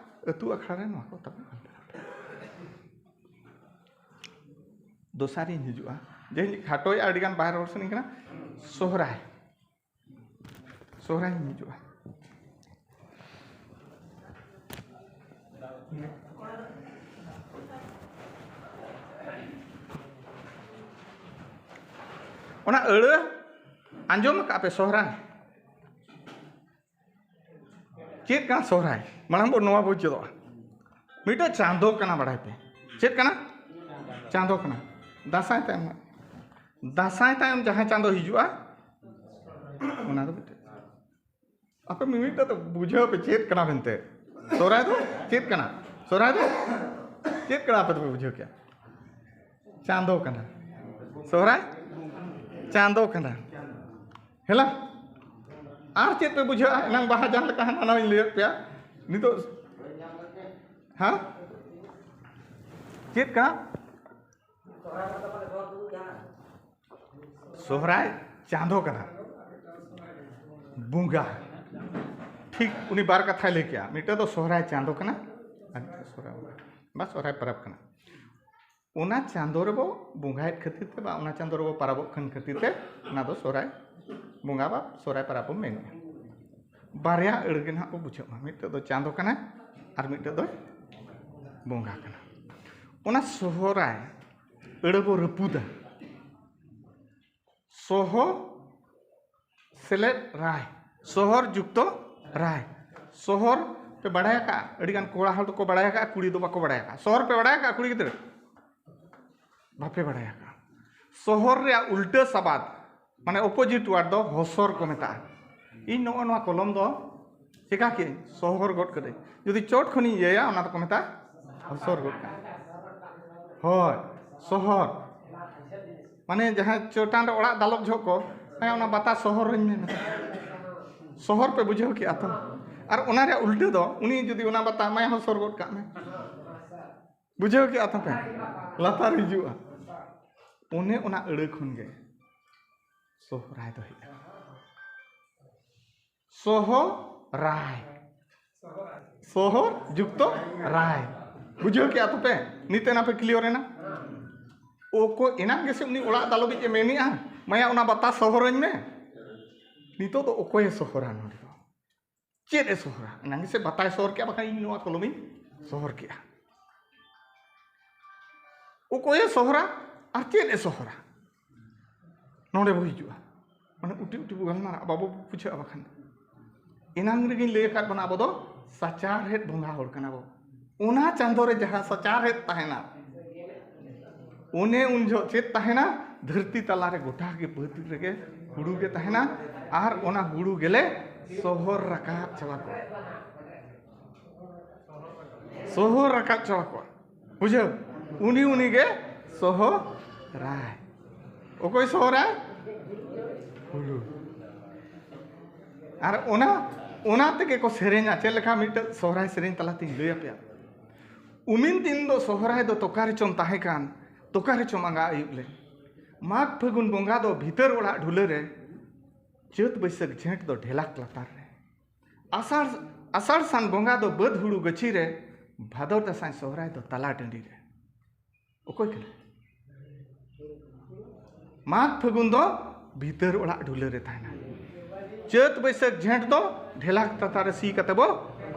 ᱟᱹᱛᱩ ᱟᱠᱷᱲᱟ ᱨᱮ ᱱᱚᱣᱟ ᱠᱚ ᱛᱟᱵᱚ ᱟᱞᱚ ᱯᱮ ᱨᱚᱲᱟ᱾ ᱫᱚᱥᱟᱨᱤᱧ ᱦᱤᱡᱩᱜᱼᱟ, ᱡᱮ ᱤᱧ ᱠᱷᱟᱴᱚᱭ ᱟᱹᱰᱤᱜᱟᱱ ᱵᱟᱦᱮᱨ ᱦᱚᱲ ᱥᱮᱱᱤᱧ ᱠᱟᱱᱟ᱾ ᱥᱚᱦᱨᱟᱭ, ᱥᱚᱦᱨᱟᱭᱤᱧ ᱦᱤᱡᱩᱜᱼᱟ᱾ ᱚᱱᱟ ᱟᱹᱲᱟᱹ ᱟᱸᱡᱚᱢ ᱟᱠᱟᱫ ᱯᱮ? ᱥᱚᱦᱨᱟᱭ ᱪᱮᱫ ᱠᱟᱱᱟ? ᱥᱚᱦᱨᱟᱭ ᱢᱟᱲᱟᱝ ᱵᱚ ᱱᱚᱣᱟ ᱵᱚ ᱪᱮᱫᱚᱜᱼᱟ᱾ ᱢᱤᱫᱴᱮᱡ ᱪᱟᱸᱫᱚ ᱠᱟᱱᱟ, ᱵᱟᱲᱟᱭ ᱯᱮ ᱪᱮᱫ ᱠᱟᱱᱟ? ᱪᱟᱸᱫᱚ ᱠᱟᱱᱟ᱾ ᱫᱟᱸᱥᱟᱭ ᱛᱟᱭᱚᱢ, ᱫᱟᱸᱥᱟᱭ ᱛᱟᱭᱚᱢ ᱡᱟᱦᱟᱸ ᱪᱟᱸᱫᱚ ᱦᱤᱡᱩᱜᱼᱟ, ᱚᱱᱟ ᱫᱚ ᱢᱤᱫᱴᱮᱡ᱾ ᱟᱯᱮ ᱢᱤᱢᱤᱫᱴᱟᱜ ᱫᱚ ᱵᱩᱡᱷᱟᱹᱣ ᱯᱮ ᱪᱮᱫ ᱠᱟᱱᱟ ᱢᱮᱱᱛᱮ᱾ ᱥᱚᱦᱨᱟᱭ ᱫᱚ ᱪᱮᱫ ᱠᱟᱱᱟ? ᱥᱚᱦᱨᱟᱭ ᱫᱚ ᱪᱮᱫ ᱠᱟᱱᱟ? ᱟᱯᱮ ᱫᱚᱯᱮ ᱵᱩᱡᱷᱟᱹᱣ ᱠᱮᱭᱟ? ᱪᱟᱸᱫᱚ ᱠᱟᱱᱟ᱾ ᱥᱚᱦᱨᱟᱭ ᱪᱟᱸᱫᱚ ᱠᱟᱱᱟ᱾ ᱦᱮᱞᱟ, ᱟᱨ ᱪᱮᱫ ᱯᱮ ᱵᱩᱡᱷᱟᱹᱜᱼᱟ? ᱮᱱᱟᱝ ᱵᱟᱦᱟ ᱡᱟᱦᱟᱸ ᱞᱮᱠᱟ ᱦᱟᱱᱟ ᱱᱟᱣᱟᱧ ᱞᱟᱹᱭᱟᱫ ᱯᱮᱭᱟ, ᱱᱤᱛᱚᱜ ᱦᱮᱸ ᱪᱮᱫ ᱠᱟᱱᱟ? ᱥᱚᱦᱨᱟᱭ ᱪᱟᱸᱫᱚ ᱠᱟᱱᱟ, ᱵᱚᱸᱜᱟ᱾ ᱴᱷᱤᱠ ᱩᱱᱤ ᱵᱟᱨ ᱠᱟᱛᱷᱟᱭ ᱞᱟᱹᱭ ᱠᱮᱜᱼᱟ, ᱢᱤᱫᱴᱟᱹᱝ ᱫᱚ ᱥᱚᱦᱨᱟᱭ ᱪᱟᱸᱫᱚ ᱠᱟᱱᱟ, ᱟᱨ ᱢᱤᱫᱴᱟᱹᱝ ᱥᱚᱦᱨᱟᱭ ᱵᱚᱸᱜᱟ ᱵᱟ ᱥᱚᱦᱨᱟᱭ ᱯᱚᱨᱚᱵᱽ ᱠᱟᱱᱟ᱾ ᱚᱱᱟ ᱪᱟᱸᱫᱚ ᱨᱮᱵᱚ ᱵᱚᱸᱜᱟᱭᱮᱫ ᱠᱷᱟᱹᱛᱤᱨ ᱛᱮ ᱵᱟ ᱚᱱᱟ ᱪᱟᱸᱫᱚ ᱨᱮᱵᱚ ᱯᱚᱨᱚᱵᱚᱜ ᱠᱟᱱ ᱠᱷᱟᱹᱛᱤᱨ ᱛᱮ ᱚᱱᱟ ᱫᱚ ᱥᱚᱦᱨᱟᱭ ᱵᱚᱸᱜᱟ ᱵᱟ ᱥᱚᱦᱨᱟᱭ ᱯᱚᱨᱚᱵᱽ ᱵᱚ ᱢᱮᱱᱮᱜᱼᱟ᱾ ᱵᱟᱨᱭᱟ ᱟᱹᱲᱟᱹ ᱜᱮ ᱱᱟᱦᱟᱜ ᱵᱚ ᱵᱩᱡᱷᱟᱹᱜ ᱢᱟ, ᱢᱤᱫᱴᱟᱹᱝ ᱫᱚ ᱪᱟᱸᱫᱚ ᱠᱟᱱᱟ ᱟᱨ ᱢᱤᱫᱴᱟᱹᱝ ᱫᱚ ᱵᱚᱸᱜᱟ ᱠᱟᱱᱟ᱾ ᱚᱱᱟ ᱥᱚᱦᱨᱟᱭ ᱟᱹᱲᱟᱹ ᱵᱚ ᱨᱟᱹᱯᱩᱫᱟ᱾ ᱥᱚᱦᱚ ᱥᱮᱞᱮᱫ ᱨᱟᱭ, ᱥᱚᱦᱚᱨ ᱡᱩᱠᱛᱚ ᱨᱟᱭ᱾ ᱥᱚᱦᱚᱨ ᱯᱮ ᱵᱟᱲᱟᱭ ᱟᱠᱟᱫᱼᱟ? ᱟᱹᱰᱤᱜᱟᱱ ᱠᱚᱲᱟ ᱦᱚᱲ ᱫᱚᱠᱚ ᱵᱟᱲᱟᱭ ᱟᱠᱟᱫᱼᱟ, ᱠᱩᱲᱤ ᱫᱚ ᱵᱟᱠᱚ ᱵᱟᱲᱟᱭ ᱟᱠᱟᱫᱼᱟ᱾ ᱥᱚᱦᱚᱨ ᱯᱮ ᱵᱟᱲᱟᱭ ᱟᱠᱟᱫᱼᱟ ᱠᱩᱲᱤ ᱜᱤᱫᱽᱨᱟᱹ? ᱵᱟᱯᱮ ᱵᱟᱲᱟᱭ ᱟᱠᱟᱫᱼᱟ᱾ ᱥᱚᱦᱚᱨ ᱨᱮᱭᱟᱜ ᱩᱞᱴᱟᱹ ᱥᱟᱵᱟᱫ, ᱢᱟᱱᱮ opposite word ᱫᱚ ᱦᱚᱥᱚᱨ ᱠᱚ ᱢᱮᱛᱟᱜᱼᱟ᱾ ᱤᱧ ᱱᱚᱜᱼᱚ ᱱᱚᱣᱟ ᱠᱚᱞᱚᱢ ᱫᱚ ᱪᱮᱠᱟ ᱠᱮᱫᱟᱹᱧ? ᱥᱚᱦᱚᱨ ᱜᱚᱫ ᱠᱟᱹᱫᱟᱹᱧ᱾ ᱡᱩᱫᱤ ᱪᱚᱴ ᱠᱷᱚᱱᱤᱧ ᱤᱭᱟᱹᱭᱟ, ᱚᱱᱟ ᱫᱚᱠᱚ ᱢᱮᱛᱟᱜᱼᱟ ᱦᱚᱥᱚᱨ ᱜᱚᱫ ᱠᱟᱜᱼᱟ᱾ ᱦᱳᱭ, ᱥᱚᱦᱚᱨ᱾ ᱢᱟᱱᱮ ᱡᱟᱦᱟᱸ ᱪᱚᱴᱟᱱ ᱨᱮ ᱚᱲᱟᱜ ᱫᱟᱞᱚᱵ ᱡᱚᱦᱚᱜ ᱠᱚ, ᱦᱮᱸ, ᱚᱱᱟ ᱵᱟᱛᱟ ᱥᱚᱦᱚᱨ ᱨᱮᱧ ᱢᱮᱱ ᱠᱟᱫᱟ᱾ ᱥᱚᱦᱚᱨ ᱯᱮ ᱵᱩᱡᱷᱟᱹᱣ ᱠᱮᱜᱼᱟ ᱛᱚ? ᱟᱨ ᱚᱱᱟ ᱨᱮᱭᱟᱜ ᱩᱞᱴᱟᱹ ᱫᱚ, ᱩᱱᱤ ᱡᱩᱫᱤ ᱚᱱᱟ ᱵᱟᱛᱟ ᱮᱢᱟᱭᱟ, ᱦᱚᱥᱚᱨ ᱜᱚᱫ ᱠᱟᱜ ᱢᱮ᱾ ᱵᱩᱡᱷᱟᱹᱣ ᱠᱮᱜᱼᱟ ᱛᱚ ᱯᱮ? ᱞᱟᱛᱟᱨ ᱦᱤᱡᱩᱜᱼᱟ᱾ ᱚᱱᱮ ᱚᱱᱟ ᱟᱹᱲᱟᱹ ᱠᱷᱚᱱ ᱜᱮ ᱥᱚᱦᱨᱟᱭ ᱫᱚ ᱦᱮᱡ ᱟᱠᱟᱱᱟ᱾ ᱥᱚᱦᱚᱨᱟᱭ᱾ ᱥᱚᱦᱚᱨ ᱡᱩᱠᱛᱚ ᱨᱟᱭ᱾ ᱵᱩᱡᱷᱟᱹᱣ ᱠᱮᱜᱼᱟ ᱛᱚ ᱯᱮ? ᱱᱤᱛ ᱮᱱᱟ ᱯᱮ clear ᱮᱱᱟ? ᱚᱠᱚᱭ ᱮᱱᱟᱝ ᱜᱮᱥᱮ ᱩᱱᱤ ᱚᱲᱟᱜ ᱫᱟᱞᱚᱵᱤᱡ ᱮ ᱢᱮᱱᱮᱜᱼᱟ, "ᱢᱟᱭᱟ, ᱚᱱᱟ ᱵᱟᱛᱟ ᱥᱚᱦᱚᱨᱟᱹᱧ ᱢᱮ"? ᱱᱤᱛᱚᱜ ᱫᱚ ᱚᱠᱚᱭᱮ ᱥᱚᱦᱚᱨᱟ ᱱᱚᱰᱮ ᱫᱚ? ᱪᱮᱫ ᱮ ᱥᱚᱦᱚᱨᱟ? ᱮᱱᱟᱝ ᱜᱮᱥᱮ ᱵᱟᱛᱟᱭ ᱥᱚᱦᱚᱨ ᱠᱮᱜᱼᱟ, ᱵᱟᱠᱷᱟᱱ ᱤᱧ ᱱᱚᱣᱟ ᱠᱚᱞᱚᱢᱤᱧ ᱥᱚᱦᱚᱨ ᱠᱮᱜᱼᱟ᱾ ᱚᱠᱚᱭᱮ ᱥᱚᱦᱚᱨᱟ ᱟᱨ ᱪᱮᱫ ᱮ ᱥᱚᱦᱚᱨᱟ? ᱱᱚᱰᱮ ᱵᱚ ᱦᱤᱡᱩᱜᱼᱟ, ᱢᱟᱱᱮ ᱩᱴᱤ ᱩᱴᱤ ᱵᱚ ᱜᱟᱞᱢᱟᱨᱟᱜᱼᱟ, ᱵᱟᱵᱚ ᱵᱩᱡᱷᱟᱹᱜᱼᱟ᱾ ᱵᱟᱠᱷᱟᱱ ᱮᱱᱟᱝ ᱨᱮᱜᱮᱧ ᱞᱟᱹᱭ ᱟᱠᱟᱫ ᱵᱚᱱᱟ, ᱟᱵᱚ ᱫᱚ ᱥᱟᱪᱟᱨᱦᱮᱫ ᱵᱚᱸᱜᱟ ᱦᱚᱲ ᱠᱟᱱᱟ ᱵᱚ᱾ ᱚᱱᱟ ᱪᱟᱸᱫᱚ ᱨᱮ ᱡᱟᱦᱟᱸ ᱥᱟᱪᱟᱨᱦᱮᱫ ᱛᱟᱦᱮᱱᱟ, ᱚᱱᱮ ᱩᱱ ᱡᱚᱦᱚᱜ ᱪᱮᱫ ᱛᱟᱦᱮᱱᱟ? ᱫᱷᱟᱹᱨᱛᱤ ᱛᱟᱞᱟ ᱨᱮ ᱜᱚᱴᱟ ᱜᱮ ᱵᱟᱹᱫᱽ ᱨᱮᱜᱮ ᱦᱩᱲᱩ ᱜᱮ ᱛᱟᱦᱮᱱᱟ᱾ ᱟᱨ ᱚᱱᱟ ᱦᱩᱲᱩ ᱜᱮᱞᱮ ᱥᱚᱦᱚᱨ ᱨᱟᱠᱟᱵ ᱪᱟᱵᱟ ᱠᱚᱣᱟ᱾ ᱥᱚᱦᱚᱨ ᱨᱟᱠᱟᱵ ᱪᱟᱵᱟ ᱠᱚᱣᱟ᱾ ᱵᱩᱡᱷᱟᱹᱣ? ᱩᱱᱤ ᱩᱱᱤ ᱜᱮ ᱥᱚᱦᱚᱨᱟᱭ᱾ ᱚᱠᱚᱭ ᱥᱚᱦᱚᱨᱟᱭ? ᱦᱩᱲᱩ᱾ ᱟᱨ ᱚᱱᱟ ᱚᱱᱟ ᱛᱮᱜᱮ ᱠᱚ ᱥᱮᱨᱮᱧᱟ᱾ ᱪᱮᱫ ᱞᱮᱠᱟ? ᱢᱤᱫᱴᱟᱝ ᱥᱚᱦᱨᱟᱭ ᱥᱮᱨᱮᱧ ᱛᱟᱞᱟᱛᱤᱧ ᱞᱟᱹᱭ ᱟᱯᱮᱭᱟ᱾ ᱩᱢᱤᱱ ᱫᱤᱱ ᱫᱚ ᱥᱚᱦᱨᱟᱭ ᱫᱚ ᱛᱚᱠᱟ ᱨᱮᱪᱚᱢ ᱛᱟᱦᱮᱸ ᱠᱟᱱ, ᱛᱚᱠᱟ ᱨᱮᱪᱚᱢ ᱟᱸᱜᱟ ᱟᱹᱭᱩᱵ ᱞᱮᱱ᱾ ᱢᱟᱜᱽ ᱯᱷᱟᱹᱜᱩᱱ ᱵᱚᱸᱜᱟ ᱫᱚ ᱵᱷᱤᱛᱟᱹᱨ ᱚᱲᱟᱜ ᱰᱷᱩᱞᱟᱹ ᱨᱮ, ᱪᱟᱹᱛ ᱵᱟᱹᱭᱥᱟᱹᱠᱷ ᱡᱷᱮᱸᱴ ᱫᱚ ᱰᱷᱮᱞᱟᱠ ᱞᱟᱛᱟᱨ ᱨᱮ, ᱟᱥᱟᱲ ᱟᱥᱟᱲ ᱥᱟᱱ ᱵᱚᱸᱜᱟ ᱫᱚ ᱵᱟᱹᱫᱽ ᱦᱩᱲᱩ ᱜᱟᱹᱪᱷᱤ ᱨᱮ, ᱵᱷᱟᱫᱚᱨ ᱫᱟᱸᱥᱟᱭ ᱥᱚᱦᱨᱟᱭ ᱫᱚ ᱛᱟᱞᱟ ᱴᱟᱺᱰᱤ ᱨᱮ᱾ ᱚᱠᱚᱭ ᱠᱟᱱᱟ? ᱢᱟᱜᱽ ᱯᱷᱟᱹᱜᱩᱱ ᱫᱚ ᱵᱷᱤᱛᱟᱹᱨ ᱚᱲᱟᱜ ᱰᱷᱩᱞᱟᱹ ᱨᱮ ᱛᱟᱦᱮᱱᱟ᱾ ᱪᱟᱹᱛ ᱵᱟᱹᱭᱥᱟᱹᱠᱷ ᱡᱷᱮᱸᱴ ᱫᱚ ᱰᱷᱮᱞᱟᱠ ᱛᱟᱛᱟ ᱨᱮ ᱥᱤ ᱠᱟᱛᱮ ᱵᱚ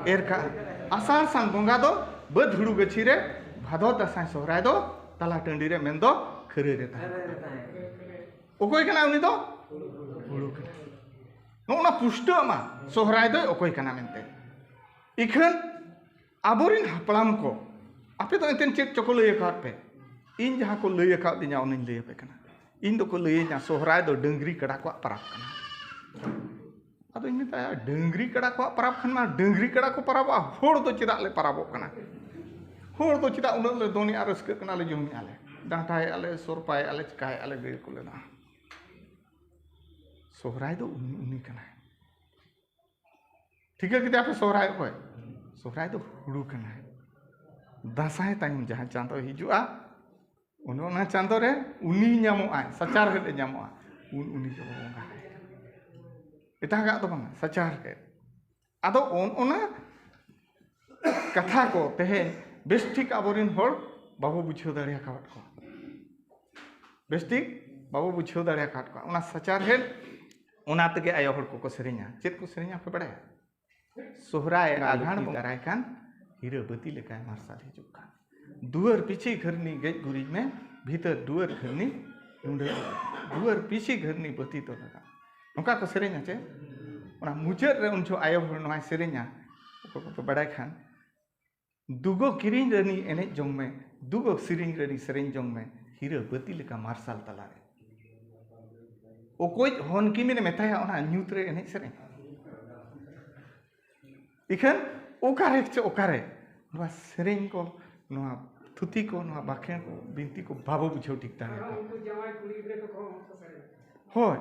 ᱮᱨ ᱠᱟᱜᱼᱟ᱾ ᱟᱥᱟᱲ ᱥᱟᱱ ᱵᱚᱸᱜᱟ ᱫᱚ ᱵᱟᱹᱫᱽ ᱦᱩᱲᱩ ᱜᱟᱹᱪᱷᱤ ᱨᱮ, ᱵᱷᱟᱫᱚᱨ ᱫᱟᱸᱥᱟᱭ ᱥᱚᱦᱨᱟᱭ ᱫᱚ ᱛᱟᱞᱟ ᱴᱟᱺᱰᱤ ᱨᱮ, ᱢᱮᱱᱫᱚ ᱠᱷᱟᱹᱨᱟᱹᱭ ᱨᱮ ᱛᱟᱦᱮᱱᱟ᱾ ᱚᱠᱚᱭ ᱠᱟᱱᱟᱭ ᱩᱱᱤ ᱫᱚ? ᱦᱩᱲᱩ ᱠᱟᱱᱟᱭ᱾ ᱱᱚᱜᱼᱚ ᱱᱟ ᱯᱩᱥᱴᱟᱹᱜ ᱢᱟ ᱥᱚᱦᱨᱟᱭ ᱫᱚᱭ ᱚᱠᱚᱭ ᱠᱟᱱᱟ ᱢᱮᱱᱛᱮ᱾ ᱤᱠᱷᱟᱹᱱ ᱟᱵᱚᱨᱮᱱ ᱦᱟᱯᱲᱟᱢ ᱠᱚ, ᱟᱯᱮ ᱫᱚ ᱮᱱᱛᱮᱫ ᱪᱮᱫ ᱪᱚᱠᱚ ᱞᱟᱹᱭ ᱟᱠᱟᱫ ᱯᱮ? ᱤᱧ ᱡᱟᱦᱟᱸ ᱠᱚ ᱞᱟᱹᱭ ᱟᱠᱟᱫᱤᱧᱟ ᱚᱱᱟᱧ ᱞᱟᱹᱭ ᱟᱯᱮ ᱠᱟᱱᱟ᱾ ᱤᱧ ᱫᱚᱠᱚ ᱞᱟᱹᱭᱟᱹᱧᱟ ᱥᱚᱦᱨᱟᱭ ᱫᱚ ᱰᱟᱹᱝᱨᱤ ᱠᱟᱰᱟ ᱠᱚᱣᱟᱜ ᱯᱟᱨᱟᱵᱽ ᱠᱟᱱᱟ᱾ ᱟᱫᱚᱧ ᱢᱮᱛᱟᱭᱟ, ᱰᱟᱹᱝᱨᱤ ᱠᱟᱰᱟ ᱠᱚᱣᱟᱜ ᱯᱟᱨᱟᱵᱽ ᱠᱷᱟᱱ ᱢᱟ ᱰᱟᱹᱝᱨᱤ ᱠᱟᱰᱟ ᱠᱚ ᱯᱟᱨᱟᱵᱚᱜᱼᱟ, ᱦᱚᱲ ᱫᱚ ᱪᱮᱫᱟᱜ ᱞᱮ ᱯᱟᱨᱟᱵᱚᱜ ᱠᱟᱱᱟ? ᱦᱚᱲ ᱫᱚ ᱪᱮᱫᱟᱜ ᱩᱱᱟᱹᱜ ᱞᱮ ᱫᱚᱱᱮᱜᱼᱟ, ᱨᱟᱹᱥᱠᱟᱹᱜ ᱠᱟᱱᱟ ᱞᱮ, ᱡᱚᱢᱮᱜᱼᱟ ᱞᱮ, ᱰᱟᱱᱴᱟᱭᱮᱜᱼᱟ ᱞᱮ, ᱥᱚᱨᱯᱟᱭᱮᱜᱼᱟ ᱞᱮ, ᱪᱤᱠᱟᱭᱮᱜᱼᱟ ᱞᱮ, ᱜᱟᱹᱭ ᱠᱚᱞᱮ ᱫᱟᱬᱟ? ᱥᱚᱦᱨᱟᱭ ᱫᱚ ᱩᱱᱤ, ᱩᱱᱤ ᱠᱟᱱᱟᱭ᱾ ᱴᱷᱤᱠᱟᱹ ᱠᱮᱫᱟ ᱯᱮ ᱥᱚᱦᱨᱟᱭ ᱚᱠᱚᱭ? ᱥᱚᱦᱨᱟᱭ ᱫᱚ ᱦᱩᱲᱩ ᱠᱟᱱᱟᱭ᱾ ᱫᱟᱸᱥᱟᱭ ᱛᱟᱭᱚᱢ ᱡᱟᱦᱟᱸ ᱪᱟᱸᱫᱚ ᱦᱤᱡᱩᱜᱼᱟ, ᱚᱱᱮ ᱚᱱᱟ ᱪᱟᱸᱫᱚ ᱨᱮ ᱩᱱᱤ ᱧᱟᱢᱚᱜᱼᱟᱭ, ᱥᱟᱪᱟᱨᱦᱮᱫ ᱮ ᱧᱟᱢᱚᱜᱼᱟ, ᱩᱱ ᱩᱱᱤ ᱜᱮᱵᱚ ᱵᱚᱸᱜᱟᱭᱟ᱾ ᱮᱴᱟᱜᱟᱜ ᱫᱚ ᱵᱟᱝᱟ, ᱥᱟᱪᱟᱨᱦᱮᱫ᱾ ᱟᱫᱚ ᱚᱱ ᱚᱱᱟ ᱠᱟᱛᱷᱟ ᱠᱚ ᱛᱮᱦᱮᱧ ᱵᱮᱥ ᱴᱷᱤᱠ ᱟᱵᱚᱨᱮᱱ ᱦᱚᱲ ᱵᱟᱵᱚ ᱵᱩᱡᱷᱟᱹᱣ ᱫᱟᱲᱮ ᱟᱠᱟᱫ ᱠᱚᱣᱟ᱾ ᱵᱮᱥ ᱴᱷᱤᱠ ᱵᱟᱵᱚ ᱵᱩᱡᱷᱟᱹᱣ ᱫᱟᱲᱮ ᱟᱠᱟᱫ ᱠᱚᱣᱟ᱾ ᱚᱱᱟ ᱥᱟᱪᱟᱨᱦᱮᱫ, ᱚᱱᱟ ᱛᱮᱜᱮ ᱟᱭᱳ ᱦᱚᱲ ᱠᱚᱠᱚ ᱥᱮᱨᱮᱧᱟ᱾ ᱪᱮᱫ ᱠᱚ ᱥᱮᱨᱮᱧᱟ ᱯᱮ ᱵᱟᱲᱟᱭᱟ? ᱥᱚᱦᱨᱟᱭ ᱟᱸᱜᱷᱟᱲ ᱵᱚᱸᱜᱟ ᱫᱟᱨᱟᱭ ᱠᱟᱱ, ᱦᱤᱨᱟᱹ ᱵᱟᱹᱛᱤ ᱞᱮᱠᱟᱭ ᱢᱟᱨᱥᱟᱞ ᱦᱤᱡᱩᱜ ᱠᱟᱱ᱾ ᱫᱩᱣᱟᱹᱨ ᱯᱤᱪᱷᱤ ᱜᱷᱟᱹᱨᱱᱤ ᱜᱮᱡ ᱜᱩᱨᱤᱡ ᱢᱮ, ᱵᱷᱤᱛᱟᱹᱨ ᱫᱩᱣᱟᱹᱨ ᱜᱷᱟᱹᱨᱱᱤ ᱨᱩᱸᱰᱟᱹ᱾ ᱫᱩᱣᱟᱹᱨ ᱯᱤᱪᱷᱤ ᱜᱷᱟᱹᱨᱱᱤ ᱵᱟᱹᱛᱤ ᱫᱚ ᱞᱟᱜᱟᱜ᱾ ᱱᱚᱝᱠᱟ ᱠᱚ ᱥᱮᱨᱮᱧᱟ ᱪᱮ? ᱚᱱᱟ ᱢᱩᱪᱟᱹᱫ ᱨᱮ ᱩᱱ ᱡᱚᱦᱚᱜ ᱟᱭᱳ ᱦᱚᱲ ᱱᱚᱣᱟᱭ ᱥᱮᱨᱮᱧᱟ, ᱚᱠᱚᱭ ᱠᱚᱯᱮ ᱵᱟᱲᱟᱭ ᱠᱷᱟᱱ, ᱫᱩᱜᱚ ᱠᱤᱨᱤᱧ ᱨᱟᱹᱱᱤ ᱮᱱᱮᱡ ᱡᱚᱝ ᱢᱮ, ᱫᱩᱜᱚ ᱥᱮᱨᱮᱧ ᱨᱟᱹᱱᱤ ᱥᱮᱨᱮᱧ ᱡᱚᱝ ᱢᱮ, ᱦᱤᱨᱟᱹ ᱵᱟᱹᱛᱤ ᱞᱮᱠᱟ ᱢᱟᱨᱥᱟᱞ ᱛᱟᱞᱟᱨᱮ᱾ ᱚᱠᱚᱭ ᱦᱚᱱ ᱠᱤᱢᱤᱱᱮ ᱢᱮᱛᱟᱭᱟ ᱚᱱᱟ ᱧᱩᱛ ᱨᱮ ᱮᱱᱮᱡ ᱥᱮᱨᱮᱧ? ᱤᱠᱷᱟᱹᱱ ᱚᱠᱟᱨᱮ ᱪᱚ ᱚᱠᱟᱨᱮ ᱱᱚᱣᱟ ᱥᱮᱨᱮᱧ ᱠᱚ, ᱱᱚᱣᱟ ᱛᱷᱩᱛᱤ ᱠᱚ, ᱱᱚᱣᱟ ᱵᱟᱠᱷᱮᱬ ᱠᱚ, ᱵᱤᱱᱛᱤ ᱠᱚ ᱵᱟᱵᱚ ᱵᱩᱡᱷᱟᱹᱣ ᱴᱷᱤᱠ ᱫᱟᱲᱮᱭᱟᱜ ᱠᱟᱱᱟ᱾ ᱦᱳᱭ,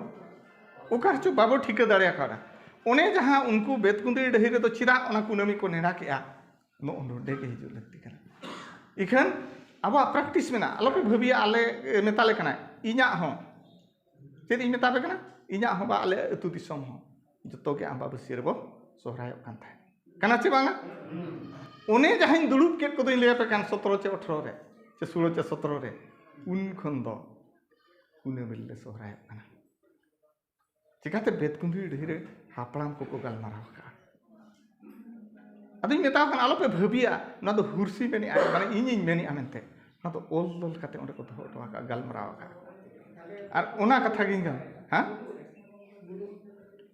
ᱚᱠᱟ ᱨᱮᱪᱚ ᱵᱟᱵᱚ ᱴᱷᱤᱠᱟᱹ ᱫᱟᱲᱮ ᱟᱠᱟᱫᱟ᱾ ᱚᱱᱮ ᱡᱟᱦᱟᱸ ᱩᱱᱠᱩ ᱵᱮᱛᱠᱩᱸᱫᱽᱨᱤ ᱰᱟᱹᱦᱤ ᱨᱮᱫᱚ ᱪᱮᱫᱟᱜ ᱚᱱᱟ ᱠᱩᱱᱟᱹᱢᱤ ᱠᱚ ᱱᱮᱰᱟ ᱠᱮᱜᱼᱟ, ᱱᱚᱜᱼᱚ ᱱᱚᱰᱮ ᱜᱮ ᱦᱤᱡᱩᱜ ᱞᱟᱹᱠᱛᱤ ᱠᱟᱱᱟ᱾ ᱤᱠᱷᱟᱹᱱ ᱟᱵᱚᱣᱟᱜ practice ᱢᱮᱱᱟᱜᱼᱟ, ᱟᱞᱚᱯᱮ ᱵᱷᱟᱹᱵᱤᱭᱟ ᱟᱞᱮ ᱢᱮᱛᱟ ᱞᱮ ᱠᱟᱱᱟᱭ᱾ ᱤᱧᱟᱹᱜ ᱦᱚᱸ, ᱪᱮᱫ ᱤᱧ ᱢᱮᱛᱟ ᱯᱮ ᱠᱟᱱᱟ? ᱤᱧᱟᱹᱜ ᱦᱚᱸ ᱵᱟ ᱟᱞᱮ ᱟᱹᱛᱩ ᱫᱤᱥᱚᱢ ᱦᱚᱸ ᱡᱚᱛᱚ ᱜᱮ ᱟᱢᱵᱟᱵᱟᱹᱥᱭᱟᱹ ᱨᱮᱵᱚ ᱥᱚᱦᱨᱟᱭᱚᱜ ᱠᱟᱱ ᱛᱟᱦᱮᱸᱫ᱾ ᱠᱟᱱᱟ ᱪᱮ ᱵᱟᱝᱟ? ᱚᱱᱮ ᱡᱟᱦᱟᱸᱧ ᱫᱩᱲᱩᱵ ᱠᱮᱫ ᱠᱚᱫᱚᱧ ᱞᱟᱹᱭ ᱟᱯᱮ ᱠᱟᱱ, ᱥᱚᱛᱨᱚ ᱪᱮ ᱟᱴᱷᱨᱚ ᱨᱮ, ᱪᱮ ᱥᱳᱞᱳ ᱪᱮ ᱥᱚᱛᱨᱚ ᱨᱮ, ᱩᱱ ᱠᱷᱚᱱ ᱫᱚ ᱠᱩᱱᱟᱹᱢᱤ ᱨᱮᱞᱮ ᱥᱚᱦᱨᱟᱭᱚᱜ ᱠᱟᱱᱟ᱾ ᱪᱤᱠᱟᱹᱛᱮ ᱵᱮᱛᱠᱩᱸᱫᱽᱨᱤ ᱰᱟᱹᱦᱤ ᱨᱮ ᱦᱟᱯᱲᱟᱢ ᱠᱚᱠᱚ ᱜᱟᱞᱢᱟᱨᱟᱣ ᱟᱠᱟᱫᱼᱟ? ᱟᱫᱚᱧ ᱢᱮᱛᱟᱣ ᱠᱟᱱᱟ, ᱟᱞᱚᱯᱮ ᱵᱷᱟᱹᱵᱤᱭᱟ ᱱᱚᱣᱟ ᱫᱚ ᱦᱩᱨᱥᱤ ᱢᱮᱱᱮᱜᱼᱟ, ᱢᱟᱱᱮ ᱤᱧᱤᱧ ᱢᱮᱱᱮᱜᱼᱟ ᱢᱮᱱᱛᱮ᱾ ᱱᱚᱣᱟ ᱫᱚ ᱚᱞ ᱫᱚᱞ ᱠᱟᱛᱮ ᱚᱸᱰᱮ ᱠᱚ ᱫᱚᱦᱚ ᱦᱚᱴᱚ ᱟᱠᱟᱫᱼᱟ, ᱜᱟᱞᱢᱟᱨᱟᱣ ᱟᱠᱟᱫᱼᱟ᱾ ᱟᱨ ᱚᱱᱟ ᱠᱟᱛᱷᱟ ᱜᱤᱧ ᱜᱟᱞ-, ᱦᱮᱸ?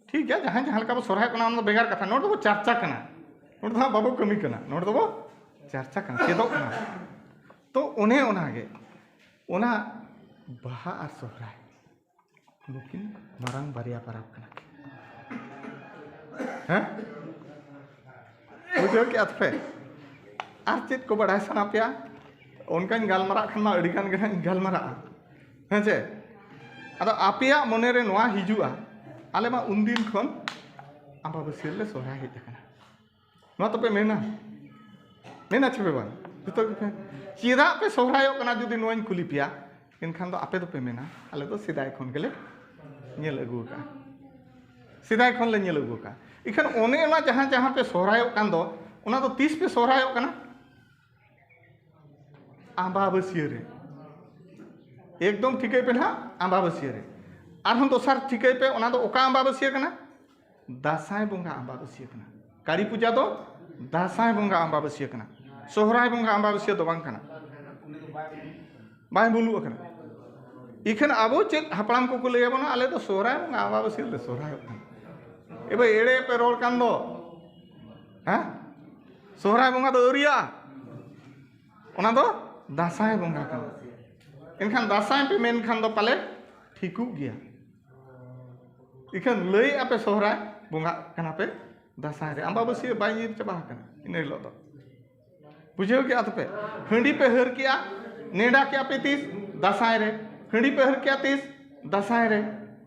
ᱴᱷᱤᱠ ᱜᱮᱭᱟ, ᱡᱟᱦᱟᱸᱭ ᱡᱟᱦᱟᱸ ᱞᱮᱠᱟ ᱵᱚ ᱥᱚᱨᱦᱟᱭᱚᱜ ᱠᱟᱱᱟ, ᱚᱱᱟ ᱫᱚ ᱵᱷᱮᱜᱟᱨ ᱠᱟᱛᱷᱟ᱾ ᱱᱚᱰᱮ ᱫᱚᱵᱚ ᱪᱟᱨᱪᱟ ᱠᱟᱱᱟ, ᱱᱚᱰᱮ ᱫᱚ ᱦᱟᱸᱜ ᱵᱟᱵᱚ ᱠᱟᱹᱢᱤ ᱠᱟᱱᱟ, ᱱᱚᱰᱮ ᱫᱚᱵᱚ ᱪᱟᱨᱪᱟ ᱠᱟᱱᱟ, ᱪᱮᱫᱚᱜ ᱠᱟᱱᱟ᱾ ᱛᱚ ᱚᱱᱮ ᱚᱱᱟᱜᱮ, ᱚᱱᱟ ᱵᱟᱦᱟ ᱟᱨ ᱥᱚᱦᱨᱟᱭ ᱱᱩᱠᱤᱱ ᱢᱟᱨᱟᱝ ᱵᱟᱨᱭᱟ ᱯᱟᱨᱟᱵᱽ ᱠᱟᱱᱟ ᱠᱤᱱ᱾ ᱦᱮᱸ? ᱵᱩᱡᱷᱟᱹᱣ ᱠᱮᱜᱼᱟ ᱯᱮ? ᱟᱨ ᱪᱮᱫ ᱠᱚ ᱵᱟᱲᱟᱭ ᱥᱟᱱᱟ ᱯᱮᱭᱟ? ᱚᱱᱠᱟᱧ ᱜᱟᱞᱢᱟᱨᱟᱜ ᱠᱷᱟᱱ ᱢᱟ ᱟᱹᱰᱤ ᱜᱟᱱ ᱜᱮ ᱦᱟᱸᱜ ᱤᱧ ᱜᱟᱞᱢᱟᱨᱟᱜᱼᱟ᱾ ᱦᱮᱸ ᱪᱮ? ᱟᱫᱚ ᱟᱯᱮᱭᱟᱜ ᱢᱚᱱᱮ ᱨᱮ ᱱᱚᱣᱟ ᱦᱤᱡᱩᱜᱼᱟ, ᱟᱞᱮ ᱢᱟ ᱩᱱᱫᱤᱱ ᱠᱷᱚᱱ ᱟᱢᱵᱟᱵᱟᱹᱥᱭᱟᱹ ᱨᱮᱞᱮ ᱥᱚᱦᱨᱟᱭ ᱦᱮᱡ ᱟᱠᱟᱱᱟ᱾ ᱱᱚᱣᱟ ᱛᱚᱯᱮ ᱢᱮᱱᱟ? ᱢᱮᱱᱟ ᱪᱮ ᱯᱮ ᱵᱟᱝ? ᱡᱚᱛᱚ ᱜᱮᱯᱮ, ᱪᱮᱫᱟᱜ ᱯᱮ ᱥᱚᱦᱨᱟᱭᱚᱜ ᱠᱟᱱᱟ ᱡᱩᱫᱤ ᱱᱚᱣᱟᱧ ᱠᱩᱞᱤ ᱯᱮᱭᱟ? ᱮᱱᱠᱷᱟᱱ ᱫᱚ ᱟᱯᱮ ᱫᱚᱯᱮ ᱢᱮᱱᱟ, ᱟᱞᱮ ᱫᱚ ᱥᱮᱫᱟᱭ ᱠᱷᱚᱱ ᱜᱮᱞᱮ ᱧᱮᱞ ᱟᱹᱜᱩ ᱟᱠᱟᱫᱼᱟ᱾ ᱥᱮᱫᱟᱭ ᱠᱷᱚᱱ ᱞᱮ ᱧᱮᱞ ᱟᱹᱜᱩ ᱟᱠᱟᱫᱼᱟ᱾ ᱤᱠᱷᱟᱹᱱ ᱚᱱᱮ ᱚᱱᱟ ᱡᱟᱦᱟᱸ ᱡᱟᱦᱟᱸ ᱯᱮ ᱥᱚᱦᱨᱟᱭᱚᱜ ᱠᱟᱱ ᱫᱚ, ᱚᱱᱟ ᱫᱚ ᱛᱤᱥ ᱯᱮ ᱥᱚᱦᱨᱟᱭᱚᱜ ᱠᱟᱱᱟ? ᱟᱢᱵᱟᱵᱟᱹᱥᱭᱟᱹ ᱨᱮ᱾ ᱮᱠᱫᱚᱢ ᱴᱷᱤᱠᱟᱹᱭ ᱯᱮ ᱱᱟᱦᱟᱜ, ᱟᱢᱵᱟᱵᱟᱹᱥᱭᱟᱹ ᱨᱮ᱾ ᱟᱨᱦᱚᱸ ᱫᱚᱥᱟᱨ ᱴᱷᱤᱠᱟᱹᱭ ᱯᱮ, ᱚᱱᱟ ᱫᱚ ᱚᱠᱟ ᱟᱢᱵᱟᱵᱟᱹᱥᱭᱟᱹ ᱠᱟᱱᱟ? ᱫᱟᱸᱥᱟᱭ ᱵᱚᱸᱜᱟ ᱟᱢᱵᱟᱵᱟᱹᱥᱭᱟᱹ ᱠᱟᱱᱟ᱾ ᱠᱟᱹᱲᱤ ᱯᱩᱡᱟ ᱫᱚ ᱫᱟᱸᱥᱟᱭ ᱵᱚᱸᱜᱟ ᱟᱢᱵᱟᱵᱟᱹᱥᱭᱟᱹ ᱠᱟᱱᱟ, ᱥᱚᱦᱨᱟᱭ ᱵᱚᱸᱜᱟ ᱟᱢᱵᱟᱵᱟᱹᱥᱭᱟᱹ ᱫᱚ ᱵᱟᱝ ᱠᱟᱱᱟ᱾ ᱵᱟᱭ ᱵᱩᱞᱩᱜ ᱟᱠᱟᱱᱟ᱾ ᱤᱠᱷᱟᱹᱱ ᱟᱵᱚ ᱪᱮᱫ ᱦᱟᱯᱲᱟᱢ ᱠᱚᱠᱚ ᱞᱟᱹᱭ ᱟᱵᱚᱱᱟ, ᱟᱞᱮ ᱫᱚ ᱥᱚᱦᱨᱟᱭ ᱵᱚᱸᱜᱟ ᱟᱢᱵᱟᱵᱟᱹᱥᱭᱟᱹ ᱨᱮᱞᱮ ᱥᱚᱦᱨᱟᱭᱚᱜ ᱠᱟᱱᱟ᱾ ᱮ ᱵᱷᱟᱹᱭ, ᱮᱲᱮ ᱯᱮ ᱨᱚᱲ ᱠᱟᱱ ᱫᱚ, ᱦᱮᱸ? ᱥᱚᱦᱨᱟᱭ ᱵᱚᱸᱜᱟ ᱫᱚ ᱟᱹᱣᱨᱤᱭᱟᱜᱼᱟ, ᱚᱱᱟ ᱫᱚ ᱫᱟᱸᱥᱟᱭ ᱵᱚᱸᱜᱟ ᱠᱟᱱᱟ᱾ ᱮᱱᱠᱷᱟᱱ ᱫᱟᱸᱥᱟᱭ ᱯᱮ ᱢᱮᱱᱠᱷᱟᱱ ᱫᱚ ᱯᱟᱞᱮ ᱴᱷᱤᱠᱚᱜ ᱜᱮᱭᱟ᱾ ᱤᱠᱷᱟᱹᱱ ᱞᱟᱹᱭᱮᱫᱼᱟ ᱯᱮ ᱥᱚᱦᱨᱟᱭ, ᱵᱚᱸᱜᱟᱜ ᱠᱟᱱᱟ ᱯᱮ ᱫᱟᱸᱥᱟᱭ ᱨᱮ᱾ ᱟᱢᱵᱟᱵᱟᱹᱥᱭᱟᱹ ᱵᱟᱭ ᱧᱤᱨ ᱪᱟᱵᱟ ᱟᱠᱟᱱᱟ ᱤᱱᱟᱹ ᱦᱤᱞᱳᱜ ᱫᱚ᱾ ᱵᱩᱡᱷᱟᱹᱣ ᱠᱮᱜᱼᱟ ᱛᱚᱯᱮ? ᱦᱟᱺᱰᱤ ᱯᱮ ᱦᱟᱹᱨ ᱠᱮᱜᱼᱟ, ᱱᱮᱰᱟ ᱠᱮᱜᱼᱟ ᱯᱮ ᱛᱤᱥ? ᱫᱟᱸᱥᱟᱭ ᱨᱮ᱾ ᱦᱟᱺᱰᱤ ᱯᱮ ᱦᱟᱹᱨ ᱠᱮᱜᱼᱟ ᱛᱤᱥ? ᱫᱟᱸᱥᱟᱭ ᱨᱮ᱾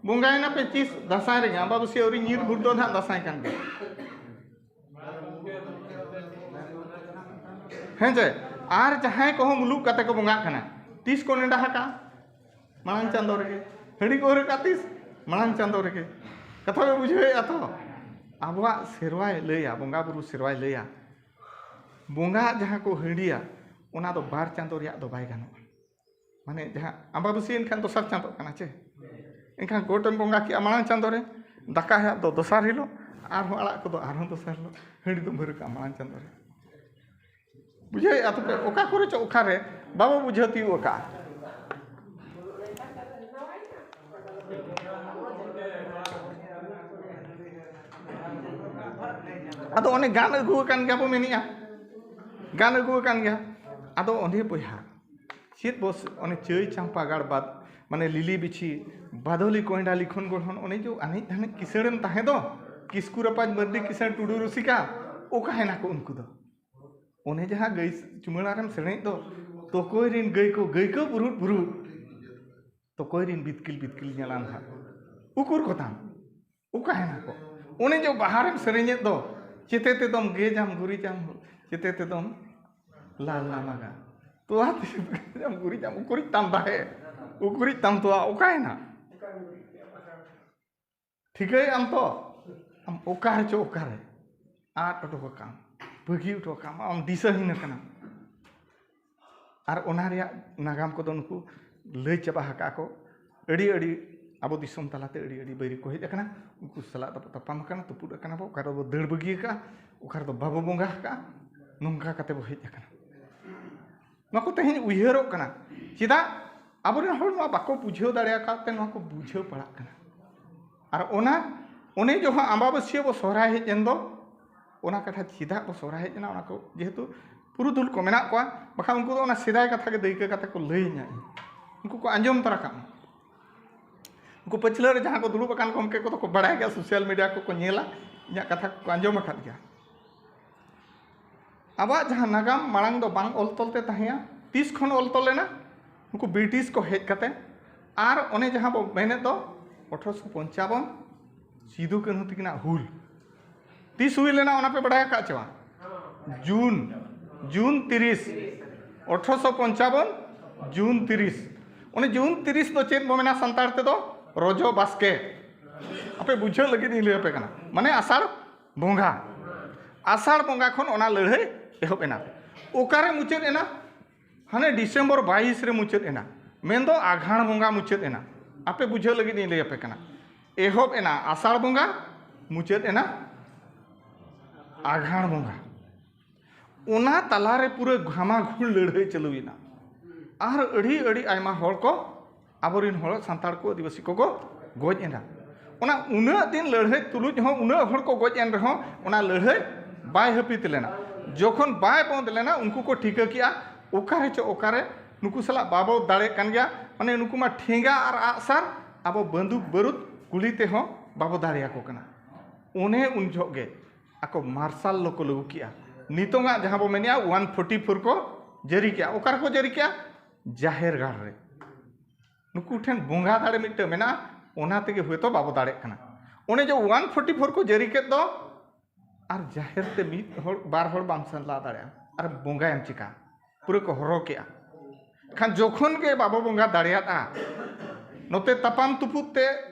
ᱵᱚᱸᱜᱟᱭᱮᱱᱟ ᱯᱮ ᱛᱤᱥ? ᱫᱟᱸᱥᱟᱭ ᱨᱮᱜᱮ᱾ ᱟᱢᱵᱟᱵᱟᱹᱥᱭᱟᱹ ᱟᱹᱣᱨᱤ ᱧᱤᱨ ᱵᱷᱳᱨ ᱫᱚ ᱱᱟᱦᱟᱜ ᱫᱟᱸᱥᱟᱭ ᱠᱟᱱ ᱜᱮᱭᱟ᱾ ᱦᱮᱸ ᱪᱮ? ᱟᱨ ᱡᱟᱦᱟᱸᱭ ᱠᱚᱦᱚᱸ ᱢᱩᱞᱩᱜ ᱠᱟᱛᱮ ᱠᱚ ᱵᱚᱸᱜᱟᱜ ᱠᱟᱱᱟ, ᱛᱤᱥ ᱠᱚ ᱱᱮᱰᱟ ᱟᱠᱟᱫᱼᱟ? ᱢᱟᱲᱟᱝ ᱪᱟᱸᱫᱚ ᱨᱮᱜᱮ᱾ ᱦᱟᱺᱰᱤ ᱠᱚ ᱦᱟᱹᱨ ᱟᱠᱟᱫ ᱛᱤᱥ? ᱢᱟᱲᱟᱝ ᱪᱟᱸᱫᱚ ᱨᱮᱜᱮ᱾ ᱠᱟᱛᱷᱟ ᱯᱮ ᱵᱩᱡᱷᱟᱹᱣᱮᱫᱼᱟ ᱛᱚ? ᱟᱵᱚᱣᱟᱜ ᱥᱮᱨᱣᱟᱭ ᱞᱟᱹᱭᱟ, ᱵᱚᱸᱜᱟ ᱵᱩᱨᱩ ᱥᱮᱨᱣᱟᱭ ᱞᱟᱹᱭᱟ, ᱵᱚᱸᱜᱟ ᱡᱟᱦᱟᱸ ᱠᱚ ᱦᱟᱺᱰᱤᱭᱟ, ᱚᱱᱟ ᱫᱚ ᱵᱟᱨ ᱪᱟᱸᱫᱚ ᱨᱮᱭᱟᱜ ᱫᱚ ᱵᱟᱭ ᱜᱟᱱᱚᱜᱼᱟ᱾ ᱢᱟᱱᱮ ᱡᱟᱦᱟᱸ ᱟᱢᱵᱟᱵᱟᱹᱥᱭᱟᱹ ᱮᱱᱠᱷᱟᱱ ᱫᱚᱥᱟᱨ ᱪᱟᱸᱫᱚᱜ ᱠᱟᱱᱟ ᱪᱮ? ᱮᱱᱠᱷᱟᱱ ᱜᱚᱴᱮᱢ ᱵᱚᱸᱜᱟ ᱠᱮᱜᱼᱟ ᱢᱟᱲᱟᱝ ᱪᱟᱸᱫᱚ ᱨᱮ, ᱫᱟᱠᱟ ᱦᱟᱜ ᱫᱚ ᱫᱚᱥᱟᱨ ᱦᱤᱞᱳᱜ, ᱟᱨᱦᱚᱸ ᱟᱲᱟᱜ ᱠᱚᱫᱚ ᱟᱨᱦᱚᱸ ᱫᱚᱥᱟᱨ ᱦᱤᱞᱳᱜ, ᱦᱟᱺᱰᱤ ᱫᱚᱢ ᱦᱟᱹᱨ ᱠᱟᱜᱼᱟ ᱢᱟᱲᱟᱝ ᱪᱟᱸᱫᱚ ᱨᱮ᱾ ᱵᱩᱡᱷᱟᱹᱣᱮᱫᱼᱟ ᱛᱚᱯᱮ? ᱚᱠᱟ ᱠᱚᱨᱮ ᱪᱚ ᱚᱠᱟᱨᱮ ᱵᱟᱵᱚ ᱵᱩᱡᱷᱟᱹᱣ ᱛᱤᱭᱳᱜ ᱟᱠᱟᱫᱼᱟ᱾ ᱟᱫᱚ ᱚᱱᱮ ᱜᱟᱱ ᱟᱹᱜᱩ ᱟᱠᱟᱱ ᱜᱮᱭᱟ ᱵᱚ ᱢᱮᱱᱮᱜᱼᱟ, ᱜᱟᱱ ᱟᱹᱜᱩ ᱟᱠᱟᱱ ᱜᱮᱭᱟ᱾ ᱟᱫᱚ ᱚᱸᱰᱮ ᱵᱚᱭᱦᱟ, ᱪᱮᱫ ᱵᱚ ᱥᱮ-, ᱚᱱᱮ ᱪᱟᱹᱭ ᱪᱟᱢᱯᱟ ᱜᱟᱲ ᱵᱟᱫ, ᱢᱟᱱᱮ ᱞᱤᱞᱤ ᱵᱤᱪᱷᱤ, ᱵᱟᱫᱚᱞᱤ ᱠᱚᱭᱰᱟ ᱞᱤᱠᱷᱚᱱ ᱜᱚᱲᱦᱚᱱ, ᱚᱱᱮ ᱡᱮ ᱟᱱᱮᱡ ᱫᱷᱟᱱᱮᱡ ᱠᱤᱥᱟᱹᱬᱮᱢ ᱛᱟᱦᱮᱸ ᱫᱚ, ᱠᱤᱥᱠᱩ ᱨᱟᱯᱟᱡᱽ, ᱢᱟᱹᱨᱰᱤ ᱠᱤᱥᱟᱹᱬ, ᱴᱩᱰᱩ ᱨᱩᱥᱤᱠᱟ, ᱚᱠᱟᱭᱮᱱᱟ ᱠᱚ ᱩᱱᱠᱩ ᱫᱚ? ᱚᱱᱮ ᱡᱟᱦᱟᱸ ᱜᱟᱹᱭ ᱪᱩᱢᱟᱹᱲᱟ ᱨᱮᱢ ᱥᱮᱨᱮᱧᱮᱫ ᱫᱚ, ᱛᱚᱠᱚᱭ ᱨᱤᱱ ᱜᱟᱹᱭ ᱠᱚ, ᱜᱟᱹᱭ ᱠᱚ ᱵᱩᱨᱩᱫ ᱵᱩᱨᱩᱫ, ᱛᱚᱠᱚᱭ ᱨᱤᱱ ᱵᱤᱛᱠᱤᱞ ᱵᱤᱛᱠᱤᱞ ᱧᱮᱞᱟᱱ ᱦᱟᱸᱜ, ᱩᱠᱩᱨ ᱠᱚ ᱛᱟᱢ? ᱚᱠᱟᱭᱮᱱᱟ ᱠᱚ? ᱚᱱᱮ ᱡᱮ ᱵᱟᱦᱟ ᱨᱮᱢ ᱥᱮᱨᱮᱧᱮᱫ ᱫᱚ, ᱪᱮᱛᱮ ᱛᱮᱫᱚᱢ ᱜᱮᱡᱟᱢ ᱜᱩᱨᱤᱡᱟᱢ, ᱪᱮᱛᱮ ᱛᱮᱫᱚᱢ ᱞᱟᱞ ᱱᱟᱢᱟᱜᱟ, ᱛᱚᱣᱟ ᱛᱮ ᱜᱮᱡᱟᱢ ᱜᱩᱨᱤᱡᱟᱢ, ᱩᱠᱩᱨᱤᱡ ᱛᱟᱢ ᱫᱟᱦᱮ, ᱩᱠᱩᱨᱤᱡ ᱛᱟᱢ ᱛᱚᱣᱟ, ᱚᱠᱟᱭᱮᱱᱟ? ᱴᱷᱤᱠᱟᱹᱭᱮᱫ ᱟᱢ ᱛᱚ? ᱟᱢ ᱚᱠᱟ ᱨᱮᱪᱚ ᱚᱠᱟᱨᱮ ᱟᱫ ᱚᱰᱚᱠ ᱟᱠᱟᱱ, ᱵᱟᱹᱜᱤ ᱚᱴᱚ ᱟᱠᱟᱫ ᱟᱢ, ᱟᱢ ᱫᱤᱥᱟᱹᱦᱤᱱ ᱟᱠᱟᱱᱟᱢ᱾ ᱟᱨ ᱚᱱᱟ ᱨᱮᱭᱟᱜ ᱱᱟᱜᱟᱢ ᱠᱚᱫᱚ ᱱᱩᱠᱩ ᱞᱟᱹᱭ ᱪᱟᱵᱟ ᱟᱠᱟᱫ ᱠᱚ᱾ ᱟᱹᱰᱤ ᱟᱹᱰᱤ ᱟᱵᱚ ᱫᱤᱥᱚᱢ ᱛᱟᱞᱟᱛᱮ ᱟᱹᱰᱤ ᱟᱹᱰᱤ ᱵᱟᱹᱭᱨᱤ ᱠᱚ ᱦᱮᱡ ᱟᱠᱟᱱᱟ, ᱩᱱᱠᱩ ᱥᱟᱞᱟᱜ ᱫᱚ ᱛᱟᱯᱟᱢ ᱟᱠᱟᱱᱟ, ᱛᱩᱯᱩᱫ ᱟᱠᱟᱱᱟ ᱵᱚ, ᱚᱠᱟ ᱨᱮᱵᱚ ᱫᱟᱹᱲ ᱵᱟᱹᱜᱤ ᱟᱠᱟᱫᱼᱟ, ᱚᱠᱟ ᱨᱮᱫᱚ ᱵᱟᱵᱚ ᱵᱚᱸᱜᱟ ᱟᱠᱟᱫᱼᱟ, ᱱᱚᱝᱠᱟ ᱠᱟᱛᱮ ᱵᱚ ᱦᱮᱡ ᱟᱠᱟᱱᱟ᱾ ᱱᱚᱣᱟ ᱠᱚ ᱛᱮᱦᱮᱧ ᱩᱭᱦᱟᱹᱨᱚᱜ ᱠᱟᱱᱟ᱾ ᱪᱮᱫᱟᱜ? ᱟᱵᱚᱨᱮᱱ ᱦᱚᱲ ᱱᱚᱣᱟ ᱵᱟᱠᱚ ᱵᱩᱡᱷᱟᱹᱣ ᱫᱟᱲᱮ ᱟᱠᱟᱫ ᱛᱮ ᱱᱚᱣᱟ ᱠᱚ ᱵᱩᱡᱷᱟᱹᱣ ᱯᱟᱲᱟᱜ ᱠᱟᱱᱟ᱾ ᱟᱨ ᱚᱱᱟ, ᱚᱱᱮ ᱡᱚᱦᱚᱜ ᱟᱢᱵᱟᱵᱟᱹᱥᱭᱟᱹ ᱵᱚ ᱥᱚᱦᱨᱟᱭ ᱦᱮᱡ ᱮᱱ ᱫᱚ, ᱚᱱᱟ ᱠᱟᱛᱷᱟ ᱪᱮᱫᱟᱜ ᱵᱚ ᱥᱚᱦᱨᱟᱭ ᱦᱮᱡ ᱮᱱᱟ, ᱚᱱᱟ ᱠᱚ ᱡᱮᱦᱮᱛᱩ ᱯᱩᱨᱩᱫᱷᱩᱞ ᱠᱚ ᱢᱮᱱᱟᱜ ᱠᱚᱣᱟ, ᱵᱟᱠᱷᱟᱱ ᱩᱱᱠᱩ ᱫᱚ ᱚᱱᱟ ᱥᱮᱫᱟᱭ ᱠᱟᱛᱷᱟ ᱜᱮ ᱫᱟᱹᱭᱠᱟᱹ ᱠᱟᱛᱮ ᱠᱚ ᱞᱟᱹᱭᱟᱹᱧᱟ, ᱤᱧ, ᱩᱱᱠᱩ ᱠᱚ ᱟᱸᱡᱚᱢ ᱛᱚᱨᱟ ᱠᱟᱜ ᱢᱟ᱾ ᱩᱱᱠᱩ ᱯᱟᱹᱪᱷᱞᱟᱹ ᱨᱮ ᱡᱟᱦᱟᱸ ᱠᱚ ᱫᱩᱲᱩᱵ ᱟᱠᱟᱱ ᱜᱚᱢᱠᱮ ᱠᱚᱫᱚ ᱠᱚ ᱵᱟᱲᱟᱭ ᱜᱮᱭᱟ, ᱥᱳᱥᱟᱞ ᱢᱤᱰᱤᱭᱟ ᱠᱚᱠᱚ ᱧᱮᱞᱟ, ᱤᱧᱟᱹᱜ ᱠᱟᱛᱷᱟ ᱠᱚᱠᱚ ᱟᱸᱡᱚᱢ ᱟᱠᱟᱫ ᱜᱮᱭᱟ᱾ ᱟᱵᱚᱣᱟᱜ ᱡᱟᱦᱟᱸ ᱱᱟᱜᱟᱢ ᱢᱟᱲᱟᱝ ᱫᱚ ᱵᱟᱝ ᱚᱞ ᱛᱚᱞ ᱛᱮ ᱛᱟᱦᱮᱸᱭᱟ, ᱛᱤᱥ ᱠᱷᱚᱱ ᱚᱞ ᱛᱚᱞ ᱞᱮᱱᱟ? ᱱᱩᱠᱩ ᱵᱨᱤᱴᱤᱥ ᱠᱚ ᱦᱮᱡ ᱠᱟᱛᱮ᱾ ᱟᱨ ᱚᱱᱮ ᱡᱟᱦᱟᱸ ᱵᱚ ᱢᱮᱱᱮᱫ ᱫᱚ ᱟᱴᱷᱨᱚᱥᱚ ᱯᱚᱧᱪᱟᱵᱚᱱ ᱥᱤᱫᱩ ᱠᱟᱹᱱᱦᱩ ᱛᱟᱹᱠᱤᱱᱟᱜ ᱦᱩᱞ, ᱛᱤᱥ ᱦᱩᱭ ᱞᱮᱱᱟ ᱚᱱᱟ ᱯᱮ ᱵᱟᱲᱟᱭ ᱟᱠᱟᱫ ᱪᱮ ᱵᱟᱝ? ᱡᱩᱱ, ᱡᱩᱱ ᱛᱤᱨᱤᱥ, ᱟᱴᱷᱨᱚᱥᱚ ᱯᱚᱧᱪᱟᱵᱚᱱ, ᱡᱩᱱ ᱛᱤᱨᱤᱥ᱾ ᱚᱱᱮ ᱡᱩᱱ ᱛᱤᱨᱤᱥ ᱫᱚ ᱪᱮᱫ ᱵᱚ ᱢᱮᱱᱟ ᱥᱟᱱᱛᱟᱲ ᱛᱮᱫᱚ? ᱨᱚᱡᱚ ᱵᱟᱥᱠᱮ᱾ ᱟᱯᱮ ᱵᱩᱡᱷᱟᱹᱣ ᱞᱟᱹᱜᱤᱫ ᱤᱧ ᱞᱟᱹᱭ ᱟᱯᱮ ᱠᱟᱱᱟ, ᱢᱟᱱᱮ ᱟᱥᱟᱲ ᱵᱚᱸᱜᱟ᱾ ᱟᱥᱟᱲ ᱵᱚᱸᱜᱟ ᱠᱷᱚᱱ ᱚᱱᱟ ᱞᱟᱹᱲᱦᱟᱹᱭ ᱮᱦᱚᱵ ᱮᱱᱟ᱾ ᱚᱠᱟᱨᱮ ᱢᱩᱪᱟᱹᱫ ᱮᱱᱟ? ᱦᱟᱱᱮ ᱰᱤᱥᱮᱢᱵᱚᱨ ᱵᱟᱭᱤᱥ ᱨᱮ ᱢᱩᱪᱟᱹᱫ ᱮᱱᱟ, ᱢᱮᱱᱫᱚ ᱟᱜᱷᱟᱬ ᱵᱚᱸᱜᱟ ᱢᱩᱪᱟᱹᱫ ᱮᱱᱟ᱾ ᱟᱯᱮ ᱵᱩᱡᱷᱟᱹᱣ ᱞᱟᱹᱜᱤᱫ ᱤᱧ ᱞᱟᱹᱭ ᱟᱯᱮ ᱠᱟᱱᱟ, ᱮᱦᱚᱵ ᱮᱱᱟ ᱟᱥᱟᱲ ᱵᱚᱸᱜᱟ, ᱢᱩᱪᱟᱹᱫ ᱮᱱᱟ ᱟᱜᱷᱟᱬ ᱵᱚᱸᱜᱟ᱾ ᱚᱱᱟ ᱛᱟᱞᱟᱨᱮ ᱯᱩᱨᱟᱹ ᱜᱷᱟᱢᱟᱜᱷᱩᱲ ᱞᱟᱹᱲᱦᱟᱹᱭ ᱪᱟᱹᱞᱩᱭᱮᱱᱟ᱾ ᱟᱨ ᱟᱹᱰᱤ ᱟᱹᱰᱤ ᱟᱭᱢᱟ ᱦᱚᱲ ᱠᱚ, ᱟᱵᱚᱨᱮᱱ ᱦᱚᱲ, ᱥᱟᱱᱛᱟᱲ ᱠᱚ, ᱟᱹᱫᱤᱵᱟᱹᱥᱤ ᱠᱚᱠᱚ ᱜᱚᱡ ᱮᱱᱟ᱾ ᱚᱱᱟ ᱩᱱᱟᱹᱜ ᱫᱤᱱ ᱞᱟᱹᱲᱦᱟᱹᱭ ᱛᱩᱞᱩᱡ ᱦᱚᱸ ᱩᱱᱟᱹᱜ ᱦᱚᱲ ᱠᱚ ᱜᱚᱡ ᱮᱱ ᱨᱮᱦᱚᱸ ᱚᱱᱟ ᱞᱟᱹᱲᱦᱟᱹᱭ ᱵᱟᱭ ᱦᱟᱹᱯᱤᱫ ᱞᱮᱱᱟ᱾ ᱡᱚᱠᱷᱚᱱ ᱵᱟᱭ ᱵᱚᱱᱫ ᱞᱮᱱᱟ, ᱩᱱᱠᱩ ᱠᱚ ᱴᱷᱤᱠᱟᱹ ᱠᱮᱜᱼᱟ ᱚᱠᱟᱨᱮ ᱪᱚ ᱚᱠᱟᱨᱮ ᱱᱩᱠᱩ ᱥᱟᱞᱟᱜ ᱵᱟᱵᱚ ᱫᱟᱲᱮᱜ ᱠᱟᱱ ᱜᱮᱭᱟ, ᱢᱟᱱᱮ ᱱᱩᱠᱩ ᱢᱟ ᱴᱷᱮᱸᱜᱟ ᱟᱨ ᱟᱜᱼᱥᱟᱨ, ᱟᱵᱚ ᱵᱟᱹᱱᱫᱩᱠ ᱵᱟᱹᱨᱩᱫ ᱜᱩᱞᱤ ᱛᱮᱦᱚᱸ ᱵᱟᱵᱚ ᱫᱟᱲᱮᱭᱟᱠᱚ ᱠᱟᱱᱟ᱾ ᱚᱱᱮ ᱩᱱ ᱡᱚᱦᱚᱜ ᱜᱮ ᱟᱠᱚ ᱢᱟᱨᱥᱟᱞ ᱞᱚ ᱠᱚ ᱞᱟᱹᱜᱩ ᱠᱮᱜᱼᱟ᱾ ᱱᱤᱛᱚᱝᱟᱜ ᱡᱟᱦᱟᱸ ᱵᱚ ᱢᱮᱱᱮᱜᱼᱟ ᱳᱣᱟᱱ ᱯᱷᱳᱨᱴᱤ ᱯᱷᱳᱨ ᱠᱚ ᱡᱟᱹᱨᱤ ᱠᱮᱜᱼᱟ᱾ ᱚᱠᱟ ᱨᱮᱠᱚ ᱡᱟᱹᱨᱤ ᱠᱮᱜᱼᱟ? ᱡᱟᱦᱮᱨ ᱜᱟᱲ ᱨᱮ᱾ ᱱᱩᱠᱩ ᱴᱷᱮᱱ ᱵᱚᱸᱜᱟ ᱫᱟᱲᱮ ᱢᱤᱫᱴᱟᱝ ᱢᱮᱱᱟᱜᱼᱟ, ᱚᱱᱟ ᱛᱮᱜᱮ ᱦᱳᱭᱛᱳ ᱵᱟᱵᱚ ᱫᱟᱲᱮᱜ ᱠᱟᱱᱟ᱾ ᱚᱱᱮ ᱡᱮ ᱳᱣᱟᱱ ᱯᱷᱳᱨᱴᱤ ᱯᱷᱳᱨ ᱠᱚ ᱡᱟᱹᱨᱤ ᱠᱮᱫ ᱫᱚ, ᱟᱨ ᱡᱟᱦᱮᱨ ᱛᱮ ᱢᱤᱫ ᱦᱚᱲ ᱵᱟᱨ ᱦᱚᱲ ᱵᱟᱢ ᱥᱮᱱ ᱞᱟᱦᱟ ᱫᱟᱲᱮᱭᱟᱜᱼᱟ, ᱟᱨ ᱵᱚᱸᱜᱟᱭᱟᱢ ᱪᱤᱠᱟ? ᱯᱩᱨᱟᱹ ᱠᱚ ᱦᱚᱨᱚ ᱠᱮᱜᱼᱟ᱾ ᱠᱷᱟᱱ ᱡᱚᱠᱷᱚᱱ ᱜᱮ ᱵᱟᱵᱚ ᱵᱚᱸᱜᱟ ᱫᱟᱲᱮᱭᱟᱫᱼᱟ, ᱱᱚᱛᱮ ᱛᱟᱯᱟᱢ ᱛᱩᱯᱩᱫ ᱛᱮ,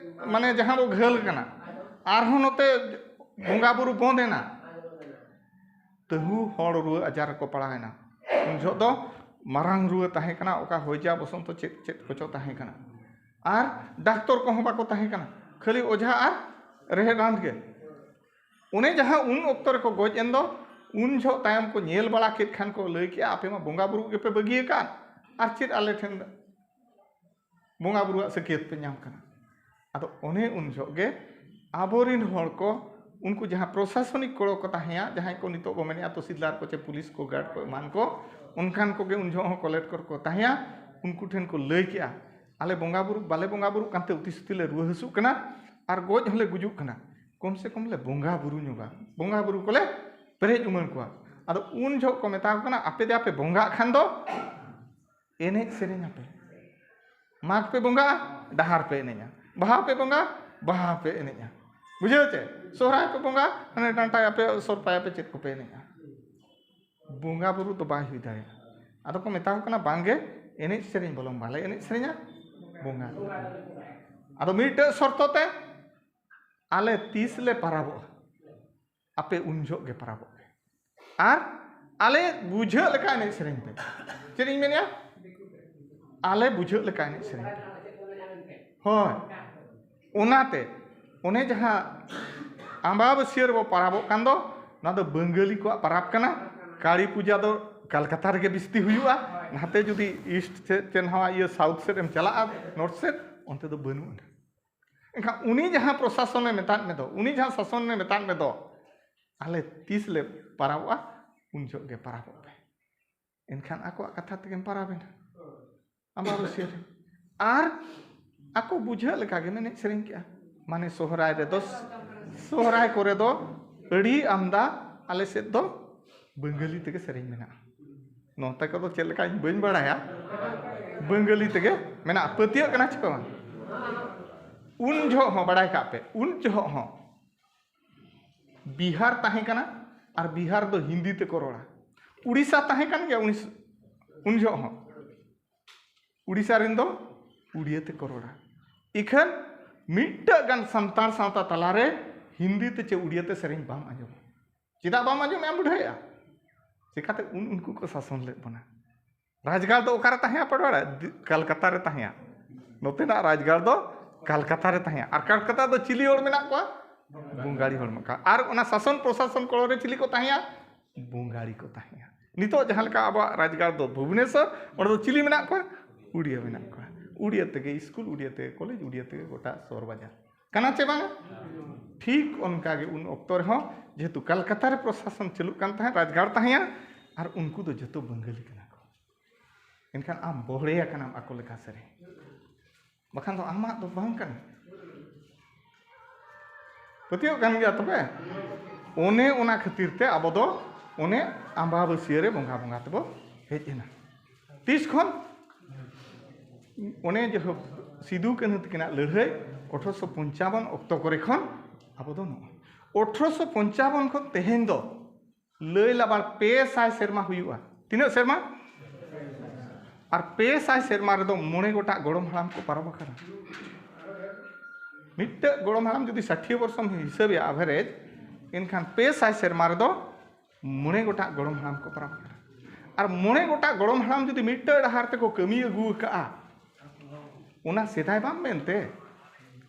ᱢᱟᱱᱮ ᱡᱟᱦᱟᱸ ᱵᱚ ᱜᱷᱟᱹᱞ ᱠᱟᱱᱟ, ᱟᱨᱦᱚᱸ ᱱᱚᱛᱮ ᱵᱚᱸᱜᱟ ᱵᱩᱨᱩ ᱵᱚᱱᱫ ᱮᱱᱟ, ᱛᱟᱹᱦᱩ ᱦᱚᱲ ᱨᱩᱣᱟᱹ ᱟᱡᱟᱨ ᱨᱮᱠᱚ ᱯᱟᱲᱟᱣ ᱮᱱᱟ᱾ ᱩᱱ ᱡᱚᱦᱚᱜ ᱫᱚ ᱢᱟᱨᱟᱝ ᱨᱩᱣᱟᱹ ᱛᱟᱦᱮᱸ ᱠᱟᱱᱟ, ᱚᱠᱟ ᱦᱚᱭᱡᱟ ᱵᱚᱥᱚᱱᱛᱚ ᱪᱮᱫ ᱪᱮᱫ ᱠᱚᱪᱚ ᱛᱟᱦᱮᱸ ᱠᱟᱱᱟ, ᱟᱨ ᱰᱟᱠᱛᱚᱨ ᱠᱚᱦᱚᱸ ᱵᱟᱠᱚ ᱛᱟᱦᱮᱸ ᱠᱟᱱᱟ, ᱠᱷᱟᱹᱞᱤ ᱚᱡᱷᱟ ᱟᱨ ᱨᱮᱦᱮᱫ ᱨᱟᱱ ᱜᱮ᱾ ᱚᱱᱮ ᱡᱟᱦᱟᱸ ᱩᱱ ᱚᱠᱛᱚ ᱨᱮᱠᱚ ᱜᱚᱡ ᱮᱱ ᱫᱚ, ᱩᱱ ᱡᱚᱦᱚᱜ ᱛᱟᱭᱚᱢ ᱠᱚ ᱧᱮᱞ ᱵᱟᱲᱟ ᱠᱮᱫ ᱠᱷᱟᱱ ᱠᱚ ᱞᱟᱹᱭ ᱠᱮᱜᱼᱟ, "ᱟᱯᱮ ᱢᱟ ᱵᱚᱸᱜᱟ ᱵᱩᱨᱩ ᱜᱮᱯᱮ ᱵᱟᱹᱜᱤ ᱟᱠᱟᱫ, ᱟᱨ ᱪᱮᱫ ᱟᱞᱮ ᱴᱷᱮᱱ ᱫᱚ ᱵᱚᱸᱜᱟ ᱵᱩᱨᱩᱣᱟᱜ ᱥᱟᱹᱠᱭᱟᱹᱛ ᱯᱮ ᱧᱟᱢ ᱠᱟᱱᱟ?" ᱟᱫᱚ ᱚᱱᱮ ᱩᱱ ᱡᱚᱦᱚᱜ ᱜᱮ ᱟᱵᱚᱨᱮᱱ ᱦᱚᱲ ᱠᱚ, ᱩᱱᱠᱩ ᱡᱟᱦᱟᱸ ᱯᱨᱚᱥᱟᱥᱚᱱᱤᱠ ᱠᱚᱲᱚ ᱠᱚ ᱛᱟᱦᱮᱸᱭᱟ, ᱡᱟᱦᱟᱸᱭ ᱠᱚ ᱱᱤᱛᱚᱜ ᱵᱚ ᱢᱮᱱᱮᱫᱼᱟ ᱛᱚᱥᱤᱞᱫᱟᱨ ᱠᱚ ᱪᱮ ᱯᱩᱞᱤᱥ ᱠᱚ, ᱜᱟᱨᱰ ᱠᱚ ᱮᱢᱟᱱ ᱠᱚ, ᱚᱱᱠᱟᱱ ᱠᱚᱜᱮ ᱩᱱ ᱡᱚᱦᱚᱜ ᱦᱚᱸ ᱠᱚᱞᱮᱠᱴᱚᱨ ᱠᱚ ᱛᱟᱦᱮᱸᱭᱟ, ᱩᱱᱠᱩ ᱴᱷᱮᱱ ᱠᱚ ᱞᱟᱹᱭ ᱠᱮᱜᱼᱟ, ᱟᱞᱮ ᱵᱚᱸᱜᱟ ᱵᱩᱨᱩ ᱵᱟᱞᱮ ᱵᱚᱸᱜᱟ ᱵᱩᱨᱩᱜ ᱠᱟᱱᱛᱮ ᱩᱛᱤ ᱥᱩᱛᱤ ᱞᱮ ᱨᱩᱣᱟᱹ ᱦᱟᱹᱥᱩᱜ ᱠᱟᱱᱟ ᱟᱨ ᱜᱚᱡ ᱦᱚᱸᱞᱮ ᱜᱩᱡᱩᱜ ᱠᱟᱱᱟ᱾ ᱠᱚᱢ ᱥᱮ ᱠᱚᱢ ᱞᱮ ᱵᱚᱸᱜᱟ ᱵᱩᱨᱩ ᱧᱚᱜᱟ, ᱵᱚᱸᱜᱟ ᱵᱩᱨᱩ ᱠᱚᱞᱮ ᱯᱮᱨᱮᱡ ᱩᱢᱟᱹᱱ ᱠᱚᱣᱟ᱾ ᱟᱫᱚ ᱩᱱ ᱡᱚᱦᱚᱜ ᱠᱚ ᱢᱮᱛᱟ ᱠᱚ ᱠᱟᱱᱟ, ᱟᱯᱮ ᱫᱚ ᱟᱯᱮ ᱵᱚᱸᱜᱟᱜ ᱠᱷᱟᱱ ᱫᱚ ᱮᱱᱮᱡ ᱥᱮᱨᱮᱧ ᱟᱯᱮ᱾ ᱢᱟᱜᱽ ᱯᱮ ᱵᱚᱸᱜᱟᱜᱼᱟ, ᱰᱟᱦᱟᱨ ᱯᱮ ᱮᱱᱮᱡᱼᱟ᱾ ᱵᱟᱦᱟ ᱯᱮ ᱵᱚᱸᱜᱟ, ᱵᱟᱦᱟ ᱯᱮ ᱮᱱᱮᱡᱼᱟ᱾ ᱵᱩᱡᱷᱟᱹᱣ ᱪᱮ? ᱥᱚᱦᱨᱟᱭ ᱯᱮ ᱵᱚᱸᱜᱟ, ᱦᱟᱱᱮ ᱰᱟᱱᱴᱟᱭᱟᱯᱮ, ᱥᱚᱨᱯᱟᱭᱟᱯᱮ, ᱪᱮᱫ ᱠᱚᱯᱮ ᱮᱱᱮᱡᱼᱟ? ᱵᱚᱸᱜᱟ ᱵᱩᱨᱩ ᱫᱚ ᱵᱟᱭ ᱦᱩᱭ ᱫᱟᱲᱮᱭᱟᱜᱼᱟ᱾ ᱟᱫᱚ ᱠᱚ ᱢᱮᱛᱟ ᱠᱚ ᱠᱟᱱᱟ, ᱵᱟᱝᱜᱮ, ᱮᱱᱮᱡ ᱥᱮᱨᱮᱧ ᱵᱚᱞᱚᱝ ᱵᱟᱞᱮ ᱮᱱᱮᱡ ᱥᱮᱨᱮᱧᱟ, ᱵᱚᱸᱜᱟ᱾ ᱟᱫᱚ ᱢᱤᱫᱴᱮᱡ ᱥᱚᱨᱛᱚ ᱛᱮ, ᱟᱞᱮ ᱛᱤᱥ ᱞᱮ ᱯᱟᱨᱟᱵᱚᱜᱼᱟ, ᱟᱯᱮ ᱩᱱ ᱡᱚᱦᱚᱜ ᱜᱮ ᱯᱟᱨᱟᱵᱚᱜ ᱯᱮ᱾ ᱟᱨ ᱟᱞᱮ ᱵᱩᱡᱷᱟᱹᱜ ᱞᱮᱠᱟ ᱮᱱᱮᱡ ᱥᱮᱨᱮᱧ ᱯᱮ᱾ ᱪᱮᱫ ᱤᱧ ᱢᱮᱱᱮᱫᱼᱟ? ᱟᱞᱮ ᱵᱩᱡᱷᱟᱹᱜ ᱞᱮᱠᱟ ᱮᱱᱮᱡ ᱥᱮᱨᱮᱧ ᱯᱮ᱾ ᱦᱳᱭ, ᱚᱱᱟᱛᱮ ᱚᱱᱮ ᱡᱟᱦᱟᱸ ᱟᱢᱵᱟᱵᱟᱹᱥᱭᱟᱹ ᱨᱮᱵᱚ ᱯᱟᱨᱟᱵᱚᱜ ᱠᱟᱱ ᱫᱚ, ᱱᱚᱣᱟ ᱫᱚ ᱵᱟᱝᱜᱟᱹᱞᱤ ᱠᱚᱣᱟᱜ ᱯᱟᱨᱟᱵᱽ ᱠᱟᱱᱟ᱾ ᱠᱟᱹᱲᱤ ᱯᱩᱡᱟ ᱫᱚ ᱠᱟᱞᱠᱟᱛᱟ ᱨᱮᱜᱮ ᱵᱤᱥᱛᱤ ᱦᱩᱭᱩᱜᱼᱟ᱾ ᱱᱟᱛᱮ ᱡᱩᱫᱤ ᱤᱥᱴ ᱥᱮᱫ ᱪᱮ ᱱᱟᱣᱟ ᱤᱭᱟᱹ ᱥᱟᱣᱩᱛᱷ ᱥᱮᱫ ᱮᱢ ᱪᱟᱞᱟᱜᱼᱟ, ᱱᱚᱨᱛᱷ ᱥᱮᱫ, ᱚᱱᱛᱮ ᱫᱚ ᱵᱟᱹᱱᱩᱜᱼᱟ᱾ ᱮᱱᱠᱷᱟᱱ ᱩᱱᱤ ᱡᱟᱦᱟᱸ ᱯᱨᱚᱥᱟᱥᱚᱱᱮ ᱢᱮᱛᱟᱫ ᱢᱮ ᱫᱚ, ᱩᱱᱤ ᱡᱟᱦᱟᱸ ᱥᱟᱥᱚᱱᱮ ᱢᱮᱛᱟᱫ ᱢᱮ ᱫᱚ, ᱟᱞᱮ ᱛᱤᱥ ᱞᱮ ᱯᱟᱨᱟᱵᱚᱜᱼᱟ, ᱩᱱ ᱡᱚᱦᱚᱜ ᱜᱮ ᱯᱟᱨᱟᱵᱚᱜ ᱯᱮ᱾ ᱮᱱᱠᱷᱟᱱ ᱟᱠᱚᱣᱟᱜ ᱠᱟᱛᱷᱟ ᱛᱮᱜᱮᱢ ᱯᱟᱨᱟᱵᱮᱱᱟ ᱟᱢᱵᱟᱵᱟᱹᱥᱭᱟᱹ ᱨᱮ᱾ ᱟᱨ ᱟᱠᱚ ᱵᱩᱡᱷᱟᱹᱜ ᱞᱮᱠᱟ ᱜᱮᱢ ᱮᱱᱮᱡ ᱥᱮᱨᱮᱧ ᱠᱮᱜᱼᱟ᱾ ᱢᱟᱱᱮ ᱥᱚᱦᱨᱟᱭ ᱨᱮᱫᱚ, ᱥᱚᱦᱨᱟᱭ ᱠᱚᱨᱮ ᱫᱚ ᱟᱹᱰᱤ ᱟᱢᱫᱟ ᱟᱞᱮ ᱥᱮᱫ ᱫᱚ ᱵᱟᱝᱜᱟᱹᱞᱤ ᱛᱮᱜᱮ ᱥᱮᱨᱮᱧ ᱢᱮᱱᱟᱜᱼᱟ᱾ ᱱᱚᱛᱮ ᱠᱚᱫᱚ ᱪᱮᱫ ᱞᱮᱠᱟ ᱤᱧ ᱵᱟᱹᱧ ᱵᱟᱲᱟᱭᱟ, ᱵᱟᱝᱜᱟᱹᱞᱤ ᱛᱮᱜᱮ ᱢᱮᱱᱟᱜᱼᱟ᱾ ᱯᱟᱹᱛᱭᱟᱹᱜ ᱠᱟᱱᱟ ᱪᱮ ᱵᱟᱝ? ᱩᱱ ᱡᱚᱦᱚᱜ ᱦᱚᱸ ᱵᱟᱲᱟᱭ ᱠᱟᱜ ᱯᱮ, ᱩᱱ ᱡᱚᱦᱚᱜ ᱦᱚᱸ ᱵᱤᱦᱟᱨ ᱛᱟᱦᱮᱸ ᱠᱟᱱᱟ ᱟᱨ ᱵᱤᱦᱟᱨ ᱫᱚ ᱦᱤᱱᱫᱤ ᱛᱮᱠᱚ ᱨᱚᱲᱟ᱾ ᱩᱲᱤᱥᱥᱟ ᱛᱟᱦᱮᱸ ᱠᱟᱱ ᱜᱮᱭᱟ ᱩᱱᱤᱥ-, ᱩᱱ ᱡᱚᱦᱚᱜ ᱦᱚᱸ᱾ ᱩᱲᱤᱥᱥᱟ ᱨᱮᱱ ᱫᱚ ᱩᱲᱤᱭᱟᱹ ᱛᱮᱠᱚ ᱨᱚᱲᱟ᱾ ᱤᱠᱷᱟᱹᱱ ᱢᱤᱫᱴᱟᱹᱜ ᱜᱟᱱ ᱥᱟᱱᱛᱟᱲ ᱥᱟᱶᱛᱟ ᱛᱟᱞᱟᱨᱮ ᱦᱤᱱᱫᱤ ᱛᱮ ᱪᱮ ᱩᱲᱤᱭᱟᱹ ᱛᱮ ᱥᱮᱨᱮᱧ ᱵᱟᱢ ᱟᱸᱡᱚᱢᱟ᱾ ᱪᱮᱫᱟᱜ ᱵᱟᱢ ᱟᱸᱡᱚᱢᱮᱜᱼᱟ ᱵᱩᱰᱷᱟᱹᱭᱟ? ᱪᱮᱠᱟᱛᱮ ᱩᱱ ᱩᱱᱠᱩ ᱠᱚ ᱥᱟᱥᱚᱱ ᱞᱮᱫ ᱵᱚᱱᱟ᱾ ᱨᱟᱡᱽᱜᱟᱲ ᱫᱚ ᱚᱠᱟᱨᱮ ᱛᱟᱦᱮᱸᱜᱼᱟ ᱯᱟᱴᱣᱟᱲᱟ? ᱫᱤ-, ᱠᱟᱞᱠᱟᱛᱟ ᱨᱮ ᱛᱟᱦᱮᱸᱜᱼᱟ᱾ ᱱᱚᱛᱮᱱᱟᱜ ᱨᱟᱡᱽᱜᱟᱲ ᱫᱚ ᱠᱟᱞᱠᱟᱛᱟ ᱨᱮ ᱛᱟᱦᱮᱸᱜᱼᱟ᱾ ᱟᱨ ᱠᱟᱞᱠᱟᱛᱟ ᱫᱚ ᱪᱤᱞᱤ ᱦᱚᱲ ᱢᱮᱱᱟᱜ ᱠᱚᱣᱟ? ᱵᱚᱝᱜᱟᱲᱤ ᱦᱚᱲ ᱢᱮᱱᱟᱜ ᱠᱚᱣᱟ᱾ ᱟᱨ ᱚᱱᱟ ᱥᱟᱥᱚᱱ ᱯᱨᱚᱥᱟᱥᱚᱱ ᱠᱚᱲᱚ ᱨᱮ ᱪᱤᱞᱤ ᱠᱚ ᱛᱟᱦᱮᱸᱜᱼᱟ? ᱵᱚᱝᱜᱟᱲᱤ ᱠᱚ ᱛᱟᱦᱮᱸᱜᱼᱟ᱾ ᱱᱤᱛᱚᱜ ᱡᱟᱦᱟᱸ ᱞᱮᱠᱟ ᱟᱵᱚᱣᱟᱜ ᱨᱟᱡᱽᱜᱟᱲ ᱫᱚ ᱵᱷᱩᱵᱽᱱᱮᱥᱚᱨ, ᱚᱸᱰᱮ ᱫᱚ ᱪᱤᱞᱤ ᱢᱮᱱᱟᱜ ᱠᱚᱣᱟ? ᱩᱲᱤᱭᱟᱹ ᱢᱮᱱᱟᱜ ᱠᱚᱣᱟ᱾ ᱩᱲᱤᱭᱟᱹ ᱛᱮᱜᱮ ᱥᱠᱩᱞ, ᱩᱲᱤᱭᱟᱹ ᱛᱮᱜᱮ ᱠᱚᱞᱮᱡᱽ, ᱩᱲᱤᱭᱟᱹ ᱛᱮᱜᱮ ᱜᱚᱴᱟ ᱥᱚᱦᱚᱨ ᱵᱟᱡᱟᱨ᱾ ᱠᱟᱱᱟ ᱪᱮ ᱵᱟᱝ? ᱴᱷᱤᱠ ᱚᱱᱠᱟ ᱜᱮ ᱩᱱ ᱚᱠᱛᱚ ᱨᱮᱦᱚᱸ ᱡᱮᱦᱮᱛᱩ ᱠᱟᱞᱠᱟᱛᱟ ᱨᱮ ᱯᱨᱚᱥᱟᱥᱚᱱ ᱪᱟᱹᱞᱩᱜ ᱠᱟᱱ ᱛᱟᱦᱮᱸᱫ, ᱨᱟᱡᱽᱜᱟᱲ ᱛᱟᱦᱮᱸᱭᱟ, ᱟᱨ ᱩᱱᱠᱩ ᱫᱚ ᱡᱚᱛᱚ ᱵᱟᱝᱜᱟᱹᱞᱤ ᱠᱟᱱᱟ ᱠᱚ᱾ ᱮᱱᱠᱷᱟᱱ ᱟᱢ ᱵᱚᱦᱲᱮᱭᱟ ᱠᱟᱱᱟᱢ ᱟᱠᱚ ᱞᱮᱠᱟ ᱥᱮᱨᱮᱧ᱾ ᱵᱟᱠᱷᱟᱱ ᱫᱚ ᱟᱢᱟᱜ ᱫᱚ ᱵᱟᱝ ᱠᱟᱱᱟ᱾ ᱯᱟᱹᱛᱭᱟᱹᱣ ᱠᱟᱱ ᱜᱮᱭᱟ ᱛᱚᱵᱮ? ᱚᱱᱮ ᱚᱱᱟ ᱠᱷᱟᱹᱛᱤᱨ ᱛᱮ ᱟᱵᱚ ᱫᱚ ᱚᱱᱮ ᱟᱢᱵᱟᱵᱟᱹᱥᱭᱟᱹ ᱨᱮ ᱵᱚᱸᱜᱟ ᱵᱚᱸᱜᱟ ᱛᱮᱵᱚ ᱦᱮᱡ ᱮᱱᱟ᱾ ᱛᱤᱥ ᱠᱷᱚᱱ? ᱚᱱᱮ ᱡᱮ ᱥᱤᱫᱩ ᱠᱟᱹᱱᱦᱩ ᱛᱟᱹᱠᱤᱱᱟᱜ ᱞᱟᱹᱲᱦᱟᱹᱭ ᱟᱴᱷᱨᱚᱥᱚ ᱯᱚᱧᱪᱟᱵᱚᱱ ᱚᱠᱛᱚ ᱠᱚᱨᱮ ᱠᱷᱚᱱ ᱟᱵᱚ ᱫᱚ ᱱᱚᱜᱼᱚᱭ ᱟᱴᱷᱨᱚᱥᱚ ᱯᱚᱧᱪᱟᱵᱚᱱ ᱠᱷᱚᱱ ᱛᱮᱦᱮᱧ ᱫᱚ ᱞᱟᱹᱭ ᱞᱟᱵᱟᱲ ᱯᱮ ᱥᱟᱭ ᱥᱮᱨᱢᱟ ᱦᱩᱭᱩᱜᱼᱟ᱾ ᱛᱤᱱᱟᱹᱜ ᱥᱮᱨᱢᱟ? ᱟᱨ ᱯᱮ ᱥᱟᱭ ᱥᱮᱨᱢᱟ ᱨᱮᱫᱚ ᱢᱚᱬᱮ ᱜᱚᱴᱟᱜ ᱜᱚᱲᱚᱢ ᱦᱟᱲᱟᱢ ᱠᱚ ᱯᱟᱨᱚᱢ ᱟᱠᱟᱱᱟ᱾ ᱢᱤᱫᱴᱟᱹᱜ ᱜᱚᱲᱚᱢ ᱦᱟᱲᱟᱢ ᱡᱩᱫᱤ ᱥᱟᱴᱷᱤᱭᱟᱹ ᱵᱚᱨᱥᱚᱢ ᱦᱤᱥᱟᱹᱵᱮᱭᱟ ᱟᱵᱷᱟᱨᱮᱡᱽ, ᱮᱱᱠᱷᱟᱱ ᱯᱮ ᱥᱟᱭ ᱥᱮᱨᱢᱟ ᱨᱮᱫᱚ ᱢᱚᱬᱮ ᱜᱚᱴᱟᱜ ᱜᱚᱲᱚᱢ ᱦᱟᱲᱟᱢ ᱠᱚ ᱯᱟᱨᱚᱢ ᱟᱠᱟᱱᱟ᱾ ᱟᱨ ᱢᱚᱬᱮ ᱜᱚᱴᱟᱜ ᱜᱚᱲᱚᱢ ᱦᱟᱲᱟᱢ ᱡᱩᱫᱤ ᱢᱤᱫᱴᱟᱹᱜ ᱰᱟᱦᱟᱨ ᱛᱮᱠᱚ ᱠᱟᱹᱢᱤ ᱟᱹᱜᱩ ᱟᱠᱟᱫᱼᱟ, ᱚᱱᱟ ᱥᱮᱫᱟᱭ ᱵᱟᱢ ᱢᱮᱱᱛᱮ,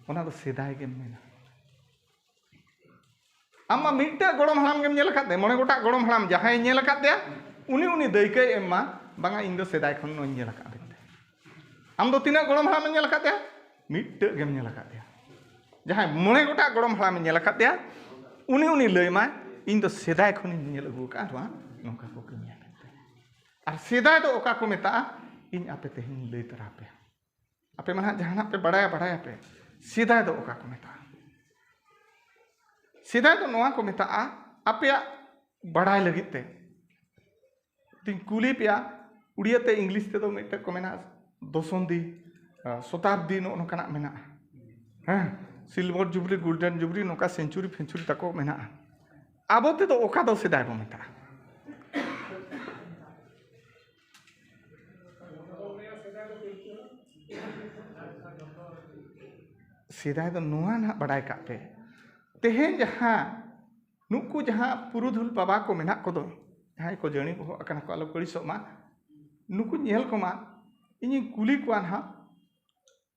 ᱚᱱᱟ ᱫᱚ ᱥᱮᱫᱟᱭ ᱜᱮᱢ ᱢᱮᱱᱟ᱾ ᱟᱢ ᱢᱟ ᱢᱤᱫᱴᱟᱹᱜ ᱜᱚᱲᱚᱢ ᱦᱟᱲᱟᱢ ᱜᱮᱢ ᱧᱮᱞ ᱟᱠᱟᱫ ᱛᱮ, ᱢᱚᱬᱮ ᱜᱚᱴᱟᱜ ᱜᱚᱲᱚᱢ ᱦᱟᱲᱟᱢ ᱡᱟᱦᱟᱸᱭ ᱧᱮᱞ ᱟᱠᱟᱫ ᱛᱮᱭᱟ, ᱩᱱᱤ ᱩᱱᱤ ᱫᱟᱹᱭᱠᱟᱹᱭ ᱮᱢ ᱢᱟ, ᱵᱟᱝᱟ ᱤᱧ ᱫᱚ ᱥᱮᱫᱟᱭ ᱠᱷᱚᱱ ᱱᱚᱣᱟᱧ ᱧᱮᱞ ᱟᱠᱟᱫ ᱢᱮᱱᱛᱮ᱾ ᱟᱢ ᱫᱚ ᱛᱤᱱᱟᱹᱜ ᱜᱚᱲᱚᱢ ᱦᱟᱲᱟᱢᱮᱢ ᱧᱮᱞ ᱟᱠᱟᱫ ᱛᱮᱭᱟ? ᱢᱤᱫᱴᱟᱹᱜ ᱜᱮᱢ ᱧᱮᱞ ᱟᱠᱟᱫ ᱛᱮᱭᱟ᱾ ᱡᱟᱦᱟᱸᱭ ᱢᱚᱬᱮ ᱜᱚᱴᱟᱜ ᱜᱚᱲᱚᱢ ᱦᱟᱲᱟᱢᱮ ᱧᱮᱞ ᱟᱠᱟᱫ ᱛᱮᱭᱟ, ᱩᱱᱤ ᱩᱱᱤ ᱞᱟᱹᱭ ᱢᱟᱭ, ᱤᱧ ᱫᱚ ᱥᱮᱫᱟᱭ ᱠᱷᱚᱱᱤᱧ ᱧᱮᱞ ᱟᱹᱜᱩ ᱟᱠᱟᱫᱼᱟ ᱱᱚᱣᱟ ᱱᱚᱝᱠᱟ ᱠᱚ ᱠᱟᱹᱢᱤᱭᱟ ᱢᱮᱱᱛᱮ᱾ ᱟᱨ ᱥᱮᱫᱟᱭ ᱫᱚ ᱚᱠᱟ ᱠᱚ ᱢᱮᱛᱟᱜᱼᱟ, ᱤᱧ ᱟᱯᱮ ᱛᱮᱦᱮᱧ ᱞᱟᱹᱭ ᱛᱟᱨᱟ ᱟᱯᱮᱭᱟ᱾ ᱟᱯᱮ ᱢᱟ ᱱᱟᱦᱟᱜ ᱡᱟᱦᱟᱱᱟᱜ ᱯᱮ ᱵᱟᱲᱟᱭᱟ, ᱵᱟᱲᱟᱭᱟᱯᱮ᱾ ᱥᱮᱫᱟᱭ ᱫᱚ ᱚᱠᱟ ᱠᱚ ᱢᱮᱛᱟᱜᱼᱟ? ᱥᱮᱫᱟᱭ ᱫᱚ ᱱᱚᱣᱟ ᱠᱚ ᱢᱮᱛᱟᱜᱼᱟ, ᱟᱯᱮᱭᱟᱜ ᱵᱟᱲᱟᱭ ᱞᱟᱹᱜᱤᱫ ᱛᱮ ᱛᱤᱧ ᱠᱩᱞᱤ ᱯᱮᱭᱟ, ᱩᱲᱤᱭᱟ ᱛᱮ ᱤᱝᱞᱤᱥ ᱛᱮᱫᱚ ᱢᱤᱫᱴᱮᱡ ᱠᱚ ᱢᱮᱱᱟ ᱫᱚᱥᱚᱱᱫᱤ, ᱟᱸ, ᱥᱚᱛᱟᱵᱫᱤ, ᱱᱚᱜᱼᱚ ᱱᱚᱝᱠᱟᱱᱟᱜ ᱢᱮᱱᱟᱜᱼᱟ᱾ ᱦᱮᱸ, ᱥᱤᱞᱵᱷᱟᱨ ᱡᱩᱵᱽᱞᱤ, ᱜᱳᱞᱰᱮᱱ ᱡᱩᱵᱽᱞᱤ, ᱱᱚᱝᱠᱟ ᱥᱮᱧᱪᱩᱨᱤ ᱯᱷᱮᱧᱪᱩᱨᱤ ᱛᱟᱠᱚ ᱢᱮᱱᱟᱜᱼᱟ᱾ ᱟᱵᱚ ᱛᱮᱫᱚ ᱚᱠᱟ ᱫᱚ ᱥᱮᱫᱟᱭ ᱵᱚ ᱢᱮᱛᱟᱜᱼᱟ? ᱥᱮᱫᱟᱭ ᱫᱚ ᱱᱚᱣᱟ ᱱᱟᱦᱟᱜ ᱵᱟᱰᱟᱭ ᱠᱟᱜ ᱯᱮ, ᱛᱮᱦᱮᱧ ᱡᱟᱦᱟᱸ ᱱᱩᱠᱩ ᱡᱟᱦᱟᱸ ᱯᱩᱨᱩᱫᱷᱩᱞ ᱵᱟᱵᱟ ᱠᱚ ᱢᱮᱱᱟᱜ ᱠᱚᱫᱚ, ᱡᱟᱦᱟᱸᱭ ᱠᱚ ᱡᱟᱹᱱᱤ ᱵᱚᱦᱚᱜ ᱟᱠᱟᱱᱟ ᱠᱚ, ᱟᱞᱚ ᱠᱚ ᱟᱹᱲᱤᱥᱚᱜ ᱢᱟ, ᱱᱩᱠᱩ ᱧᱮᱞ ᱠᱚᱢᱟ, ᱤᱧᱤᱧ ᱠᱩᱞᱤ ᱠᱚᱣᱟ ᱱᱟᱦᱟᱜ,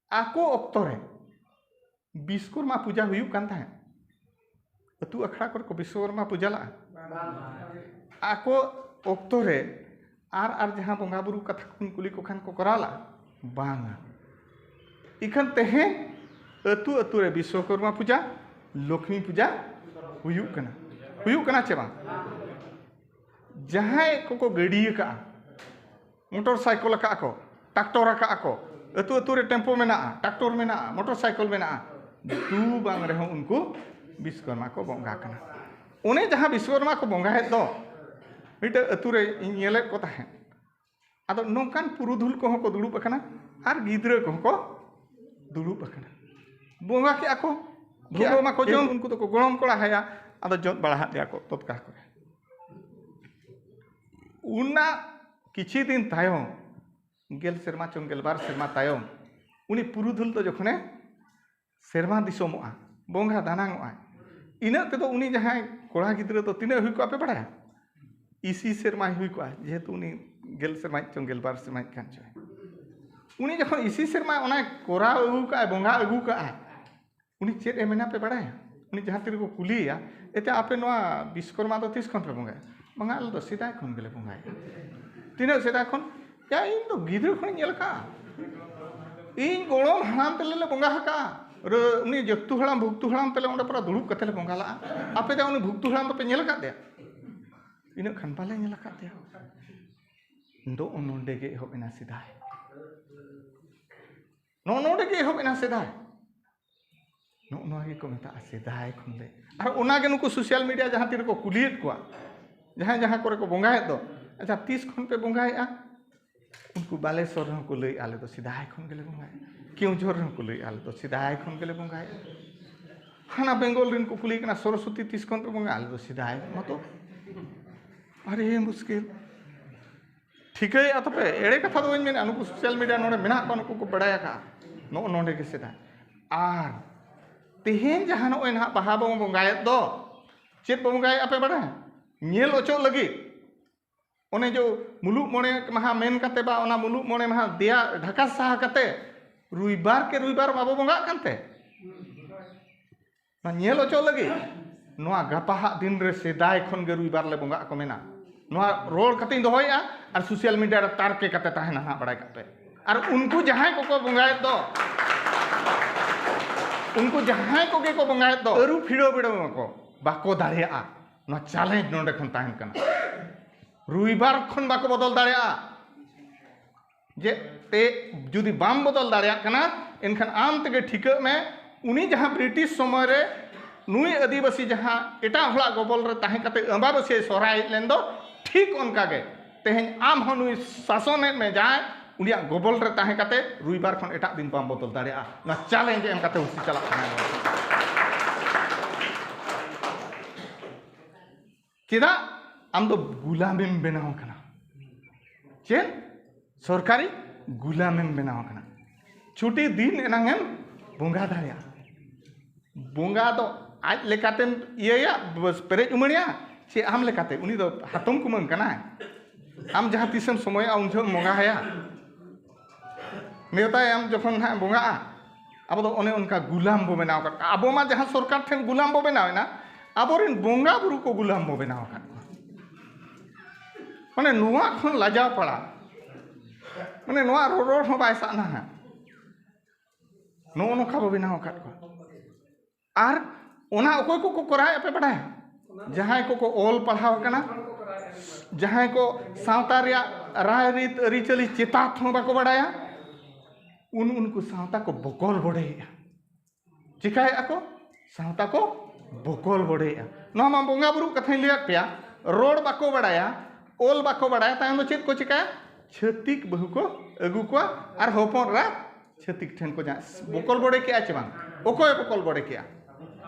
ᱟᱠᱚ ᱚᱠᱛᱚ ᱨᱮ ᱵᱤᱥᱠᱚᱨᱢᱟ ᱯᱩᱡᱟ ᱦᱩᱭᱩᱜ ᱠᱟᱱ ᱛᱟᱦᱮᱸᱫ? ᱟᱹᱛᱩ ᱟᱠᱷᱲᱟ ᱠᱚᱨᱮ ᱠᱚ ᱵᱤᱥᱠᱚᱨᱢᱟ ᱯᱩᱡᱟ ᱞᱟᱜᱼᱟ? ᱟᱠᱚ ᱚᱠᱛᱚ ᱨᱮ ᱟᱨ ᱟᱨ ᱡᱟᱦᱟᱸ ᱵᱚᱸᱜᱟ ᱵᱩᱨᱩ ᱠᱟᱛᱷᱟ ᱠᱚᱧ ᱠᱩᱞᱤ ᱠᱚ ᱠᱷᱟᱱ ᱠᱚ ᱠᱚᱨᱟᱣ ᱞᱟᱜᱼᱟ? ᱵᱟᱝᱟ᱾ ᱤᱠᱷᱟᱹᱱ ᱛᱮᱦᱮᱧ ᱟᱹᱛᱩ ᱟᱹᱛᱩ ᱨᱮ ᱵᱤᱥᱥᱚᱠᱚᱨᱢᱟ ᱯᱩᱡᱟ, ᱞᱚᱠᱷᱢᱤ ᱯᱩᱡᱟ ᱦᱩᱭᱩᱜ ᱠᱟᱱᱟ᱾ ᱦᱩᱭᱩᱜ ᱠᱟᱱᱟ ᱪᱮ ᱵᱟᱝ? ᱡᱟᱦᱟᱸᱭ ᱠᱚᱠᱚ ᱜᱟᱹᱰᱤ ᱟᱠᱟᱫᱼᱟ, ᱢᱚᱴᱚᱨ ᱥᱟᱭᱠᱮᱞ ᱟᱠᱟᱫᱼᱟ ᱠᱚ, ᱴᱨᱟᱠᱴᱚᱨ ᱟᱠᱟᱫᱼᱟ ᱠᱚ, ᱟᱹᱛᱩ ᱟᱹᱛᱩ ᱨᱮ ᱴᱮᱢᱯᱳ ᱢᱮᱱᱟᱜᱼᱟ, ᱴᱨᱟᱠᱴᱚᱨ ᱢᱮᱱᱟᱜᱼᱟ, ᱢᱚᱴᱚᱨ ᱥᱟᱭᱠᱮᱞ ᱢᱮᱱᱟᱜᱼᱟ, ᱫᱩ ᱵᱟᱝ ᱨᱮᱦᱚᱸ ᱩᱱᱠᱩ ᱵᱤᱥᱠᱚᱨᱢᱟ ᱠᱚ ᱵᱚᱸᱜᱟ ᱠᱟᱱᱟ᱾ ᱚᱱᱮ ᱡᱟᱦᱟᱸ ᱵᱤᱥᱠᱚᱨᱢᱟ ᱠᱚ ᱵᱚᱸᱜᱟᱭᱮᱫ ᱫᱚ, ᱢᱤᱫᱴᱟᱝ ᱟᱹᱛᱩ ᱨᱮ ᱤᱧ ᱧᱮᱞᱮᱫ ᱠᱚ ᱛᱟᱦᱮᱸᱫ᱾ ᱟᱫᱚ ᱱᱚᱝᱠᱟᱱ ᱯᱩᱨᱩᱫᱷᱩᱞ ᱠᱚᱦᱚᱸ ᱠᱚ ᱫᱩᱲᱩᱵ ᱟᱠᱟᱱᱟ ᱟᱨ ᱜᱤᱫᱽᱨᱟᱹ ᱠᱚᱦᱚᱸ ᱠᱚ ᱫᱩᱲᱩᱵ ᱟᱠᱟᱱᱟ᱾ ᱵᱚᱸᱜᱟ ᱠᱮᱜᱼᱟ ᱠᱚ, ᱵᱷᱳᱜ ᱢᱟᱠᱚ ᱡᱚᱢ, ᱩᱱᱠᱩ ᱫᱚᱠᱚ ᱜᱚᱲᱚᱢ ᱠᱚᱲᱟ ᱦᱟᱭᱟ, ᱟᱫᱚ ᱡᱚᱫ ᱵᱟᱲᱟ ᱦᱟᱫ ᱞᱮᱭᱟ ᱠᱚ ᱛᱚᱛᱠᱟ ᱠᱚᱨᱮ᱾ ᱚᱱᱟ ᱠᱤᱪᱷᱤ ᱫᱤᱱ ᱛᱟᱭᱚᱢ, ᱜᱮᱞ ᱥᱮᱨᱢᱟ ᱪᱚᱝ ᱜᱮᱞ ᱵᱟᱨ ᱥᱮᱨᱢᱟ ᱛᱟᱭᱚᱢ, ᱩᱱᱤ ᱯᱩᱨᱩᱫᱷᱩᱞ ᱫᱚ ᱡᱚᱠᱷᱚᱱᱮ ᱥᱮᱨᱢᱟ ᱫᱤᱥᱚᱢᱚᱜᱼᱟ, ᱵᱚᱸᱜᱟ ᱫᱟᱱᱟᱝᱚᱜᱼᱟᱭ, ᱤᱱᱟᱹᱜ ᱛᱮᱫᱚ ᱩᱱᱤ ᱡᱟᱦᱟᱸᱭ ᱠᱚᱲᱟ ᱜᱤᱫᱽᱨᱟᱹ ᱫᱚ ᱛᱤᱱᱟᱹᱜ ᱦᱩᱭ ᱠᱚᱜᱼᱟ ᱯᱮ ᱵᱟᱲᱟᱭᱟ? ᱤᱥᱤ ᱥᱮᱨᱢᱟᱭ ᱦᱩᱭ ᱠᱚᱜᱼᱟ, ᱡᱮᱦᱮᱛᱩ ᱩᱱᱤ ᱜᱮᱞ ᱥᱮᱨᱢᱟᱭ ᱪᱚᱝ ᱜᱮᱞ ᱵᱟᱨ ᱥᱮᱨᱢᱟᱭ ᱠᱟᱱ ᱪᱚᱭ᱾ ᱩᱱᱤ ᱡᱚᱠᱷᱚᱱ ᱤᱥᱤ ᱥᱮᱨᱢᱟ ᱚᱱᱟᱭ ᱠᱚᱨᱟᱣ ᱟᱹᱜᱩ ᱠᱟᱜᱼᱟᱭ, ᱵᱚᱸᱜᱟ ᱟᱹᱜᱩ ᱠᱟᱜᱼᱟᱭ, ᱩᱱᱤ ᱪᱮᱫ ᱮ ᱢᱮᱱᱟ ᱯᱮ ᱵᱟᱲᱟᱭᱟ? ᱩᱱᱤ ᱡᱟᱦᱟᱸ ᱛᱤᱨᱮᱠᱚ ᱠᱩᱞᱤᱭᱮᱭᱟ, "ᱮᱛᱮ ᱟᱯᱮ ᱱᱚᱣᱟ ᱵᱤᱥᱠᱚᱨᱢᱟ ᱫᱚ ᱛᱤᱥ ᱠᱷᱚᱱ ᱯᱮ ᱵᱚᱸᱜᱟᱭᱟ?" "ᱵᱟᱝᱟ, ᱟᱞᱮ ᱫᱚ ᱥᱮᱫᱟᱭ ᱠᱷᱚᱱ ᱜᱮᱞᱮ ᱵᱚᱸᱜᱟᱭᱟ᱾" "ᱛᱤᱱᱟᱹᱜ ᱥᱮᱫᱟᱭ ᱠᱷᱚᱱ?" "ᱭᱟ, ᱤᱧ ᱫᱚ ᱜᱤᱫᱽᱨᱟᱹ ᱠᱷᱚᱱᱤᱧ ᱧᱮᱞ ᱟᱠᱟᱫᱼᱟ, ᱤᱧ ᱜᱚᱲᱚᱢ ᱦᱟᱲᱟᱢ ᱛᱮᱞᱮ ᱞᱮ ᱵᱚᱸᱜᱟ ᱟᱠᱟᱫᱼᱟ, ᱨᱟᱹ-, ᱩᱱᱤ ᱡᱟᱹᱠᱛᱩ ᱦᱟᱲᱟᱢ ᱵᱷᱩᱠᱛᱩ ᱦᱟᱲᱟᱢ ᱛᱮᱞᱮ ᱚᱸᱰᱮ ᱯᱟᱨᱟ ᱫᱩᱲᱩᱵ ᱠᱟᱛᱮ ᱞᱮ ᱵᱚᱸᱜᱟ ᱞᱟᱜᱼᱟ᱾ ᱟᱯᱮ ᱫᱚ ᱩᱱᱤ ᱵᱷᱩᱠᱛᱩ ᱦᱟᱲᱟᱢ ᱫᱚᱯᱮ ᱧᱮᱞ ᱟᱠᱟᱫ ᱫᱮᱭᱟ?" "ᱤᱱᱟᱹᱜ ᱠᱷᱟᱱ ᱵᱟᱞᱮ ᱧᱮᱞ ᱟᱠᱟᱫ ᱫᱮᱭᱟ᱾" ᱱᱚᱜᱼᱚ ᱱᱚᱰᱮ ᱜᱮ ᱮᱦᱚᱵ ᱮᱱᱟ ᱥᱮᱫᱟᱭ᱾ ᱱᱚᱜᱼᱚ ᱱᱚᱰᱮ ᱜᱮ ᱮᱦᱚᱵ ᱮᱱᱟ ᱥᱮᱫᱟᱭ᱾ ᱱᱚᱜᱼᱚ ᱱᱚᱣᱟ ᱜᱮᱠᱚ ᱢᱮᱛᱟᱜᱼᱟ ᱥᱮᱫᱟᱭ ᱠᱷᱚᱱ ᱞᱮ᱾ ᱟᱨ ᱚᱱᱟ ᱜᱮ ᱱᱩᱠᱩ social media ᱡᱟᱦᱟᱸ ᱛᱤ ᱨᱮᱠᱚ ᱠᱩᱞᱤᱭᱮᱫ ᱠᱚᱣᱟ, ᱡᱟᱦᱟᱸᱭ ᱡᱟᱦᱟᱸ ᱠᱚᱨᱮ ᱠᱚ ᱵᱚᱸᱜᱟᱭᱮᱫ ᱫᱚ, "ᱟᱪᱪᱷᱟ, ᱛᱤᱥ ᱠᱷᱚᱱ ᱯᱮ ᱵᱚᱸᱜᱟᱭᱮᱫᱼᱟ?" ᱩᱱᱠᱩ ᱵᱟᱞᱮᱥᱚᱨ ᱨᱮᱦᱚᱸ ᱠᱚ ᱞᱟᱹᱭᱮᱫᱼᱟ, "ᱟᱞᱮ ᱫᱚ ᱥᱮᱫᱟᱭ ᱠᱷᱚᱱ ᱜᱮᱞᱮ ᱵᱚᱸᱜᱟᱭᱮᱫᱼᱟ᱾" ᱠᱮᱣᱚᱱᱡᱷᱚᱨ ᱨᱮᱦᱚᱸ ᱠᱚ ᱞᱟᱹᱭᱮᱫᱼᱟ, "ᱟᱞᱮ ᱫᱚ ᱥᱮᱫᱟᱭ ᱠᱷᱚᱱ ᱜᱮᱞᱮ ᱵᱚᱸᱜᱟᱭᱮᱫᱼᱟ᱾" ᱦᱟᱱᱟ ᱵᱮᱝᱜᱚᱞ ᱨᱮᱱ ᱠᱚ ᱠᱩᱞᱤᱭᱮ ᱠᱟᱱᱟ, "ᱥᱚᱨᱚᱥᱚᱛᱤ ᱛᱤᱥ ᱠᱷᱚᱱ ᱯᱮ ᱵᱚᱸᱜᱟᱭᱟ?" "ᱟᱞᱮ ᱫᱚ ᱥᱮᱫᱟᱭ ᱢᱟᱛᱚ᱾" ᱟᱨᱮ ᱢᱩᱥᱠᱤᱞ᱾ ᱴᱷᱤᱠᱟᱹᱭᱮᱫᱼᱟ ᱛᱚᱯᱮ? ᱮᱲᱮ ᱠᱟᱛᱷᱟ ᱫᱚ ᱵᱟᱹᱧ ᱢᱮᱱᱟ, ᱱᱩᱠᱩ social media ᱱᱚᱰᱮ ᱢᱮᱱᱟᱜ ᱠᱚᱣᱟ, ᱱᱩᱠᱩ ᱠᱚ ᱵᱟᱲᱟᱭ ᱟᱠᱟᱫᱼᱟ᱾ ᱱᱚᱜᱼᱚ ᱱᱚᱰᱮ ᱜᱮ ᱥᱮᱫᱟᱭ᱾ ᱟᱨ ᱛᱮᱦᱮᱧ ᱡᱟᱦᱟᱸ ᱱᱚᱜᱼᱚᱭ ᱱᱟᱦᱟᱜ ᱵᱟᱦᱟ ᱵᱚᱱ ᱵᱚᱸᱜᱟᱭᱮᱫ ᱫᱚ, ᱪᱮᱫ ᱵᱚᱱ ᱵᱚᱸᱜᱟᱭᱮᱫᱼᱟ ᱯᱮ ᱵᱟᱲᱟᱭᱟ? ᱧᱮᱞ ᱚᱪᱚᱜ ᱞᱟᱹᱜᱤᱫ᱾ ᱚᱱᱮ ᱡᱚ ᱢᱩᱞᱩᱜ ᱢᱚᱬᱮ ᱢᱟᱦᱟ ᱢᱮᱱ ᱠᱟᱛᱮ ᱵᱟ ᱚᱱᱟ ᱢᱩᱞᱩᱜ ᱢᱚᱬᱮ ᱢᱟᱦᱟ ᱫᱮᱭᱟ ᱰᱷᱟᱠᱟ ᱥᱟᱦᱟ ᱠᱟᱛᱮ ᱨᱩᱭᱵᱟᱨ ᱠᱮ ᱨᱩᱭᱵᱟᱨ ᱵᱟᱵᱚ ᱵᱚᱸᱜᱟᱜ ᱠᱟᱱᱛᱮ? ᱚᱱᱟ ᱧᱮᱞ ᱚᱪᱚᱜ ᱞᱟᱹᱜᱤᱫ᱾ ᱱᱚᱣᱟ ᱜᱟᱯᱟᱦᱟᱜ ᱫᱤᱱ ᱨᱮ ᱥᱮᱫᱟᱭ ᱠᱷᱚᱱ ᱜᱮ ᱨᱩᱭᱵᱟᱨ ᱞᱮ ᱵᱚᱸᱜᱟᱜ ᱠᱚ ᱢᱮᱱᱟ᱾ ᱱᱚᱣᱟ ᱨᱚᱲ ᱠᱟᱛᱮᱧ ᱫᱚᱦᱚᱭᱮᱫᱼᱟ, ᱟᱨ social media ᱨᱮ ᱛᱟᱨᱠᱮ ᱠᱟᱛᱮ ᱛᱟᱦᱮᱱᱟ ᱱᱟᱦᱟᱜ, ᱵᱟᱲᱟᱭ ᱠᱟᱜ ᱯᱮ᱾ ᱟᱨ ᱩᱱᱠᱩ ᱡᱟᱦᱟᱸᱭ ᱠᱚᱠᱚ ᱵᱚᱸᱜᱟᱭᱮᱫ ᱫᱚ, ᱩᱱᱠᱩ ᱡᱟᱦᱟᱸᱭ ᱠᱚᱜᱮ ᱠᱚ ᱵᱚᱸᱜᱟᱭᱮᱫ ᱫᱚ, ᱟᱹᱨᱩ ᱯᱷᱤᱲᱟᱹᱣ ᱵᱤᱲᱟᱹᱣ ᱟᱠᱚ, ᱵᱟᱠᱚ ᱫᱟᱲᱮᱭᱟᱜᱼᱟ᱾ ᱱᱚᱣᱟ challenge ᱱᱚᱰᱮ ᱠᱷᱚᱱ ᱛᱟᱦᱮᱱ ᱠᱟᱱᱟ᱾ ᱨᱩᱭᱵᱟᱨ ᱠᱷᱚᱱ ᱵᱟᱠᱚ ᱵᱚᱫᱚᱞ ᱫᱟᱲᱮᱭᱟᱜᱼᱟ᱾ ᱡᱮ ᱛᱮ ᱡᱩᱫᱤ ᱵᱟᱢ ᱵᱚᱫᱚᱞ ᱫᱟᱲᱮᱭᱟᱜ ᱠᱟᱱᱟ, ᱮᱱᱠᱷᱟᱱ ᱟᱢ ᱛᱮᱜᱮ ᱴᱷᱤᱠᱟᱹᱜ ᱢᱮ, ᱩᱱᱤ ᱡᱟᱦᱟᱸ ᱵᱨᱤᱴᱤᱥ ᱥᱚᱢᱚᱭ ᱨᱮ ᱱᱩᱭ ᱟᱹᱫᱤᱵᱟᱹᱥᱤ ᱡᱟᱦᱟᱸ ᱮᱴᱟᱜ ᱦᱚᱲᱟᱜ ᱜᱚᱵᱚᱞ ᱨᱮ ᱛᱟᱦᱮᱸ ᱠᱟᱛᱮ ᱟᱢᱵᱟᱵᱟᱹᱥᱭᱟᱹᱭ ᱥᱚᱨᱦᱟᱭᱮᱫ ᱞᱮᱱ ᱫᱚ, ᱴᱷᱤᱠ ᱚᱱᱠᱟ ᱜᱮ ᱛᱮᱦᱮᱧ ᱟᱢ ᱦᱚᱸ ᱱᱩᱭ ᱥᱟᱥᱚᱱᱮᱫ ᱢᱮ ᱡᱟᱦᱟᱸᱭ, ᱩᱱᱤᱭᱟᱜ ᱜᱚᱵᱚᱞ ᱨᱮ ᱛᱟᱦᱮᱸ ᱠᱟᱛᱮ ᱨᱚᱵᱤᱵᱟᱨ ᱠᱷᱚᱱ ᱮᱴᱟᱜ ᱫᱤᱱ ᱵᱟᱢ ᱵᱚᱫᱚᱞ ᱫᱟᱲᱮᱭᱟᱜᱼᱟ᱾ ᱱᱚᱣᱟ ᱪᱮᱞᱮᱧᱡᱽ ᱮᱢ ᱠᱟᱛᱮ ᱦᱩᱥᱤ ᱪᱟᱞᱟᱜ ᱠᱟᱱᱟ᱾ ᱪᱮᱫᱟᱜ? ᱟᱢ ᱫᱚ ᱜᱩᱞᱟᱢᱮᱢ ᱵᱮᱱᱟᱣ ᱟᱠᱟᱱᱟ᱾ ᱪᱮᱫ? ᱥᱚᱨᱠᱟᱨᱤ ᱜᱩᱞᱟᱢᱮᱢ ᱵᱮᱱᱟᱣ ᱟᱠᱟᱱᱟ᱾ ᱪᱷᱩᱴᱤ ᱫᱤᱱ ᱮᱱᱟᱝ ᱮᱢ ᱵᱚᱸᱜᱟ ᱫᱟᱲᱮᱭᱟᱜᱼᱟ᱾ ᱵᱚᱸᱜᱟ ᱫᱚ ᱟᱡ ᱞᱮᱠᱟᱛᱮᱢ ᱤᱭᱟᱹᱭᱟ, ᱵᱟᱥ ᱯᱮᱨᱮᱡ ᱩᱢᱟᱹᱲᱮᱭᱟ, ᱪᱮ ᱟᱢ ᱞᱮᱠᱟᱛᱮ? ᱩᱱᱤ ᱫᱚ ᱦᱟᱛᱚᱢ ᱠᱩᱢᱟᱹᱝ ᱠᱟᱱᱟᱭ᱾ ᱟᱢ ᱡᱟᱦᱟᱸ ᱛᱤᱥᱮᱢ ᱥᱚᱢᱚᱭᱚᱜᱼᱟ, ᱩᱱ ᱡᱚᱦᱚᱜ ᱮᱢ ᱵᱚᱸᱜᱟ ᱟᱭᱟ᱾ ᱱᱮᱣᱛᱟᱭᱟᱢ ᱡᱚᱠᱷᱚᱱ ᱦᱟᱸᱜ ᱵᱚᱸᱜᱟᱜᱼᱟ, ᱟᱵᱚ ᱫᱚ ᱚᱱᱮ ᱚᱱᱠᱟ ᱜᱩᱞᱟᱢ ᱵᱚ ᱵᱮᱱᱟᱣ ᱟᱠᱟᱫ ᱠᱚᱣᱟ᱾ ᱟᱵᱚ ᱢᱟ ᱡᱟᱦᱟᱸ ᱥᱚᱨᱠᱟᱨ ᱴᱷᱮᱱ ᱜᱩᱞᱟᱢ ᱵᱚ ᱵᱮᱱᱟᱣ ᱮᱱᱟ, ᱟᱵᱚᱨᱮᱱ ᱵᱚᱸᱜᱟ ᱵᱩᱨᱩ ᱠᱚ ᱜᱩᱞᱟᱢ ᱵᱚ ᱵᱮᱱᱟᱣ ᱟᱠᱟᱫ ᱠᱚᱣᱟ᱾ ᱢᱟᱱᱮ ᱱᱚᱣᱟ ᱠᱷᱚᱱ ᱞᱟᱡᱟᱣ ᱯᱟᱲᱟ, ᱢᱟᱱᱮ ᱱᱚᱣᱟ ᱨᱚᱨᱚᱲ ᱦᱚᱸ ᱵᱟᱭ ᱥᱟᱜᱱᱟ ᱦᱟᱸᱜ᱾ ᱱᱚᱜᱼᱚ ᱱᱚᱝᱠᱟ ᱵᱚ ᱵᱮᱱᱟᱣ ᱟᱠᱟᱫ ᱠᱚᱣᱟ᱾ ᱟᱨ ᱚᱱᱟ ᱚᱠᱚᱭ ᱠᱚᱠᱚ ᱠᱚᱨᱟᱣᱮᱫ ᱯᱮ ᱵᱟᱰᱟᱭᱟ? ᱡᱟᱦᱟᱸᱭ ᱠᱚᱠᱚ ᱚᱞ ᱯᱟᱲᱦᱟᱣ ᱟᱠᱟᱱᱟ, ᱡᱟᱦᱟᱸᱭ ᱠᱚ ᱥᱟᱶᱛᱟ ᱨᱮᱭᱟᱜ ᱨᱟᱭᱨᱤᱛ ᱟᱹᱨᱤᱪᱟᱹᱞᱤ ᱪᱮᱛᱟᱛ ᱦᱚᱸ ᱵᱟᱠᱚ ᱵᱟᱰᱟᱭᱟ, ᱩᱱ ᱩᱱᱠᱩ ᱥᱟᱶᱛᱟ ᱠᱚ ᱵᱚᱠᱚᱞ ᱵᱚᱰᱮᱭᱮᱫᱼᱟ᱾ ᱪᱤᱠᱟᱹᱭᱮᱫᱼᱟ ᱠᱚ? ᱥᱟᱶᱛᱟ ᱠᱚ ᱵᱚᱠᱚᱞ ᱵᱚᱰᱮᱭᱮᱫᱼᱟ᱾ ᱱᱚᱣᱟ ᱢᱟ ᱵᱚᱸᱜᱟ ᱵᱩᱨᱩ ᱠᱟᱛᱷᱟᱧ ᱞᱟᱹᱭᱟᱫ ᱯᱮᱭᱟ, ᱨᱚᱲ ᱵᱟᱠᱚ ᱵᱟᱲᱟᱭᱟ, ᱚᱞ ᱵᱟᱠᱚ ᱵᱟᱲᱟᱭᱟ, ᱛᱟᱭᱚᱢ ᱫᱚ ᱪᱮᱫ ᱠᱚ ᱪᱤᱠᱟᱹᱭᱟ? ᱪᱷᱟᱹᱛᱤᱠ ᱵᱟᱹᱦᱩ ᱠᱚ ᱟᱹᱜᱩ ᱠᱚᱣᱟ ᱟᱨ ᱦᱚᱯᱚᱱ ᱮᱨᱟ ᱪᱷᱟᱹᱛᱤᱠ ᱴᱷᱮᱱ ᱠᱚ ᱡᱟᱦᱟᱸ ᱵᱚᱠᱚᱞ ᱵᱚᱰᱮ ᱠᱮᱜᱼᱟ ᱪᱮ ᱵᱟᱝ? ᱚᱠᱚᱭ ᱵᱚᱠᱚᱞ ᱵᱚᱰᱮ ᱠᱮᱜᱼᱟ?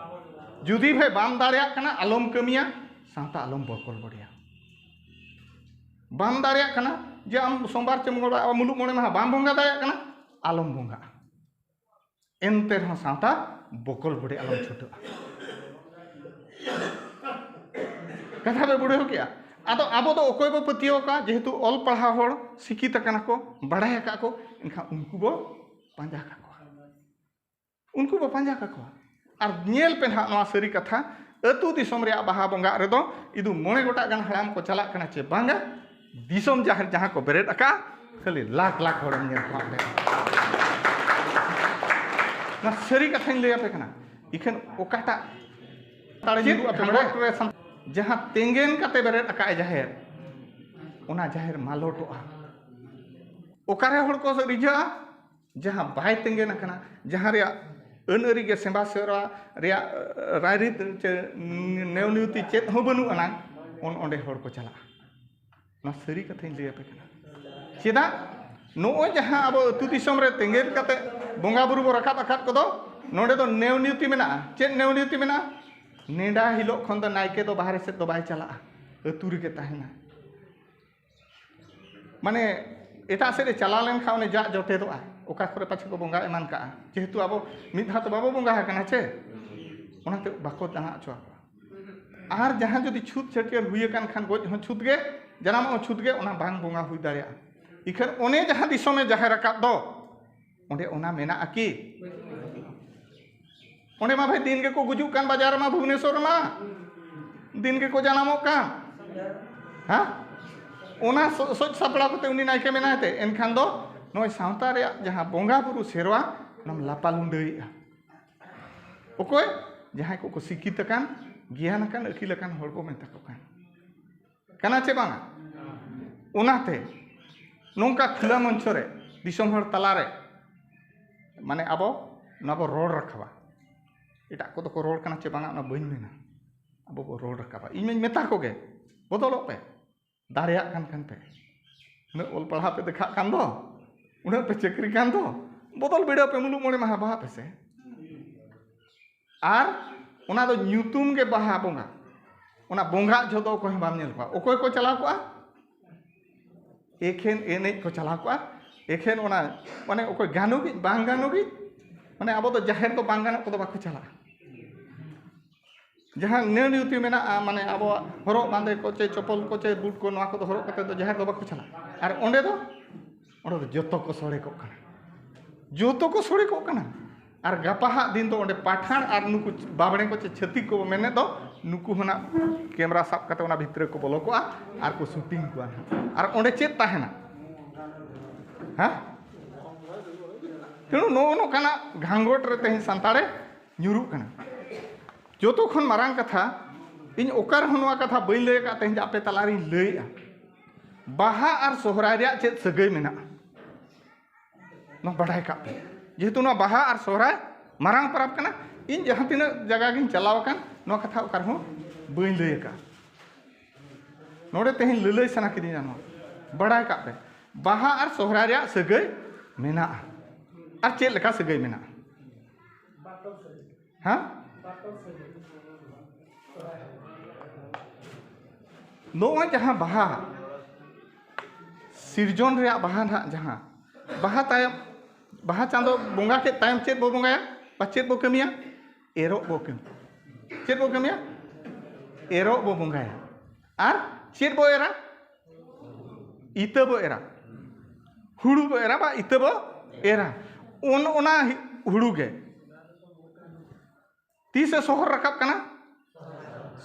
ᱡᱩᱫᱤ ᱵᱷᱟᱭ ᱵᱟᱢ ᱫᱟᱲᱮᱭᱟᱜ ᱠᱟᱱᱟ, ᱟᱞᱚᱢ ᱠᱟᱹᱢᱤᱭᱟ, ᱥᱟᱶᱛᱟ ᱟᱞᱚᱢ ᱵᱚᱠᱚᱞ ᱵᱚᱰᱮᱭᱟ᱾ ᱵᱟᱢ ᱫᱟᱲᱮᱭᱟᱜ ᱠᱟᱱᱟ ᱡᱮ ᱟᱢ ᱥᱳᱢᱵᱟᱨ ᱪᱮ ᱢᱚᱝᱜᱚᱞᱵᱟᱨ ᱟᱵᱚ ᱢᱩᱞᱩᱜ ᱢᱚᱬᱮ ᱢᱟᱦᱟ ᱵᱟᱢ ᱵᱚᱸᱜᱟ ᱫᱟᱲᱮᱭᱟᱜ ᱠᱟᱱᱟ, ᱟᱞᱚᱢ ᱵᱚᱸᱜᱟᱜᱼᱟ᱾ ᱮᱱᱛᱮ ᱨᱮᱦᱚᱸ ᱥᱟᱶᱛᱟ ᱵᱚᱠᱚᱞ ᱵᱚᱰᱮ ᱟᱞᱚᱢ ᱪᱷᱩᱴᱟᱹᱜᱼᱟ᱾ ᱠᱟᱛᱷᱟ ᱯᱮ ᱵᱩᱡᱷᱟᱹᱣ ᱠᱮᱜᱼᱟ? ᱟᱫᱚ ᱟᱵᱚ ᱫᱚ ᱚᱠᱚᱭ ᱵᱚ ᱯᱟᱹᱛᱭᱟᱹᱣ ᱟᱠᱟᱫ? ᱡᱮᱦᱮᱛᱩ ᱚᱞ ᱯᱟᱲᱦᱟᱣ ᱦᱚᱲ ᱥᱤᱠᱷᱤᱛ ᱟᱠᱟᱱᱟ ᱠᱚ, ᱵᱟᱲᱟᱭ ᱟᱠᱟᱫ ᱠᱚ, ᱮᱱᱠᱷᱟᱱ ᱩᱱᱠᱩ ᱵᱚ ᱯᱟᱸᱡᱟ ᱠᱟᱠᱚᱣᱟ᱾ ᱩᱱᱠᱩ ᱵᱚ ᱯᱟᱸᱡᱟ ᱠᱟᱠᱚᱣᱟ᱾ ᱟᱨ ᱧᱮᱞ ᱯᱮ ᱱᱟᱦᱟᱜ ᱱᱚᱣᱟ ᱥᱟᱹᱨᱤ ᱠᱟᱛᱷᱟ, ᱟᱹᱛᱩ ᱫᱤᱥᱚᱢ ᱨᱮᱭᱟᱜ ᱵᱟᱦᱟ ᱵᱚᱸᱜᱟᱜ ᱨᱮᱫᱚ ᱤᱫᱩ ᱢᱚᱬᱮ ᱜᱚᱴᱟᱜ ᱜᱟᱱ ᱦᱟᱲᱟᱢ ᱠᱚ ᱪᱟᱞᱟᱜ ᱠᱟᱱᱟ ᱪᱮ ᱵᱟᱝᱟ? ᱫᱤᱥᱚᱢ ᱡᱟᱦᱮᱨ ᱡᱟᱦᱟᱸ ᱠᱚ ᱵᱮᱨᱮᱫ ᱟᱠᱟᱫᱼᱟ, ᱠᱷᱟᱹᱞᱤ ᱞᱟᱠᱷ ᱞᱟᱠᱷ ᱦᱚᱲᱮᱢ ᱧᱮᱞ ᱠᱚᱣᱟ ᱚᱸᱰᱮ᱾ ᱱᱚᱣᱟ ᱥᱟᱹᱨᱤ ᱠᱟᱛᱷᱟᱧ ᱞᱟᱹᱭ ᱟᱯᱮ ᱠᱟᱱᱟ᱾ ᱤᱠᱷᱟᱹᱱ ᱚᱠᱟᱴᱟᱜ ᱛᱟᱲᱮ ᱪᱮᱫ ᱧᱩᱨᱩᱜ ᱟᱯᱮ ᱠᱷᱟᱸᱰᱚᱛ ᱵᱟᱲᱟᱭᱟ? ᱨᱮ ᱥᱟᱱ-, ᱡᱟᱦᱟᱸ ᱛᱮᱸᱜᱮᱱ ᱠᱟᱛᱮ ᱵᱮᱨᱮᱫ ᱟᱠᱟᱫᱼᱟᱭ ᱡᱟᱦᱮᱨ, ᱚᱱᱟ ᱡᱟᱦᱮᱨ ᱢᱟᱞᱚᱴᱚᱜᱼᱟ᱾ ᱚᱠᱟᱨᱮ ᱦᱚᱲ ᱠᱚ ᱨᱤᱡᱷᱟᱹᱜᱼᱟ? ᱡᱟᱦᱟᱸ ᱵᱟᱭ ᱛᱮᱸᱜᱮᱱ ᱟᱠᱟᱱᱟ, ᱡᱟᱦᱟᱸ ᱨᱮᱭᱟᱜ ᱟᱹᱱ ᱟᱹᱨᱤ ᱜᱮ ᱥᱮᱸᱵᱟ ᱥᱮᱨᱣᱟ ᱨᱮᱭᱟᱜ ᱨᱟᱭᱨᱤᱛ ᱪᱮ ᱱᱮᱣ ᱱᱤᱭᱚᱛᱤ ᱪᱮᱫ ᱦᱚᱸ ᱵᱟᱹᱱᱩᱜ ᱟᱱᱟᱝ, ᱚᱱ ᱚᱸᱰᱮ ᱦᱚᱲ ᱠᱚ ᱪᱟᱞᱟᱜᱼᱟ᱾ ᱱᱚᱣᱟ ᱥᱟᱹᱨᱤ ᱠᱟᱛᱷᱟᱧ ᱞᱟᱹᱭ ᱟᱯᱮ ᱠᱟᱱᱟ᱾ ᱪᱮᱫᱟᱜ? ᱱᱚᱜᱼᱚᱭ ᱡᱟᱦᱟᱸ ᱟᱵᱚ ᱟᱹᱛᱩ ᱫᱤᱥᱚᱢ ᱨᱮ ᱛᱮᱸᱜᱮᱱ ᱠᱟᱛᱮ ᱵᱚᱸᱜᱟ ᱵᱩᱨᱩ ᱵᱚ ᱨᱟᱠᱟᱵ ᱟᱠᱟᱫ ᱠᱚᱫᱚ, ᱱᱚᱰᱮ ᱫᱚ ᱱᱮᱣ ᱱᱤᱭᱚᱛᱤ ᱢᱮᱱᱟᱜᱼᱟ᱾ ᱪᱮᱫ ᱱᱮᱣ ᱱᱤᱭᱚᱛᱤ ᱢᱮᱱᱟᱜᱼᱟ? ᱱᱮᱰᱟ ᱦᱤᱞᱳᱜ ᱠᱷᱚᱱ ᱫᱚ ᱱᱟᱭᱠᱮ ᱫᱚ ᱵᱟᱦᱨᱮ ᱥᱮᱫ ᱫᱚ ᱵᱟᱭ ᱪᱟᱞᱟᱜᱼᱟ, ᱟᱹᱛᱩ ᱨᱮᱜᱮ ᱛᱟᱦᱮᱱᱟ᱾ ᱢᱟᱱᱮ ᱮᱴᱟᱜ ᱥᱮᱫ ᱮ ᱪᱟᱞᱟᱣ ᱞᱮᱱᱠᱷᱟᱱ ᱚᱱᱮ ᱡᱟᱜ ᱡᱚᱴᱮᱫᱚᱜᱼᱟ, ᱚᱠᱟ ᱠᱚᱨᱮ ᱯᱟᱪᱷᱮ ᱠᱚ ᱵᱚᱸᱜᱟ ᱮᱢᱟᱱ ᱠᱟᱜᱼᱟ, ᱡᱮᱦᱮᱛᱩ ᱟᱵᱚ ᱢᱤᱫ ᱫᱷᱟᱣ ᱛᱚ ᱵᱟᱵᱚ ᱵᱚᱸᱜᱟ ᱟᱠᱟᱱᱟ ᱪᱮ, ᱚᱱᱟᱛᱮ ᱵᱟᱠᱚ ᱫᱟᱬᱟ ᱦᱚᱪᱚ ᱟᱠᱚᱣᱟ᱾ ᱟᱨ ᱡᱟᱦᱟᱸ ᱡᱩᱫᱤ ᱪᱷᱩᱛ ᱪᱷᱟᱹᱴᱭᱟᱹᱨ ᱦᱩᱭ ᱟᱠᱟᱱ ᱠᱷᱟᱱ, ᱜᱚᱡ ᱦᱚᱸ ᱪᱷᱩᱛ ᱜᱮ, ᱡᱟᱱᱟᱢᱚᱜ ᱦᱚᱸ ᱪᱷᱩᱛ ᱜᱮ, ᱚᱱᱟ ᱵᱟᱝ ᱵᱚᱸᱜᱟ ᱦᱩᱭ ᱫᱟᱲᱮᱭᱟᱜᱼᱟ᱾ ᱤᱠᱷᱟᱹᱱ ᱚᱱᱮ ᱡᱟᱦᱟᱸ ᱫᱤᱥᱚᱢᱮ ᱡᱟᱦᱮᱨ ᱟᱠᱟᱫ ᱫᱚ, ᱚᱸᱰᱮ ᱚᱱᱟ ᱢᱮᱱᱟᱜᱼᱟ ᱠᱤ? ᱚᱸᱰᱮ ᱢᱟ ᱵᱷᱟᱭ ᱫᱤᱱ ᱜᱮᱠᱚ ᱜᱩᱡᱩᱜ ᱠᱟᱱ, ᱵᱟᱡᱟᱨ ᱨᱮᱢᱟ, ᱵᱷᱩᱵᱽᱱᱮᱥᱚᱨ ᱨᱮᱢᱟ ᱫᱤᱱ ᱜᱮᱠᱚ ᱡᱟᱱᱟᱢᱚᱜ ᱠᱟᱱ᱾ ᱦᱮᱸ? ᱚᱱᱟ ᱥᱚ- ᱥᱚᱡ ᱥᱟᱯᱲᱟᱣ ᱠᱟᱛᱮ ᱩᱱᱤ ᱱᱟᱭᱠᱮ ᱢᱮᱱᱟᱭ ᱛᱮ, ᱮᱱᱠᱷᱟᱱ ᱫᱚ ᱱᱚᱜᱼᱚᱭ ᱥᱟᱶᱛᱟ ᱨᱮᱭᱟᱜ ᱡᱟᱦᱟᱸ ᱵᱚᱸᱜᱟ ᱵᱩᱨᱩ ᱥᱮᱨᱣᱟ, ᱚᱱᱟᱢ ᱞᱟᱯᱟ ᱞᱩᱸᱰᱟᱹᱭᱮᱫᱼᱟ᱾ ᱚᱠᱚᱭ? ᱡᱟᱦᱟᱸᱭ ᱠᱚᱠᱚ ᱥᱤᱠᱠᱷᱤᱛ ᱟᱠᱟᱱ, ᱜᱮᱭᱟᱱ ᱟᱠᱟᱱ, ᱟᱹᱠᱤᱞ ᱟᱠᱟᱱ ᱦᱚᱲ ᱵᱚ ᱢᱮᱛᱟ ᱠᱚ ᱠᱟᱱ᱾ ᱠᱟᱱᱟ ᱪᱮ ᱵᱟᱝᱟ? ᱚᱱᱟᱛᱮ ᱱᱚᱝᱠᱟ ᱠᱷᱩᱞᱟᱹ ᱢᱚᱧᱪᱚ ᱨᱮ, ᱫᱤᱥᱚᱢ ᱦᱚᱲ ᱛᱟᱞᱟᱨᱮ, ᱢᱟᱱᱮ, ᱟᱵᱚ ᱱᱚᱣᱟ ᱵᱚ ᱨᱚᱲ ᱨᱟᱠᱟᱵᱟ᱾ ᱮᱴᱟᱜ ᱠᱚᱫᱚ ᱠᱚ ᱨᱚᱲ ᱠᱟᱱᱟ ᱪᱮ ᱵᱟᱝᱟ, ᱚᱱᱟ ᱵᱟᱹᱧ ᱢᱮᱱᱟ᱾ ᱟᱵᱚ ᱵᱚ ᱨᱚᱲ ᱨᱟᱠᱟᱵᱟ᱾ ᱤᱧ ᱢᱟᱧ ᱢᱮᱛᱟ ᱠᱚᱜᱮ, ᱵᱚᱫᱚᱞᱚᱜ ᱯᱮ, ᱫᱟᱲᱮᱭᱟᱜ ᱠᱟᱱ ᱠᱷᱟᱱ ᱯᱮ᱾ ᱩᱱᱟᱹᱜ ᱚᱞ ᱯᱟᱲᱦᱟᱣ ᱯᱮ ᱫᱮᱠᱷᱟᱜ ᱠᱟᱱ ᱫᱚ, ᱩᱱᱟᱹᱜ ᱯᱮ ᱪᱟᱹᱠᱨᱤ ᱠᱟᱱ ᱫᱚ, ᱵᱚᱫᱚᱞ ᱵᱤᱰᱟᱹᱣ ᱯᱮ, ᱢᱩᱞᱩᱜ ᱢᱚᱬᱮ ᱢᱟᱦᱟ ᱵᱟᱦᱟ ᱯᱮ ᱥᱮ᱾ ᱟᱨ ᱚᱱᱟ ᱫᱚ ᱧᱩᱛᱩᱢ ᱜᱮ ᱵᱟᱦᱟ ᱵᱚᱸᱜᱟ᱾ ᱚᱱᱟ ᱵᱚᱸᱜᱟ ᱡᱷᱚᱛᱚ ᱚᱠᱚᱭ ᱦᱚᱸ ᱵᱟᱢ ᱧᱮᱞ ᱠᱚᱣᱟ᱾ ᱚᱠᱚᱭ ᱠᱚ ᱪᱟᱞᱟᱣ ᱠᱚᱜᱼᱟ? ᱮᱠᱷᱮᱱ ᱮᱱᱮᱡ ᱠᱚ ᱪᱟᱞᱟᱣ ᱠᱚᱜᱼᱟ᱾ ᱮᱠᱷᱮᱱ ᱚᱱᱟ, ᱢᱟᱱᱮ, ᱚᱠᱚᱭ ᱜᱟᱱᱚᱜᱤᱡ ᱵᱟᱝ ᱜᱟᱱᱚᱜᱤᱡ, ᱢᱟᱱᱮ, ᱟᱵᱚ ᱫᱚ ᱡᱟᱦᱮᱨ ᱫᱚ ᱵᱟᱝ ᱜᱟᱱᱚᱜ ᱠᱚᱫᱚ ᱵᱟᱠᱚ ᱪᱟᱞᱟᱜᱼᱟ᱾ ᱡᱟᱦᱟᱸ ᱱᱤᱭᱚᱢ ᱱᱤᱭᱚᱛᱤ ᱢᱮᱱᱟᱜᱼᱟ, ᱢᱟᱱᱮ, ᱟᱵᱚᱣᱟᱜ ᱦᱚᱨᱚᱜ ᱵᱟᱸᱫᱮ ᱠᱚ ᱪᱮ ᱪᱚᱯᱚᱞ ᱠᱚ ᱪᱮ ᱵᱩᱴ ᱠᱚ, ᱱᱚᱣᱟ ᱠᱚᱫᱚ ᱦᱚᱨᱚᱜ ᱠᱟᱛᱮ ᱫᱚ ᱡᱟᱦᱮᱨ ᱫᱚ ᱵᱟᱠᱚ ᱪᱟᱞᱟᱜᱼᱟ᱾ ᱟᱨ ᱚᱸᱰᱮ ᱫᱚ, ᱚᱸᱰᱮ ᱫᱚ ᱡᱚᱛᱚ ᱠᱚ ᱥᱚᱲᱮ ᱠᱚᱜ ᱠᱟᱱᱟ, ᱡᱚᱛᱚ ᱠᱚ ᱥᱚᱲᱮ ᱠᱚᱜ ᱠᱟᱱᱟ᱾ ᱟᱨ ᱜᱟᱯᱟ ᱦᱟᱜ ᱫᱤᱱ ᱫᱚ ᱚᱸᱰᱮ ᱯᱟᱴᱷᱟᱬ ᱟᱨ ᱱᱩᱠᱩ ᱵᱟᱵᱽᱲᱮ ᱠᱚ ᱪᱮ ᱪᱷᱟᱹᱛᱤᱠ ᱠᱚ ᱢᱮᱱᱮᱫ ᱫᱚ, ᱱᱩᱠᱩ ᱦᱚᱸ ᱱᱟᱜ ᱠᱮᱢᱨᱟ ᱥᱟᱵ ᱠᱟᱛᱮ ᱚᱱᱟ ᱵᱷᱤᱛᱨᱤ ᱠᱚ ᱵᱚᱞᱚ ᱠᱚᱜᱼᱟ ᱟᱨ ᱠᱚ ᱥᱩᱴᱤᱝ ᱠᱚᱣᱟ ᱱᱟᱜ᱾ ᱟᱨ ᱚᱸᱰᱮ ᱪᱮᱫ ᱛᱟᱦᱮᱱᱟ? ᱦᱮᱸ? ᱛᱮᱬᱩ ᱱᱚᱜᱼᱚ ᱱᱚᱝᱠᱟᱱᱟᱜ ᱜᱷᱟᱸᱜᱚᱴ ᱨᱮ ᱛᱮᱦᱮᱧ ᱥᱟᱱᱛᱟᱲᱮ ᱧᱩᱨᱩᱜ ᱠᱟᱱᱟ᱾ ᱡᱚᱛᱚ ᱠᱷᱚᱱ ᱢᱟᱨᱟᱝ ᱠᱟᱛᱷᱟ, ᱤᱧ ᱚᱠᱟ ᱨᱮᱦᱚᱸ ᱱᱚᱣᱟ ᱠᱟᱛᱷᱟ ᱵᱟᱹᱧ ᱞᱟᱹᱭ ᱟᱠᱟᱫ, ᱛᱮᱦᱮᱧ ᱟᱯᱮ ᱛᱟᱞᱟᱨᱤᱧ ᱞᱟᱹᱭᱮᱜᱼᱟ᱾ ᱵᱟᱦᱟ ᱟᱨ ᱥᱚᱦᱨᱟᱭ ᱨᱮᱭᱟᱜ ᱪᱮᱫ ᱥᱟᱹᱜᱟᱹᱭ ᱢᱮᱱᱟᱜᱼᱟ? ᱱᱚᱣᱟ ᱵᱟᱰᱟᱭ ᱠᱟᱜ ᱯᱮ᱾ ᱡᱮᱦᱮᱛᱩ ᱱᱚᱣᱟ ᱵᱟᱦᱟ ᱟᱨ ᱥᱚᱦᱨᱟᱭ ᱢᱟᱨᱟᱝ ᱯᱚᱨᱚᱵᱽ ᱠᱟᱱᱟ, ᱤᱧ ᱡᱟᱦᱟᱸ ᱛᱤᱱᱟᱹᱜ ᱡᱟᱭᱜᱟ ᱜᱤᱧ ᱪᱟᱞᱟᱣ ᱟᱠᱟᱱ, ᱱᱚᱣᱟ ᱠᱟᱛᱷᱟ ᱚᱠᱟ ᱨᱮᱦᱚᱸ ᱵᱟᱹᱧ ᱞᱟᱹᱭ ᱟᱠᱟᱫᱼᱟ᱾ ᱱᱚᱰᱮ ᱛᱮᱦᱮᱧ ᱞᱟᱹᱞᱟᱹᱭ ᱥᱟᱱᱟ ᱠᱤᱫᱤᱧᱟ ᱱᱚᱣᱟ᱾ ᱵᱟᱰᱟᱭ ᱠᱟᱜ ᱯᱮ, ᱵᱟᱦᱟ ᱟᱨ ᱥᱚᱦᱨᱟᱭ ᱨᱮᱭᱟᱜ ᱥᱟᱹᱜᱟᱹᱭ ᱢᱮᱱᱟᱜᱼᱟ᱾ ᱟᱨ ᱪᱮᱫ ᱞᱮᱠᱟ ᱥᱟᱹᱜᱟᱹᱭ ᱢᱮᱱᱟᱜᱼᱟ? ᱦᱮᱸ? ᱱᱚᱜᱼᱚᱭ ᱡᱟᱦᱟᱸ ᱵᱟᱦᱟ, ᱥᱤᱨᱡᱚᱱ ᱨᱮᱭᱟᱜ ᱵᱟᱦᱟ ᱱᱟᱦᱟᱜ, ᱡᱟᱦᱟᱸ ᱵᱟᱦᱟ ᱛᱟᱭᱚᱢ, ᱵᱟᱦᱟ ᱪᱟᱸᱫᱚ ᱵᱚᱸᱜᱟ ᱠᱮᱫ ᱛᱟᱭᱚᱢ ᱪᱮᱫ ᱵᱚ ᱵᱚᱸᱜᱟᱭᱟ? ᱵᱟ ᱪᱮᱫ ᱵᱚ ᱠᱟᱹᱢᱤᱭᱟ? ᱮᱨᱚᱜ ᱵᱚ ᱠᱟᱹᱢᱤ᱾ ᱪᱮᱫ ᱵᱚ ᱠᱟᱹᱢᱤᱭᱟ? ᱮᱨᱚᱜ ᱵᱚ ᱵᱚᱸᱜᱟᱭᱟ᱾ ᱟᱨ ᱪᱮᱫ ᱵᱚ ᱮᱨᱟ? ᱤᱛᱟᱹ ᱵᱚ ᱮᱨᱟ᱾ ᱦᱩᱲᱩ ᱵᱚ ᱮᱨᱟ ᱵᱟ ᱤᱛᱟᱹ ᱵᱚ ᱮᱨᱟ᱾ ᱚᱱ ᱚᱱᱟ ᱦᱩᱲᱩ ᱜᱮ᱾ ᱛᱤᱥᱮ ᱥᱚᱦᱚᱨ ᱨᱟᱠᱟᱵ ᱠᱟᱱᱟ?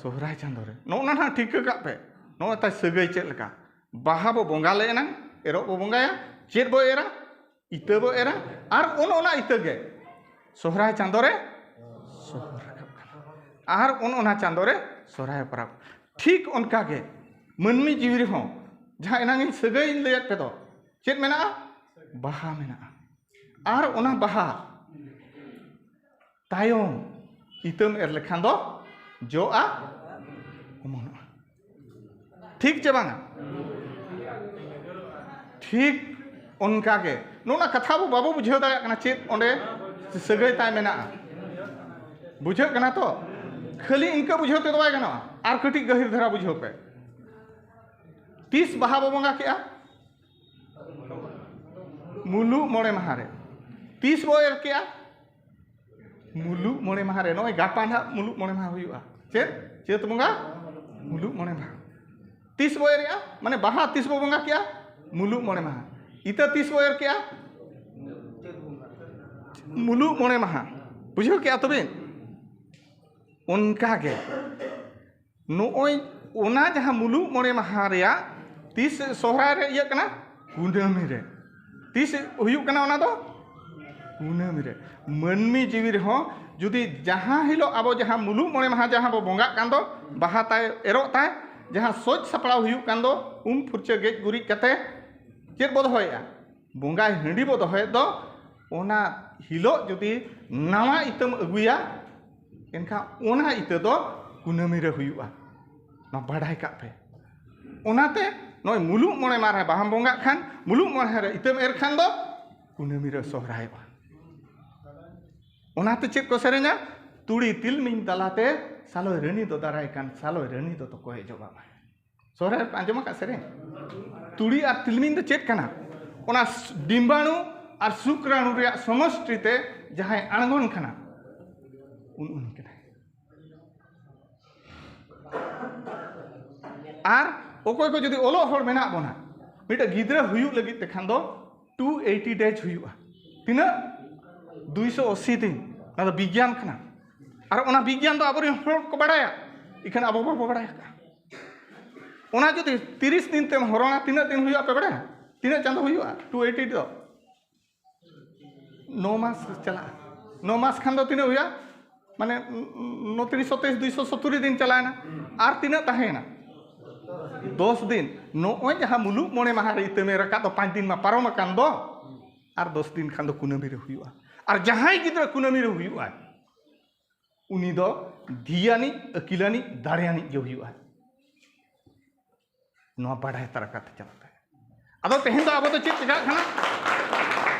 ᱥᱚᱦᱨᱟᱭ ᱪᱟᱸᱫᱚ ᱨᱮ᱾ ᱱᱚᱜᱼᱚ ᱱᱟ ᱱᱟᱦᱟᱜ ᱴᱷᱤᱠᱟᱹ ᱠᱟᱜ ᱯᱮ, ᱱᱚᱜᱼᱚ ᱛᱟᱭ ᱥᱟᱹᱜᱟᱹᱭ ᱪᱮᱫ ᱞᱮᱠᱟ᱾ ᱵᱟᱦᱟ ᱵᱚ ᱵᱚᱸᱜᱟ ᱞᱮ ᱮᱱᱟᱝ, ᱮᱨᱚᱜ ᱵᱚ ᱵᱚᱸᱜᱟᱭᱟ, ᱪᱮᱫ ᱵᱚ ᱮᱨᱟ? ᱤᱛᱟᱹ ᱵᱚ ᱮᱨᱟ᱾ ᱟᱨ ᱚᱱ ᱚᱱᱟ ᱤᱛᱟᱹ ᱜᱮ ᱥᱚᱦᱨᱟᱭ ᱪᱟᱸᱫᱚ ᱨᱮ ᱥᱚᱦᱚᱨ ᱨᱟᱠᱟᱵ ᱠᱟᱱᱟ᱾ ᱟᱨ ᱚᱱ ᱚᱱᱟ ᱪᱟᱸᱫᱚ ᱨᱮ ᱥᱚᱦᱨᱟᱭ ᱯᱚᱨᱚᱵᱽ᱾ ᱴᱷᱤᱠ ᱚᱱᱠᱟ ᱜᱮ ᱢᱟᱹᱱᱢᱤ ᱡᱤᱣᱤ ᱨᱮᱦᱚᱸ ᱡᱟᱦᱟᱸ ᱮᱱᱟᱝ ᱤᱧ ᱥᱟᱹᱜᱟᱹᱭ ᱤᱧ ᱞᱟᱹᱭᱟᱫ ᱯᱮ ᱫᱚ, ᱪᱮᱫ ᱢᱮᱱᱟᱜᱼᱟ? ᱵᱟᱦᱟ ᱢᱮᱱᱟᱜᱼᱟ᱾ ᱟᱨ ᱚᱱᱟ ᱵᱟᱦᱟ ᱛᱟᱭᱚᱢ ᱤᱛᱟᱹᱢ ᱮᱨ ᱞᱮᱠᱷᱟᱱ ᱫᱚ ᱡᱚᱜᱼᱟ, ᱚᱢᱚᱱᱚᱜᱼᱟ᱾ ᱴᱷᱤᱠ ᱪᱮ ᱵᱟᱝᱟ? ᱴᱷᱤᱠ ᱚᱱᱠᱟ ᱜᱮ ᱱᱚᱣᱟ ᱠᱟᱛᱷᱟ ᱟᱵᱚ ᱵᱟᱵᱚ ᱵᱩᱡᱷᱟᱹᱣ ᱫᱟᱲᱮᱭᱟᱜ ᱠᱟᱱᱟ, ᱪᱮᱫ ᱚᱸᱰᱮ ᱥᱟᱹᱜᱟᱹᱭ ᱛᱟᱭ ᱢᱮᱱᱟᱜᱼᱟ᱾ ᱵᱩᱡᱷᱟᱹᱜ ᱠᱟᱱᱟ ᱛᱚ? ᱠᱷᱟᱹᱞᱤ ᱤᱱᱠᱟᱹ ᱵᱩᱡᱷᱟᱹᱣ ᱛᱮᱫᱚ ᱵᱟᱭ ᱜᱟᱱᱚᱜᱼᱟ, ᱟᱨ ᱠᱟᱹᱴᱤᱡ ᱜᱟᱹᱦᱤᱨ ᱫᱷᱟᱨᱟ ᱵᱩᱡᱷᱟᱹᱣ ᱯᱮ᱾ ᱛᱤᱥ ᱵᱟᱦᱟ ᱵᱚ ᱵᱚᱸᱜᱟ ᱠᱮᱜᱼᱟ? ᱢᱩᱞᱩᱜ ᱢᱚᱬᱮ ᱢᱟᱦᱟ ᱨᱮ᱾ ᱛᱤᱥ ᱵᱚ ᱮᱨ ᱠᱮᱜᱼᱟ? ᱢᱩᱞᱩᱜ ᱢᱚᱬᱮ ᱢᱟᱦᱟ ᱨᱮ᱾ ᱱᱚᱜᱼᱚᱭ ᱜᱟᱯᱟ ᱱᱟᱦᱟᱜ ᱢᱩᱞᱩᱜ ᱢᱚᱬᱮ ᱢᱟᱦᱟ ᱦᱩᱭᱩᱜᱼᱟ᱾ ᱪᱮᱫ? ᱪᱟᱹᱛ ᱵᱚᱸᱜᱟ ᱢᱩᱞᱩᱜ ᱢᱚᱬᱮ ᱢᱟᱦᱟ᱾ ᱛᱤᱥ ᱵᱚ ᱮᱨᱮᱜᱼᱟ? ᱢᱟᱱᱮ ᱵᱟᱦᱟ ᱛᱤᱥ ᱵᱚ ᱵᱚᱸᱜᱟ ᱠᱮᱜᱼᱟ? ᱢᱩᱞᱩᱜ ᱢᱚᱬᱮ ᱢᱟᱦᱟ᱾ ᱤᱛᱟᱹ ᱛᱤᱥ ᱵᱚ ᱮᱨ ᱠᱮᱜᱼᱟ? ᱢᱩᱞᱩᱜ ᱢᱚᱬᱮ ᱢᱟᱦᱟ᱾ ᱵᱩᱡᱷᱟᱹᱣ ᱠᱮᱜᱼᱟ ᱛᱚᱵᱮ? ᱚᱱᱠᱟ ᱜᱮ ᱱᱚᱜᱼᱚᱭ ᱚᱱᱟ ᱡᱟᱦᱟᱸ ᱢᱩᱞᱩᱜ ᱢᱚᱬᱮ ᱢᱟᱦᱟ ᱨᱮᱭᱟᱜ ᱛᱤᱥ ᱥᱚᱦᱨᱟᱭ ᱨᱮ ᱤᱭᱟᱹᱜ ᱠᱟᱱᱟ? ᱠᱩᱱᱟᱹᱢᱤ ᱨᱮ᱾ ᱛᱤᱥ ᱦᱩᱭᱩᱜ ᱠᱟᱱᱟ ᱚᱱᱟ ᱫᱚ? ᱠᱩᱱᱟᱹᱢᱤ ᱨᱮ᱾ ᱢᱟᱹᱱᱢᱤ ᱡᱤᱣᱤ ᱨᱮᱦᱚᱸ ᱡᱩᱫᱤ ᱡᱟᱦᱟᱸ ᱦᱤᱞᱳᱜ ᱟᱵᱚ ᱡᱟᱦᱟᱸ ᱢᱩᱞᱩᱜ ᱢᱚᱬᱮ ᱢᱟᱦᱟ ᱡᱟᱦᱟᱸ ᱵᱚ ᱵᱚᱸᱜᱟᱜ ᱠᱟᱱ ᱫᱚ, ᱵᱟᱦᱟ ᱛᱟᱭ, ᱮᱨᱚᱜ ᱛᱟᱭ, ᱡᱟᱦᱟᱸ ᱥᱚᱡᱽ ᱥᱟᱯᱲᱟᱣ ᱦᱩᱭᱩᱜ ᱠᱟᱱ ᱫᱚ, ᱩᱢ ᱯᱷᱩᱨᱪᱟᱹ ᱜᱮᱡ ᱜᱩᱨᱤᱡ ᱠᱟᱛᱮ ᱪᱮᱫ ᱵᱚ ᱫᱚᱦᱚᱭᱮᱜᱼᱟ? ᱵᱚᱸᱜᱟᱭ ᱦᱟᱺᱰᱤ ᱵᱚ ᱫᱚᱦᱚᱭᱮᱫ ᱫᱚ, ᱚᱱᱟ ᱦᱤᱞᱳᱜ ᱡᱩᱫᱤ ᱱᱟᱣᱟ ᱤᱛᱟᱹᱢ ᱟᱹᱜᱩᱭᱟ, ᱮᱱᱠᱷᱟᱱ ᱚᱱᱟ ᱤᱛᱟᱹ ᱫᱚ ᱠᱩᱱᱟᱹᱢᱤ ᱨᱮ ᱦᱩᱭᱩᱜᱼᱟ᱾ ᱱᱚᱣᱟ ᱵᱟᱰᱟᱭ ᱠᱟᱜ ᱯᱮ᱾ ᱚᱱᱟᱛᱮ ᱱᱚᱜᱼᱚᱭ ᱢᱩᱞᱩᱜ ᱢᱚᱬᱮ ᱢᱟᱦᱟ ᱨᱮ ᱵᱟᱦᱟᱢ ᱵᱚᱸᱜᱟᱜ ᱠᱷᱟᱱ, ᱢᱩᱞᱩᱜ ᱢᱚᱬᱮ ᱨᱮ ᱤᱛᱟᱹᱢ ᱮᱨ ᱠᱷᱟᱱ ᱫᱚ ᱠᱩᱱᱟᱹᱢᱤ ᱨᱮ ᱥᱚᱦᱨᱟᱭᱚᱜᱼᱟ᱾ ᱚᱱᱟᱛᱮ ᱪᱮᱫ ᱠᱚ ᱥᱮᱨᱮᱧᱟ? ᱛᱩᱲᱤ ᱛᱤᱞᱢᱤᱧ ᱛᱟᱞᱟᱛᱮ ᱥᱟᱞᱚᱭ ᱨᱟᱹᱱᱤ ᱫᱚ ᱫᱟᱨᱟᱭ ᱠᱟᱱ, ᱥᱟᱞᱚᱭ ᱨᱟᱹᱱᱤ ᱫᱚ ᱛᱚᱠᱚᱭ ᱡᱚᱵᱟᱵᱟ᱾ ᱥᱚᱦᱨᱟᱭ ᱨᱮᱯᱮ ᱟᱸᱡᱚᱢ ᱟᱠᱟᱫ ᱥᱮᱨᱮᱧ? ᱛᱩᱲᱤ ᱟᱨ ᱛᱤᱞᱢᱤᱧ ᱫᱚ ᱪᱮᱫ ᱠᱟᱱᱟ? ᱚᱱᱟ ᱰᱤᱢᱵᱟᱬᱩ ᱟᱨ ᱥᱩᱠᱨᱟᱬᱩ ᱨᱮᱭᱟᱜ ᱥᱚᱢᱚᱥᱴᱤ ᱛᱮ ᱡᱟᱦᱟᱸᱭ ᱟᱬᱜᱚᱱ ᱠᱟᱱᱟ, ᱩᱱ ᱩᱱᱤ ᱠᱟᱱᱟᱭ᱾ ᱟᱨ ᱚᱠᱚᱭ ᱠᱚ ᱡᱩᱫᱤ ᱚᱞᱚᱜ ᱦᱚᱲ ᱢᱮᱱᱟᱜ ᱵᱚᱱᱟ, ᱢᱤᱫᱴᱮᱱ ᱜᱤᱫᱽᱨᱟᱹ ᱦᱩᱭᱩᱜ ᱞᱟᱹᱜᱤᱫ ᱛᱮᱠᱷᱟᱱ ᱫᱚ two eighty days ᱦᱩᱭᱩᱜᱼᱟ᱾ ᱛᱤᱱᱟᱹᱜ? ᱫᱩᱭᱥᱚ ᱟᱥᱤ ᱫᱤᱱ᱾ ᱚᱱᱟ ᱫᱚ ᱵᱤᱜᱽᱜᱟᱱ ᱠᱟᱱᱟ᱾ ᱟᱨ ᱚᱱᱟ ᱵᱤᱜᱽᱜᱟᱱ ᱫᱚ ᱟᱵᱚᱨᱮᱱ ᱦᱚᱲ ᱠᱚ ᱵᱟᱲᱟᱭᱟ, ᱤᱠᱷᱟᱹᱱ ᱟᱵᱚ ᱵᱟᱵᱚ ᱵᱟᱲᱟᱭ ᱟᱠᱟᱫᱼᱟ᱾ ᱚᱱᱟ ᱡᱩᱫᱤ ᱛᱤᱨᱤᱥ ᱫᱤᱱ ᱛᱮᱢ ᱦᱚᱨᱚᱝᱟ, ᱛᱤᱱᱟᱹᱜ ᱫᱤᱱ ᱦᱩᱭᱩᱜᱼᱟ ᱯᱮ ᱵᱟᱲᱟᱭᱟ? ᱛᱤᱱᱟᱹᱜ ᱪᱟᱸᱫᱚ ᱦᱩᱭᱩᱜᱼᱟ two eighty ᱫᱚ? ᱱᱚ ᱢᱟᱥ ᱪᱟᱞᱟᱜᱼᱟ᱾ ᱱᱚ ᱢᱟᱥ ᱠᱷᱟᱱ ᱫᱚ ᱛᱤᱱᱟᱹᱜ ᱦᱩᱭᱩᱜᱼᱟ? ᱢᱟᱱᱮ ᱱᱚᱛᱨᱤᱥ ᱥᱚᱛᱮᱤᱥ ᱫᱩᱭᱥᱚ ᱥᱚᱛᱛᱩᱨᱤ ᱫᱤᱱ ᱪᱟᱞᱟᱣᱮᱱᱟ᱾ ᱟᱨ ᱛᱤᱱᱟᱹᱜ ᱛᱟᱦᱮᱸᱭᱮᱱᱟ? ᱫᱚᱥ ᱫᱤᱱ᱾ ᱱᱚᱜᱼᱚᱭ ᱡᱟᱦᱟᱸ ᱢᱩᱞᱩᱜ ᱢᱚᱬᱮ ᱢᱟᱦᱟ ᱨᱮ ᱤᱛᱟᱹᱢᱮ ᱨᱟᱠᱟᱵ ᱫᱚ, ᱯᱟᱸᱪ ᱫᱤᱱ ᱢᱟ ᱯᱟᱨᱚᱢ ᱟᱠᱟᱱ ᱫᱚ᱾ ᱟᱨ ᱫᱚᱥ ᱫᱤᱱ ᱠᱷᱟᱱ ᱫᱚ ᱠᱩᱱᱟᱹᱢᱤ ᱨᱮ ᱦᱩᱭᱩᱜᱼᱟ᱾ ᱟᱨ ᱡᱟᱦᱟᱸᱭ ᱜᱤᱫᱽᱨᱟᱹ ᱠᱩᱱᱟᱹᱢᱤ ᱨᱮ ᱦᱩᱭᱩᱜᱼᱟᱭ, ᱩᱱᱤ ᱫᱚ ᱫᱷᱤᱭᱟᱱᱤᱡ, ᱟᱹᱠᱤᱞᱟᱱᱤᱡ, ᱫᱟᱲᱮᱭᱟᱱᱤᱡ ᱜᱮ ᱦᱩᱭᱩᱜᱼᱟᱭ᱾ ᱱᱚᱣᱟ ᱵᱟᱰᱟᱭ ᱛᱟᱨᱟ ᱠᱟᱛᱮ ᱪᱟᱞᱟᱜ ᱛᱟᱭ᱾ ᱟᱫᱚ ᱛᱮᱦᱮᱧ ᱫᱚ ᱟᱵᱚ ᱫᱚ ᱪᱮᱫ ᱪᱮᱠᱟᱜ ᱠᱟᱱᱟ?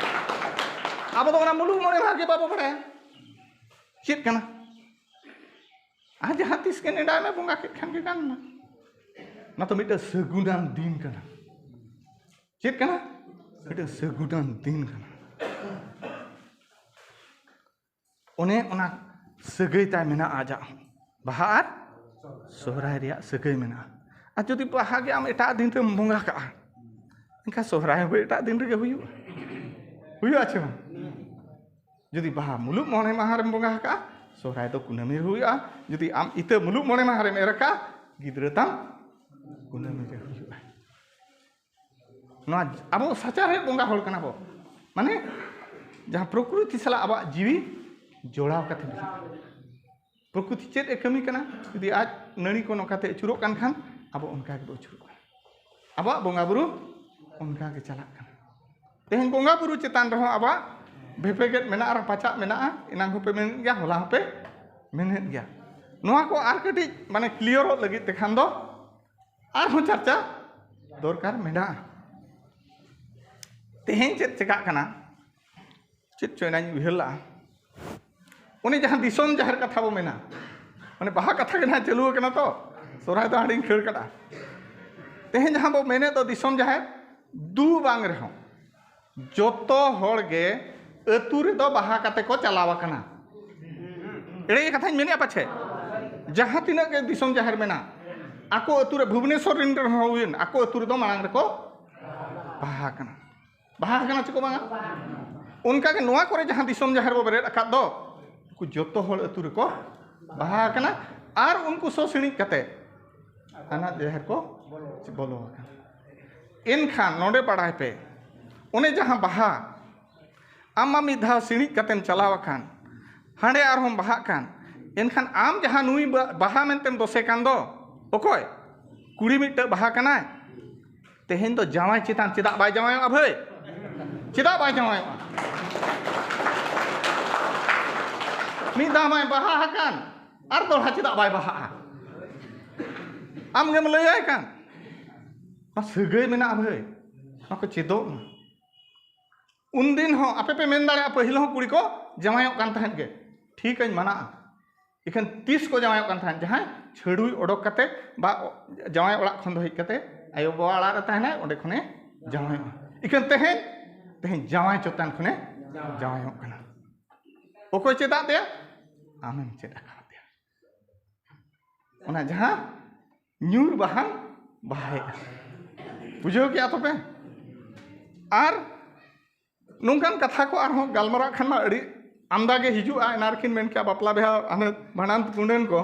ᱟᱵᱚ ᱫᱚ ᱚᱱᱟ ᱢᱩᱞᱩᱜ ᱢᱚᱬᱮ ᱢᱟᱦᱟ ᱜᱮ ᱵᱟᱵᱚ ᱵᱟᱲᱟᱭᱟ ᱪᱮᱫ ᱠᱟᱱᱟ᱾ ᱟᱨ ᱡᱟᱦᱟᱸ ᱛᱤᱥ ᱜᱮ ᱱᱮᱰᱟᱭ ᱢᱮ, ᱵᱚᱸᱜᱟ ᱠᱮᱫ ᱠᱷᱟᱱ ᱜᱮ ᱜᱟᱱ ᱮᱱᱟ᱾ ᱚᱱᱟ ᱫᱚ ᱢᱤᱫᱴᱟᱝ ᱥᱟᱹᱜᱩᱱᱟᱱ ᱫᱤᱱ ᱠᱟᱱᱟ᱾ ᱪᱮᱫ ᱠᱟᱱᱟ? ᱢᱤᱫᱴᱟᱝ ᱥᱟᱹᱜᱩᱱᱟᱱ ᱫᱤᱱ ᱠᱟᱱᱟ᱾ ᱚᱱᱮ ᱚᱱᱟ ᱥᱟᱹᱜᱟᱹᱭ ᱛᱟᱭ ᱢᱮᱱᱟᱜᱼᱟ ᱟᱡᱟᱜ ᱦᱚᱸ᱾ ᱵᱟᱦᱟ ᱟᱨ ᱥᱚᱦᱨᱟᱭ ᱨᱮᱭᱟᱜ ᱥᱟᱹᱜᱟᱹᱭ ᱢᱮᱱᱟᱜᱼᱟ᱾ ᱟᱨ ᱡᱩᱫᱤ ᱵᱟᱦᱟ ᱜᱮ ᱟᱢ ᱮᱴᱟᱜ ᱫᱤᱱ ᱨᱮᱢ ᱵᱚᱸᱜᱟ ᱠᱟᱜᱼᱟ, ᱮᱱᱠᱷᱟᱱ ᱥᱚᱦᱨᱟᱭ ᱦᱚᱸ ᱮᱴᱟᱜ ᱫᱤᱱ ᱨᱮᱜᱮ ᱦᱩᱭᱩᱜᱼᱟ᱾ ᱦᱩᱭᱩᱜᱼᱟ ᱪᱮ ᱵᱟᱝ? ᱡᱩᱫᱤ ᱵᱟᱦᱟ ᱢᱩᱞᱩᱜ ᱢᱚᱬᱮ ᱢᱟᱦᱟ ᱨᱮᱢ ᱵᱚᱸᱜᱟ ᱟᱠᱟᱜᱼᱟ, ᱥᱚᱦᱨᱟᱭ ᱫᱚ ᱠᱩᱱᱟᱹᱢᱤ ᱨᱮ ᱦᱩᱭᱩᱜᱼᱟ᱾ ᱡᱩᱫᱤ ᱟᱢ ᱤᱛᱟᱹ ᱢᱩᱞᱩᱜ ᱢᱚᱬᱮ ᱢᱟᱦᱟ ᱨᱮᱢ ᱮᱨ ᱟᱠᱟᱜᱼᱟ, ᱜᱤᱫᱽᱨᱟᱹ ᱛᱟᱢ ᱠᱩᱱᱟᱹᱢᱤ ᱨᱮ ᱦᱩᱭᱩᱜᱼᱟ᱾ ᱱᱚᱣᱟ ᱟᱵᱚ ᱥᱟᱪᱟᱨᱦᱮᱫ ᱵᱚᱸᱜᱟ ᱦᱚᱲ ᱠᱟᱱᱟ ᱵᱚ, ᱢᱟᱱᱮ ᱡᱟᱦᱟᱸ ᱯᱨᱚᱠᱨᱤᱛᱤ ᱥᱟᱞᱟᱜ ᱟᱵᱚᱣᱟᱜ ᱡᱤᱣᱤ ᱡᱚᱲᱟᱣ ᱠᱟᱛᱮ ᱢᱮᱱᱟᱜᱼᱟ᱾ ᱯᱨᱚᱠᱨᱤᱛᱤ ᱪᱮᱫ ᱮ ᱠᱟᱹᱢᱤ ᱠᱟᱱᱟ? ᱡᱩᱫᱤ ᱟᱡ ᱱᱟᱹᱲᱤ ᱠᱚ ᱱᱚᱝᱠᱟᱛᱮ ᱟᱹᱪᱩᱨᱚᱜ ᱠᱟᱱ ᱠᱷᱟᱱ, ᱟᱵᱚ ᱚᱱᱠᱟ ᱜᱮᱵᱚ ᱟᱹᱪᱩᱨᱚᱜ ᱠᱟᱱᱟ᱾ ᱟᱵᱚᱣᱟᱜ ᱵᱚᱸᱜᱟ ᱵᱩᱨᱩ ᱚᱱᱠᱟ ᱜᱮ ᱪᱟᱞᱟᱜ ᱠᱟᱱᱟ᱾ ᱛᱮᱦᱮᱧ ᱵᱚᱸᱜᱟ ᱵᱩᱨᱩ ᱪᱮᱛᱟᱱ ᱨᱮᱦᱚᱸ ᱟᱵᱚᱣᱟᱜ ᱵᱷᱮᱯᱮᱜᱮᱫ ᱢᱮᱱᱟᱜᱼᱟ, ᱨᱟᱯᱟᱪᱟᱜ ᱢᱮᱱᱟᱜᱼᱟ᱾ ᱮᱱᱟᱝ ᱦᱚᱸᱯᱮ ᱢᱮᱱᱮᱫ ᱜᱮᱭᱟ, ᱦᱚᱞᱟ ᱦᱚᱸᱯᱮ ᱢᱮᱱᱮᱫ ᱜᱮᱭᱟ᱾ ᱱᱚᱣᱟ ᱠᱚ ᱟᱨ ᱠᱟᱹᱴᱤᱡ ᱢᱟᱱᱮ ᱠᱞᱤᱭᱟᱨᱚᱜ ᱞᱟᱹᱜᱤᱫ ᱛᱮᱠᱷᱟᱱ ᱫᱚ ᱟᱨᱦᱚᱸ ᱪᱟᱨᱪᱟ ᱫᱚᱨᱠᱟᱨ ᱢᱮᱱᱟᱜᱼᱟ᱾ ᱛᱮᱦᱮᱧ ᱪᱮᱫ ᱪᱮᱠᱟᱜ ᱠᱟᱱᱟ, ᱪᱮᱫ ᱪᱚ ᱮᱱᱟᱧ ᱩᱭᱦᱟᱹᱨ ᱞᱟᱜᱼᱟ, ᱚᱱᱮ ᱡᱟᱦᱟᱸ ᱫᱤᱥᱚᱢ ᱡᱟᱦᱮᱨ ᱠᱟᱛᱷᱟ ᱵᱚ ᱢᱮᱱᱟ, ᱢᱟᱱᱮ ᱵᱟᱦᱟ ᱠᱟᱛᱷᱟ ᱜᱮ ᱱᱟᱦᱟᱜ ᱪᱟᱹᱞᱩ ᱟᱠᱟᱱᱟ ᱛᱚ, ᱥᱚᱨᱦᱟᱭ ᱫᱚ ᱦᱟᱸᱰᱤᱧ ᱠᱷᱟᱹᱲ ᱠᱟᱫᱟ᱾ ᱛᱮᱦᱮᱧ ᱡᱟᱦᱟᱸ ᱵᱚ ᱢᱮᱱᱮᱫ ᱫᱚ ᱫᱤᱥᱚᱢ ᱡᱟᱦᱮᱨ, ᱫᱩ ᱵᱟᱝ ᱨᱮᱦᱚᱸ ᱡᱚᱛᱚ ᱦᱚᱲ ᱜᱮ ᱟᱹᱛᱩ ᱨᱮᱫᱚ ᱵᱟᱦᱟ ᱠᱟᱛᱮ ᱠᱚ ᱪᱟᱞᱟᱣ ᱟᱠᱟᱱᱟ᱾ ᱮᱲᱮ ᱠᱟᱛᱷᱟᱧ ᱢᱮᱱᱮᱫᱼᱟ ᱯᱟᱪᱷᱮ? ᱡᱟᱦᱟᱸ ᱛᱤᱱᱟᱹᱜ ᱜᱮ ᱫᱤᱥᱚᱢ ᱡᱟᱦᱮᱨ ᱢᱮᱱᱟᱜ, ᱟᱠᱚ ᱟᱹᱛᱩ ᱨᱮ, ᱵᱷᱩᱵᱽᱱᱮᱥᱚᱨ ᱨᱮᱱ ᱨᱮᱦᱚᱸ ᱦᱩᱭᱮᱱ, ᱟᱠᱚ ᱟᱹᱛᱩ ᱨᱮᱫᱚ ᱢᱟᱲᱟᱝ ᱨᱮᱠᱚ ᱵᱟᱦᱟ ᱟᱠᱟᱱᱟ᱾ ᱵᱟᱦᱟ ᱟᱠᱟᱱᱟ ᱪᱮ ᱠᱚ ᱵᱟᱝᱟ? ᱚᱱᱠᱟᱜᱮ ᱱᱚᱣᱟ ᱠᱚᱨᱮ ᱡᱟᱦᱟᱸ ᱫᱤᱥᱚᱢ ᱡᱟᱦᱮᱨ ᱵᱚ ᱵᱮᱨᱮᱫ ᱟᱠᱟᱫ ᱫᱚ, ᱩᱱᱠᱩ ᱡᱚᱛᱚ ᱦᱚᱲ ᱟᱹᱛᱩ ᱨᱮᱠᱚ ᱵᱟᱦᱟ ᱟᱠᱟᱱᱟ᱾ ᱟᱨ ᱩᱱᱠᱩ ᱥᱚ ᱥᱤᱬᱤᱡ ᱠᱟᱛᱮ ᱦᱟᱱᱟ ᱡᱟᱦᱮᱨ ᱠᱚ ᱵᱚᱞᱚ ᱟᱠᱟᱱᱟ᱾ ᱮᱱᱠᱷᱟᱱ ᱱᱚᱰᱮ ᱵᱟᱲᱟᱭ ᱯᱮ, ᱚᱱᱮ ᱡᱟᱦᱟᱸ ᱵᱟᱦᱟ, ᱟᱢ ᱢᱟ ᱢᱤᱫ ᱫᱷᱟᱣ ᱥᱤᱬᱤᱡ ᱠᱟᱛᱮᱢ ᱪᱟᱞᱟᱣ ᱟᱠᱟᱱ, ᱦᱟᱸᱰᱮ ᱟᱨᱦᱚᱸᱢ ᱵᱟᱦᱟᱜ ᱠᱟᱱ, ᱮᱱᱠᱷᱟᱱ ᱟᱢ ᱡᱟᱦᱟᱸ ᱱᱩᱭ ᱵᱟ-, ᱵᱟᱦᱟ ᱢᱮᱱᱛᱮᱢ ᱫᱚᱥᱮ ᱠᱟᱱ ᱫᱚ, ᱚᱠᱚᱭ? ᱠᱩᱲᱤ ᱢᱤᱫᱴᱟᱹᱝ ᱵᱟᱦᱟ ᱠᱟᱱᱟᱭ᱾ ᱛᱮᱦᱮᱧ ᱫᱚ ᱡᱟᱶᱟᱭ ᱪᱮᱛᱟᱱ ᱪᱮᱫᱟᱜ ᱵᱟᱭ ᱡᱟᱶᱟᱭᱚᱜᱼᱟ ᱵᱷᱟᱹᱭ? ᱪᱮᱫᱟᱜ ᱵᱟᱭ ᱡᱟᱶᱟᱭᱚᱜᱼᱟ? ᱢᱤᱫ ᱫᱷᱟᱣ ᱢᱟᱭ ᱵᱟᱦᱟ ᱟᱠᱟᱱ, ᱟᱨ ᱫᱚᱦᱲᱟ ᱪᱮᱫᱟᱜ ᱵᱟᱭ ᱵᱟᱦᱟᱜᱼᱟ? ᱟᱢ ᱜᱮᱢ ᱞᱟᱹᱭᱟᱭ ᱠᱟᱱ᱾ ᱱᱚᱣᱟ ᱥᱟᱹᱜᱟᱹᱭ ᱢᱮᱱᱟᱜᱼᱟ ᱵᱷᱟᱹᱭ, ᱱᱚᱣᱟ ᱠᱚ ᱪᱮᱫᱚᱜ ᱢᱟ᱾ ᱩᱱᱫᱤᱱ ᱦᱚᱸ ᱟᱯᱮ ᱯᱮ ᱢᱮᱱ ᱫᱟᱲᱮᱭᱟᱜᱼᱟ, ᱯᱟᱹᱦᱤᱞ ᱦᱚᱸ ᱠᱩᱲᱤ ᱠᱚ ᱡᱟᱶᱟᱭᱚᱜ ᱠᱟᱱ ᱛᱟᱦᱮᱸᱫ ᱜᱮ, ᱴᱷᱤᱠᱟᱹᱧ ᱢᱟᱱᱟᱜᱼᱟ᱾ ᱤᱠᱷᱟᱹᱱ ᱛᱤᱥ ᱠᱚ ᱡᱟᱶᱟᱭᱚᱜ ᱠᱟᱱ ᱛᱟᱦᱮᱸᱫ? ᱡᱟᱦᱟᱸᱭ ᱪᱷᱟᱹᱰᱩᱭ ᱚᱰᱚᱠ ᱠᱟᱛᱮ ᱵᱟ ᱡᱟᱶᱟᱭ ᱚᱲᱟᱜ ᱠᱷᱚᱱ ᱫᱚ ᱦᱮᱡ ᱠᱟᱛᱮ ᱟᱭᱳ ᱵᱟᱵᱟ ᱚᱲᱟᱜ ᱨᱮ ᱛᱟᱦᱮᱱᱟᱭ, ᱚᱸᱰᱮ ᱠᱷᱚᱱᱮ ᱡᱟᱶᱟᱭᱚᱜᱼᱟ᱾ ᱤᱠᱷᱟᱹᱱ ᱛᱮᱦᱮᱧ, ᱛᱮᱦᱮᱧ ᱡᱟᱶᱟᱭ ᱪᱮᱛᱟᱱ ᱠᱷᱚᱱᱮ ᱡᱟᱶᱟᱭᱚᱜ ᱠᱟᱱᱟ᱾ ᱚᱠᱚᱭ ᱪᱮᱫᱟᱜ ᱛᱮ? ᱟᱢᱮᱢ ᱪᱮᱫ ᱟᱠᱟᱫᱮᱭᱟ᱾ ᱚᱱᱟ ᱡᱟᱦᱟᱸ ᱧᱩᱨ ᱵᱟᱦᱟᱱ ᱵᱟᱦᱟᱭᱮᱫᱼᱟ᱾ ᱵᱩᱡᱷᱟᱹᱣ ᱠᱮᱜᱼᱟ ᱛᱚᱯᱮ? ᱟᱨ ᱱᱚᱝᱠᱟᱱ ᱠᱟᱛᱷᱟ ᱠᱚ ᱟᱨᱦᱚᱸ ᱜᱟᱞᱢᱟᱨᱟᱜ ᱠᱷᱟᱱ ᱢᱟ ᱟᱹᱰᱤ ᱟᱢᱫᱟ ᱜᱮ ᱦᱤᱡᱩᱜᱼᱟ᱾ ᱮᱱᱟ ᱨᱮᱠᱤᱱ ᱢᱮᱱ ᱠᱮᱜᱼᱟ, ᱵᱟᱯᱞᱟ ᱵᱤᱦᱟ, ᱦᱟᱱᱮ ᱵᱷᱟᱸᱰᱟᱱ ᱠᱩᱸᱰᱟᱹᱱ ᱠᱚ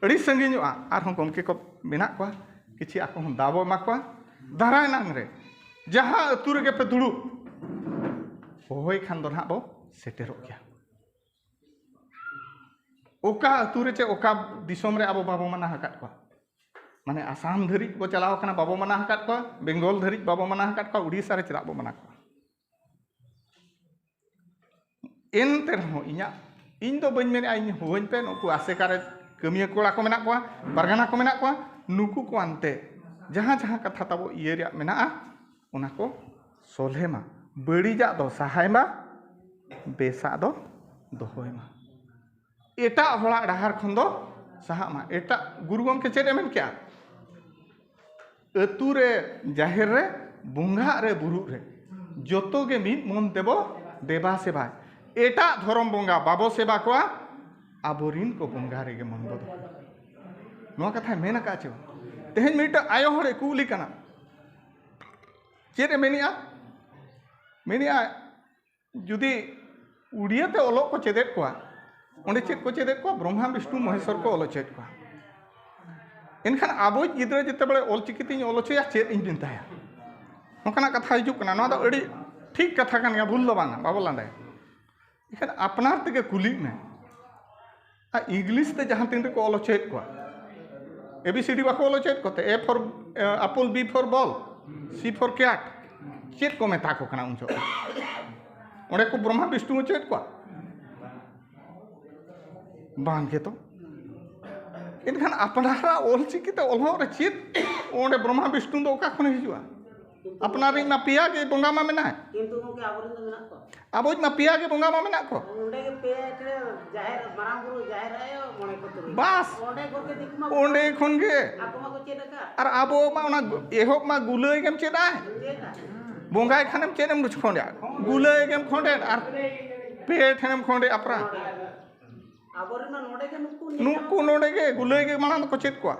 ᱟᱹᱰᱤ ᱥᱟᱺᱜᱤᱧᱚᱜᱼᱟ᱾ ᱟᱨᱦᱚᱸ ᱜᱚᱢᱠᱮ ᱠᱚ ᱢᱮᱱᱟᱜ ᱠᱚᱣᱟ, ᱠᱤᱪᱷᱤ ᱟᱠᱚ ᱦᱚᱸ ᱫᱟᱣ ᱵᱚ ᱮᱢᱟ ᱠᱚᱣᱟ᱾ ᱫᱟᱨᱟᱭ ᱱᱟᱝ ᱨᱮ ᱡᱟᱦᱟᱸ ᱟᱹᱛᱩ ᱨᱮᱜᱮ ᱯᱮ ᱫᱩᱲᱩᱵ, ᱦᱚᱦᱚᱭ ᱠᱷᱟᱱ ᱫᱚ ᱱᱟᱦᱟᱜ ᱵᱚ ᱥᱮᱴᱮᱨᱚᱜ ᱜᱮᱭᱟ᱾ ᱚᱠᱟ ᱟᱹᱛᱩ ᱨᱮ ᱪᱮ ᱚᱠᱟ ᱫᱤᱥᱚᱢ ᱨᱮ ᱟᱵᱚ ᱵᱟᱵᱚ ᱢᱟᱱᱟ ᱟᱠᱟᱫ ᱠᱚᱣᱟ? ᱢᱟᱱᱮ ᱟᱥᱟᱢ ᱫᱷᱟᱹᱨᱤᱡ ᱵᱚ ᱪᱟᱞᱟᱣ ᱠᱟᱱᱟ, ᱵᱟᱵᱚ ᱢᱟᱱᱟ ᱟᱠᱟᱫ ᱠᱚᱣᱟ᱾ ᱵᱮᱝᱜᱚᱞ ᱫᱷᱟᱹᱨᱤᱡ ᱵᱟᱵᱚ ᱢᱟᱱᱟ ᱟᱠᱟᱫ ᱠᱚᱣᱟ᱾ ᱩᱲᱤᱥᱥᱟ ᱨᱮ ᱪᱮᱫᱟᱜ ᱵᱚ ᱢᱟᱱᱟ ᱠᱚᱣᱟ? ᱮᱱᱛᱮ ᱨᱮᱦᱚᱸ ᱤᱧᱟᱹᱜ, ᱤᱧ ᱫᱚ ᱵᱟᱹᱧ ᱢᱮᱱᱮᱫᱼᱟ ᱤᱧ ᱦᱚᱦᱚᱧ ᱯᱮ, ᱱᱩᱠᱩ ᱟᱥᱮᱠᱟ ᱨᱮ ᱠᱟᱹᱢᱤᱭᱟᱹ ᱠᱚᱲᱟ ᱠᱚ ᱢᱮᱱᱟᱜ ᱠᱚᱣᱟ, ᱯᱟᱨᱜᱟᱱᱟ ᱠᱚ ᱢᱮᱱᱟᱜ ᱠᱚᱣᱟ, ᱱᱩᱠᱩ ᱠᱚ ᱟᱱᱛᱮ ᱡᱟᱦᱟᱸ ᱡᱟᱦᱟᱸ ᱠᱟᱛᱷᱟ ᱛᱟᱵᱚ ᱤᱭᱟᱹ ᱨᱮᱭᱟᱜ ᱢᱮᱱᱟᱜᱼᱟ, ᱚᱱᱟ ᱠᱚ ᱥᱚᱞᱦᱮ ᱢᱟ, ᱵᱟᱹᱲᱤᱡᱟᱜ ᱫᱚ ᱥᱟᱦᱟᱭ ᱢᱟ, ᱵᱮᱥᱟᱜ ᱫᱚ ᱫᱚᱦᱚᱭ ᱢᱟ, ᱮᱴᱟᱜ ᱦᱚᱲᱟᱜ ᱰᱟᱦᱟᱨ ᱠᱷᱚᱱ ᱫᱚ ᱥᱟᱦᱟᱜ ᱢᱟ᱾ ᱮᱴᱟᱜ ᱜᱩᱨᱩ ᱜᱚᱢᱠᱮ ᱪᱮᱫ ᱮ ᱢᱮᱱ ᱠᱮᱜᱼᱟ? ᱟᱹᱛᱩ ᱨᱮ, ᱡᱟᱦᱮᱨ ᱨᱮ, ᱵᱚᱸᱜᱟᱜ ᱨᱮ, ᱵᱩᱨᱩᱜ ᱨᱮ, ᱡᱚᱛᱚ ᱜᱮ ᱢᱤᱫ ᱢᱚᱱ ᱛᱮᱵᱚ ᱫᱮᱵᱟ ᱥᱮᱵᱟᱭ᱾ ᱮᱴᱟᱜ ᱫᱷᱚᱨᱚᱢ ᱵᱚᱸᱜᱟ ᱵᱟᱵᱚ ᱥᱮᱵᱟ ᱠᱚᱣᱟ, ᱟᱵᱚᱨᱤᱱ ᱠᱚ ᱵᱚᱸᱜᱟ ᱨᱮᱜᱮ ᱢᱚᱱ ᱵᱚ ᱫᱚᱦᱚᱭᱟ᱾ ᱱᱚᱣᱟ ᱠᱟᱛᱷᱟᱭ ᱢᱮᱱ ᱟᱠᱟᱫ ᱪᱮ ᱵᱟᱝ? ᱛᱮᱦᱮᱧ ᱢᱤᱫᱴᱟᱝ ᱟᱭᱳ ᱦᱚᱲᱮ ᱠᱩᱞᱤ ᱠᱟᱱᱟ, ᱪᱮᱫ ᱮ ᱢᱮᱱᱮᱜᱼᱟ? ᱢᱮᱱᱮᱜᱼᱟ, ᱡᱩᱫᱤ ᱩᱲᱤᱭᱟᱹ ᱛᱮ ᱚᱞᱚᱜ ᱠᱚ ᱪᱮᱫᱮᱫ ᱠᱚᱣᱟ, ᱚᱸᱰᱮ ᱪᱮᱫ ᱠᱚ ᱪᱮᱫᱮᱫ ᱠᱚᱣᱟ? ᱵᱨᱚᱦᱢᱟ, ᱵᱤᱥᱱᱩ, ᱢᱚᱦᱮᱥᱣᱚᱨ ᱠᱚ ᱚᱞ ᱦᱚᱪᱚᱭᱮᱫ ᱠᱚᱣᱟ᱾ ᱮᱱᱠᱷᱟᱱ ᱟᱵᱚᱭᱤᱡ ᱜᱤᱫᱽᱨᱟᱹ ᱡᱮᱛᱮ ᱵᱮᱲᱮ ᱚᱞ ᱪᱤᱠᱤ ᱛᱤᱧ ᱚᱞ ᱦᱚᱪᱚᱭᱟ, ᱪᱮᱫ ᱤᱧ ᱢᱮᱛᱟᱭᱟ? ᱱᱚᱝᱠᱟᱱᱟᱜ ᱠᱟᱛᱷᱟ ᱦᱤᱡᱩᱜ ᱠᱟᱱᱟ᱾ ᱱᱚᱣᱟ ᱫᱚ ᱟᱹᱰᱤ ᱴᱷᱤᱠ ᱠᱟᱛᱷᱟ ᱠᱟᱱ ᱜᱮᱭᱟ, ᱵᱷᱩᱞ ᱫᱚ ᱵᱟᱝᱟ, ᱵᱟᱵᱚ ᱞᱟᱸᱫᱟᱭᱟ᱾ ᱮᱱᱠᱷᱟᱱ ᱟᱯᱱᱟᱨ ᱛᱮᱜᱮ ᱠᱩᱞᱤᱜ ᱢᱮ᱾ ᱟᱨ ᱤᱝᱞᱤᱥ ᱛᱮ ᱡᱟᱦᱟᱸ ᱛᱤᱱ ᱨᱮᱠᱚ ᱚᱞ ᱦᱚᱪᱚᱭᱮᱫ ᱠᱚᱣᱟ, A B C D ᱵᱟᱠᱚ ᱚᱞ ᱦᱚᱪᱚᱭᱮᱫ ᱠᱚᱛᱮ, A for, uh, apple, B for ball, C for cat, ᱪᱮᱫ ᱠᱚ ᱢᱮᱛᱟ ᱠᱚ ᱠᱟᱱᱟ ᱩᱱ ᱡᱚᱠᱷᱚᱱ? ᱚᱸᱰᱮ ᱠᱚ ᱵᱨᱚᱦᱢᱟ ᱵᱤᱥᱱᱩ ᱦᱚᱪᱚᱭᱮᱫ ᱠᱚᱣᱟ? ᱵᱟᱝ ᱜᱮᱛᱚ᱾ ᱮᱱᱠᱷᱟᱱ ᱟᱯᱱᱟᱨᱟᱜ ᱚᱞ ᱪᱤᱠᱤ ᱛᱮ ᱚᱞᱚᱜ ᱨᱮ ᱪᱮᱫ ᱚᱸᱰᱮ ᱵᱨᱚᱦᱢᱟ ᱵᱤᱥᱱᱩ ᱫᱚ ᱚᱠᱟ ᱠᱷᱚᱱᱮ ᱦᱤᱡᱩᱜᱼᱟ? ᱟᱯᱱᱟᱨᱤᱡ ᱢᱟ ᱯᱮᱭᱟ ᱜᱮ ᱵᱚᱸᱜᱟ ᱢᱟ ᱢᱮᱱᱟᱭ᱾ ᱠᱤᱱᱛᱩ ᱜᱚᱢᱠᱮ, ᱟᱵᱚᱨᱮᱱ ᱫᱚ ᱢᱮᱱᱟᱜ ᱠᱚᱣᱟ᱾ ᱟᱵᱚᱭᱤᱡ ᱢᱟ ᱯᱮᱭᱟ ᱜᱮ ᱵᱚᱸᱜᱟ ᱢᱟ ᱢᱮᱱᱟᱜ ᱠᱚ᱾ ᱚᱸᱰᱮ ᱜᱮ ᱯᱮ ᱴᱷᱮᱱ ᱡᱟᱦᱮᱨ, ᱢᱟᱨᱟᱝ ᱵᱩᱨᱩ, ᱡᱟᱦᱮᱨ ᱟᱭᱳ, ᱢᱚᱬᱮ ᱠᱚ ᱛᱩᱨᱩᱭ᱾ ᱵᱟᱥ᱾ ᱚᱸᱰᱮ ᱜᱚᱢᱠᱮ ᱫᱤᱠᱩ ᱢᱟ ᱚᱸᱰᱮ ᱠᱷᱚᱱ ᱜᱮ᱾ ᱟᱠᱚ ᱢᱟ ᱠᱚ ᱪᱮᱫ ᱟᱠᱟᱫ᱾ ᱟᱨ ᱟᱵᱚ ᱢᱟ ᱚᱱᱟ ᱮᱦᱚᱵ ᱢᱟ ᱜᱩᱞᱟᱹᱭ ᱜᱮᱢ ᱪᱮᱫ ᱟᱭ᱾ ᱪᱮᱫ ᱟᱭ᱾ ᱵᱚᱸᱜᱟᱭ ᱠᱷᱟᱱᱮᱢ ᱪᱮᱫ ᱮᱢ ᱠᱷᱚᱸᱰᱮᱜᱼᱟ? ᱜᱩᱞᱟᱹᱭ ᱜᱮᱢ ᱠᱷᱚᱸᱰᱮᱫ ᱟᱨ ᱯᱮ ᱴᱷᱮᱱᱮᱢ ᱠᱷᱚᱸᱰᱮᱫ ᱟᱯᱨᱟ᱾ ᱟᱵᱚᱨᱮᱱ ᱢᱟ ᱱᱚᱰᱮ ᱜᱮ ᱱᱩᱠᱩ ᱱᱩᱠᱩ ᱱᱚᱰᱮ ᱜᱮ ᱜᱩᱞᱟᱹᱭ ᱜᱮ ᱢᱟᱲᱟᱝ ᱫᱚᱠᱚ ᱪᱮᱫ ᱠᱚᱣᱟ᱾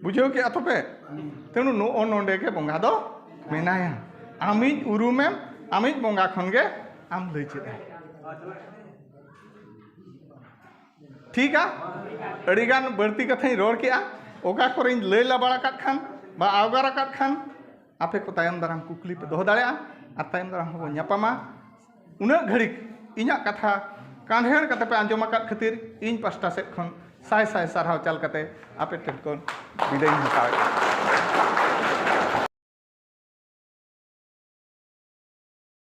ᱵᱩᱡᱷᱟᱹᱣ ᱠᱮᱜᱼᱟ ᱛᱚᱯᱮ? ᱛᱮᱱᱩ ᱱᱚᱜᱼᱚ ᱱᱚᱰᱮ ᱜᱮ ᱵᱚᱸᱜᱟ ᱫᱚ ᱢᱮᱱᱟᱭᱟ᱾ ᱟᱢᱤᱡ ᱩᱨᱩᱢᱮᱢ, ᱟᱢᱤᱡ ᱵᱚᱸᱜᱟ ᱠᱷᱚᱱ ᱜᱮ ᱟᱢ ᱞᱟᱹᱭ ᱪᱮᱫ ᱟᱭ᱾ ᱴᱷᱤᱠᱟ? ᱟᱹᱰᱤᱜᱟᱱ ᱵᱟᱹᱲᱛᱤ ᱠᱟᱛᱷᱟᱧ ᱨᱚᱲ ᱠᱮᱜᱼᱟ᱾ ᱚᱠᱟ ᱠᱚᱨᱮᱧ ᱞᱟᱹᱭ ᱞᱟᱵᱟᱲ ᱟᱠᱟᱫ ᱠᱷᱟᱱ ᱵᱟ ᱟᱣᱜᱟᱨ ᱟᱠᱟᱫ ᱠᱷᱟᱱ, ᱟᱯᱮ ᱠᱚ ᱛᱟᱭᱚᱢ ᱫᱟᱨᱟᱢ ᱠᱩᱠᱞᱤ ᱯᱮ ᱫᱚᱦᱚ ᱫᱟᱲᱮᱭᱟᱜᱼᱟ ᱟᱨ ᱛᱟᱭᱚᱢ ᱫᱟᱨᱟᱢ ᱦᱚᱸᱵᱚᱱ ᱧᱟᱯᱟᱢᱟ᱾ ᱩᱱᱟᱹᱜ ᱜᱷᱟᱹᱲᱤᱡ ᱤᱧᱟᱹᱜ ᱠᱟᱛᱷᱟ ᱠᱟᱱᱦᱮᱲ ᱠᱟᱛᱮ ᱯᱮ ᱟᱸᱡᱚᱢ ᱟᱠᱟᱫ ᱠᱷᱟᱹᱛᱤᱨ ᱤᱧ ᱯᱟᱥᱴᱟ ᱥᱮᱫ ᱠᱷᱚᱱ ᱥᱟᱭ ᱥᱟᱭ ᱥᱟᱨᱦᱟᱣ ᱪᱟᱞ ᱠᱟᱛᱮ ᱟᱯᱮ ᱴᱷᱮᱱ ᱠᱷᱚᱱ ᱵᱤᱫᱟᱹᱭᱤᱧ ᱦᱟᱛᱟᱣᱮᱫᱼᱟ᱾